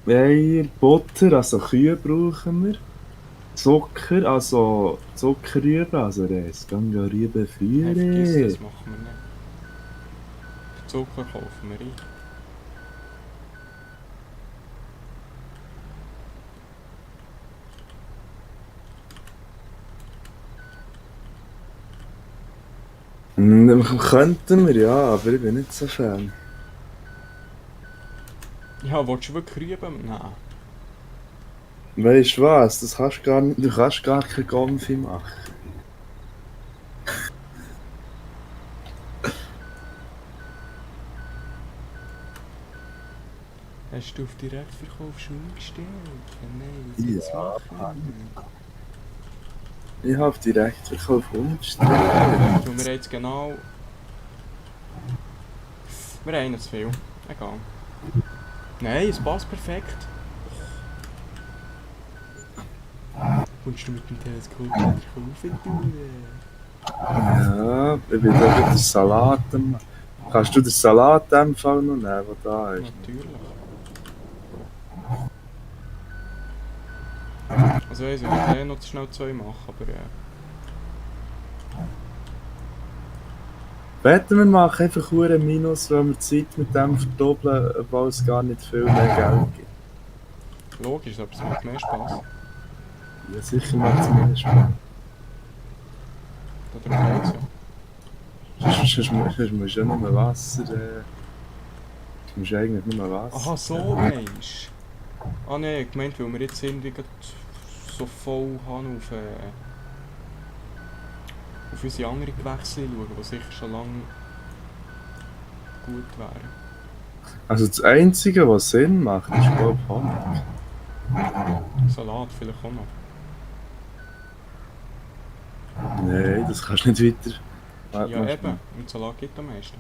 eben. Eier, Butter, also Kühe brauchen wir. Zucker, also Zuckerrüben, also Reis. Gangarüben Hey, vergiss Führer. das, machen wir nicht. Zucker kaufen wir ein. Könnten wir ja, aber ich bin nicht so Fan. Ja, willst du wirklich Rüben? Nein. Weißt du was? Das kannst du gar nicht, du kannst gar kein Konfi machen. Hast du auf Direktverkauf schon umgestellt? Nein, was Ja, jetzt machen? Ich habe Direktverkauf umgestellt. Wir haben jetzt genau... Wir haben noch zu viel. Egal. Nein, es passt perfekt. Kommst du mit dem Teleskop kaufen? Ja, ich bin da mit dem Salat. Kannst du den Salat in dem Fall noch nehmen, der da ist? Natürlich. Also ich will noch schnell 2 machen, aber Wetten wir machen einfach einen Minus, weil wir die Zeit mit dem verdoppeln, obwohl es gar nicht viel mehr Geld gibt. logisch, aber es macht mehr Spaß. Ja, sicher macht es mehr Spaß. Darum geht's ja. sonst musst du ja nur Wasser. Du musst eigentlich nur Wasser. Aha, so meinst du? Ah ne, ich gemeint, weil wir jetzt irgendwie grad so voll haben auf unsere anderen Gewächse schauen, die sicher schon lange gut wären. Also das Einzige, was Sinn macht, ist glaube ich Honig. Salat vielleicht auch noch. Nein, das kannst du nicht weiter. Warte Ja mal eben, schnell. im Salat geht am meisten.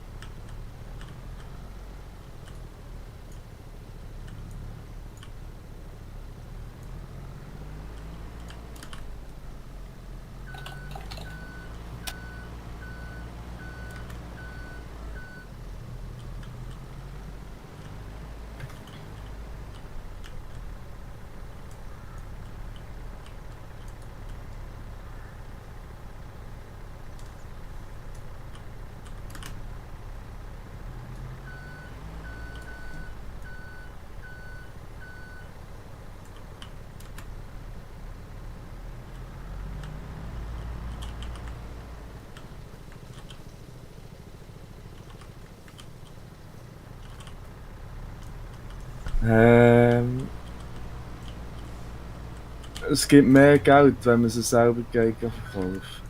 Es gibt mehr Geld, wenn man sie selber verkauft.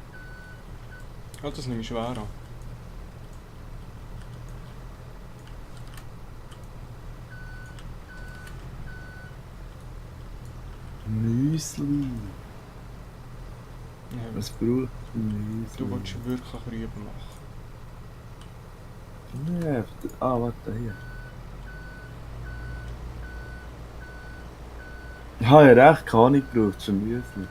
Ja, das nehme ich schwer an. Müsli. Ja, Was braucht Müsli? du willst wirklich Rüben machen. Nee, warte hier. Ich habe ja recht keine Ahnung gebraucht für Müsli.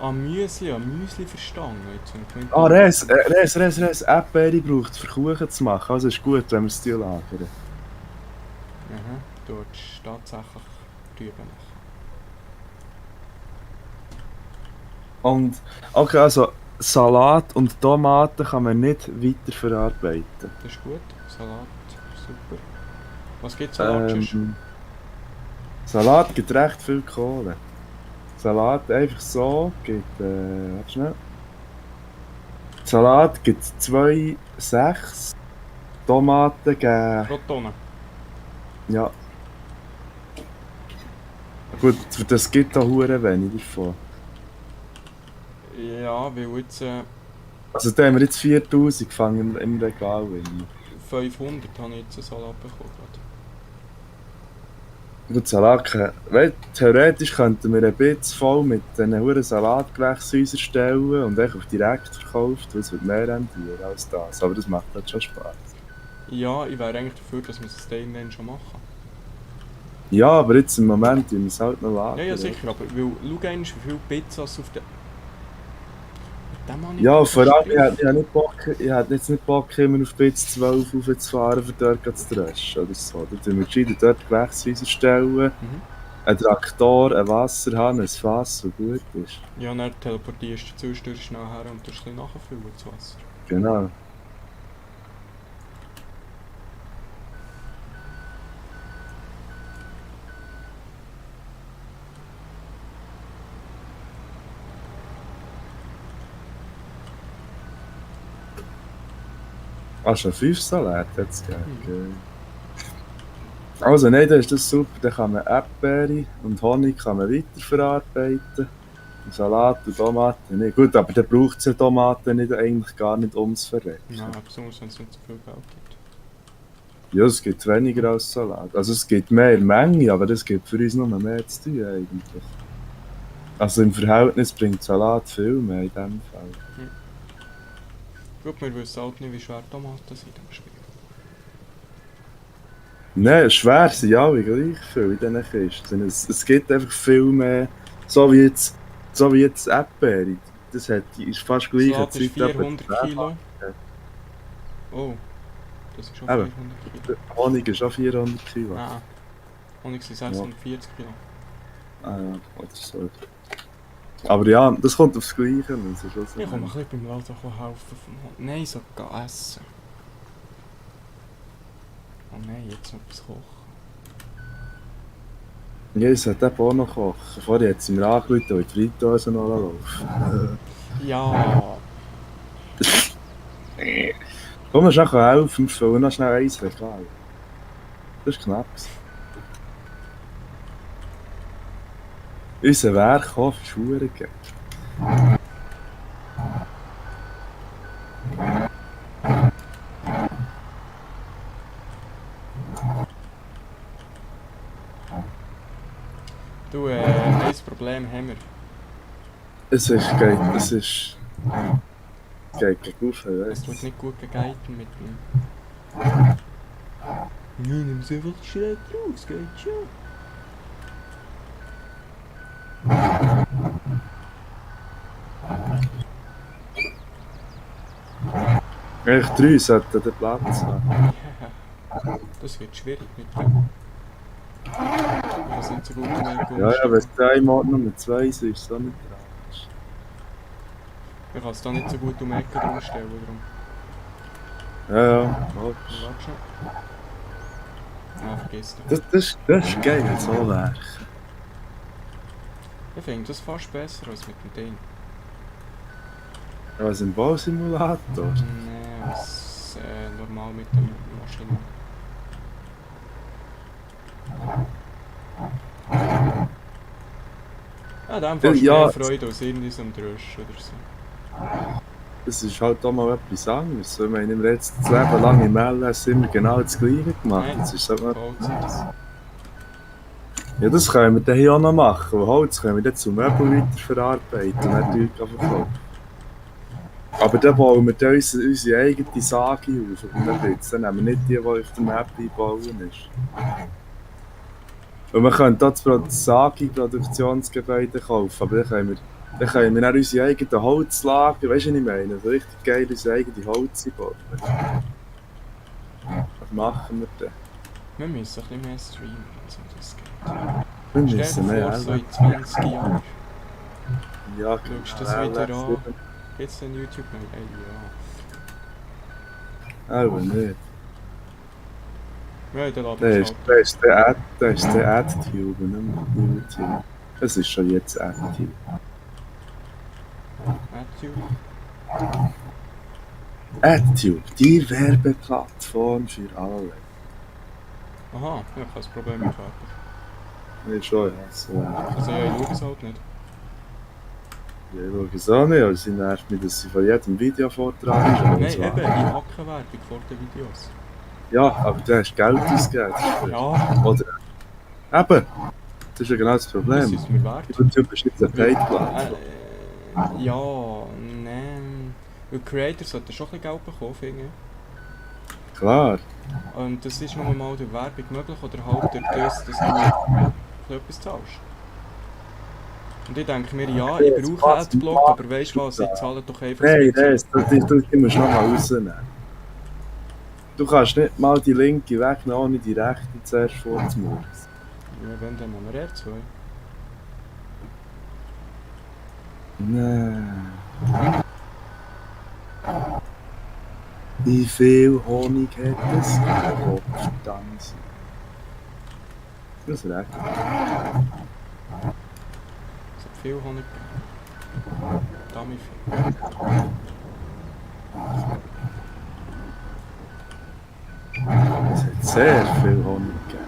Ah, Müsli, ja, Müsli verstanden. Jetzt habe ich gemeint, Ah, Res. Erdbeere braucht für Kuchen zu machen. Also ist gut, wenn wir es lagern. Aha, du willst tatsächlich Rüben machen. Und, okay, also Salat und Tomaten kann man nicht weiter verarbeiten. Das ist gut. Salat, super. Was gibt Salat sonst? Salat gibt recht viel Kohle. Salat einfach so gibt, warte schnell. Salat gibt 2,6. Tomaten geben, Pro Tonne. ja. Gut, das gibt auch hure wenig davon. Ja, weil jetzt Also da haben wir jetzt 4000 gefangen im Regal. 500 habe ich jetzt einen Salat bekommen. Gerade. Gut, Salat, weil theoretisch könnten wir ein bisschen voll mit diesen huren Salatgewächshäusern stellen und einfach direkt verkauft, weil es wird mehr rendieren als das. Aber das macht halt schon Spaß. Ja, ich wäre eigentlich dafür, dass wir es dann schon machen. Ja, aber jetzt im Moment müssen wir es halt noch lagern. Ja, ja, sicher, aber weil, schau einmal, wie viele Pizzas auf der... Mit dem habe ich Ja, gerade vor allem, gespielt. ich hätte jetzt nicht Bock, immer auf Pizza 12 raufzufahren, für dort zu dreschen oder so. Da tun wir gescheiter dort Gewächshäuser stellen, Mhm. ein Traktor, ein Wasserhahn, ein Fass, was gut ist. Ja, dann teleportierst du zwischendurch schnell her und tust ein bisschen nachfüllen, das Wasser. Genau. Ah, schon 5 Salate hat es gegeben. Also nein, dann ist das super. Dann kann man Erdbeere und Honig kann man weiterverarbeiten. Und Salat und Tomaten nicht. Gut, aber dann braucht es ja Tomaten nicht, eigentlich gar nicht, um zu verrecken. Nein, besonders wenn es nicht so viel Geld gibt. Ja, es gibt weniger als Salat. Also es gibt mehr Menge, aber es gibt für uns nur mehr zu tun eigentlich. Also im Verhältnis bringt Salat viel mehr in dem Fall. Gut, wir wissen halt nicht, wie schwer Tomaten sind im Spiel. Nein, schwer sind alle gleich viel in diesen Kisten. Es gibt einfach viel mehr, so wie jetzt Erdbeere. Das ist fast gleich Salat ist Zeit. 400 Kilo. Oh, das ist schon Eben. 400 Kilo. Honig ist auch 400 Kilo. Nein, Honig sind 640 Kilo. Ah ja, oder so. Aber ja, das kommt aufs Gleiche. Das ist also Ich komme ein bisschen beim Laden helfen vom Honig. Nein, so gehen essen. Oh nein, jetzt noch etwas kochen. Ja, es hat eben auch noch kochen. Vorher hat sie mir angerufen, und die Fritteuse noch laufen. Ja, Komm, schnell helfen, wir füllen noch schnell eins Regal. Das ist knapp. Unser Werkhof ist verdammt geil. Du, ein Problem haben wir. Es ist geil, es ist... Geht gegen auf, Es weißt tut nicht gut gegeiten mit dem... Ja, nimm es einfach schräg raus, geht schon. Echt 3 sollten den Platz haben. Ja, das wird schwierig mit dem. Wir sind so gut um Ja, ja, wenn es einmal nur 2 ist, ist es auch nicht tragisch. Ich kann es da nicht so gut um Ecken umstellen, darum. Ja, ja, logisch. Warte schon. Ah, vergiss das. Das ist geil, so Werk. Ich finde das fast besser als mit dem Ding. Was im Bausimulator? Nee, als normal mit der Maschine. Ja, dann fast Ja. mehr Freude als irgendwas am Drösch oder so. Das ist halt auch mal etwas anderes. Ich meine, wir jetzt das Leben lang im LS immer genau das Gleiche gemacht. Nein. Das ist so etwas. Holz. Ja, das können wir dann hier auch noch machen. Und Holz können wir dann zu Möbel weiterverarbeiten und dann Zeug verkaufen. Aber dann bauen wir dann unsere eigene Sage auf. Und dann nehmen wir nicht die auf der Map einbauen ist. Und wir können dort das Sagi-Produktionsgebäude kaufen, aber dann können wir dann unsere eigenen Holzlager, weißt du, was ich meine? So richtig geil unsere eigene Holz einbauen. Was machen wir denn? Wir müssen ein bisschen mehr streamen, so das geht. Wir Stell müssen dir mehr vor, so L. in 20 Jahren Ja, schaust du das wieder an. Gibt's denn YouTube noch? Ja. Aber nicht. Ja, dann laden Das wir ist, es halt. das ist der AdTube, nicht mehr YouTube. Es ist schon jetzt AdTube. YouTube. AdTube, die Werbeplattform für alle. Aha, ja, kein Problem mit fertig. Nee, schon, ja. So. Also ja, ich schaue es halt nicht. Ja, ich schaue es auch nicht, aber sie nervt mich, dass sie von jedem Videovortrag ist. Nein, eben, ich hacke Werbung vor den Videos. Ja, aber du hast Geld ausgegeben. Ja, Oder... Eben! Das ist ja genau das das Problem. ist mir wert. YouTube ist nicht eine Paid-Plattform. Ja, nein. Weil Creator sollten schon ein bisschen Geld bekommen, finde ich. Klar. Und das ist nur mal durch Werbung möglich oder halt durch das, dass du etwas zahlst. Und ich denke mir, ja, ich brauche Adblock, aber weißt du was, ich zahle doch einfach Nein, das. du musst noch mal rausnehmen. Du kannst nicht mal die linke wegnehmen, ohne die rechte zuerst vorzumurksen. Ja, wenn, dann haben wir R2. Nein. Wie viel Honig hat es? Oh, verdammt. Das recht. Es hat viel Honig gegeben. Damit viel. Es hat sehr viel Honig gegeben.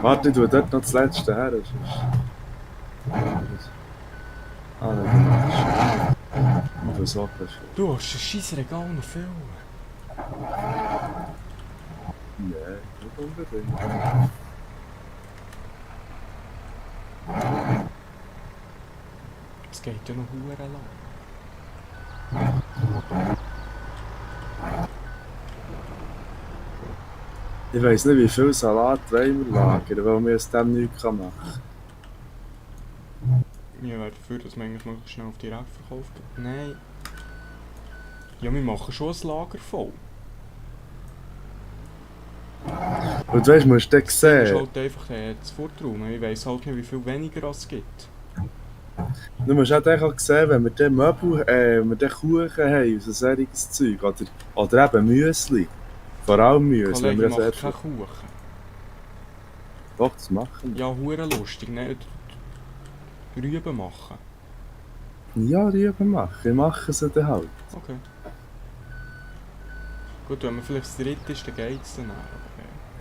Warte, ich tue dort noch das letzte her. Das ist... Ah, nein, das ist... So viel. Du hast ein scheiß Regal noch viel. Nein, nicht unbedingt. Es geht ja noch hure lang. Ich weiss nicht, wie viel Salat wollen wir lagern, weil wir aus dem nichts machen können. Ich wäre dafür, dass man eigentlich möglichst schnell auf direkt verkauft. Nein. Ja, wir machen schon ein Lager voll. Und weißt du, musst du dann Das ist sehen, halt einfach das Vortraum. Ich weiss halt nicht, wie viel weniger es gibt. du musst halt auch sehen, wenn wir dann Möbel, wenn wir dann Kuchen haben, und so solches Zeug, oder eben Müsli. Vor allem Müsli. Kollege, wir ich sehr mache viel- keinen Kuchen. Doch, das machen wir. Ja, hure lustig, ne? Rüben machen. Ja, Rüben machen. Ich mache sie dann halt. Okay. Gut, wenn man vielleicht das dritte ist, dann geht's dann auch.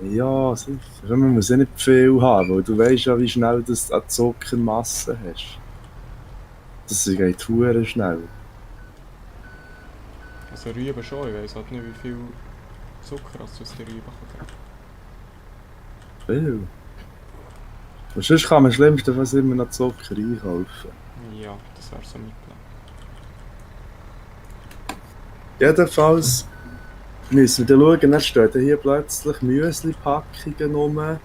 Okay. Ja, sicher. Man muss ja nicht viel haben, weil du weißt ja, wie schnell du an Zuckermasse hast. Das geht hure schnell. Also Rüben schon, ich weiss halt nicht, wie viel Zucker es aus der Rüben kann geben. Viel. Und sonst kann man schlimmstenfalls immer noch Zucker einkaufen. Ja, das wäre so mein Plan. Jedenfalls müssen wir dann schauen, dann stehen dann hier plötzlich Müsli-Packungen rum.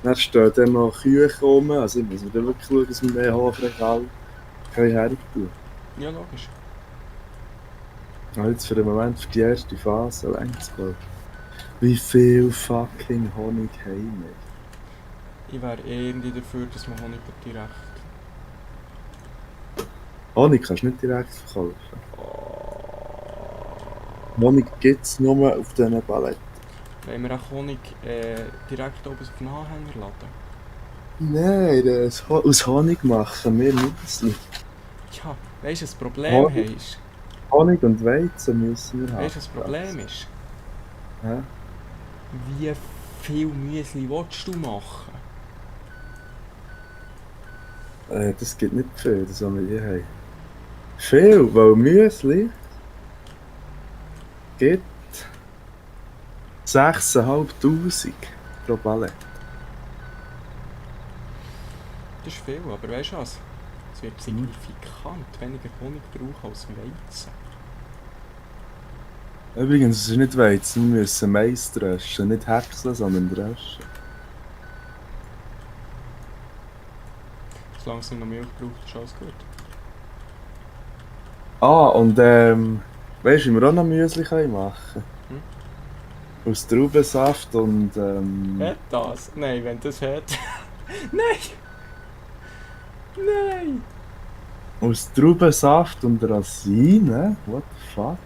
Dann stehen dann noch Küche rum. Also ich muss dann wirklich schauen, dass wir mehr Hofregal hertun. Ja, logisch. können. Jetzt für den Moment für die erste Phase längst, glaube ich. Wie viel fucking Honig haben wir? Ich wäre irgendwie dafür, dass man Honig direkt... Honig kannst du nicht direkt verkaufen. Honig gibt es nur auf diesen Paletten. Wollen wir auch Honig direkt oben auf den Anhänger laden? Nein, aus Honig machen wir Müsli. Ja, weißt du, das Problem Honig? ist... Honig und Weizen müssen wir haben. Weißt du, was das Problem ist? Ja. Wie viel Müsli willst du machen? Das gibt nicht viel, das was wir hier haben. Viel, weil Müsli gibt 6'500 pro Palette. Das ist viel, aber weißt du was? Es wird signifikant weniger Honig brauchen als Weizen. Übrigens, es ist nicht Weizen, wir müssen Mais dreschen, nicht häckseln, sondern dreschen. Solange es noch Milch braucht, ist alles gut. Ah, und weißt du, wie wir auch noch Müsli können machen? Aus Traubensaft und Hat das? Nein, wenn das hat. Nein! Nein! aus Traubensaft und Rosinen, what the fuck,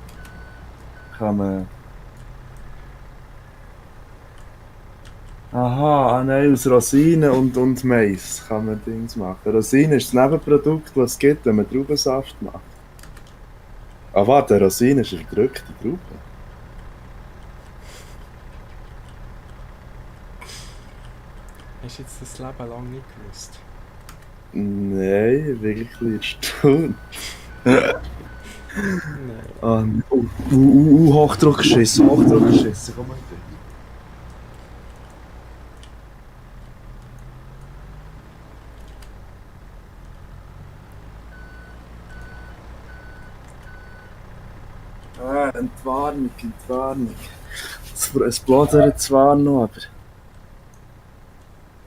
kann man... Aha, nein, aus Rosinen und Mais kann man Dings machen. Rosinen ist das Nebenprodukt, das es gibt, wenn man Traubensaft macht. Ah warte, Rosinen ist eine verdrückte Traube. Hast du jetzt das Leben lang nicht gewusst? Nein, wirklich erstaunt. Nein. Hochdruckschiss, Hochdruckschiss, komm mal bitte. Entwarnung, Entwarnung. Es blättert zwar noch, aber...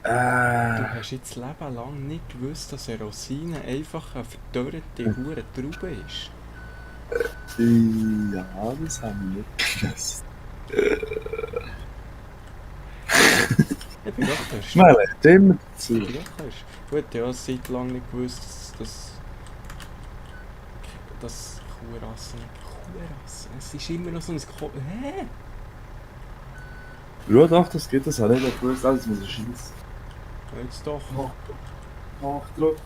Du hast jetzt das Leben lang nicht gewusst, dass eine Rosine einfach eine verdorrte hure Traube ist. Ja, das haben wir nicht gewusst. Ich bin doch der Schmelle, immer dazu. Ja, gut, ja, seit lang nicht gewusst, dass Kuhrassen es ist immer noch so ein Hä? Ja doch, das geht, das habe ich nicht gewusst, alles muss ich schießen. Jetzt doch. Hochdruck.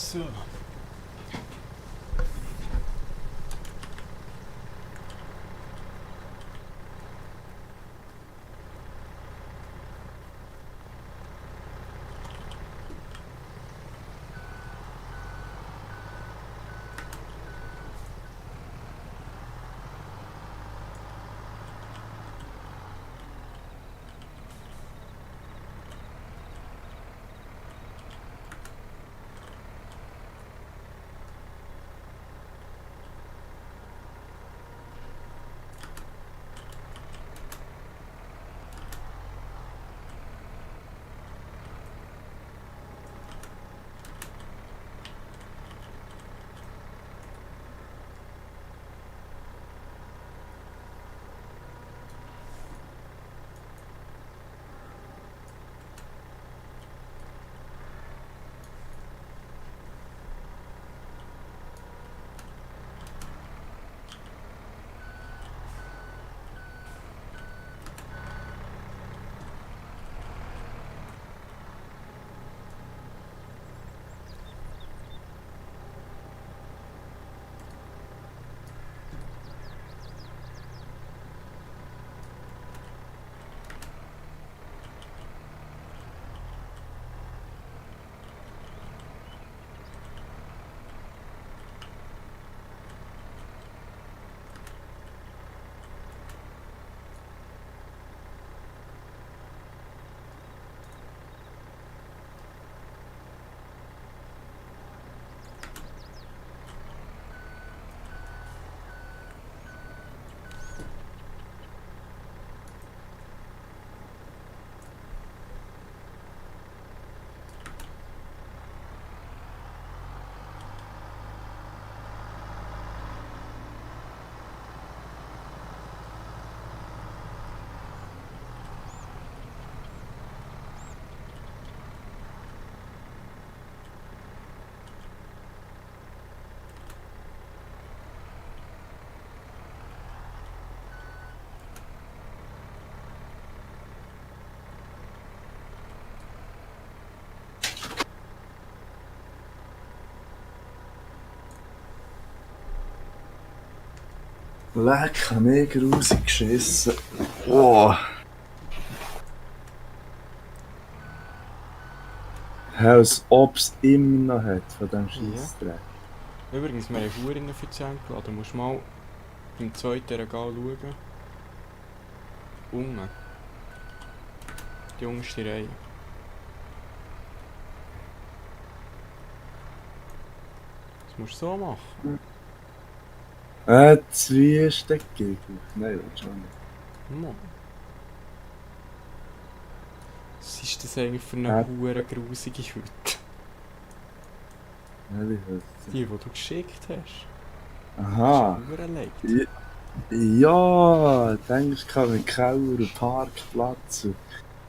So. Leck, habe ich grusig geschissen. Oh. Als ob es immer noch hat von diesem Scheissdreck. Übrigens, wir haben Huren effizient geladen. Du musst mal im zweiten Regal schauen. Unten. Die unterste Reihe. Das musst du so machen. Zwiesteckgegel. Nein, das schon nicht. Mann. Was ist das eigentlich für eine hure grusige Hütte? Welche Hütte? Die du geschickt hast. Aha. Das ist überlegt. Ja, denkst du, mit Keller und Parkplatz und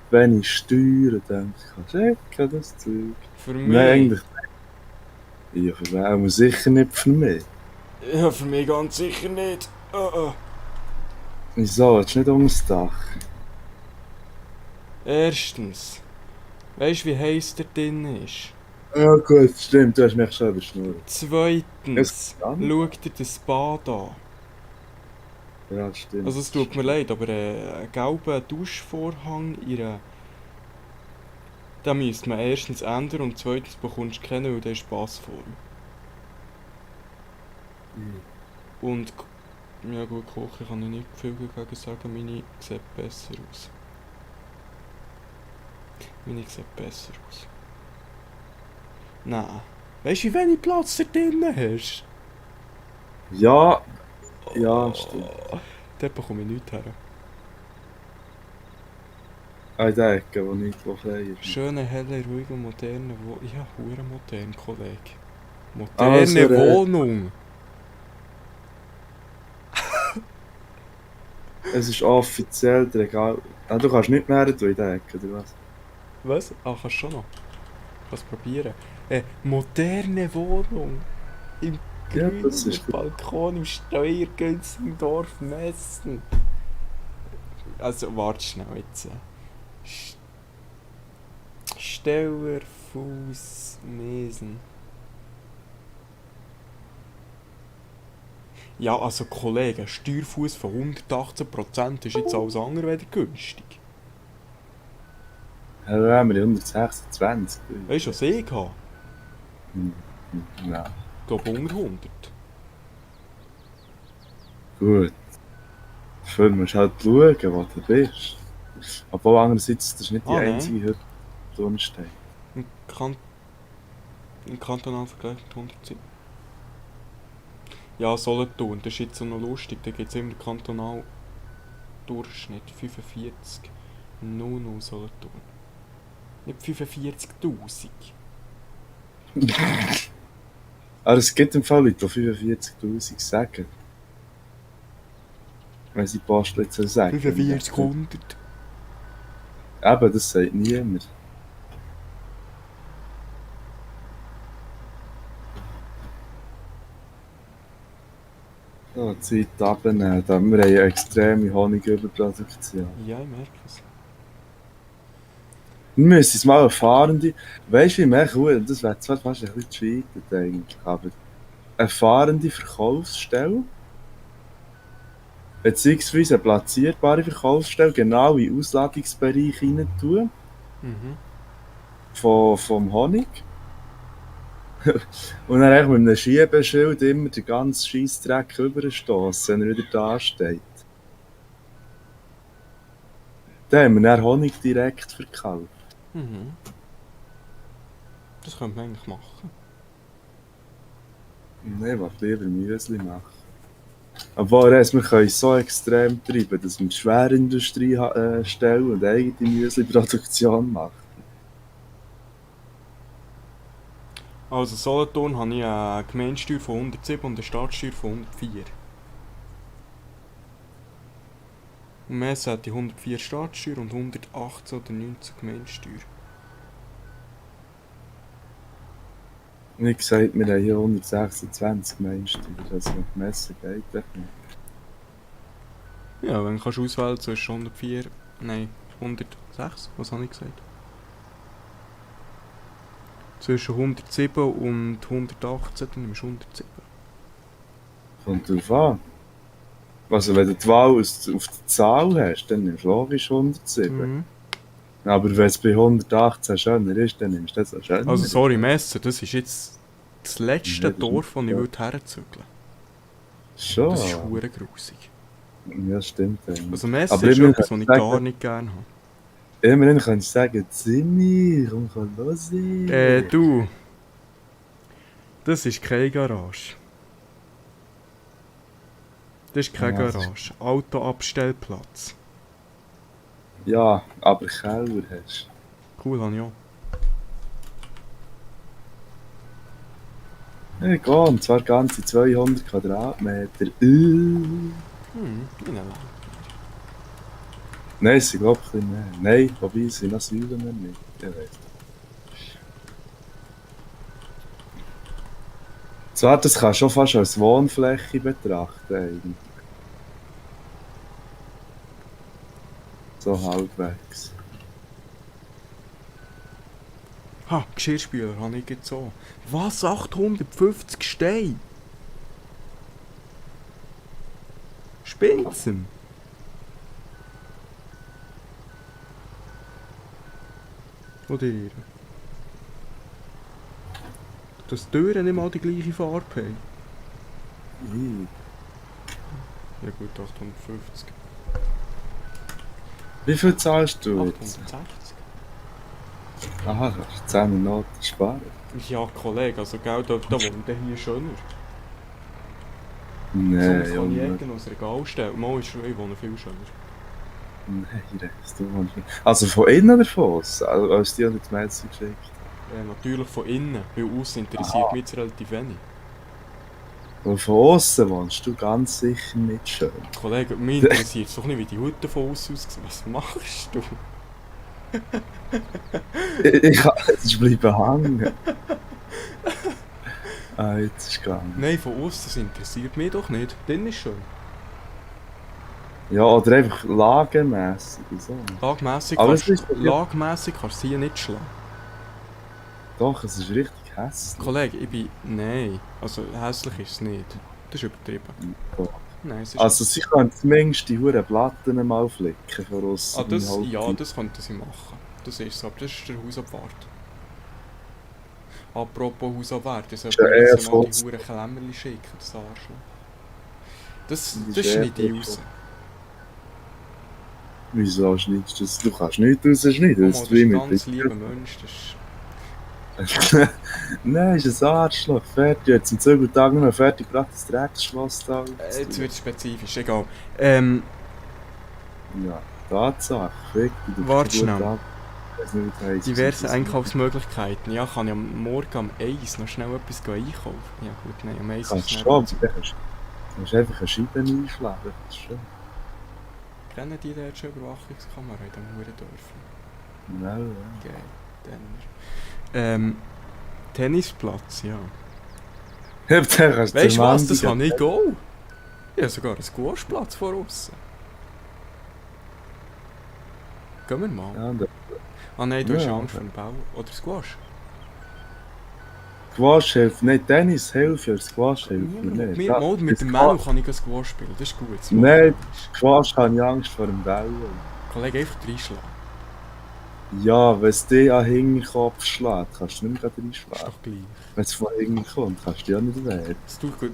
wenn ich steuere, denkst du, schicken das Zeug. Für mich? Nein, eigentlich. Ja, für wen? Aber sicher nicht für mich. Ja, für mich ganz sicher nicht. Wieso? Willst du nicht ums Dach? Erstens. Weißt du, wie heiß der drin ist? Ja gut, stimmt, du hast mich schon überschnurrt. Zweitens. Schau dir das Bad an. Ja, stimmt. Also es tut mir leid, aber ein gelber Duschvorhang in einer... Da müsste man erstens ändern und zweitens bekommst du keinen, weil der ist Passform. Und... Ja gut, kochen kann ich nicht viel dagegen sagen, meine sieht besser aus. Meine sieht besser aus. Nein. Weißt du, wie wenig Platz da drinnen hast? Ja, ja, stimmt. Dort bekomme ich nichts her. Eine Decke, die nicht frei ist. Schöne, helle, ruhige, moderne Wohnung. Ja, hure modern, Kollege. Also, Moderne Wohnung. Es ist offiziell der Regal. Ah, du kannst nicht mehr in die Decke, oder was? Was? Ah, kannst schon noch. Kannst probieren. Moderne Wohnung. Im Ja, grünen das ist gut. Balkon im steuergünstigen Dorf Messen. Also, warte schnell jetzt. Steller, Fuß, Mesen. Ja, also Kollege, ein Steuerfuss von 118% ist jetzt alles andere als günstig. Ja, da haben wir 126. Weißt du, was ich habe? Ja, Ich glaube unter 100. gut. Dafür musst du halt schauen, wo du bist. Aber andererseits, das ist nicht die Ah, nein. einzige Hütte, die unten steht. Im kantonalen Vergleich mit 107. Ja, Solothurn, das ist jetzt so noch lustig, da gibt es immer den kantonalen Durchschnitt, 45. 00 Solothurn. Nicht 45'000. Aber es gibt im Fall Leute, die 45'000 sagen. Wenn sie Postel jetzt sagen. 4500. Eben, das sagt niemand. So, Zeit abnehmen. Wir haben eine extreme Honigüberproduktion. Ja, ich merke es. Wir müssen es mal eine fahrende... Weißt du, wie mehr cool, das wäre zwar fast ein bisschen cheated eigentlich, aber... Eine fahrende Verkaufsstelle... Beziehungsweise eine platzierbare Verkaufsstelle genau in den Ausladungsbereich rein tun. Mhm. Vom Honig. Und dann eigentlich mit einem Schiebeschild immer den ganzen Scheissdreck überstossen, wenn er wieder da steht. Dann haben wir dann Honig direkt verkauft. Mhm. Das könnte man eigentlich machen. Nein, ich wollte lieber Müsli machen. Obwohl, wir können es so extrem treiben, dass wir die Schwerindustrie stellen und eigene Müsli-Produktion machen. Also Solothurn habe ich eine Gemeindesteuer von 107 und eine Staatssteuer von 104. Und Messe hat die 104 Staatssteuer und 118 oder 19 Gemeindesteuer. Wie gesagt, wir haben hier 126 Menschen, also Messer geht echt nicht. Ja, wenn du auswählen zwischen 104, nein, 106, was habe ich gesagt? Zwischen 107 und 118, dann nimmst du 107. Kommt drauf an. Also wenn du die Wahl auf die Zahl hast, dann nimmst du logisch 107. Mhm. Aber wenn es bei 118 schöner ist, dann nimmst du das auch schöner. Also sorry, Messer, das ist jetzt das letzte Ja, das Dorf, ist das ich ja. herzügeln Schon. Das ist verdammt grusig. Ja, stimmt. Also Messer Aber ist immerhin etwas, was kann ich ich sagen- gar nicht gerne habe. Immerhin kannst du sagen, Zimmi, komm los. Du. Das ist keine Garage. Das ist keine Ja, das ist- Garage. Autoabstellplatz. Ja, aber Keller hast Cool, habe ich auch. du. Ja, geh, und zwar ganze 200 Quadratmeter. Ich nehme. Nein, es sind glaube ich ein bisschen mehr. Nein, wobei es sind noch Säulen nicht. Ich weiss. Zwar, das kannst du schon fast als Wohnfläche betrachten eigentlich. So halbwegs. Ha, Geschirrspüler habe ich jetzt so. Was? 850 Steine? Spinzen? Oder ihr? Dass die Türen nicht mal die gleiche Farbe haben. Ja gut, 850. Wie viel zahlst du jetzt? 860? Aha, du hast 10 Noten sparen. Ja, Kollege, also gell, da wohnt der hier schöner. Nein, Sonst kann ich Junge. irgendwo aus Regal stellen. Mal ist ich wohne viel schöner. Nein, Rex, du wohnst nicht. Also von innen oder von außen? Also, als die haben die Mails geschickt. Natürlich von innen, weil außen interessiert mich jetzt relativ wenig. Und von außen wohnst du ganz sicher nicht schön. Kollege, mich interessiert es doch nicht, wie die Hütte von außen aussieht. Was machst du? Ich kann jetzt bleiben hängen. Ah, jetzt ist gegangen. Nein, von außen, das interessiert mich doch nicht. Dann ist schön. Ja, oder einfach lagenmässig. So. Lagmässig Aber kannst, es ist doch- lagmässig kannst du hier nicht schlagen. Doch, es ist richtig hässlich. Kollege, ich bin... Nein. Also hässlich ist es nicht. Das ist übertrieben. Ja. Nein, es ist Also sie können zumindest die huren Platten mal flicken von aussen. ja, das könnten sie machen. Das ist so, aber das ist der Hausabwart. Apropos Hausabwart, ich sollte Ja, eher uns mal die Fotz. huren Klemmerli schicken, das Arschloch. Das Das das ist eher schneide ich Fotz. raus. Wieso schneidest du das? Du kannst nicht rausschneiden, Mama, das das ist ist ein wie ganz mit lieber Mensch. Das ist... Nein, ist ein Arschloch, fertig. Jetzt am Zügeltag nur noch fertig gebracht, das Drecksschloss da. Jetzt wird es spezifisch, egal. Ja, Tatsache, fick dich. du Warte bist ein schnell. guter Ab- Ich weiss nicht, wie das heisst. Diverse Einkaufsmöglichkeiten. Ja, kann ich am Morgen um 1 noch schnell etwas einkaufen? Ja gut, nein, um 1 Kannst ist du es schon, nicht. aber du kannst einfach eine Scheibe einschlagen. Das ist schon. Kennen die dort schon Überwachungskamera in diesem Hurendörfchen? Nein, Geil, dann... Tennisplatz, ja. ja. Dann kannst Weißt du was, zur das Mandy habe ich go. Ich habe sogar einen Squashplatz vor uns. Gehen wir mal. gehen. Ja, und Ah nein, du hast Ja, Angst vor dem Bau. Oder Squash? Squash hilft nicht, Tennis hilft ja, Squash hilft mir nicht. Ja, Mal mit dem Squash- Manu kann ich Squash spielen, das ist gut. Das Nein. macht Squash habe ich Angst vor dem Ball. Kollege, einfach reinschlagen. Ja, wenn es dich an den Hinterkopf schlägt, kannst du nicht mehr Das ist reinschlagen. doch gleich. Wenn es von hinten kommt, kannst du ja nicht wehren.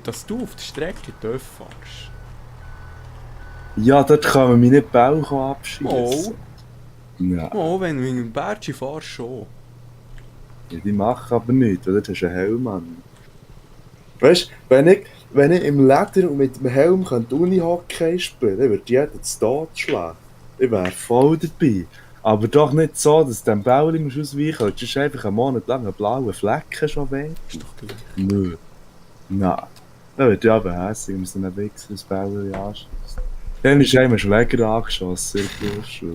Dass du auf der Strecke tief fährst. Ja, dort kann man mich nicht Bauch Oh, abschießen. Ja, oh, wenn du mit dem Bertschi fährst, schon. ja, die machen aber nichts, weil dort hast du einen Helm an. Weißt du, wenn ich im Leder und mit dem Helm Uni-Hockey spielen könnte, würde jeder zu Tod schlagen. Ich wäre voll dabei. Aber doch nicht so, dass du dem Bowling ausweichen musst. Das ist einfach einen Monat lang einen blauen Flecken schon weh. Ist doch gleich. Nö. Nein. Da wird ja aber hässlich, wenn man so einen Wichser ins Bowling anschießt. Dann ist einem ein Schläger angeschossen in der Berufsschule.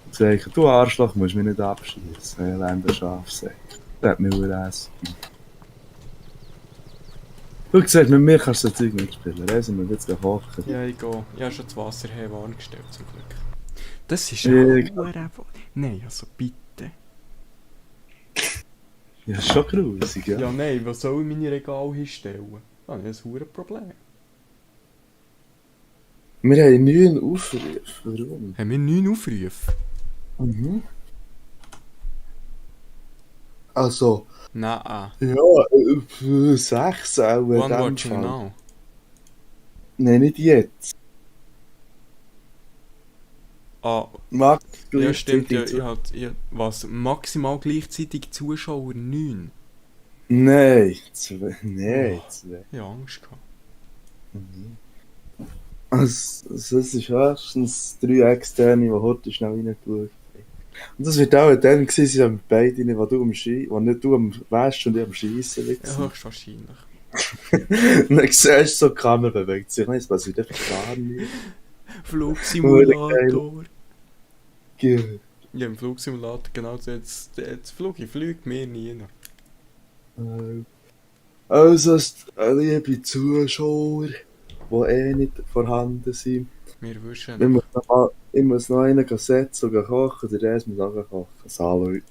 Und sagt, du Arschloch, musst mich nicht abschießen. Elender Schafsäck. Der hat mich hässlich. Du siehst, mit mir kannst du so Zeug nicht spielen. Reisen wir jetzt kochen. Ja, ich gehe. Ich habe schon das Wasser warm gestellt, zum Glück. Das ist Ja, ein Nein, also bitte. Ja, ist schon grusig, ja. Ja, nein, was soll ich meine Regale hinstellen? Da habe ich ein Hurenproblem. Wir haben 9 Aufrufe. Warum? Haben wir 9 Aufrufe? Mhm. Also, Nein. ja, 6 auch. in One dem watching Fall. now. Nein, nicht jetzt. Ah, Max, ja stimmt, ja, gleichzeitig was? Maximal gleichzeitig Zuschauer 9. Nein, 2. Nein, 2. Ich habe Angst gehabt. Also, es ist höchstens 3 Externe, die heute schnell reingeschaut haben. Und das wird auch dann gewesen sein, mit beiden, wo du am Ski, wo nicht du am Wäsch und ich am Schiessen Ja, liegst. höchstwahrscheinlich. Und dann siehst du so, die Kamera bewegt sich nicht, es passiert einfach gar nicht. Flugsimulator. Ja. Ja, im Flugsimulator genau so, jetzt fliegt mir nie noch. Also, liebe Zuschauer, die eh nicht vorhanden sind, Wir wünschen ich muss noch einen setzen und kochen, der Rest muss auch kochen. Salut.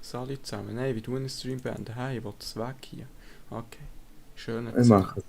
Salut zusammen. Nein, wie du einen Stream beenden? Hey, ich will das weg hier. Okay. Schönen Ich mache es.